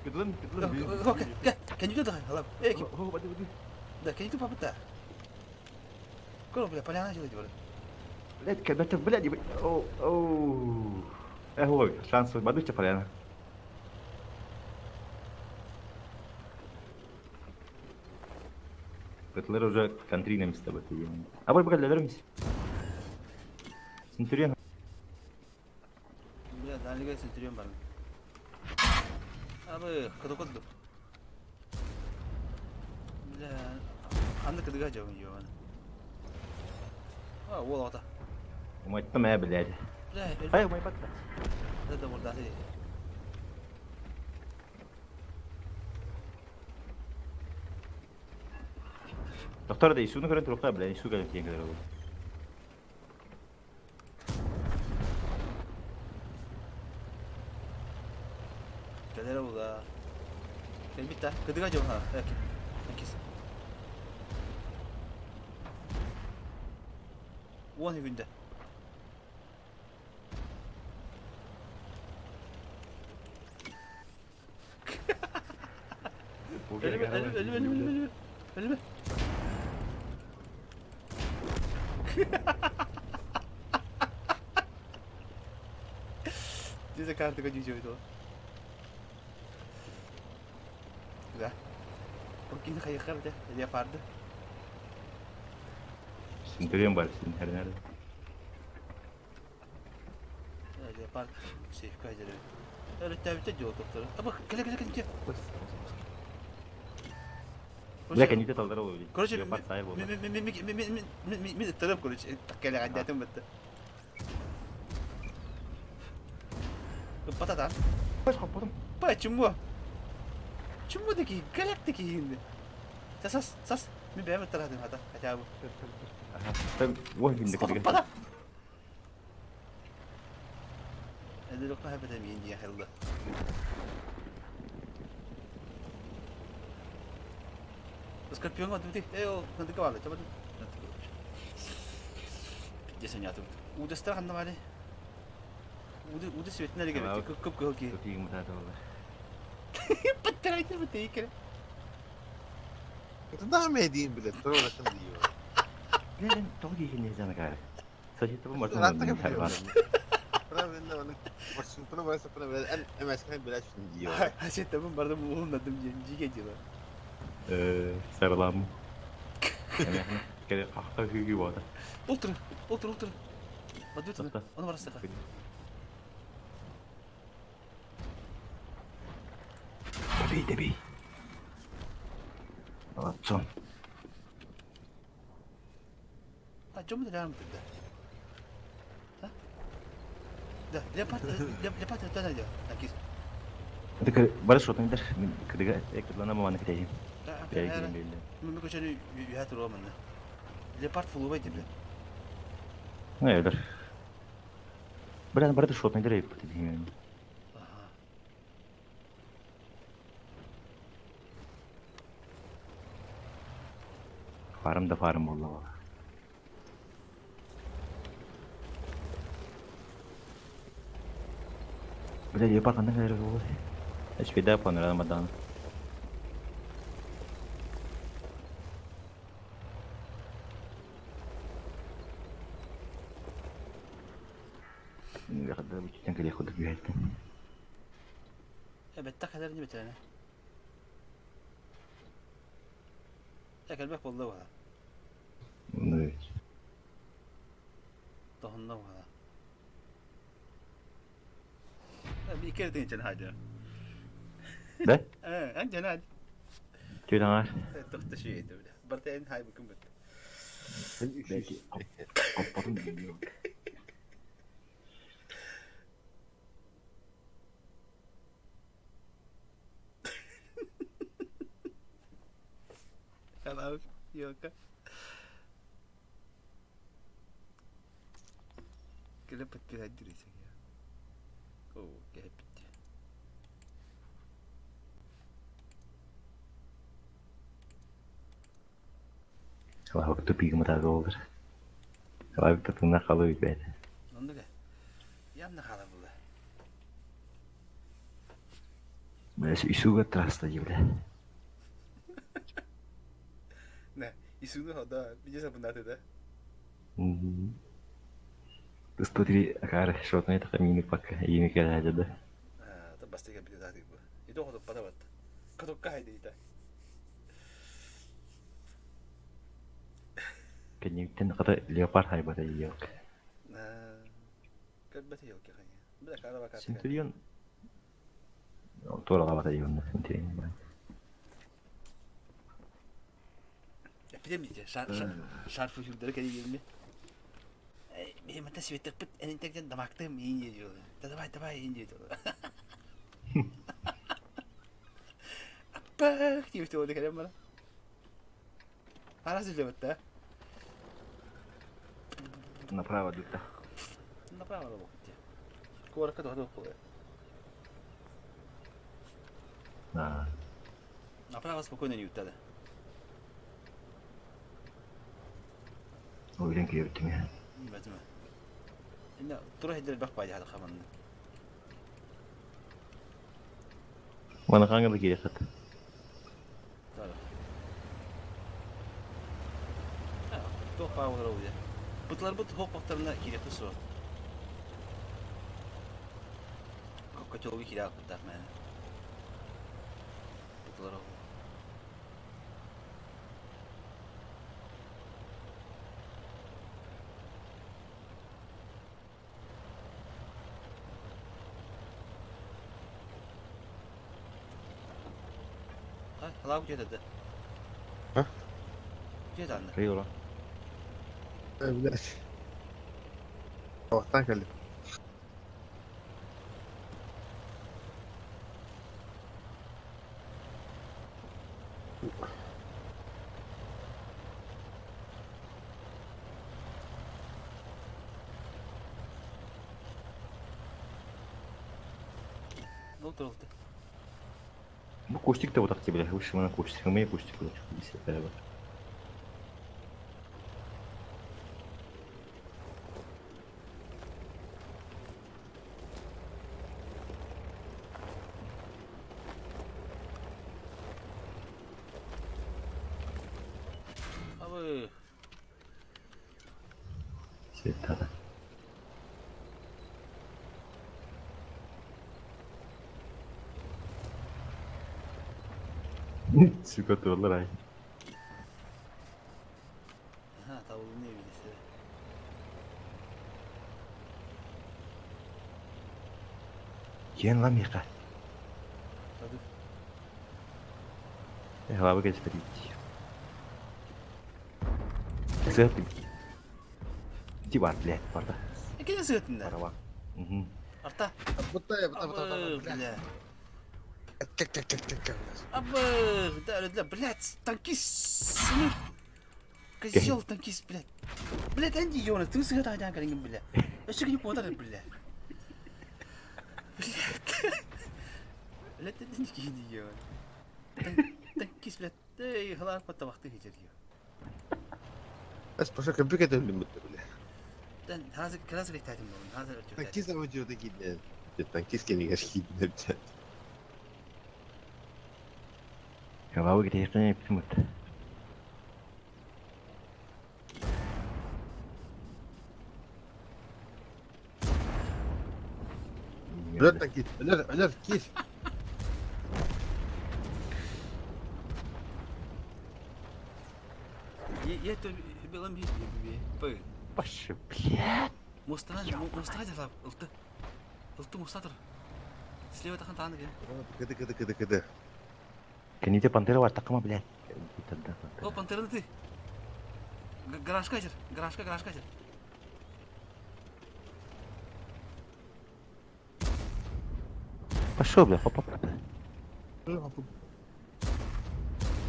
Кыдлын, кыдлын. Can you do that? Hello. Да, can you do папа? Көр, бля, поляна делать бар. Блядь, когда блядь, оу, оу. Э, ой, шанс бадыча поляна. Кытлар уже контрина места баты. А бай бакалларымыз. Центурион. Бля, далеко Центурион бар. Абы, кыды кыды. Бля, аны кыдыга жабын жабын. А, ол ата. Умайттым ә, блядь. Бля, Ай, умайбатта. Да, да, бурда. Доктор да исуны көрөн турукта, блядь, ису кэлэн тиэн кэлэр ол. Кэлэр була. Кэлбит та, кыдыга жабын ха. Эки. Экис. 10 günde. Ölüme, ölüme, ölüme, ölüme, ölüme. Ölüme. Диза карты годичу. Да. Покин хайхар да, леопарды. Центурион бар, сен nerede? Леопард сейфка жere. Öyle tabi de diyor doktor. Ama kele kele kele. Бля, кәните талдара ол. Короче, Леопард сай болды. Ми ми ми ми ми ми ми ми тарап короче, таккele гадятым битти. Patata. Баш қаппадым. Почему? Чему такие галактики енді? Сас, сас, мен бәрі тарадым хата, хотя бы. Ой, күндә кергән. Пата. Эди лока хәбәтә мин дия хәлдә. Скорпион вот ты, эй, о, надо кавалы, чабат. Пиздец, не атып. Уды страханна бары. Уды, уды светіне леге бит, көп көп көп ки. Тигим мутата болды. Паттырайды бит икере. Это да, медин, блядь, второй раз там Бля, тоғы деген не зана кар. Сажет бу Ратта мартын. Правильно, он маршрутына барса, правильно, МСК, блядь, что не делает. Хасет бардым улунадым жиге дела. Э, сарылам. Кere қақта күйгі болады. Олтыр, олтыр, олтыр. Бадыр, оны барасың. Добей, добей. Молодцом. А чем это рядом тогда? А? Да, леопард, леопард это найдет. Такис. Это барыс шотыңдар. Мен кыдыга экыдлана маманы кетейін. Да, Бәйгелен бәйле. Мен көчені үйә тұруға мені. Леопард фулубай деп. Ну, элер. Бля, барды шотыңдар еп деймін. Ага. Фарым да фарым болды бала. Бля, леопард қандай кәдір болды? Эчпеде панорамадан. Бүтүттен келе ходып үйәттен. Evet, tak eder ne bitirene. Так, elbek болды бала. Ну, Tohunna бала. Bir kere deyince hadi. Да? Э, анча hadi. Түйдаңар. Тоқты шүйеді біле. Бартайын хай бүкін бітті. Бәлки қоппадым Hello, Yoka. Келе подпирать диресең я. О, кәпитте. Аллах тупигім тағы олыр. Аллах тупигімна қалу өйтбәді. Онды га. Ямна хала булды. Бәс үсуға траста ебілі. Не, исуны хада, биде сабындаты да. 103 акаары шотнай тахамины пакка иини кэлээдэ да. Та бастыга бити даатык бу. Иdo хотуппата бат. Катукка хайдыйта. Кэнниттэн хата леопард хайбата иелк. Көрбөт иелки хайа. Бile кара бакар. Центурион туоралабата иелна Центурион. Эпидем дии шарф үһүрдэрэ кэлиилэрми. Биһимата светтэхпит энинтэгден дамактым иин диэ Да давай давай иин диэ Аппах диэбит уолу кэлэн баран. Араас үлэбит да. Направо дutta. Направо да буолбут дии. Куоракка тоҕо буолуо. Аа. Направо спокойно не үттэ да. Уйрен киэбиттиҥ Бэтимэ. Инна тура хидер бах баайа хада хаманна. Мана хаҥа да киирэ хат. Туох баа болар ол Бытыларбыт хоқ-хоқтарына киирэхпит суох. Котелгу киирэ алпыттаах мээнэ. Бытылар ол. Халаа дьиэтэ А? Дьиэтэ анны. Риола. Блядь. Оттан кэлли. Ол туралты. Бу кустик да утах тебе, выше мана кустик, мы кустик вот бисер Абы. Светата. Сука туоллар ай. Ха, табылын не билесе. Киэн ла миха. Hadi. Халабы кэспэтит. Сыат. Ти бар, блядь, барда. Кини сыытында. Бараба. Мгм. Арта. Бутта бутта бутта Абы, бля. бля. Тек тек тек тек тек. Абы, да, да, блядь, танкист. Козел танкист, блядь. Блядь, Энди Йона, ты сыгыт айдан кэлиҥин, бля. Өссө кини куотар, бля. Блядь. Блядь, это не кини Йона. Танкист, блядь. Эй, халаар паттабахты хижер Эс пошел компьютер бутта бля. Тэн хазы красик тайтым болун, хазы өтү. Танкист аудио киирдэ. Танкист кэнигэр киирдэ блядь. Халабы кэтэхтэн эптимут. Өлөр танкист, өлөр, өлөр, кир. Я то белам би би. Пы. Пашы, блядь. Мостана, мостана дела, ылты. Ылты мостатыр. Слева тахан тааны ген. Кыды кыды кыды кыды. Кените пантера бар такыма, блядь. О, пантераны ты. Гаражка жер, гаражка, гаражка жер. Пошел, бля, папа.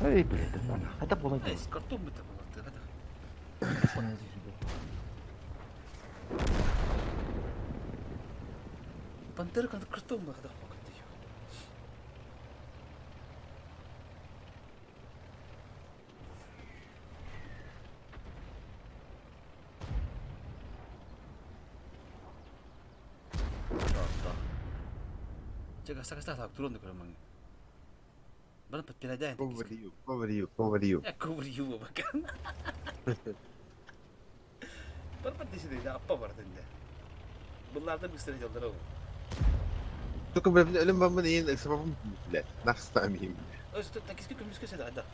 Эй, блядь, да на, это было Эй, картон бы там ты, это. Пантера картон бы когда покаты. Чека сaka сaka турон көрөмөн. Бана подпирадайын. Cover you, cover you, cover you. Я cover you бакан. Барбат десene аппа бар дende. Bunlarda быстро дьаллара ол. Только блядь, өлüm баммын иин ыксабаппын блядь. Нахстамим. Өстө такиски көмүскө седі ада.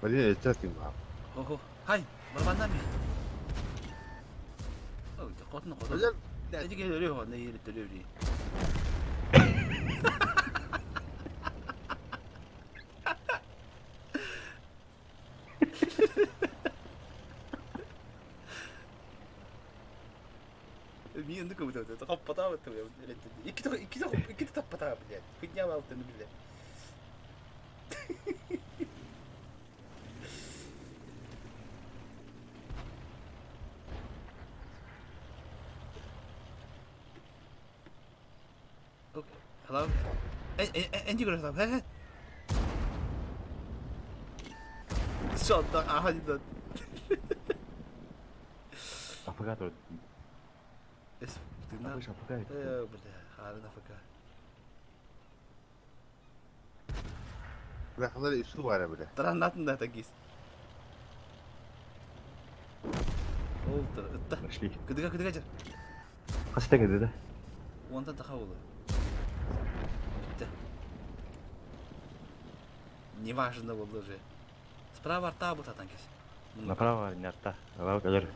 Блин, это ты мам. Хо-хо. Хай, барбаннан ми. Ой, хотун хотун. Блядь, Эти келе өрө хонна ири төлөри. Мин оннук көбүтэ хоппотаабыт иккитэ иккитэ иккитэ таппатаа блядь. Хуйня балтыны блядь. Okay. Hello? Энди көрө хэ хэ. Шотта ахадида. Афгатор. Эс тына. Афгатор. Э, бля, харын АФК. Бля, үсү бар бля. Тараннатын да такис. Олтыр, ытта. Нашли. Кыдыга кыдыга жар. Хаста кеди да. Онтан таха болу. Бітті. Неважно болды уже. Справа арта бұл татан кес. Направо не арта. Алау калыр.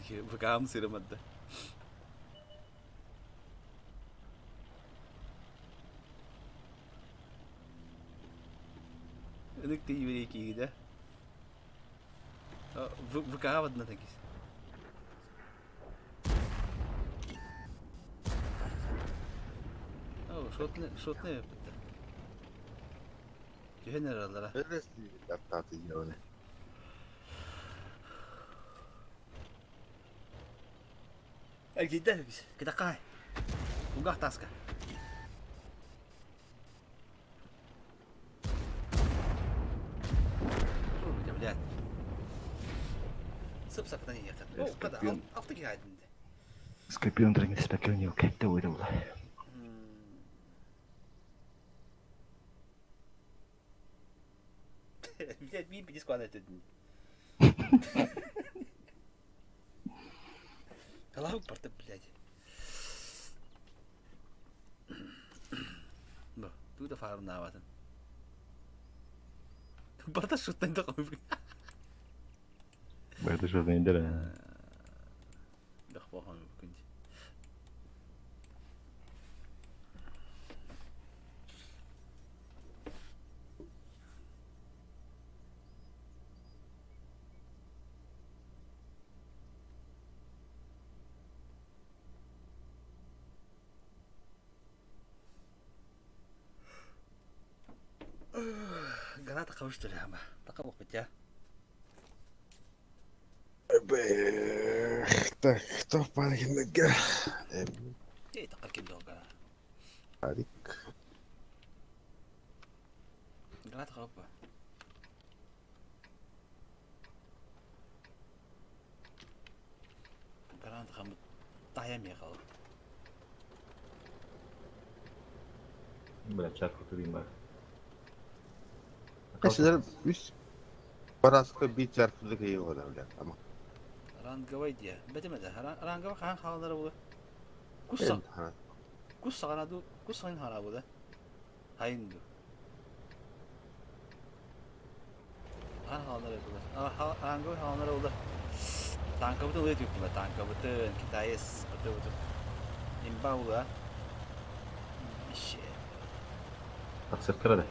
ВК-м сырымадды. Ынык ты еврей да? ВК одна такис. О, шотны, шотны бітті. Түһен аралара. Артаты делали. Әлгейді кіді қай. Угах таска. Блядь. Сып-сапынан ехать. О, када, алты кигайдынды. Скорпион драгин спекионил кетте ойдулла. Блядь, ми пидис куана этедин. Алау парты, блядь. Бу, туда фарм наватын. Барта шуттан да қойып. Барды шуттан да. Бэх бохон күнди. Граната қауыштыр ама. Тақабық бітя. Так, кто в паркинге? Ей, тақар кем догара. Арик. Граната қауып ба. Граната қамы тая ме қал. Бля, чарку тудим бар. Кашылар үс Параска бит чарпыды кыйы ода бля. Ама. Ранговай дия. Бетемеде. Ранговай хан халалары булы. Кусса. Кусса ханаду, кусса хан хана булы. Хайынду. Хан халалары булы. Ранговай халалары булы. Танка бутын лыт юктула, танка бутын, китаец, бутын бутын. Имба була. Ише. Тақсыртыра да.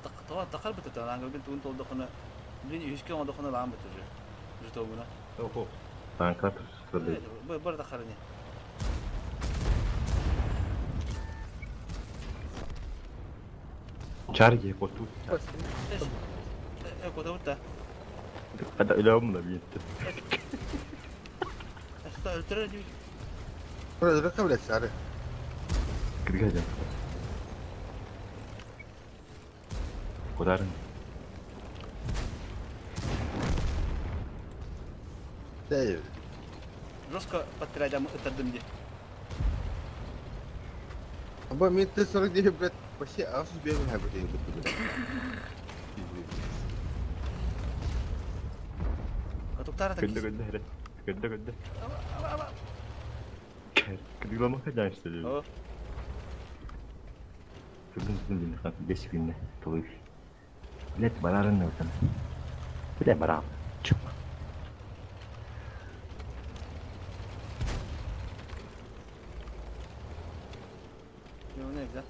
Тақ тақар бутын, ранговай бин туын толды хына. Бин үске онды хына лам бутын же. Жутогуна. Охо. Танка тырды. Бар тақарыне. Чарги коту. Э, куда бутта? Када илам да битти. Что, өлтөрөр дии. Бля, бля, чары. Кирге жан. Кударын. Дәй. Жестко подтирайдам ытырдым ди. Аба мен Т-49, блядь, вообще асус бегун хайбат. Тара Көрдө көрдө эрэ. Көрдө көрдө. Кыдыламака дьаайыстыр. О. Бүгүн бүгүн дин 5 күннэ толуй. Билет барарын ылтан. Биле барам. Чук. Ne güzel.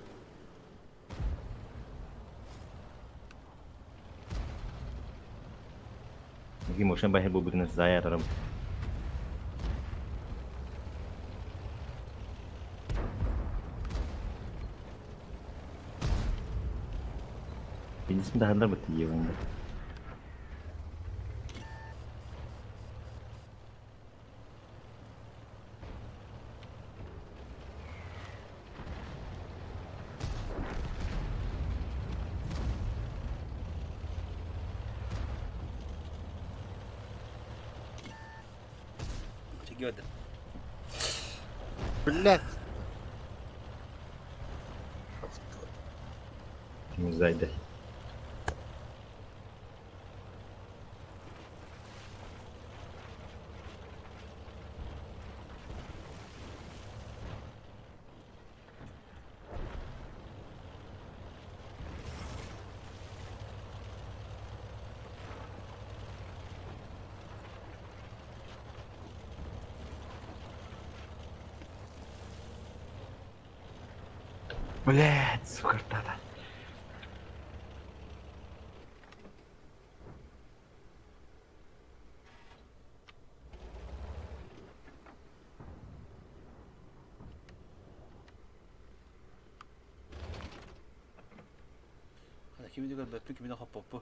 Ги мошен бахер бу бүтүн зая тарам. Бинисин дахандар бит иевенде. Чегиода. Блядь! Зайда. Блядь, сука, тата. Kimi de көрбөппүн, kimi de хоппоппу.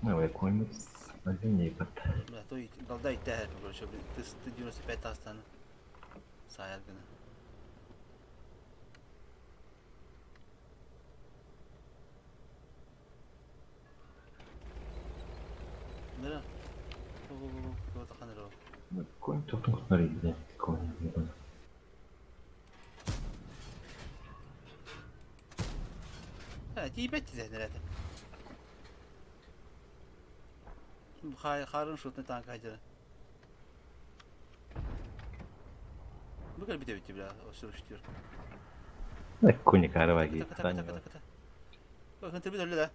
Ну, я конь, не пат. Бля, то голда иттэ короче, ты 95 тастан. Саяр гына. Нера. Конь тоқтың құтынар еді, конь. Ha, тиибэт тизэхнэрэтэ. Харын шутны танк хайдара. Бу кел бите бите бля, осур штир. Кони караваги. Ката ката ката ката. Хантер бит өллө да.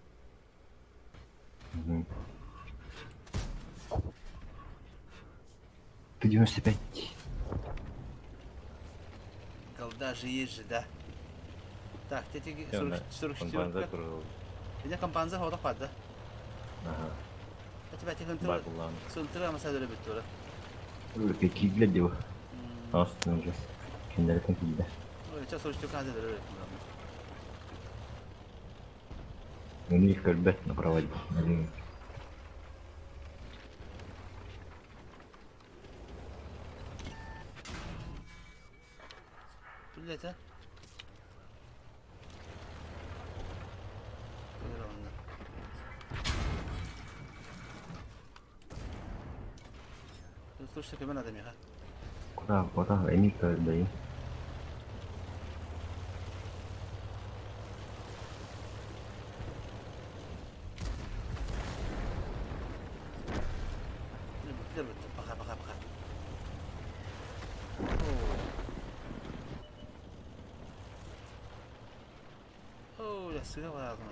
Ты 95. Голда же есть же, да. Так, тети 44. Меня компанза хода падда. Ага. А тебя тех хантер. Сунтер ама садыры бүттү. Какие глядел. Астын ужас. Киндерден кийди. Ой, сейчас 44 хазыр. У них көрбөт на проводе. Блять, а? Слушай, кем надо меха? Куда, куда, эми көрбөйүн. Пока, пока, пока. Оо, я сыга барадым.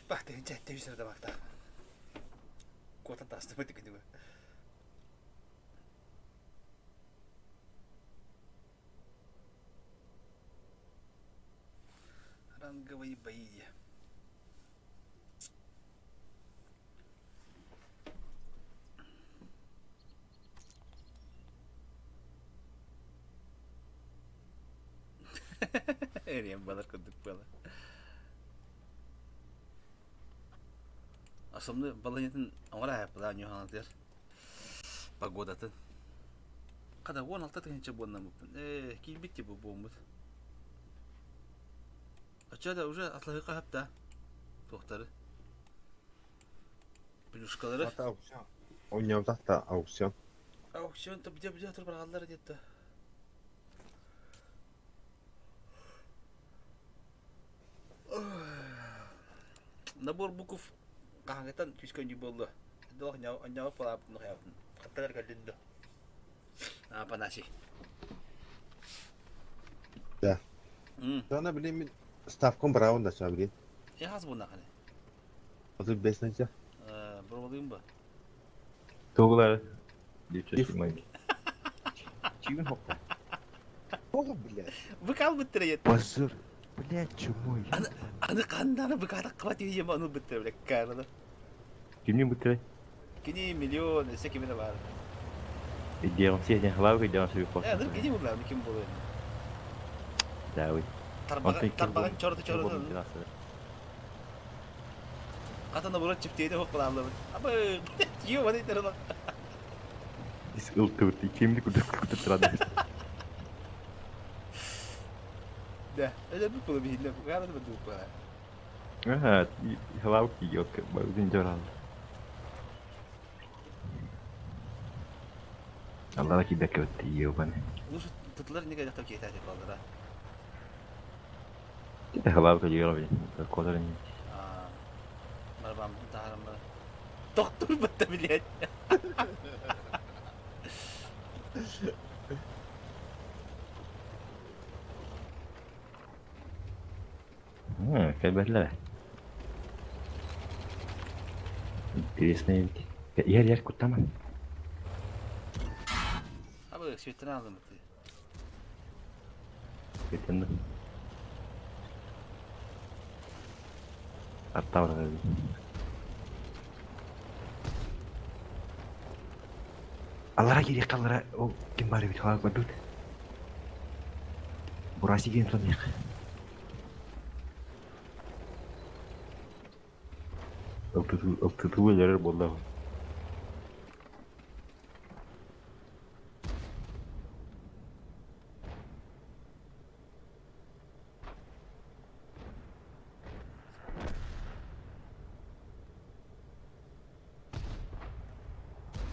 Бахты хинчэ тэвсэр да бахта. Куотан таасты бит күнүгө. Ранговые бои. Эриэн балар курдук буола. Особенно баланетін оңра хайпыла нюханатыр. Погодатын. Када 16 тыгынча буонна муппун. Э, килбит бу буоммут. Оччо да уже атлаһыахха сөп да туохтары. Плюшкалары. Ата аукцион. Оонньообутах да аукцион. Аукцион то где где турбаргаллар диэтэ. Набор букв хаһааҥҥыттан күүскэ оонньуу буолла? Дох онньоҕо палаабытын хайабытын хатталар кэллин да. Апанасий. Да. Ана билин мин ставкам браун да ча билин. Э хас буолла ханы? 35 нача. Бровалыым ба. Тугулар Дичи Чигин хопта. О, блядь. Быкал быттырайет. Позор. Блядь, чумой. Аны аны ханнаны быката кыбат ийем аны быттыр блядь карада. Кимнин быттырай? Кини миллион, өссө кимин бар. Идеям сиэтин халаабы идеям сөбү Э, аны кини булла, ким болуй. Дауй. Тарбаҕын чорду чорду. Хатана бурат чиптейде хоқ кылааллабыт. Абы, тиё баны итер Ис ылтыбыт кимди курдук кутуп турады. Да, это бу было бихиле. Гара да бу было. Ага, халаабы кийок, баудин жорал. Аллара кийбекке битти ебаны. Лучше тутлар неге жактап кетет балдара. Ките халаабы кийок били. Кодарын. Барбам тахарам бар. Доктор бытта билет. Кэлбэтлэр. Интересно ведь. Ер ер куттама. Абы светтен алдым бытты. Светтен. Аттавра. Аллара кири қаллара ол ким бар бит халак бардут. Бураси ген тонех. Ылтыту өлөрөр болла.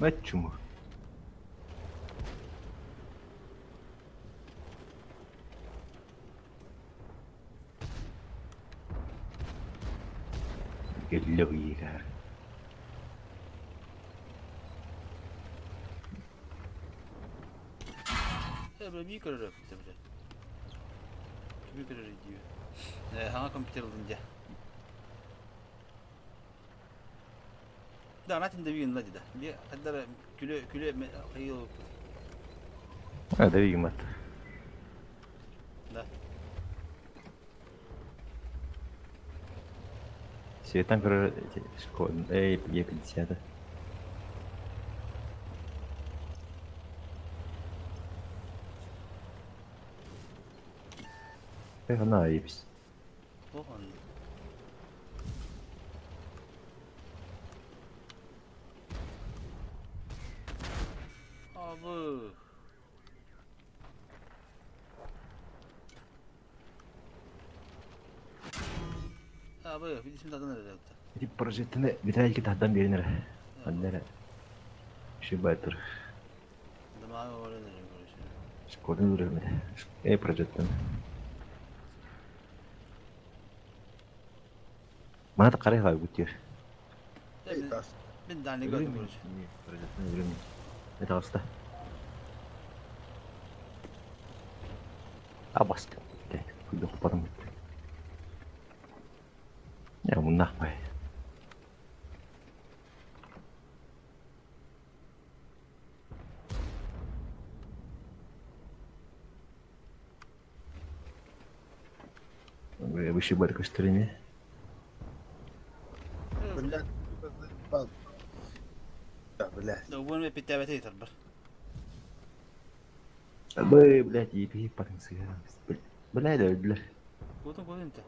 Мать чуму. Gello yigar. Э, бля, ми көрөр бля. Кими көрөр диyor. Э, хаңа компьютер ылдын дя. Да, анатын да бигин лади да. Би каддар күлө күлө кыйыл. А, да бигин бат. Да. Светан көрөр школ. Эй, Е50. Э, она ипс. Охон. Абы. Абы, билисим тадан эрэ Ити прожектini Виталий таһдан биэринэр. Аннара. Шибайтыр. Дамага орен эрэ короче. Шкодын үрөмө. Э прожектин. Мана та карай хай гутер. Мен дальний көрдүм короче. Прожектин үрөмө. Это аста. Абаст. Күйдө купадым. Я муннах бай. Выше барка стороне. Блядь, заебал. Да, блядь. Да, убон питәбәте итер бер. Бэй, блядь, епи потенциал. Блядь, да, блядь. Кутун кутун инте.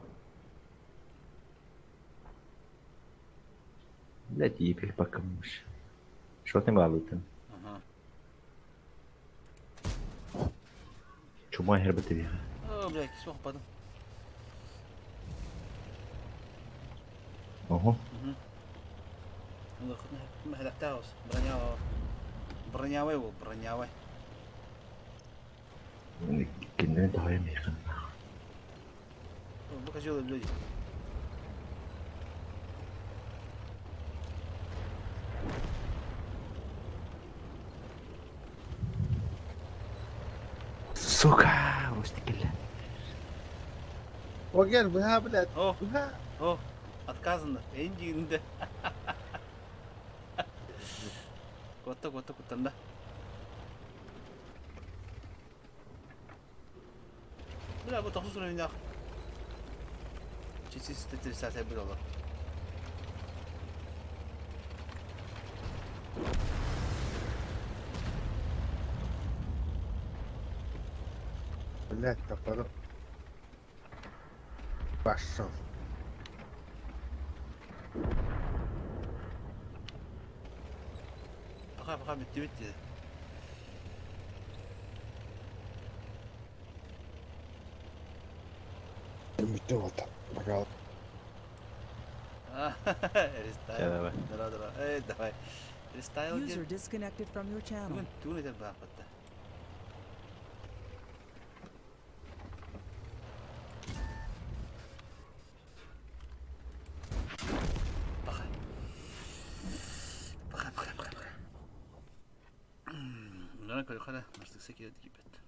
Блядь, епи покамуш. Что ты балуйтын? Ага. Чума хербете. О, блядь, кисок падым. Ого. Бронявай ол, бронявай. Кинилэрин тоҕойо миэхэ. Бу козел люди. Сука, устикелле. Огер, быһа, блядь. О, Быһа. о, отказано. Эндиинде. Куотта, куотта, куттанда. Бля, бу тохсус уровеньдаах. Чисис 30 было. Блядь, топору. Пошел. Пока, пока, bitti bitti. Bitti oldu. Bakalım. Рестайл. Давай. Дара, дара. Эй, давай. Рестайл User диэн. disconnected from your channel. Тугун, тугун этэр бааппатта. Пока. Пока, пока, пока, пока. Нара көрөхөрө мастыкса киирэ киирбэт.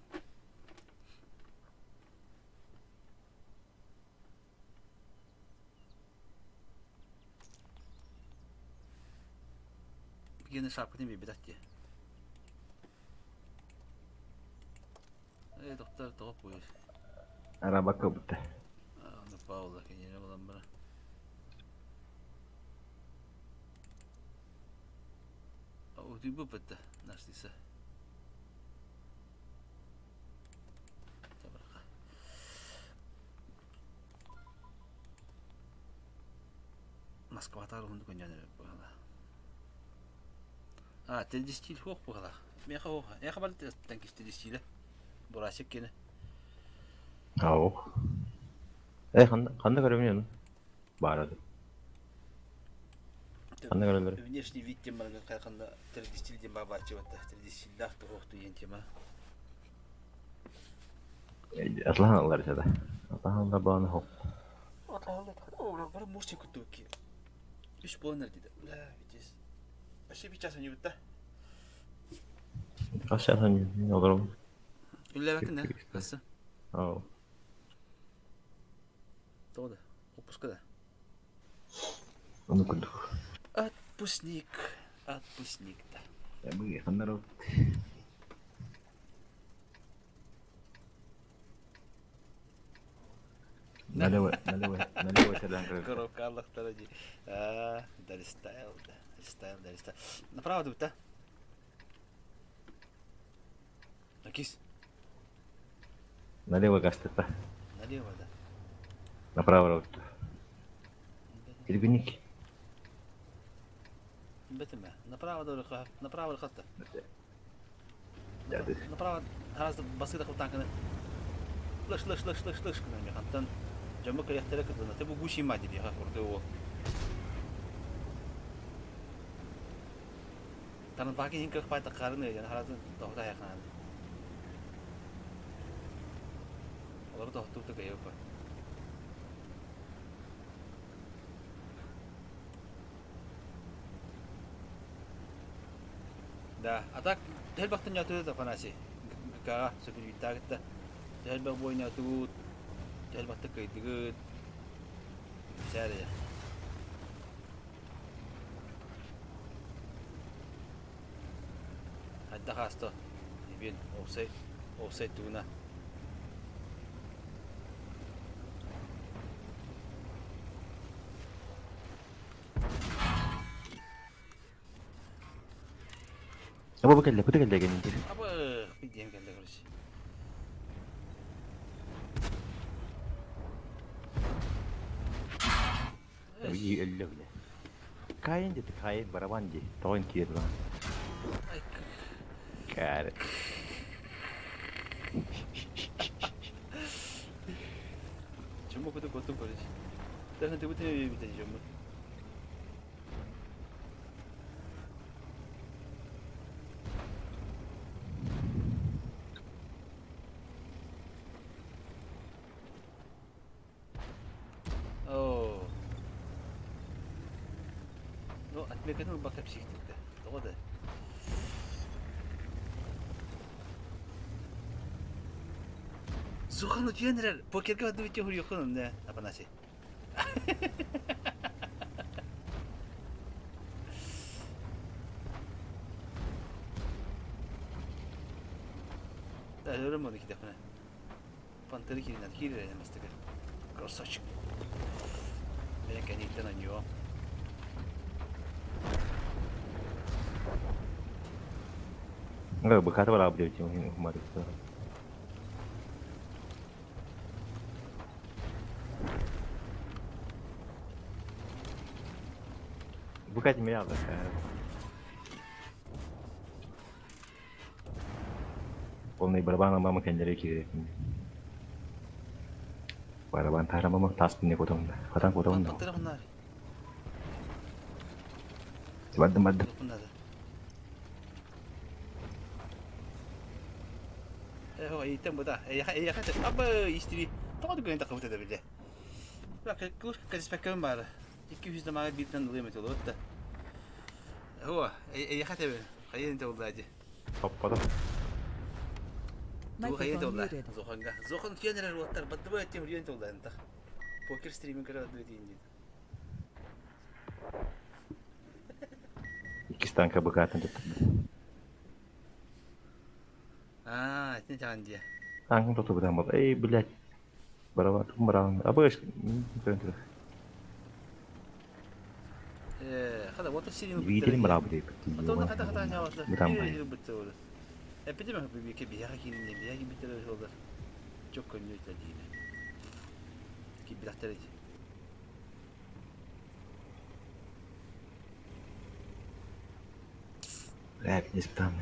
Гена шапкатын биэрбит дии. Э, доктор, тоҕо пуйус. Арабакка бутта. Аны Паула кинини булан бара. Утуйбуппут да, Настиса. Табарка. Москватаар уһуннук өнньөн эрэр быһыылаах. А, телдистиил суох быһыылаах. Миэхэ суох. Эйиэхэ бары танкистилистиилэ. Бурасик кини. Ау. Э, ханна ханна көрөмүн ону? Баар ады. Ханна көрөллөр? Внешний вид диэн барыга хайханна телдистиил диэн баабааччы батта. Телдистииллаах туһуохту диэн тема. Атлахан аллар этэ да. Атлахан аллар бааны хоп. Бары мурчик куттук ки. Үс буолан эрдиде. Бля, витис. Вообще bir час они бутта. Хас часан олором. Үллэбэккин да? Хасса. Ау. Тоҕо да? Отпуска да? Ону курдук. Отпускник. Отпускник да. Бу ханнар Налево, налево, налево сюда. Коробка Аллахтара ди. А, Даристайл, да. Даристайл, Даристайл. Направо дуб, да? Акис. Налево гастата. Налево, да. Направо вот. Киргиник. Бетеме. Направо да направо хатта. Направо гораздо басыда хутанканы. Лыш, лыш, лыш, лыш, лыш кына механтан. Жамы кыряхтара кытына. Ты бу гуши мади биха курды о. Танын баки хин кырх пайта карыны жана харазын тохта якан. Олар тохту ты кайып. Да, а так тел бактын ятыы да фанаси. Гага сөпүр Тел бак бойна тугут. Тел бакты кыйдыгыт. Сәрі. Хадда хаста. Ибин офсай офсай тугуна. Аба бу кэллэ, бу кэллэ гэнин. Аба, бидем кэллэ короче. Уй өллө биле. Кайын деді, кайын барабан ди. Тоғын киер ба. Кәрі. Чому куду коту короче. Даже ты бутын битен жому. Бэкэтин ылбакка психтирдэ. Тоҕо да? Сухан утуйан эрэр. Покерга бардыбыт диэн суруйуоххун онно, Афанасий. Өлөрөм оны кидэхпинэ. Пантера кииринэн киирэр эмэстигэ. Красавчик. Бэйэ кэнниттэн анньуо. Быкаты бараабыт диэбит умарыктар. Букати меня Полный барабан мама кендере киирэ. Барабан тарамама таспын не котон. Хатан котон. Пантера ханнаар. Бардым бардым. Э, ийтен буда. Эйха эйха аба истири. Тоҕо дүгэн тахыбыта да биле. Кэспэккэм баара. 200 дамага бииртэн ылыам этэ олорут да. Хуа, эйэхэ тэбэ. Хайын тыллаадьы. Хоппото. Тугу хайын Microphone тылла. muted. Зоханга. Зохан тиэн эрэр уоттар баддыба этим үрүөн тыллаантах. Покер стриминг көрө баддыба диин диин. Иккис танка быкаатын туттардым. Аа, итини таҕан диэ. Танкын тутубутан бол. Эй, блядь. Барабан, тум барабан. Абыш, көрөн турар. Э, хата вот сирин Видели барабы дейбит. Отон хата хата няватла. Бутан бай. Бутан. Эпидемия бибике биһиэхэ киирин биһиэхэ киирбиттэрэ суоллар. Чок көнньүөтэ диинэ. Киирбэтэхтэрэ дии. Блядь, не спам.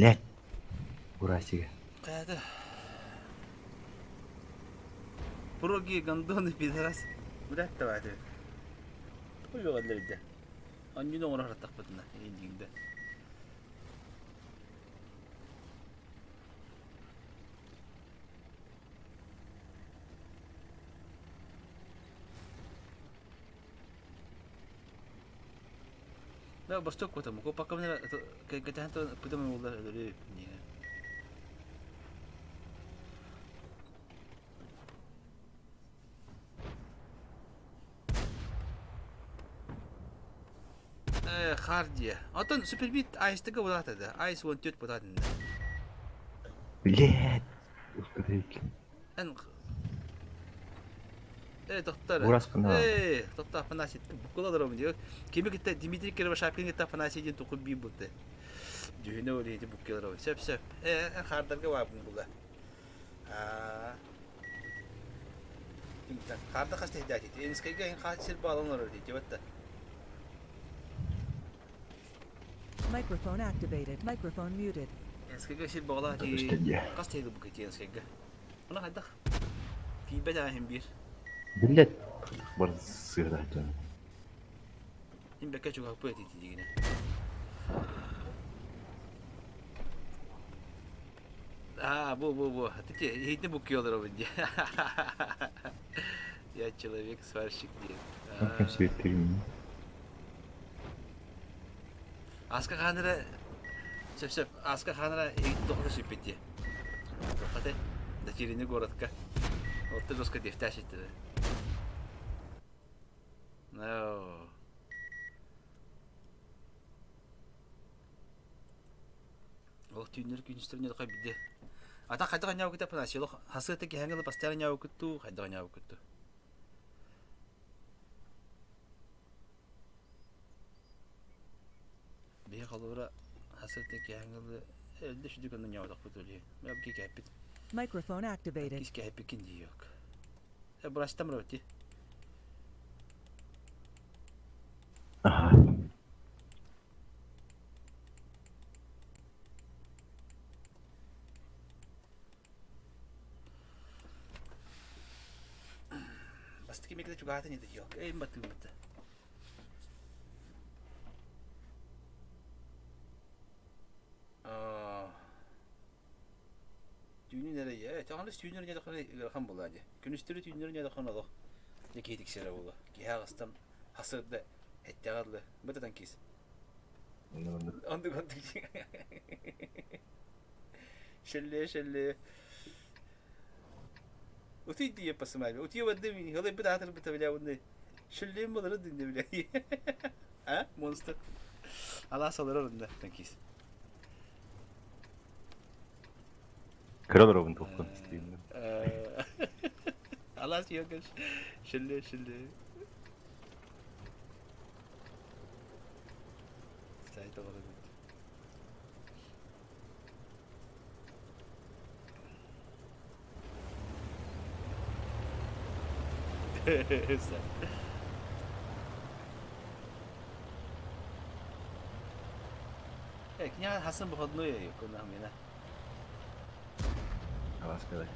Блядь. Урасига. Хайата. Проги, гондоны, пидорас. Блядь, давай ты. Туйугаллар идэ. Анньыны оҥоро сырыттахпытына, индиҥдэ. Да, босток кутам. Копакка кэтэһэн пытым уоллар өлөрү Э, Хардия. Оттон Супербит Айстыга буолаата да. Айс 14 буолаатын да. Блядь. Ускатайк. Эн Э, доктор. Ураскына. Э, доктор Афанасий, буккула дором диyor. Кими кытта Дмитрий Кривошапкин кытта Афанасий диэн туку бии булты. Дьүһүнэ ол иһити буккулар. Сөп сөп. Э, эн хардарга баабын була. Аа. Харда хас тэһдээти. Энскайга эн хас сир баалан олорор дии, батта. Microphone activated. Microphone muted. Энскайга сир баалаа Өстө дии. дии. Хас тэһди буккати энскайга. Она хайдах. Тиийбэт аһын биир. Блядь. Бар сыыра дьон. Мин бэккэ чугаһаппыт этии дигинэ. А, бу бу бу. Ты иһитин буккуйалар дии. Я человек сварщик диэн. Ким светтирин. Аска хаанара сөп сөп Аска хаанара иһит тоҕо сүппүт дии. Тоқате дочерний городка. Вот ты жестко дефтящий. No. Ол түүннэр күнүстэрин хайа бидде. Ата хайдах ньаабыкыта панасилох хасыата киһэҥҥэ бастаан ньаабыкыттуу хайдах ньаабыкыттуу. Биһи холобура хасыата киһэҥҥэ элдэ сүдү гына ньаабатахпыт өлү. Мэ кэппит. Microphone activated. Кис кэппикин диök. Э брастам роти. Ага. баатын еді yok. Эй батыыбыта. Түүнүн эрэ ээ, тоҕо түүнүн эрэ ыарахан буолаа дии. Күнүстэри түүннэри ньадаххан олох дьэ киһи тиксэрэ буолуо. Киһи аҕыстан хасырда эттэҕэ дылы бытатан киис. Оннук оннук Шелле шелле. Утуй дии посымай. Утуй барды мин бит аатыр бит бля онны. Шеллем болары динде бля. А? Монстр. Алас олорор онда танкист. Кыра олоробун туохпун стримҥэ. Алас йогаш. Шелле шелле. Сайт олорор. Кини хасан выходной кунна Алаас кэлэ.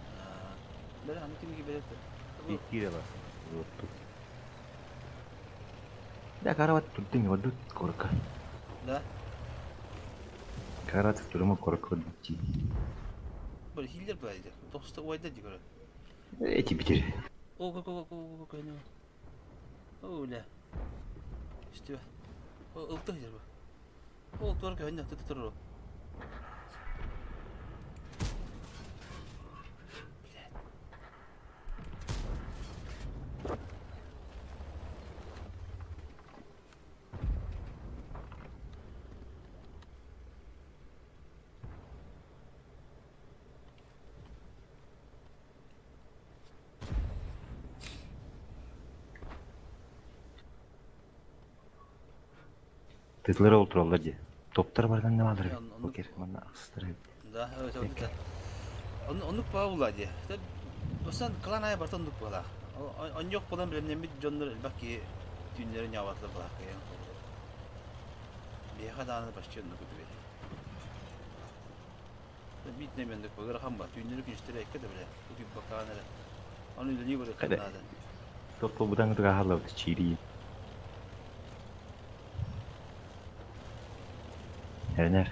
Бere аны кимиги берет. Киирэ бас. Да, карават турдун одут корка. Да. Карат турума корка одути. Böyle hiller böyle. Dosta oyda diyor. Эти битер. О, го го го го го не. О, Işte. О, ылты хер бу. О, туар көһөннө тутуру. Тытлары олтураллар дии. Топтар бардан не алыр. Покер, манна ахсыстар. Да, evet evet. Onu onu паула дии. Осан клан ай бартан дук була. Он yok болан билемнемит дьоннор элбэх киһи түүннэри ньаабатла былаах кыйан Биэхэ дааны почти оннук үтүбэт. Бит немендик ыарахан ба түүннэри күнүстэри экке да биле утуйбаккаан эрэ. Ону үлэлии барыаххын Кэлэ. наада. Топ будан туга чири. Эрнер.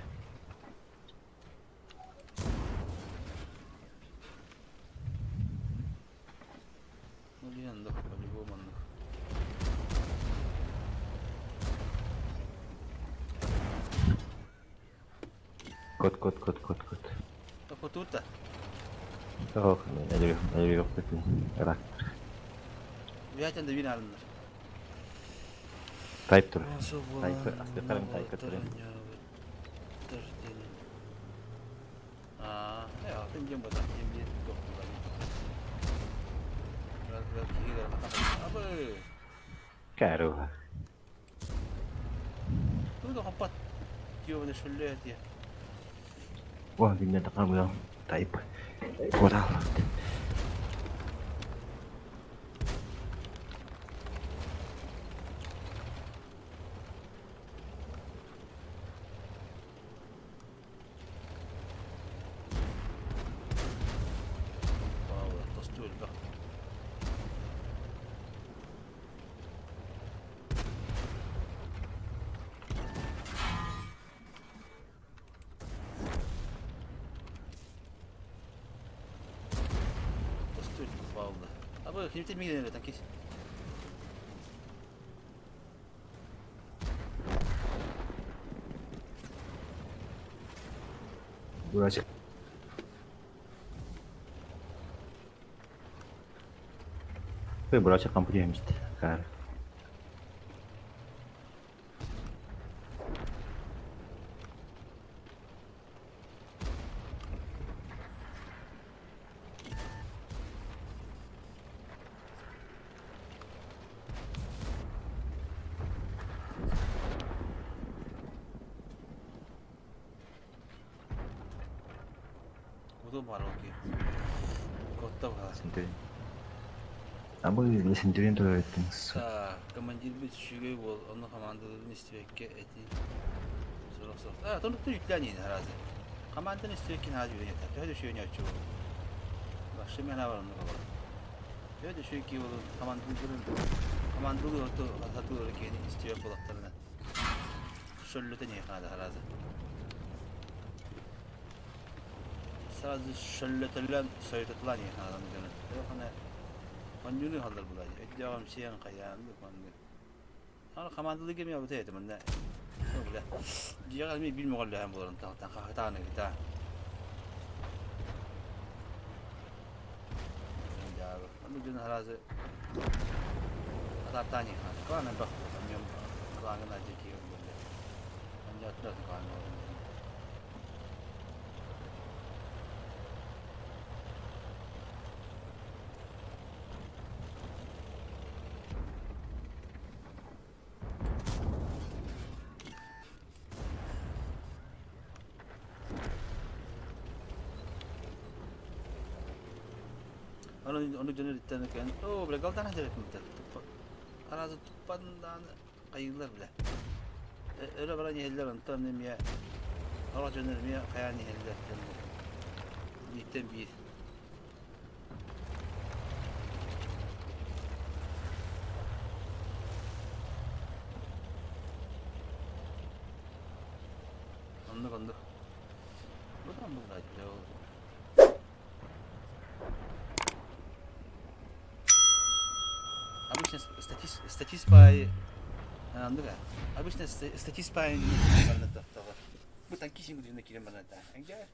Ну диэн по-любому оннук. Кот кот кот кот кот. Токотуурта. Ох, әлі әлі yok бит. Рак. Уятан да вин алыннар. Тайп тур. Тайп, астыкарым тайп тур. Аа, я тем дем бата, дем дем токтуга. Абы. Каро. Туда хаппат. Тио шүлле тия. О, бинне такар Тайп. Корал. Вау, тосту элбэх. Тосту элбэх вау. Абы, химтен мигенер танкис. Бурачык. Ой, бурачык компания эмисти. Кар. Куда бароки? Котта Сентурин. Абы Сентурин турар эттиңиз. Так, командир бит үчүгэй бол, ону командаларын истибэккэ этин сорох сорох. А, тонуктур үтләнин харазы. Команданы истибэккин хааз үйренет. Төһө да үчүгэй оччу. Бахшы мен бар онну кабар. Төһө да үчүгэй киһи буоллун, командалыырын командалыыр сатыыр киһини истибэт буоллахтарына шөллөтөн иһиэххэ наада сразу. Сразу шөллөтөллөн, сойутутулаан иһиэххэ наада дьону. Төһө Онньууну ыһаллар булаайы. Өйдөөҕүм сиэн хайаан маннык. Аны хамаандалыы кэми абытай этим манна. Бля. Дьиэҕэ эмиэ биир мөҕөллөһөн буоларын тахтан хаһытаан ыгыта. Дьаабы. Аны дьон аразы атаартаан иһэн. Клан элбэх буолар. Клаҥын адьа киһи буолла. Анньааттан клан буолар. Ону ону дьону иттэн кэн оо бля галтан хадырыт Аразы туппандаан хайыылар бля. Өрө баран иһэллэр онтон эмиэ сорох дьоннор эмиэ хайаан иһэллэр бииртэн биир. Оннук оннук. Бу там буллаат бля ол. Обычно статист статист паай оннук аа. Обычно статист паай Бу танкист күдүнэ киирэн баран да. Дьэ,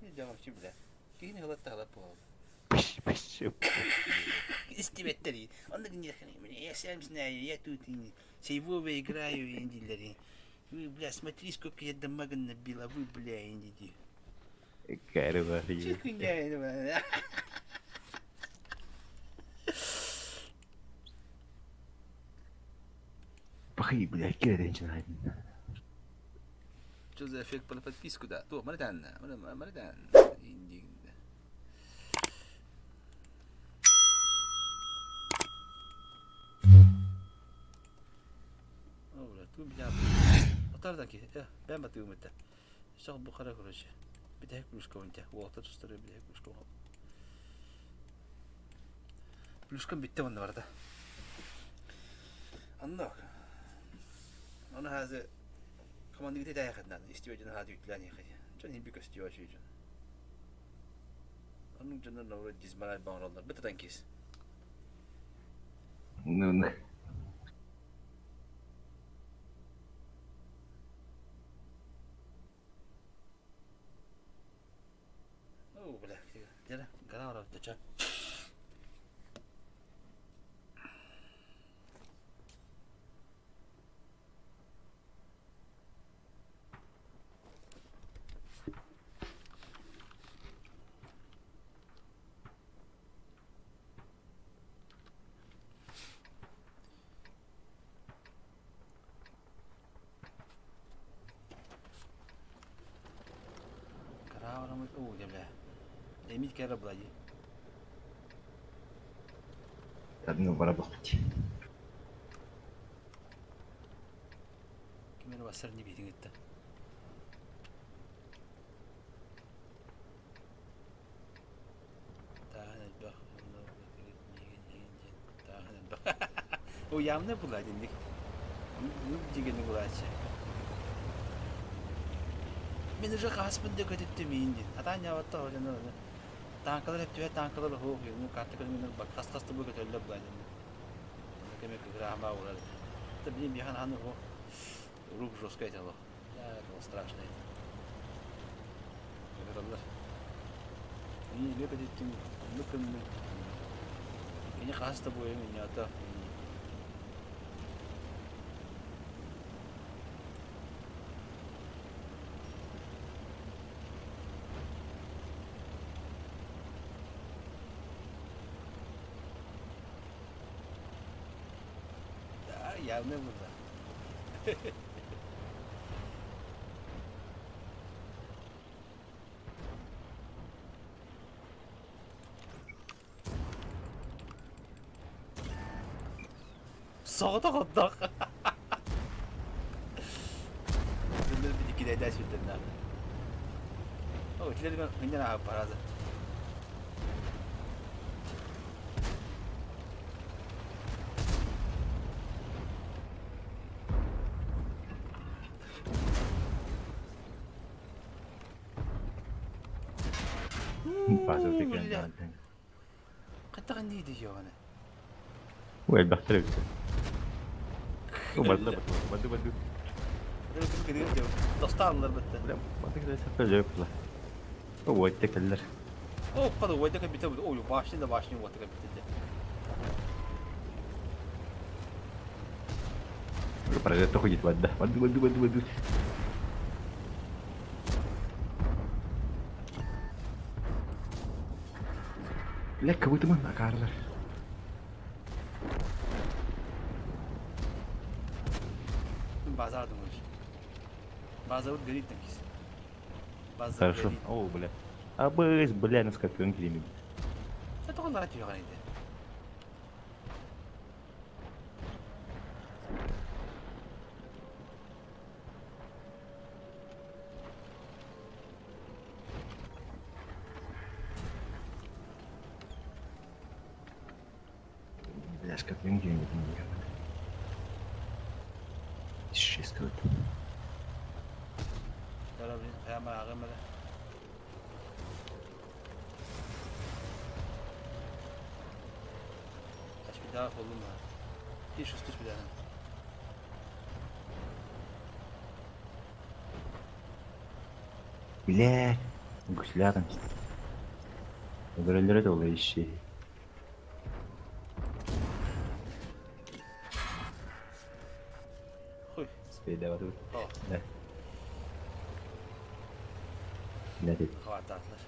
бля. Киһини ылат буолар. Истибэттэр. Оннук я сам знаю, я тут сейвовый играю дииллэр. Вы, бля, смотри, сколько я дамага набил, а вы, бля, иди. Кэрэ Пахи, бля, кэрэ начинает. Что за эффект по подписку, да? То, маридан, маридан. Бэм батыым этэ. Сох бухара короче. Бүтэһик плюска онте. Уолаттар тустары бүтэһик плюска. Плюскам бүттэ онно барда. Онно. Оны хазы командыгыты тайахатынан истибэ дьон хааты үтлээн иһэ. Дьон химби көстүө үчүй дьон. Оннук дьоннор наоборот дизмораль баҥараллар. Бытатан кис. Ну, Оо, бля, дьэ, гора барабыт ча. Караабарамыт уу дьэ бля. Эмит кэрэ була дии. Ну, барабахпыт. Ким эрэ бассар не биитин ытта. Тааһын элбэх миигин иһин диэн тааһын элбэх. О явно була динник. Ну дигени булааччы. Мин уже хаспын да көтүттүм иин дин. Атаан ньаабатта ходжанар Танкалар өттүбэ танкалар оһуох ну карта көрүҥүнэр хас хас бу көтөллөр була динник. Кеме кыгыраама улар. Это блин бихан аны оһуох рук жестко этело. Это страшно это. Ыҥыраллар. Мин илэ көтүттүм, оннук гынным. Кини хас да буойум инньээтэ. Да, явно было. Соҕотох ордох. Дьоннор бити кирэйдээ сүрдэннээх. О, итилэр миннен ааһып баразы. База текен. Хаттаҕын дии дии оҕону. Ой, элбэхтэр эбит. Барды барды барды. Достааллар бытта. Уойта кэллэр. О, када уойта кэлбитэ бу. Ой, башня да башня уота кэлбитэ. Прожектор ходит вода. Воду, воду, воду, воду. Бля, как будто мы на карлар. Базар думаешь? Базар горит там кис. Базар Хорошо. горит. О, бля. Абыс, бля, на скорпион климит. Это он рад юган иди. Бля, скорпион климит. Шесть какой-то. Бля, гусля там. Өлөрөллөрө да ол ищи. Хуй. Спейдә бар. О. Да. Бля, дед. Хвататлар.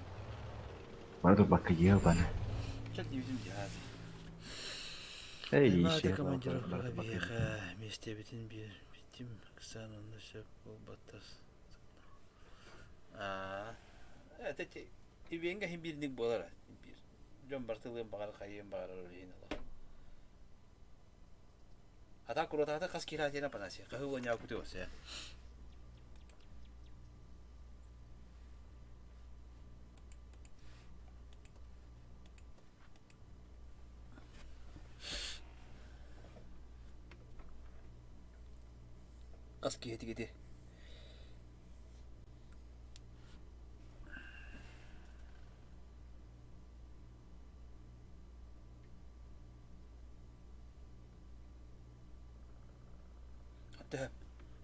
Бар dur бакка ебана. Чат дивизим жиһаз. Эй, Надо ищи. командировкаға биэхэ миэстэбитин биэр битим Оксана онно сөп буолбаттар. Аа, это ибиэнгэ хин биирник буолар биир. Дьон бартылыан баҕар хайыан баҕарар ол иһин олох. Ата куротаата хас киһи панаси. Хаһы уонньаа кутуосе. Хас киһи тигити. Аттыһа.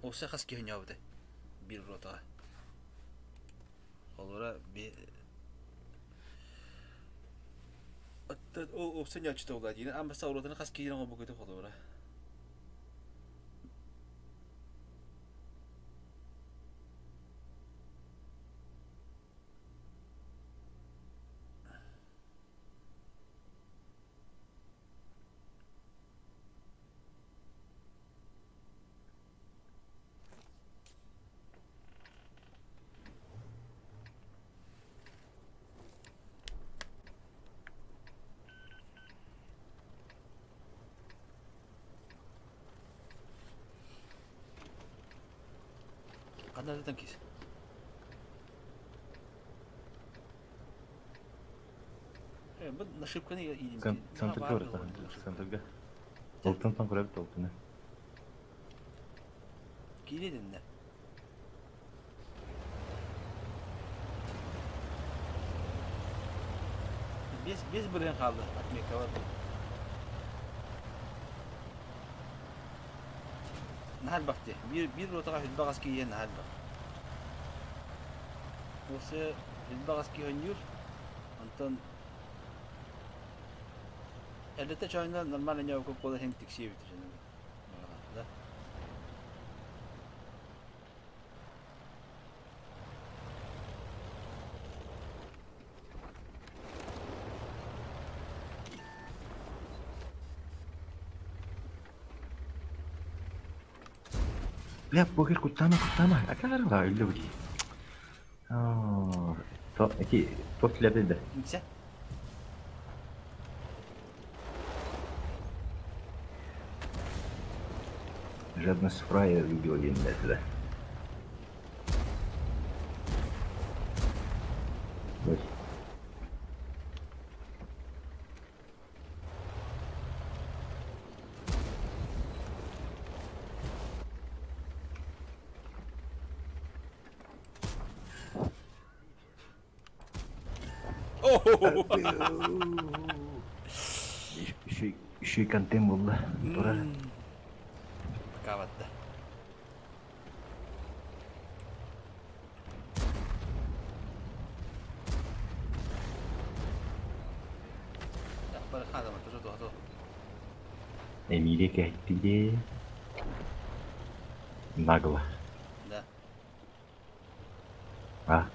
Оса хас киһи ньаабыта. Биир ротаҕа. Олора би Аттан ол опса ньаачыта буолла диин. Амбаса уротаны хас киһи оҥорбуккуту холобура. Ханна кис. Э, бу нашивканы иидим. Центрга барар, центрга. Алтын тан көрөбүт алтыны. Киирдин да. Без без бірен қалды отметка бар. Нахал бакты. Бир бир ротаға хүлбағас киен нахал бак. Осы хүлбағас киен юр. Антон Әлбәттә чайна нормально не көп бола хем тиксие бит жана. Да. Бля, покер куттама, куттама. Акара үлле бу. Аа, то эти тот лебеде. Инсе. Жадность фрая любил день да. Ой. Еще и контент булла. Турар. Пока батта. Эмилия кэһэттиде. Нагло. Да. А?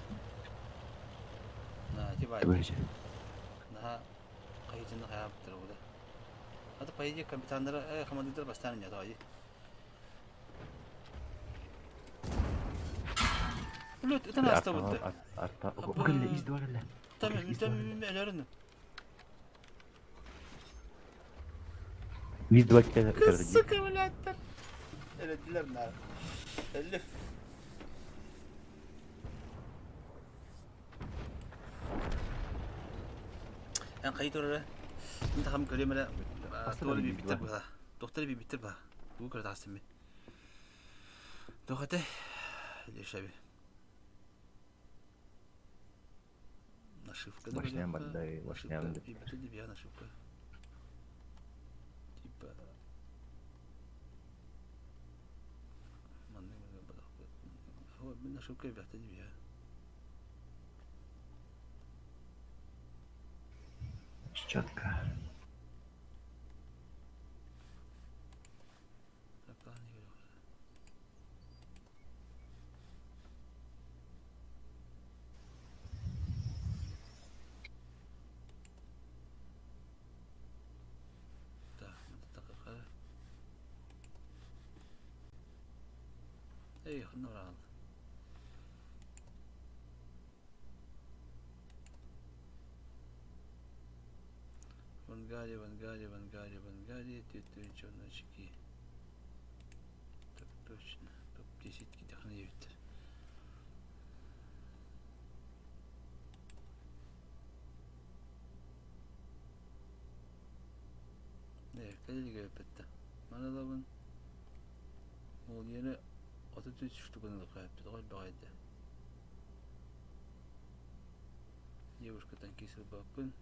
На, типа. На, хайытын хайаптыр бу да. Аты по идее капитаннара, э, командирдар бастаан не тоҕо. Блядь, это нас табытты. Арта, кэллэ, из два кэллэ. Там, там, өлөрүн. Из два кэллэ. Сука, блядь, Өлөдүлэр наар. Өллү. Эн хайы турара? Мин тахам көрүөм эрэ. Туора биирбиттэр быһа. Доктор биирбиттэр быһа. Тугу көрө таҕыстым мин. Туох этэ? Лешаби. Нашивка да Машинам барда, машинам. Биирбитэ дибиа нашивка. Типа Маннык нашивка бяхта дибиа. Четко. Эй, ханна бараҕын? В ангаре, в ангаре, в ангаре, в ангаре, түөрт очки. Так точно. Топ-10 китэххинэ диэбиттэр. Ээ, кэлэ илик Маны ылабын. Ол иэнэ 33 штуканы ылыахха сөп Тоҕо элбэҕэй да. Девушка танкист ылбаппын.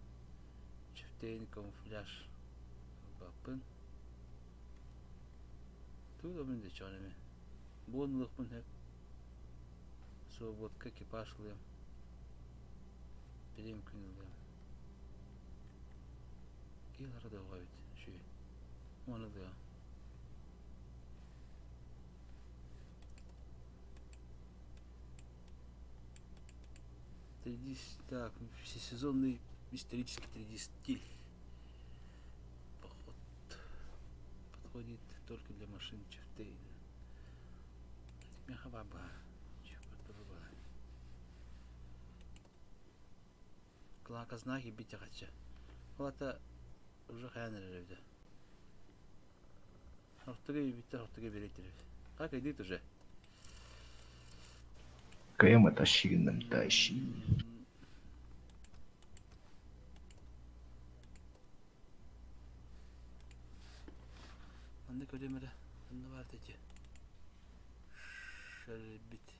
Чифтейн камуфляж ылбаппын. Тугу да мин да чоҕун эмэ. Буон ылыахпын сөп. Свободка экипаж ылыам. Билим күн ылыам. Киһи ылара да оҕо эбит үчүгэй. Уону ылыаҕым. Так, всесезонный исторический 3D стиль. Поход подходит только для машин Чифтейн. Меха баба. Кылааказнаах киирбит Ол ата уже хайаан эрэр эбитэ. Ортого киирбиттэр ортого биэрэр эбит. Как идет уже? КМ тащи нам тащи. Манна көрүөм эрэ. Онно баар ити. Шарбит. Эбит.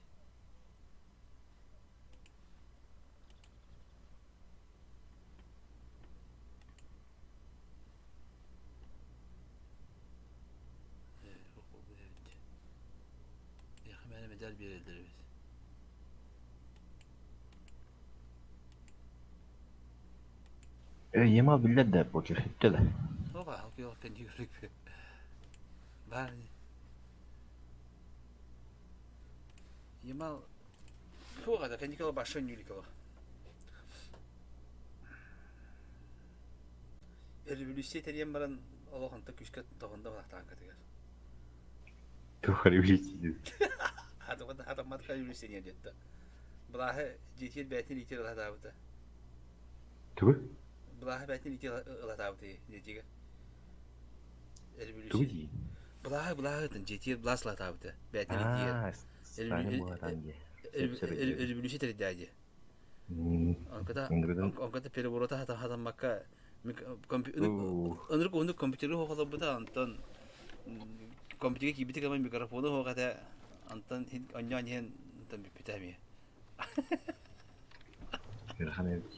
Мээнэ медаль биэрэллэр эбит. Э, Ямал биллэр да покер хөттө да. Оға, алки кэнди көрүк. Баар. Ямал Туға да кэнди кала башын юликала. Революция тэрийэн баран олох онто күүскэ тоҕонда балахтаан катыгар. Тух революция. Хатымат хатымат революция диэтэ. Былааһы дьиэтигэр бэйэтин илиитигэр ылатаабыта. Тугу? Былааһы бэйэтин илиитигэр ылатаабыта дьиэтигэр. Тугу Революция. дии? Былааһы былааһы дьиэтигэр былаас ылатаабыта. Бэйэтин илиитигэр. Аа, Сталин буолатаан дии. Революция тэрийдээ дии. Онкота онкота переворота хатаммакка ынырык уһуннук компьютеры хоһолорбута онтон компьютерга киирбити кэмэ микрофону суох этэ онтон онньоон иһэн онтон бүппүтэ эмиэ. Ыарахан эбит.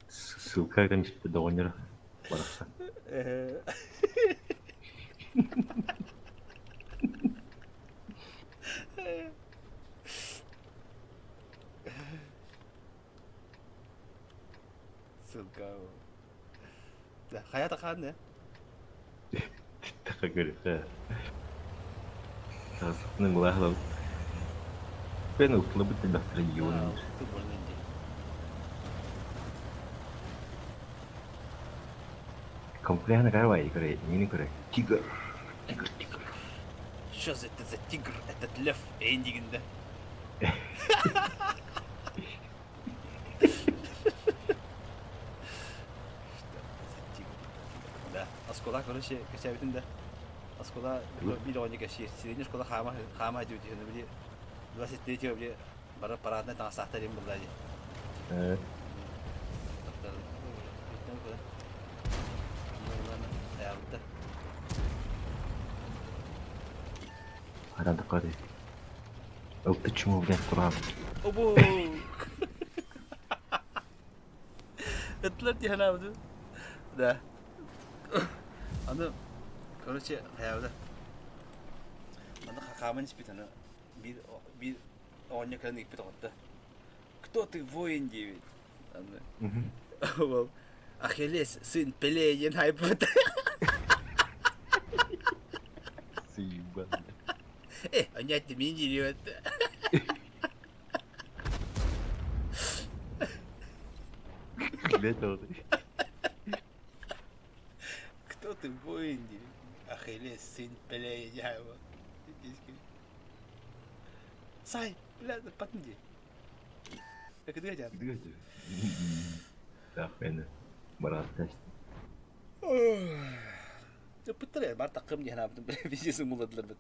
Ссылка ыытан испит доҕонньоро барахсан. Ссылка. Хайа тахаан не? Таха көрүхэ. Сасытны булаһылабыт. Пен ылтылабыт элбэхтэрэ йуон. Комплехна карвай көрө, нини көрө. Тигр. Тигр, тигр. Что за это за тигр? Этот лев эйндигинде. Да, оскола, короче, кэчээбитин да. Оскола биир оҕонньор кэпсиир. Средняя школа хаама хаама диэбит үһү били 23 били бары параднай таҥастаахтар диэн буолла дии. Арада көрө. Ылты чуму билэн тураабыт. Обу! Ыттылар дии санаабытым. Да. Аны, короче, хайаабыта. Аны хааман испит аны биир биир оҕонньор кэлэн ыйыппыт оҕотто. Кто ты, воин диэбит. Аны ол Ахиллес, сын Пелея диэн хайппыт. Сыйбан. Э, онять мин диэбит. Билет оҕото. Кто ты, воин диэбит. Ахиллес, сын Пелея диэбит. Сай, бля, патын дии. Кыдыга дьаат. Так, энэ барааттас. Ыппыттар бар таккым диэн аабытым бизнес мулладылар бит.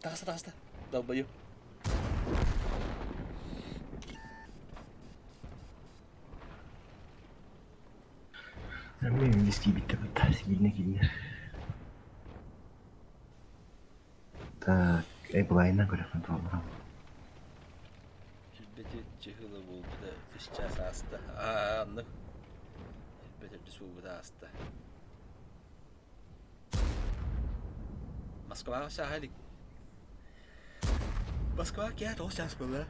Таҕыста, таҕыста. Долбою. Мен дискибитте бытта сигилне килер. Так, э былайынан көрөхпүн туолларам. Элбэти чыһыла буолбута үс чаас ааста. Аа, оннук. Элбэт үрдүс буолбута ааста. Москваҕа сааһа илик. Москва киэһэ тоҕус чаас буолла.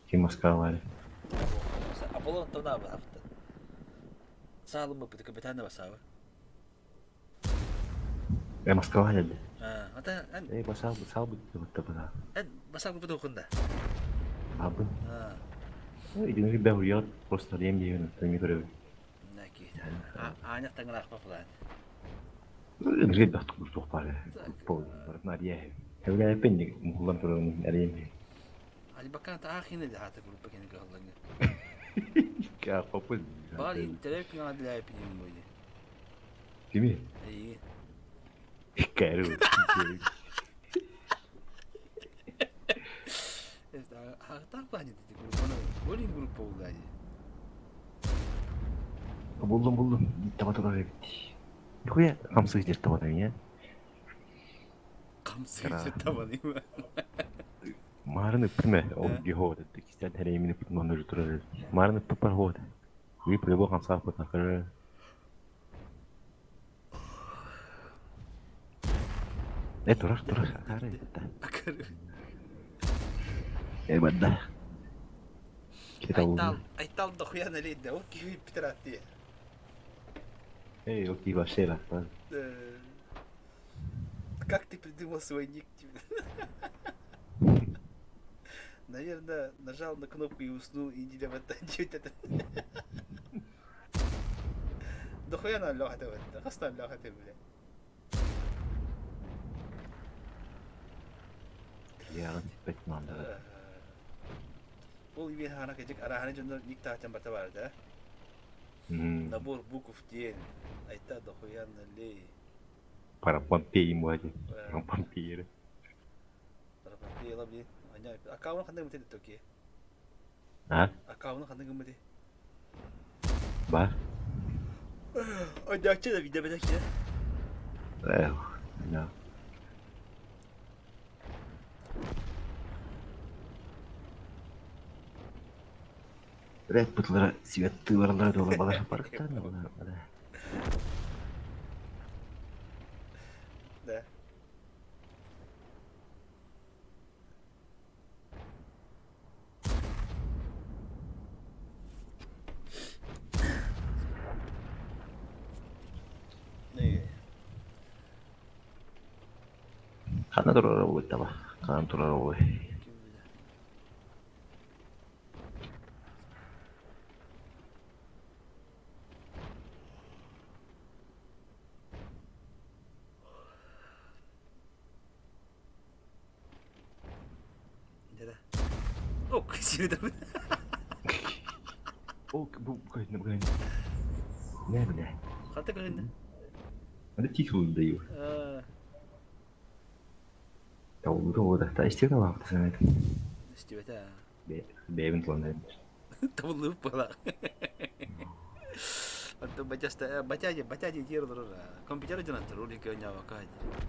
Ким Москваҕа Аполлон Антоновна Саалыммыппыт капитан басаабы. Э Москваҕа кэлли. Ата эн Э басаал басаал бутта бата. Эн басаал бутта хунда. Абын. Идин бэ хуйат просто рем диэн тэми көрөбүн. Наки. Ааньах таҥараахпа план. Ыргый бахтык туох баар. Барытын ария. Эвлээппин мухуллан турарын арыйым. Алибакан таахины хаата группа кини кыһаллаҥы. Кааппапын. Баар интернет күнэ длээпин буйди. Кими? Эйиги. Кэру. Хаахтаах плане дити группаны. Олин группа булла ди. Булдум булдум. Таба турар эбит. Нихуя хамсык жер табата я. Хамсык табаны. Марын ыппыме ол гихо деді. Кистен хәреймин ыппытын онны турар эбит. Марын ыппыт бар хоот. Уи плебо хамсаах бутан көрөр. Э турар турар акары Акары. Э бадда. Айтал, айтал дохуя налейде. Ол киһи питератти. Эй, окей, вообще рахтан. Как ты придумал свой ник? Наверное, нажал на кнопку и уснул, и не это. Дохуя на лёха ты, хаста лёха ты, бля. Яғын сиппет мандара. Ол имен хана кэжик араханы дьоннор ник таатан барта бар да. Набор букв диэн. Айта дохуя налей. Парапампей муади. Парапампейры. Парапампей лабли. Аня аккаунт ханна мутен токи. А? Аккаунун ханна гыммытый? Бар. Ойдооччу да видебетэ киһи. Эх, да. Блядь, бытлара светтыы бараллара дуола балар барыктаан да балар бала. Да. Ханна турара буолуй таба? Хаан турара буолуй? Дьэ Ок, сири О, бу көһүннэ, бу көһүннэ. Нэ бile. Хата көһүннэ. Аны тик даю. Тавлута ода. Та истиэта баапта санаатым. Истибэтэ. Бэйэбин тулан Табыллыбыт буолар. Оттон батяста батяди батяди диир олорор. Компьютер дьонаттар ролик оонньообокко сылдьар.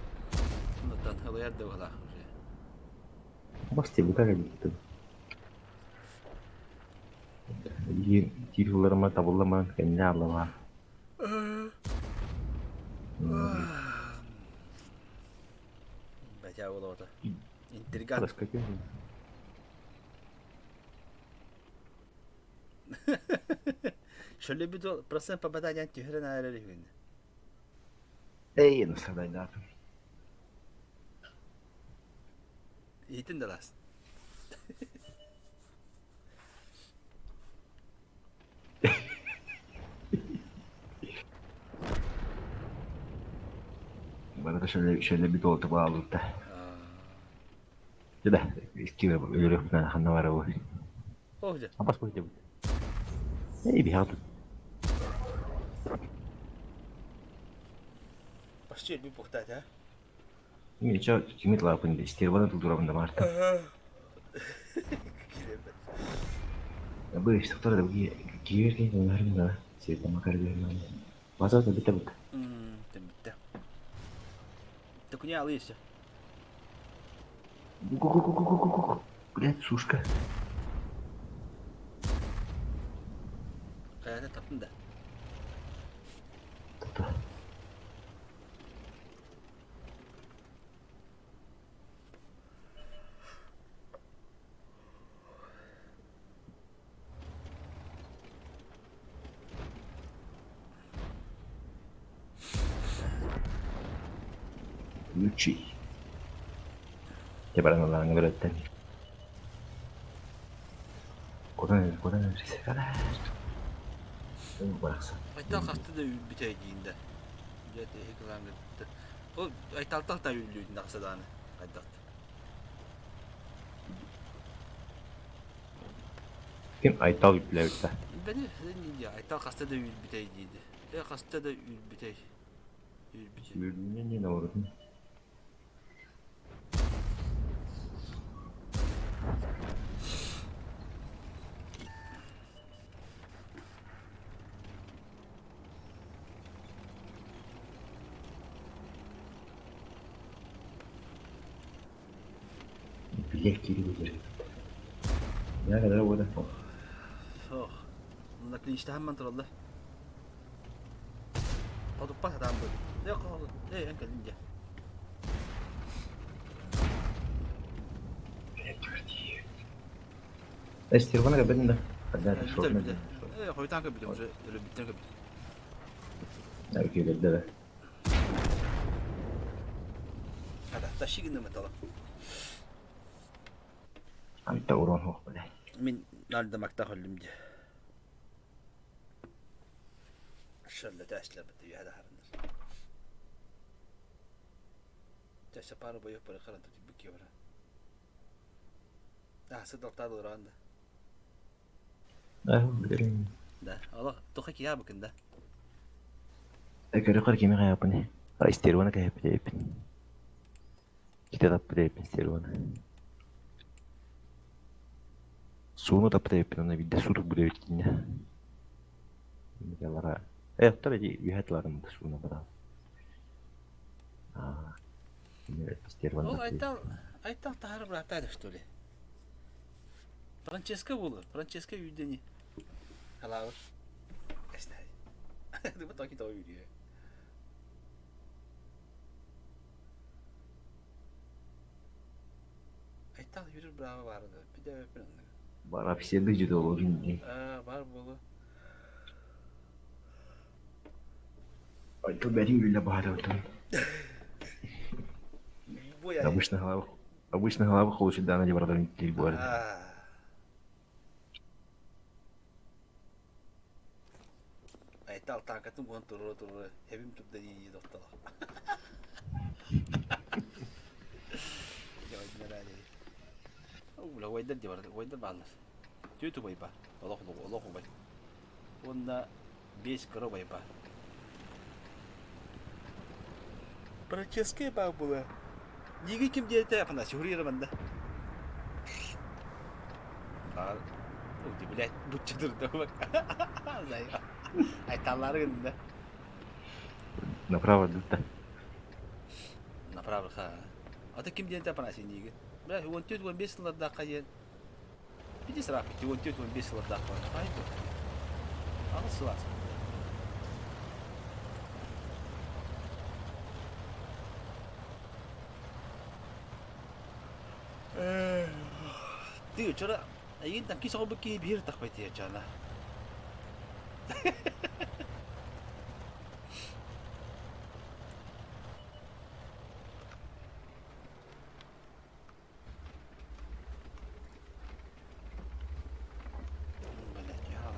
Оннуттан ылыйар да быһалаах уже. Бас тебута кэлбиттим. Тиир ылларыма табылламан кэннэ аллама. Батя уолоото. Интригант. Шөлөбүт процент попадания түһэрэн аарар үһүн. Эй, насадайдаатым. Иһитин да лаас. Барыта шөлөбүт уолта баалыбыта. Дьэ да, икки өлөрүөхпүнэн ханна барабый? Оо дьэ. Абас быһыйдыбыт. Эй, биһиэхэ тут. Почти өлбүт буохтаат, а? Ничего, кими тылаапын стерваны тулдурабын да Марта. Бу истохтор да киир киһи тылларым да сиэтэ макар биэрмэн. База да битэ бут. Тэмбиттэ. Токуня алы еще. Ку-ку-ку-ку-ку-ку. Блядь, сушка. Хайата таптын да. Тата. Лучи. Дьэ баран ыллааҥҥа бөрөттөн. Кутан кутан Барахсан. Айтал хаста да үүрбүтэ диин да. Дьэ эһи кылаан Ол айталтал та үүллүүтүн тахса даҕаны хайдах. Ким Айтал үплээбитэ? Бэни Айтал хаста да үүрбүтэй диidi. Э хаста да үүрбүтэй. Үүрбүтэ. Үүрбүнэн диэн олордум. Билек кири бу Я kadar orada. Ох. Мына клинчтаһан тураллар. Хотуппа сатаан бу. Э, эн кэлин дьэ. Стервана кэбин да. Хадда Бүтэр бүтэр. Э, хойутаан кэбитим уже өлөбүттэн кэбит. Кэлэрдэ да. Хада, тащи гынным этала. Анта урон хоқ биле. Мин нардамакта холлум дьэ. Шалла таашлабыт үйэһэ хараннар. Чаша пара боёв бары харан тутибик кебара. А, сыдалтаад олорон да. Аа, билерин. Да, алла тоха киябыкын да. Көрө кими каяпын. А стервана каяпын. Ките таппы дейпин стервана. Сууну таппыт эбиппин уонна биирдэ суу турбут эбит кинини. Лара э оттор ити үөһэ тыларым сууна баран. Аа Ол Айтал Айтал таһары бырааттаах что ли? Франческо буолар. Франческо үүдэни. Халаабыт. Дыба токи то үйдү. Айтал yürür bravo vardı. Bir de öpün onu. Бара все дыжы долорун дии. Аа, бар буолу. Айтал бәрин үлэ баһарабытын. Бу я. Обычно голова обычно голова хочет да на бардар буолар. Айтал таакатын буон туру туру хебим турда дии доктала. Ула уайдар ди бар, уайдар баалар. Түөтү байба, олох олох убай. Уонна биэс кыра байба. Практически баа була. Диги ким диэтэ Афанасий Хурьера манда. Аа, блядь, буччудурда бак. Айталлары гында. Направо дutta. Направо ха. Ата ким диэтэ Афанасий диги. Бля, 14-15 сыллардаахха диэн. Биди сыраах 14-15 сыллардаахха. Хайды. Аҕыс сылаас. Ты вчера айын там кис оҕобут киһи биир тахпай тиһэ Блять, я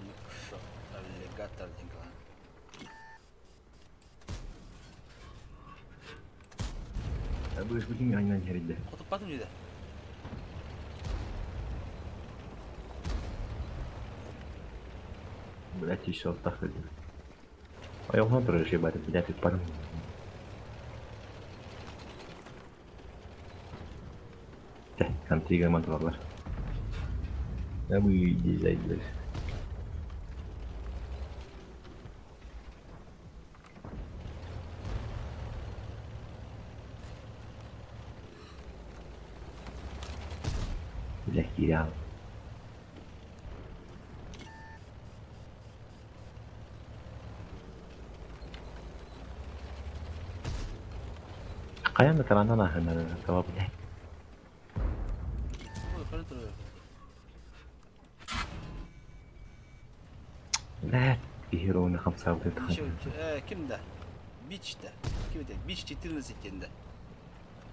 Ну что, аллигатор диэн Будешь бутин аннан хэридэ. Хотуппатым дии. Блять, еще тахты. Айылхан турар шей бары, блять, парым. Тэ, контрига манталар. Я бы дизайнер. Блять, кирял. Хайан да таранан ахынар, таба блять. Блять, Героны хамсабы Ким да? Бич да. Ким это? Бич 14 диэн да.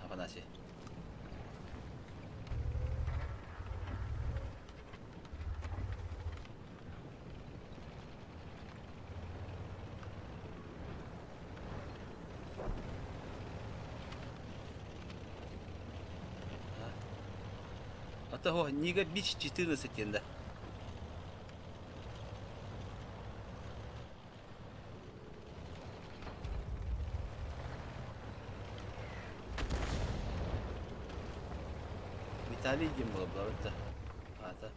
Афанасий. Ата хо Нига Бич 14 диэн да. Виталий диэн буола буолар Ата.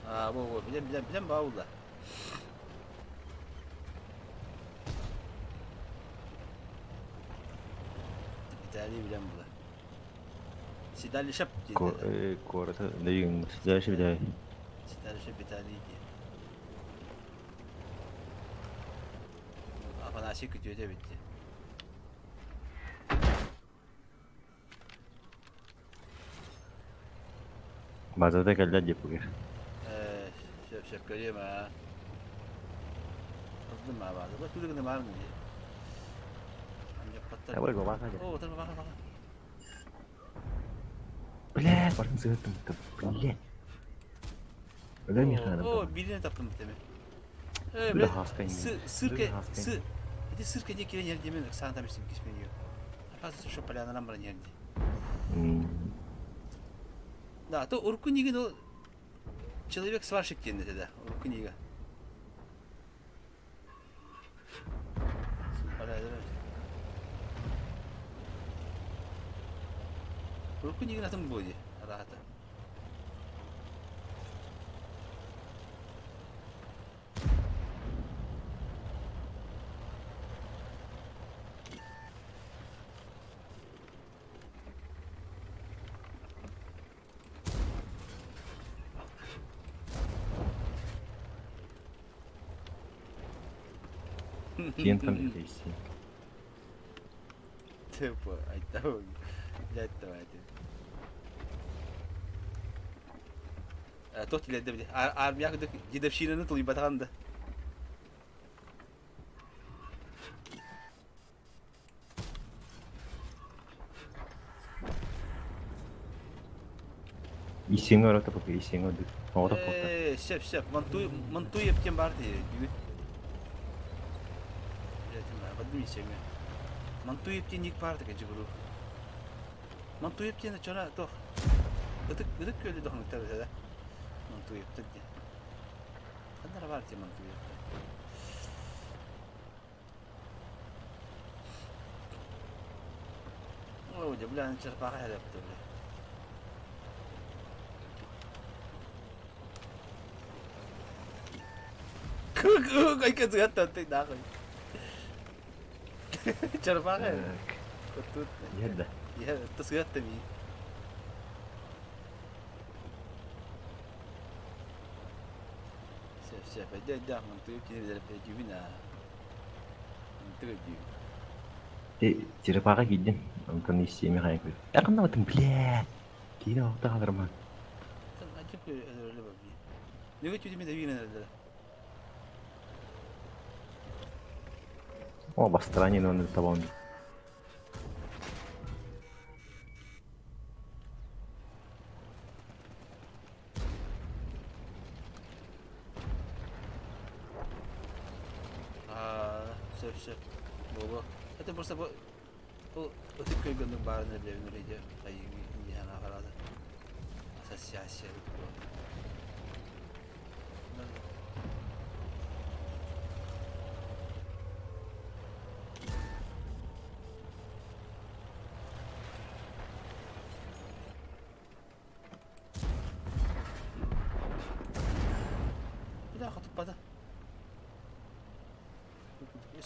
Аа, бу бу билэн билэн билэн баулла. Виталий билэн була. Сидали шап диэн. Кората, дайын, дальше бидай. Сидали шап Виталий диэн. Афанасий күтүөтэ битти. Базада кэллэ дип бугер. Э, сөп сөп көрүөм аа. Кыздым аа база. Бу түлүгүнэ баар дии. Анньаппаттар. Давай, баха. О, тар баха баха. Блядь, барын сыгыттым, блядь. Өлөр миэхэ О, бииринэн таптым бит эми. Э, блядь, сырка, сы, эти сырка не кирен ердемен, Оксана там истим кисмен ее. Оказывается, что полянарам бран ерди. Да, то урку ниги, ну, человек сварщик диэн этэ да, урукку нига. Урукку нигин атын буо дии, араата. Киэн там итэйсин. Тупо, айта блядь, давайте. Туох тилэрдэ били? Армия курдук дедовщинаны тулуйбатаҕын да. Исиҥэ өрө тапык, исиҥэ үрдүк. Оҕото фото. Ээ, сөп, сөп. Мантуй, Мантуев диэн баар дии, дии. Бадым исиҥэ. Мантуев диэн ник баар да дьыбыру. Мантуев диэн чора туох ытык ытык күөлү дохнуктар да. Мантуевтар диэн. Ханна баар диэн Мантуевтар. Ой, бля, черепаха хэлэптэ, бля. Кык, ты нахуй. Черепаха. Тут. Иһэр да. Иһэр, тысыатта ми. Сөп, сөп. Өйдө, өйдө, мантыгы кини билэр аа. Мантыгы өйдүүбүн. Черепаха киирдим. Онтон иссиэми хайа көр. Якыннабытым, блядь. Киинэ оҕото хааларман. Ажып өлөрөлө бабби. Неге түдүмү да биин өлөрөлө. О, бастырани оны табан. Аа, сөп сөп. Боло. Это просто бу ол ытык көйгөннүк баарын элебин үрейде хайыгы иһэн ахарады. Ассоциация бу. Бля, хотуппата.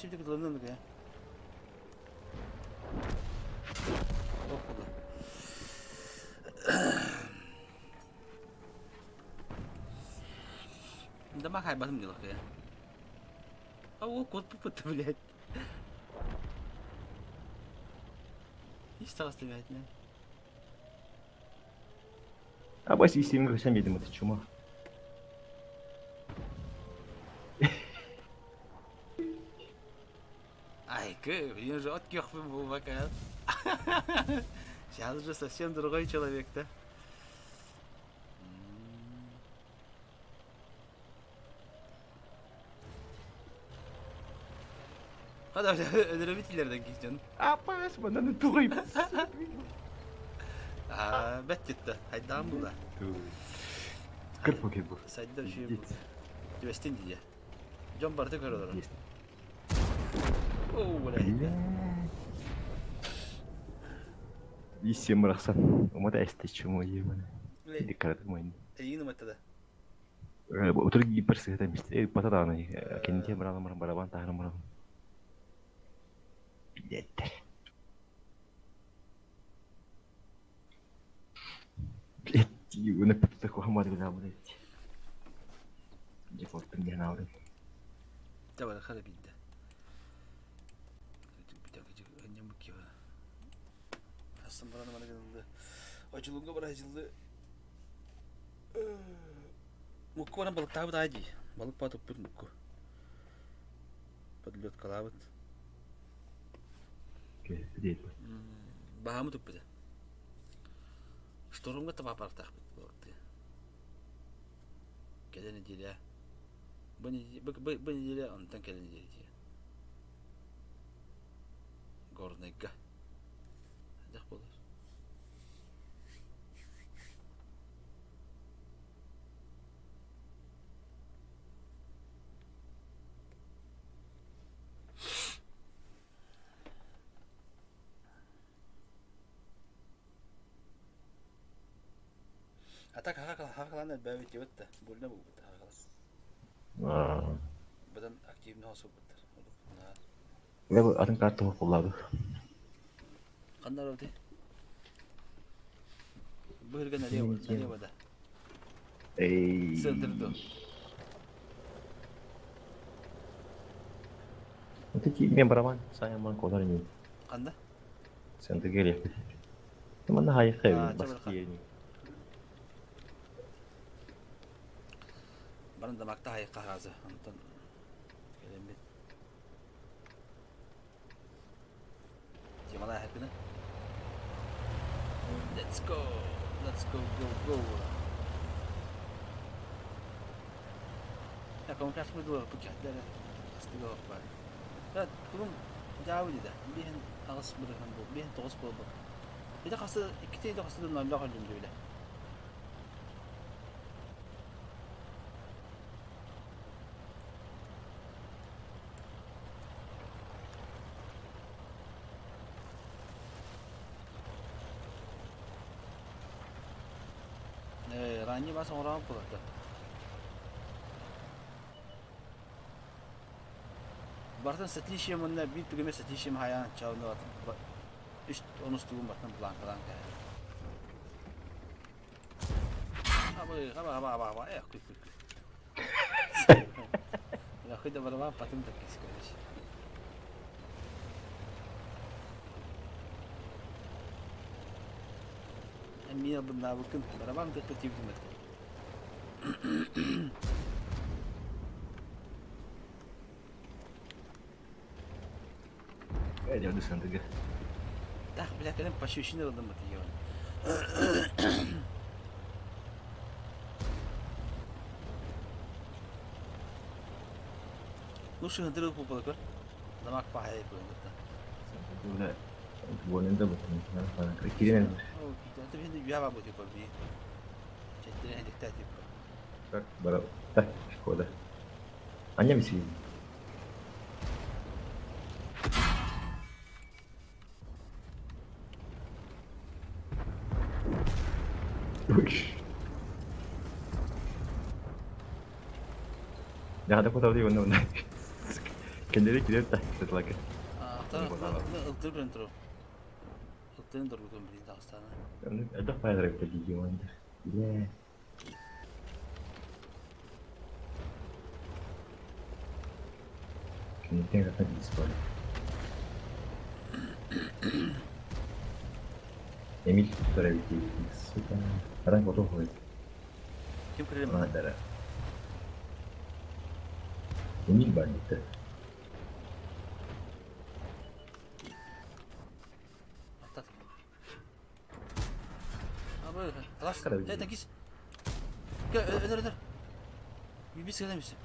Şimdi kullanılır ya. Oh oldu. Да махай батым делах я. А о, кот пупыта, блядь. Ис таҕыста бээтинэ. Абас иссиэми көсөн биэдим это чума. Ай, блин же от көхпүн буолбакка. Сейчас же совсем другой человек, да? Хада өлөрөбүт илэрден киһи Апас, манан тугай. Аа, бэт титта. Хайдаан була. Кырпа кебу. Сайдар үчүгэй бу. Түбэстин дии. Дьон барыта көрө олорор. Оо, бля. Иссиэм барахсан. Умата эсте чума ебана. Дикарат мойн. Эйигин уматта да. Утур гипер сыһыта мисте бата даҕаны кэннитэ баралам барабан таһарам барам. Билеттер. Блядь, уна пытта кухамар гына блядь. Дефолтын диэн аалым. Давай, хара бидде. Астан бараны мана гынылды. Очулунга бар ажылды. Мукку баран балыктаабыт аа дии. Балык ба туппут мукку. Подлеткалаабыт. Баһамы туппута. Штормга таба барахтаахпыт балыктыы. Кэлэр нэдиэлэ. Бу бу нэдиэлэ онтон кэлэр нэдиэлэ дии. Горнайга. Хайдах буолар? А так хахалаан элбээбит диэбит да, больно буолбут хахалас. Бадан активно осубуттар. Атын карта холлаабы. Ханна барабыт? Быһырга налево, налево да. Эй. Центр до. Это мен барабан, сайаман колар не. Ханна? Центр келе. Манна хайы бас киени. Баран дамакта хайы харазы. Антон келембит. Темалай хайкына. Let's go. Let's go go go. Я камуфляж выдала пакет. Астыга бар. Да, кулум жаабы дида. Биһин аҕыс бырыһан бу, биһин тоҕус буолбут. Ити хасы икките ити хасы нолло холлум дибиле. Э, ранний бас оҥороон буолар Бартан с отличием онно биир түгэмэ с отличием хайаан чаҕын үс онус тугун бартан планкалаан кэһэр. Аба аба аба аба аба э күй күй күй. Я хоть да барабан потом так короче. Мин быннаабыккын барабан кытта тиибдим этэ. Эдэ сандыга. Так, бля, кэлэн пощечина ылдым бат ион. Ну, шыгындыры пупала көр. Дамак пахай көр. Буонен да бутун. Кирен. Это бин юяба бу типа би. Четтере хедикта типа. Так, бара. Так, шкода. Аня миси. Uy. Ya da kota diyor onu. Kendileri gider de тетлаге. Ылтыр көрөн туру. Ылтырын доргутун билин тахстана. Это файдер это дигион. Yeah. Кинтен это дисплей. Эмиль туттара Сука. Аран готов ходит. Ким кирем? Мадара. Эмиль бандиты. Аттат. Абы, класс. Эй, такис. Өдөр өдөр. Бис кэлэмис.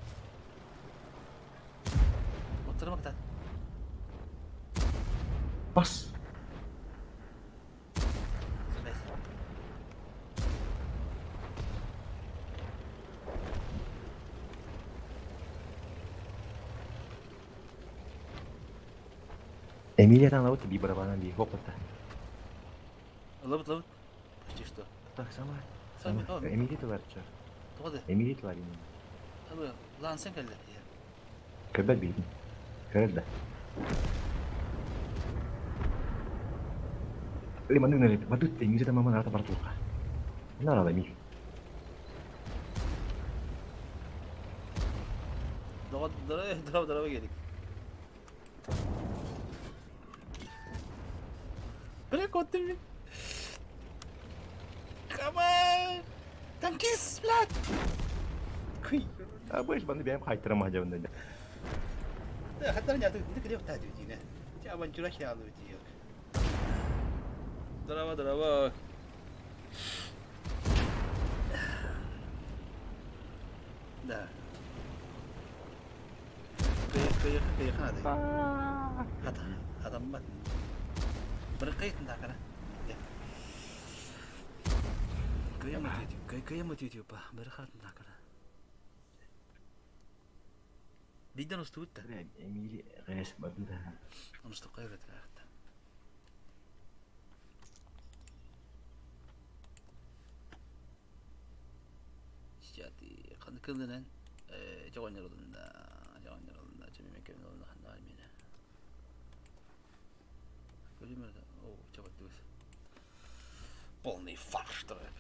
Оттырма кытат. Бас. Эмилия там вот би барабана би хопота. Лабыт лабыт. Почти что. Так сама. Сама. Эмилия товарища. Тоҕо Эмилия товарища. Абы, лансен кэллэ. Көбөт билдим. Көрөт да. Ли манны нэрет. Бадут Эмилия там мама рата бартуха. Нара да ми. Дора дора дора geldik. Bırak otur Come on! Tankist, блядь! Кый. А больше банды бэм хайтырам хажабында. Хаттар не ты где та дүйдине. Ти авантюра хялы дүйөк. Здорово, здорово. Кыйхан ады. Хата, хатаммат. Бырыккайтын да кара. Кыйамат кыйамат па. Бырыкатын да кара. Биден устубут да. Эмили рэс бардыда. Онустук кайрат рахта. Ханыкылынан жоҕонньоролунна жоҕонньоролунна чэмиме кэмнолунна ханнаҕар миэнэ көрүмэ о чабаттыбыс полный фарш турар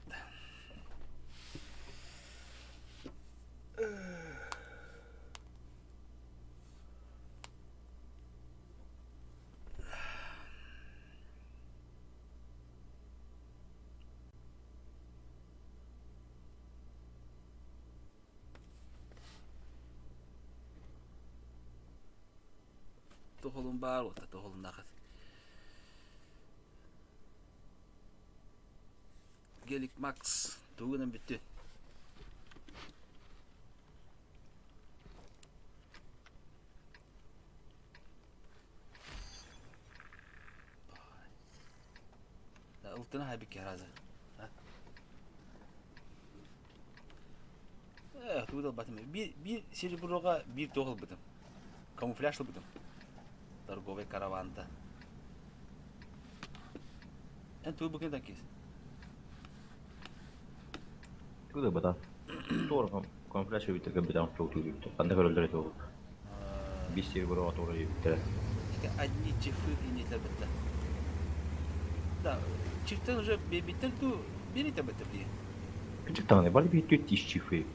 Toholun баар уота toholun Гелик Макс тугунан бүттү. Ылтына хабик разы. Тугу батым. Bir bir сереброға bir тоғыл бытым. Камуфляж бытым. Торговый караванта. Эн тугу букин такис. Тугу бата. Туор камуфляж бит кабитан тугу тугу. Канда көрөлдөр тугу. Бис серебро тугу бит. Одни чифы и не для быта. Да, чифтен уже биттер ту берите быта бли. Кычыктаганы бар бит тиш чифы.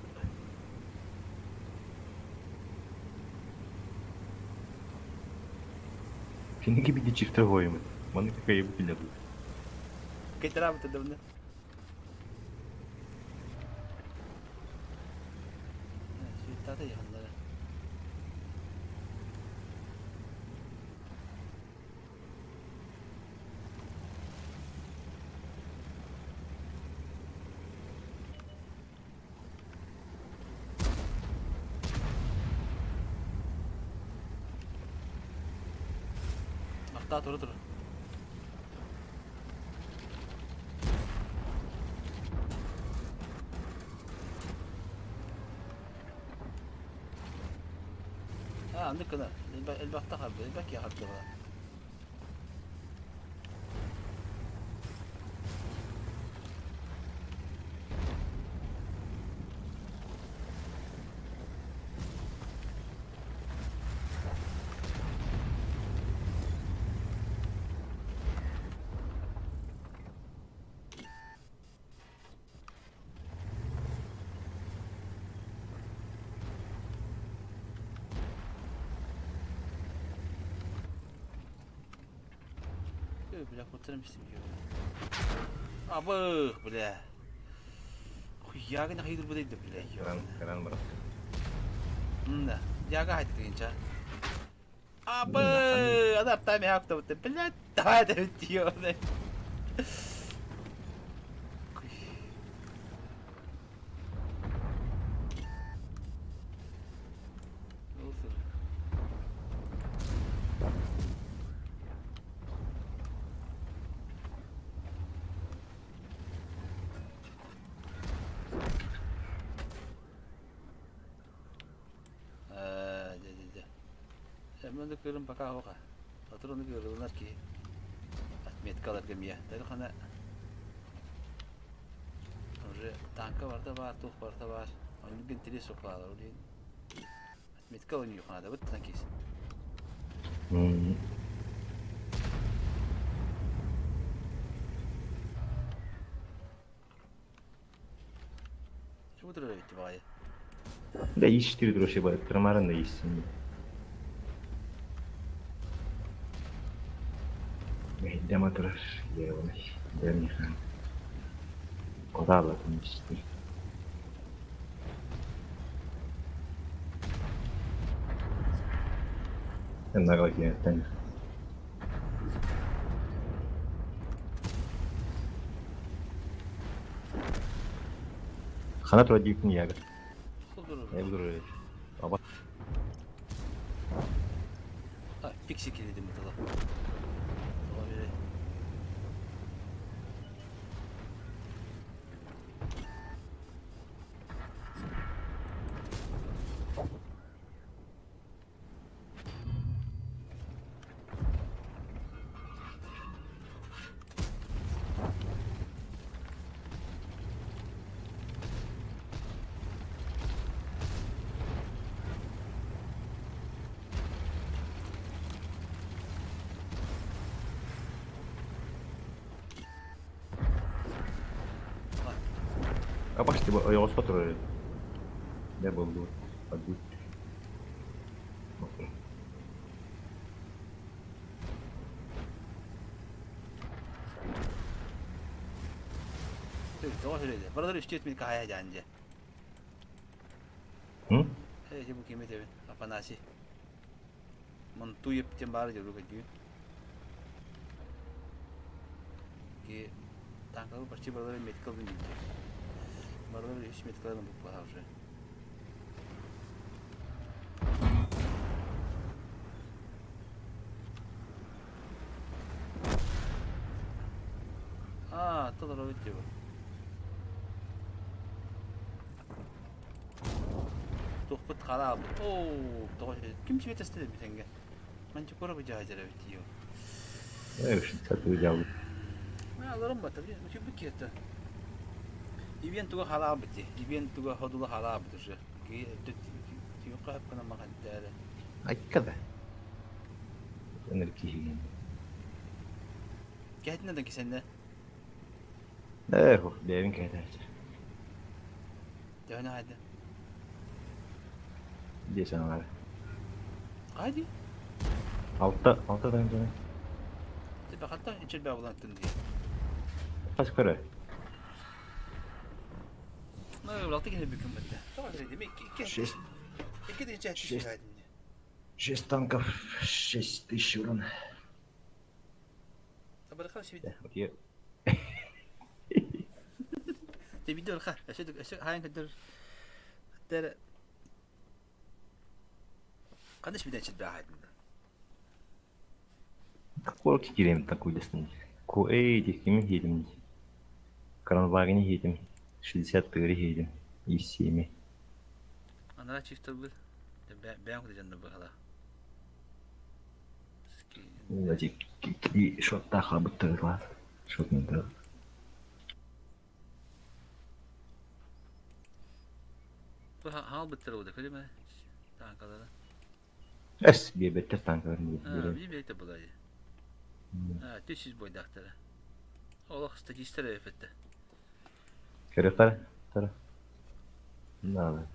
Киниги бити чифтер хоюмут. Маны какая бу бу. Кетера быта давно. Тата якынлары. Ахта туру туру. А, андык кына. Элбахта хабы, элбак я хабы. Бля, кутырым Абых, бля. Хуяга на хайдыр буде, бля. Кран, кран брат. Да. Яга хайды дегенче. Абы, ана тами хакта бут, бля, давай да битиё. Мен көрüm пока хока. Патроны көрүлөр ки. Отметкалар гемия. Тәлхана уже танка бар да бар, тух бар да бар. Оны бин телес оқалар, олин. Отметка оны юхана бит танкис. Şu budur bitti bagay. Да иш 4 гроши бар, крамаран да иш. Бэйдэма турар, ебаный, дернихан. Кодабла тимишти. Эннагла киэттен. Хана тура диюкун яга. Худур. Эбдур. Аба. Фикси килидим бутала. Капашты ойоҕоско турар Дэ буоллу подбут. Тоҕо сүрөйдө. Барылар үстүөт мин каһайа дьаан дьэ. Э, бу ким этебин? Афанасий. Монтуев диэн баара дьорук өйдүүн. Ки танкалар почти барылар меткал диде. Барылар үс меткаларын буппаха уже. Аа, толору бу. Туохпут хараабыт. Оо, тоҕо ким сибэтэстэ эбит Мантикора бу дьаһадьар эбит дии. Э, сатыы дьаабыт. Аларым бата, үчүбүт киһитэ. Ибиэн туга халаабыт дии. Ибиэн туга ходула халаабыт уже. Түйүн хаһып гына махантаары. Айка да. Өнөр киһигин. Кэһэтинэ да кисэннэ. Э, бэйэбин кэһэтээччи. Төһөнө хайда? Дии санаары. Хайди? Алта, алта тыһыынчаны. Типа хатта ичирбэ булантын дии. Хас көрө. Ну, алты киһи бүкүн бэтте. Тоҕо дии икки Шесть. Икки тыһыынча Шесть. Шесть танков, 6000 урон. Табарыха сибит. Окей. Те видео ха. Өсө өсө хаан көдөр. Тэр Кандаш биден чит баахайдын. Какой кирем такой десни? Ко эй, кими хидим. Кранвагни хидим. 63 хидим. И 7. Анара чифтер был. Бэйэн куда жанна бахала. Эти ки шотта хабыттырла. Шот не да. Бу хаал быттыр ода көрүмэ. Танкалара. Эс биэбеттер танкалар Аа, би бэйте булай. Аа, 400 бойдактара. Олох статистер эфетте. Көрөктөр. Тара. Надо.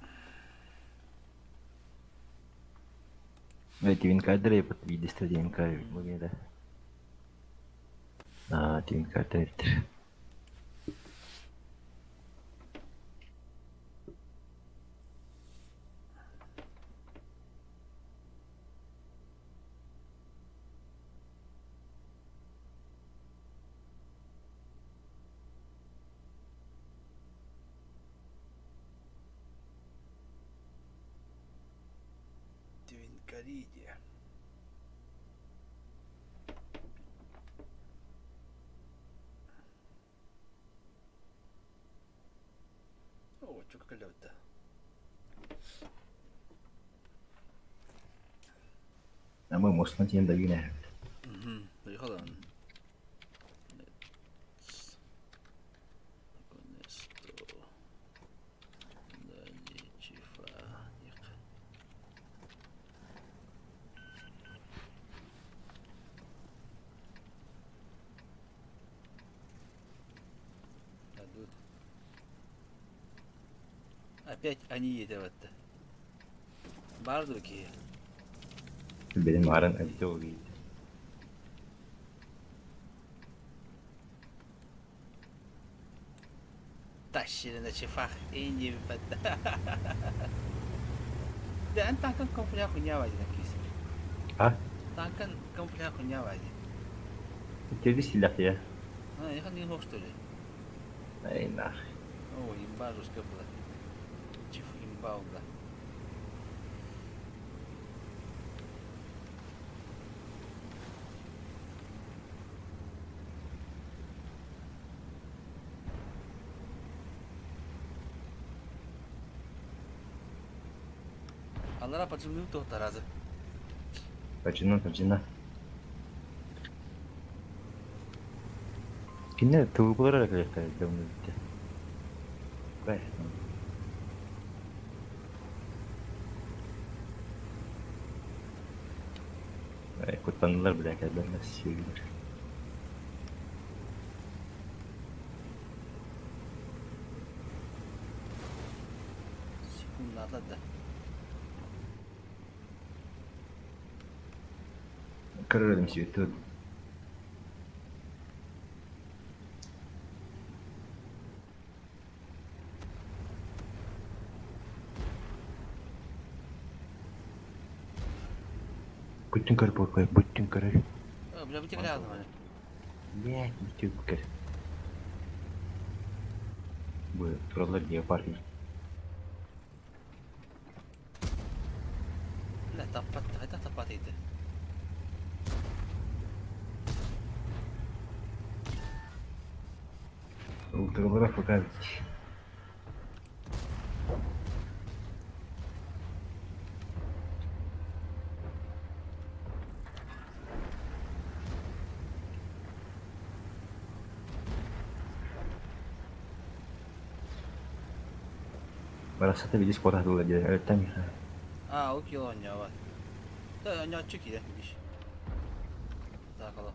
Эти винкадре под видесте винка выглядит. Аа, винкадре. Твинкаридия. О, чука калёта. Ама мостан тиен дагина. Угу. Hold on. Con esto. Dale, chifa. Дадут. Опять они едят. Бардуки. Benim aran acı oluyor. Тащили на чифах и не Да, эн танкан компля хуйня вади кис. А? Танкан компля хуйня вади. Тебе силах я. А, я не мог что ли? Эй, нах. О, имба русская была. Чиф имба угла. Аллара поджимныыр туохтаразы. Поджина, поджина. Кинилэр ТВП-лар эрэ кэлиэхтэрэ давно бүттэ. Бай. Куттаннылар бля кэлбэннэр сиэбилэр. Секундалар да. Көрөрүм сүүтү. Бүттүн көр буолбай, бүттүн көрөр. Бля, бу текля алдым аны. Блядь, бүттүн көр. Бу тураллар геопарк. Бля, таппат, хайдах таппат ыйды. Ультралара пока ведь. Барахсата видишь куотаһдылар диэн өлөттөн миэхэ. Аа, ол кило оонньообот. Да, оонньооччу киирэн биш. Так, олох.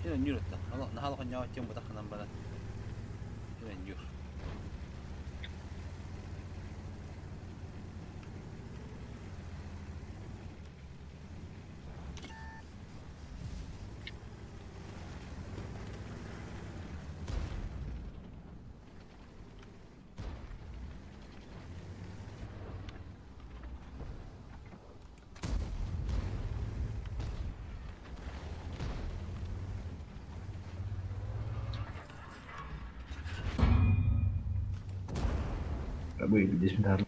Ин оонньуур оттон. Олох наһаа олох оонньообот диэн бытах гынан баран. Ин оонньуур. Бу билдишмин таһар.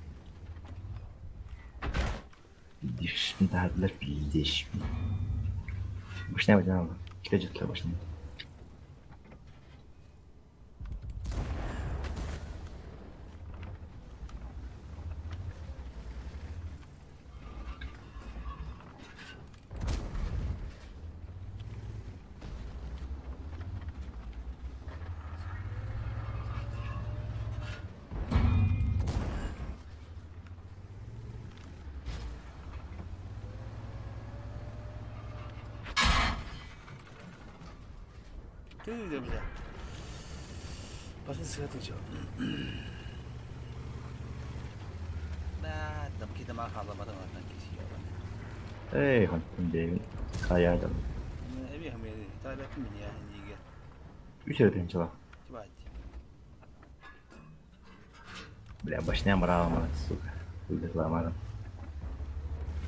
Билдишмин таһардылар билдишмин. Башня бажан алды. Ките жыттылар башня. Ты, бля. Пошли схватить. Да, там какие-то махала, потом одна кисия. Эй, хантын деймин. Хайа да. Эми хамери, та бәкин мин я ниге. Үс эрэ чала. Тибат. Бля, башня мрала, сука. Выдохла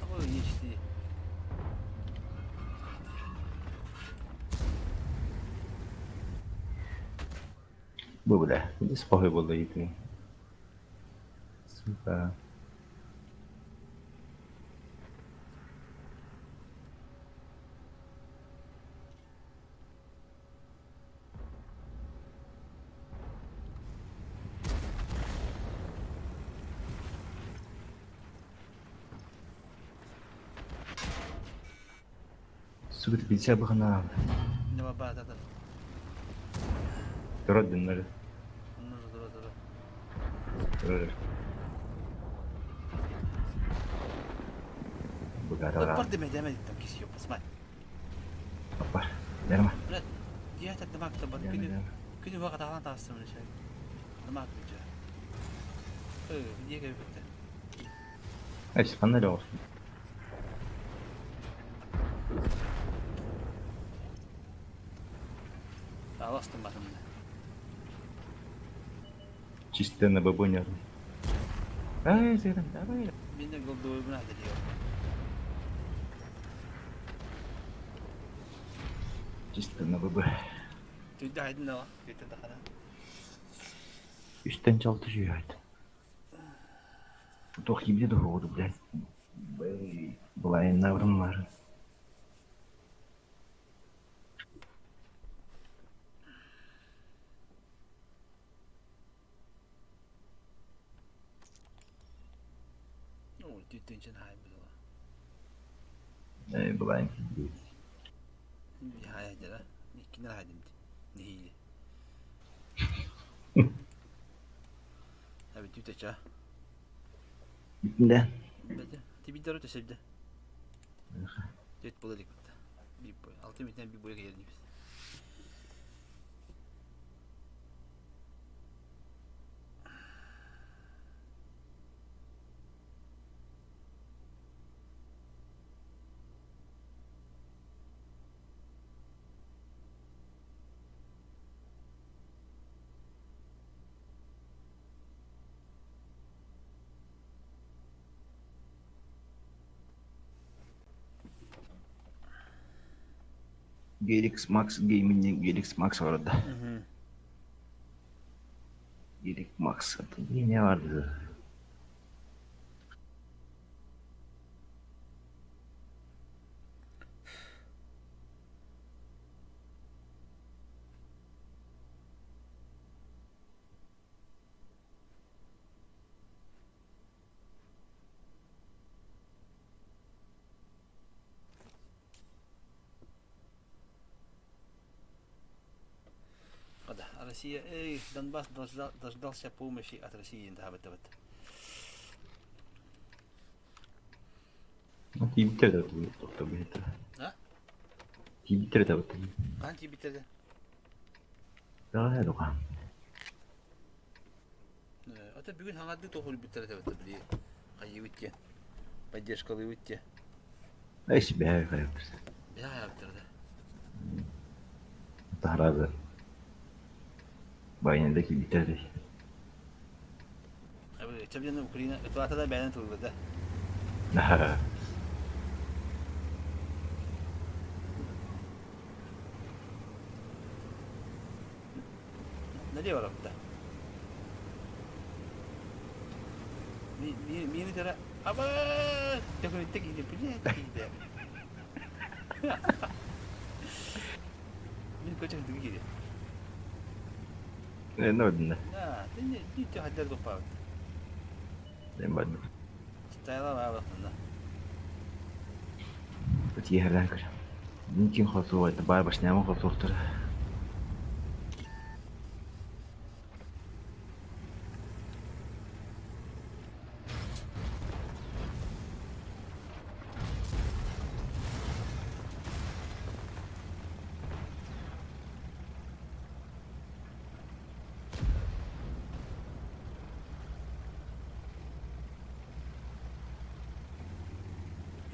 Абы ничти. Бу бля, иди спокой было и ты. Сука. Сука, ты 50 бахана. Не баба та та. Турат диннер. Ну дура дура. Турат. Бугара. Бар деме деме там кисия посмай. Апар. Дерма. Бля, я так дамак та бар күнү күнү вакыт алан тастым шай. Дамак бит. Э, неге битте. Ай, ханна лёгс. Аластым батым. Чисто на бабоне. Ай, зерен, давай. Мен де голдой бuna дeliyor. Чисто на ББ. Түнде айдын да, түнде дахана. Үстен чалты жүйайт. Тох ебде доходу, блядь. Была наврынлар. тыынчан хаайбыт ола. Э, былаан. Хаайа дьара. Иккинер хаайдым нэһиилэ. Эбит үтэ ча. Да. Бэдэ. Тибиддер өтө себде. Төт була илик битте. Bir boy. Altı metreden bir boya geldi biz. GX Max Gaming GX Max vardı. GX Max ne vardı? Да, Россия, эй, Донбасс дождался помощи от России, да, вот, вот. Тиибиттэр да тохто бэһэтэ. А? Тиибиттэр да бат. Хаһан тиийбиттэрэ? Да духа. Ата бүгүн хаҥардыы тоһуйбуттар этэ били хайыыбыт диэн поддержкалыыбыт диэн. Эс бэһэ хайыптыр. Бэһэ хайаабыттар да. Таһаразы. Байнада киибиттэр да. Чэбден Украина ытылата да бэйэнэн тыллыда. Nereye var hatta? Миини тара аба төкүнүттэ киирдэ блядь киирдэ. Мин көчө дыгы киирдэ. Э, ну да. Да, ты не не ты хаддар доппаабыт. Мен бардым. Стайла баабыттан да. Тиэһэлээн көр. Ким хотуой, баар башнямы хотуохтара.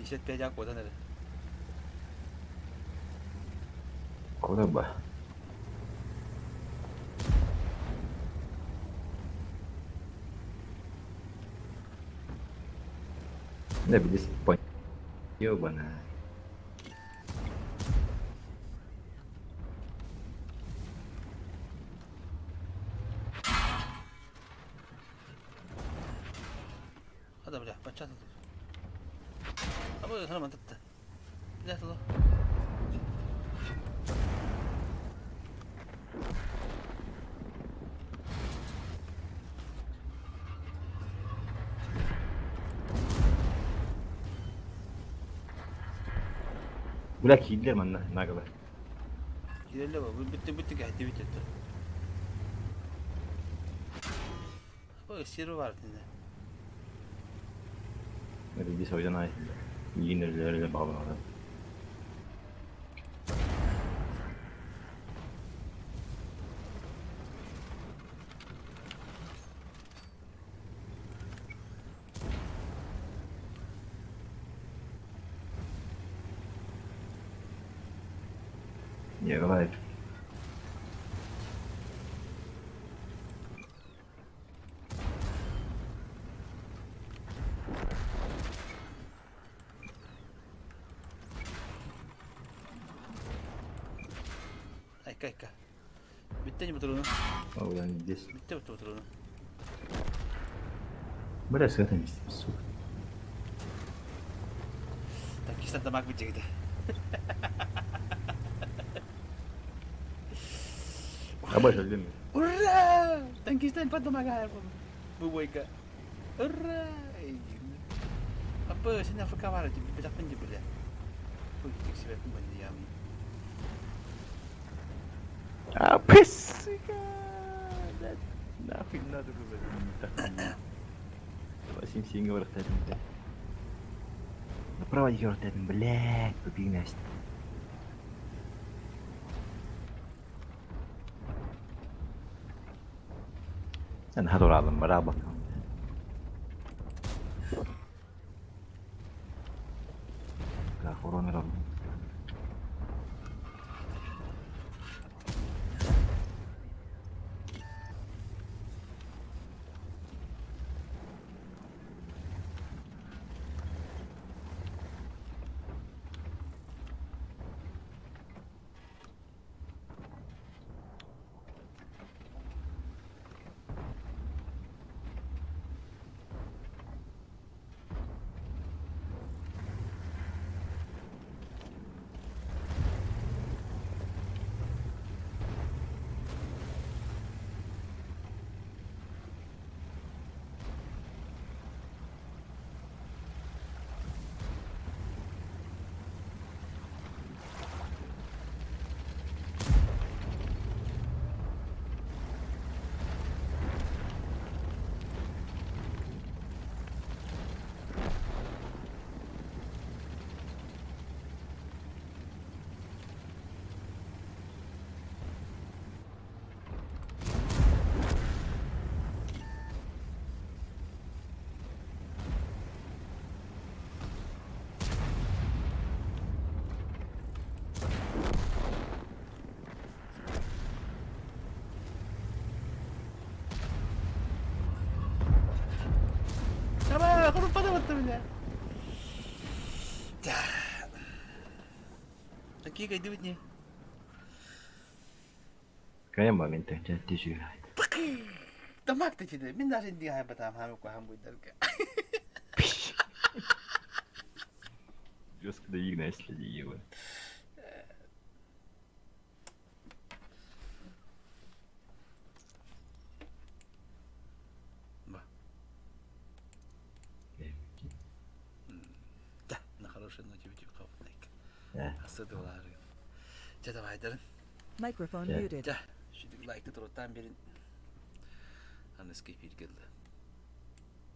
55 а куотан эрэ. Куда ба? Да, билис пон. Ёбана. Хада бля, бачча Абы хана мантатта. Бля тылы. Бля, киирдилэр манна, нагалар. Киирэллэ бу бүттү бүттү кэһэтти бүттү. Бу сири бар тинде. Биз ойдан ай. Миигин өлөлөрүгэр баҕалаҕын. Николай. Айка айка. Бүттэ не Ол здесь. Бүттэ бүттэ батыруну. Бля, с этим сука. Такистан тамак бүтчегите. Аба өлдүм. Ура! Танкистан потом агар. Бу бойка. Ура! Бу син АФК баар эти билбэтэхпин дии билэ. Бу тиксибэппин бандыйаамын. А, пысыка! Нахуй надо было так. Восемь говорят, Направо говорят, блядь, тупик Настя. Sen hadi oralım, bravo. Коронер Ama kuruppada bile. Такие кайдыбыт не. Кайын моменты, тежи. Тамак ты тебе, мин даже не хай батам хам ко хам буйдарка. Жестко да игна, если его. Ба. Да, на хорошей ноте битик Асыдылары. Дьэ давайдарын. Microphone Yeah. muted. Дьэ, шүдүк лайкты туруттан берин. Аныскы эфирге дылы.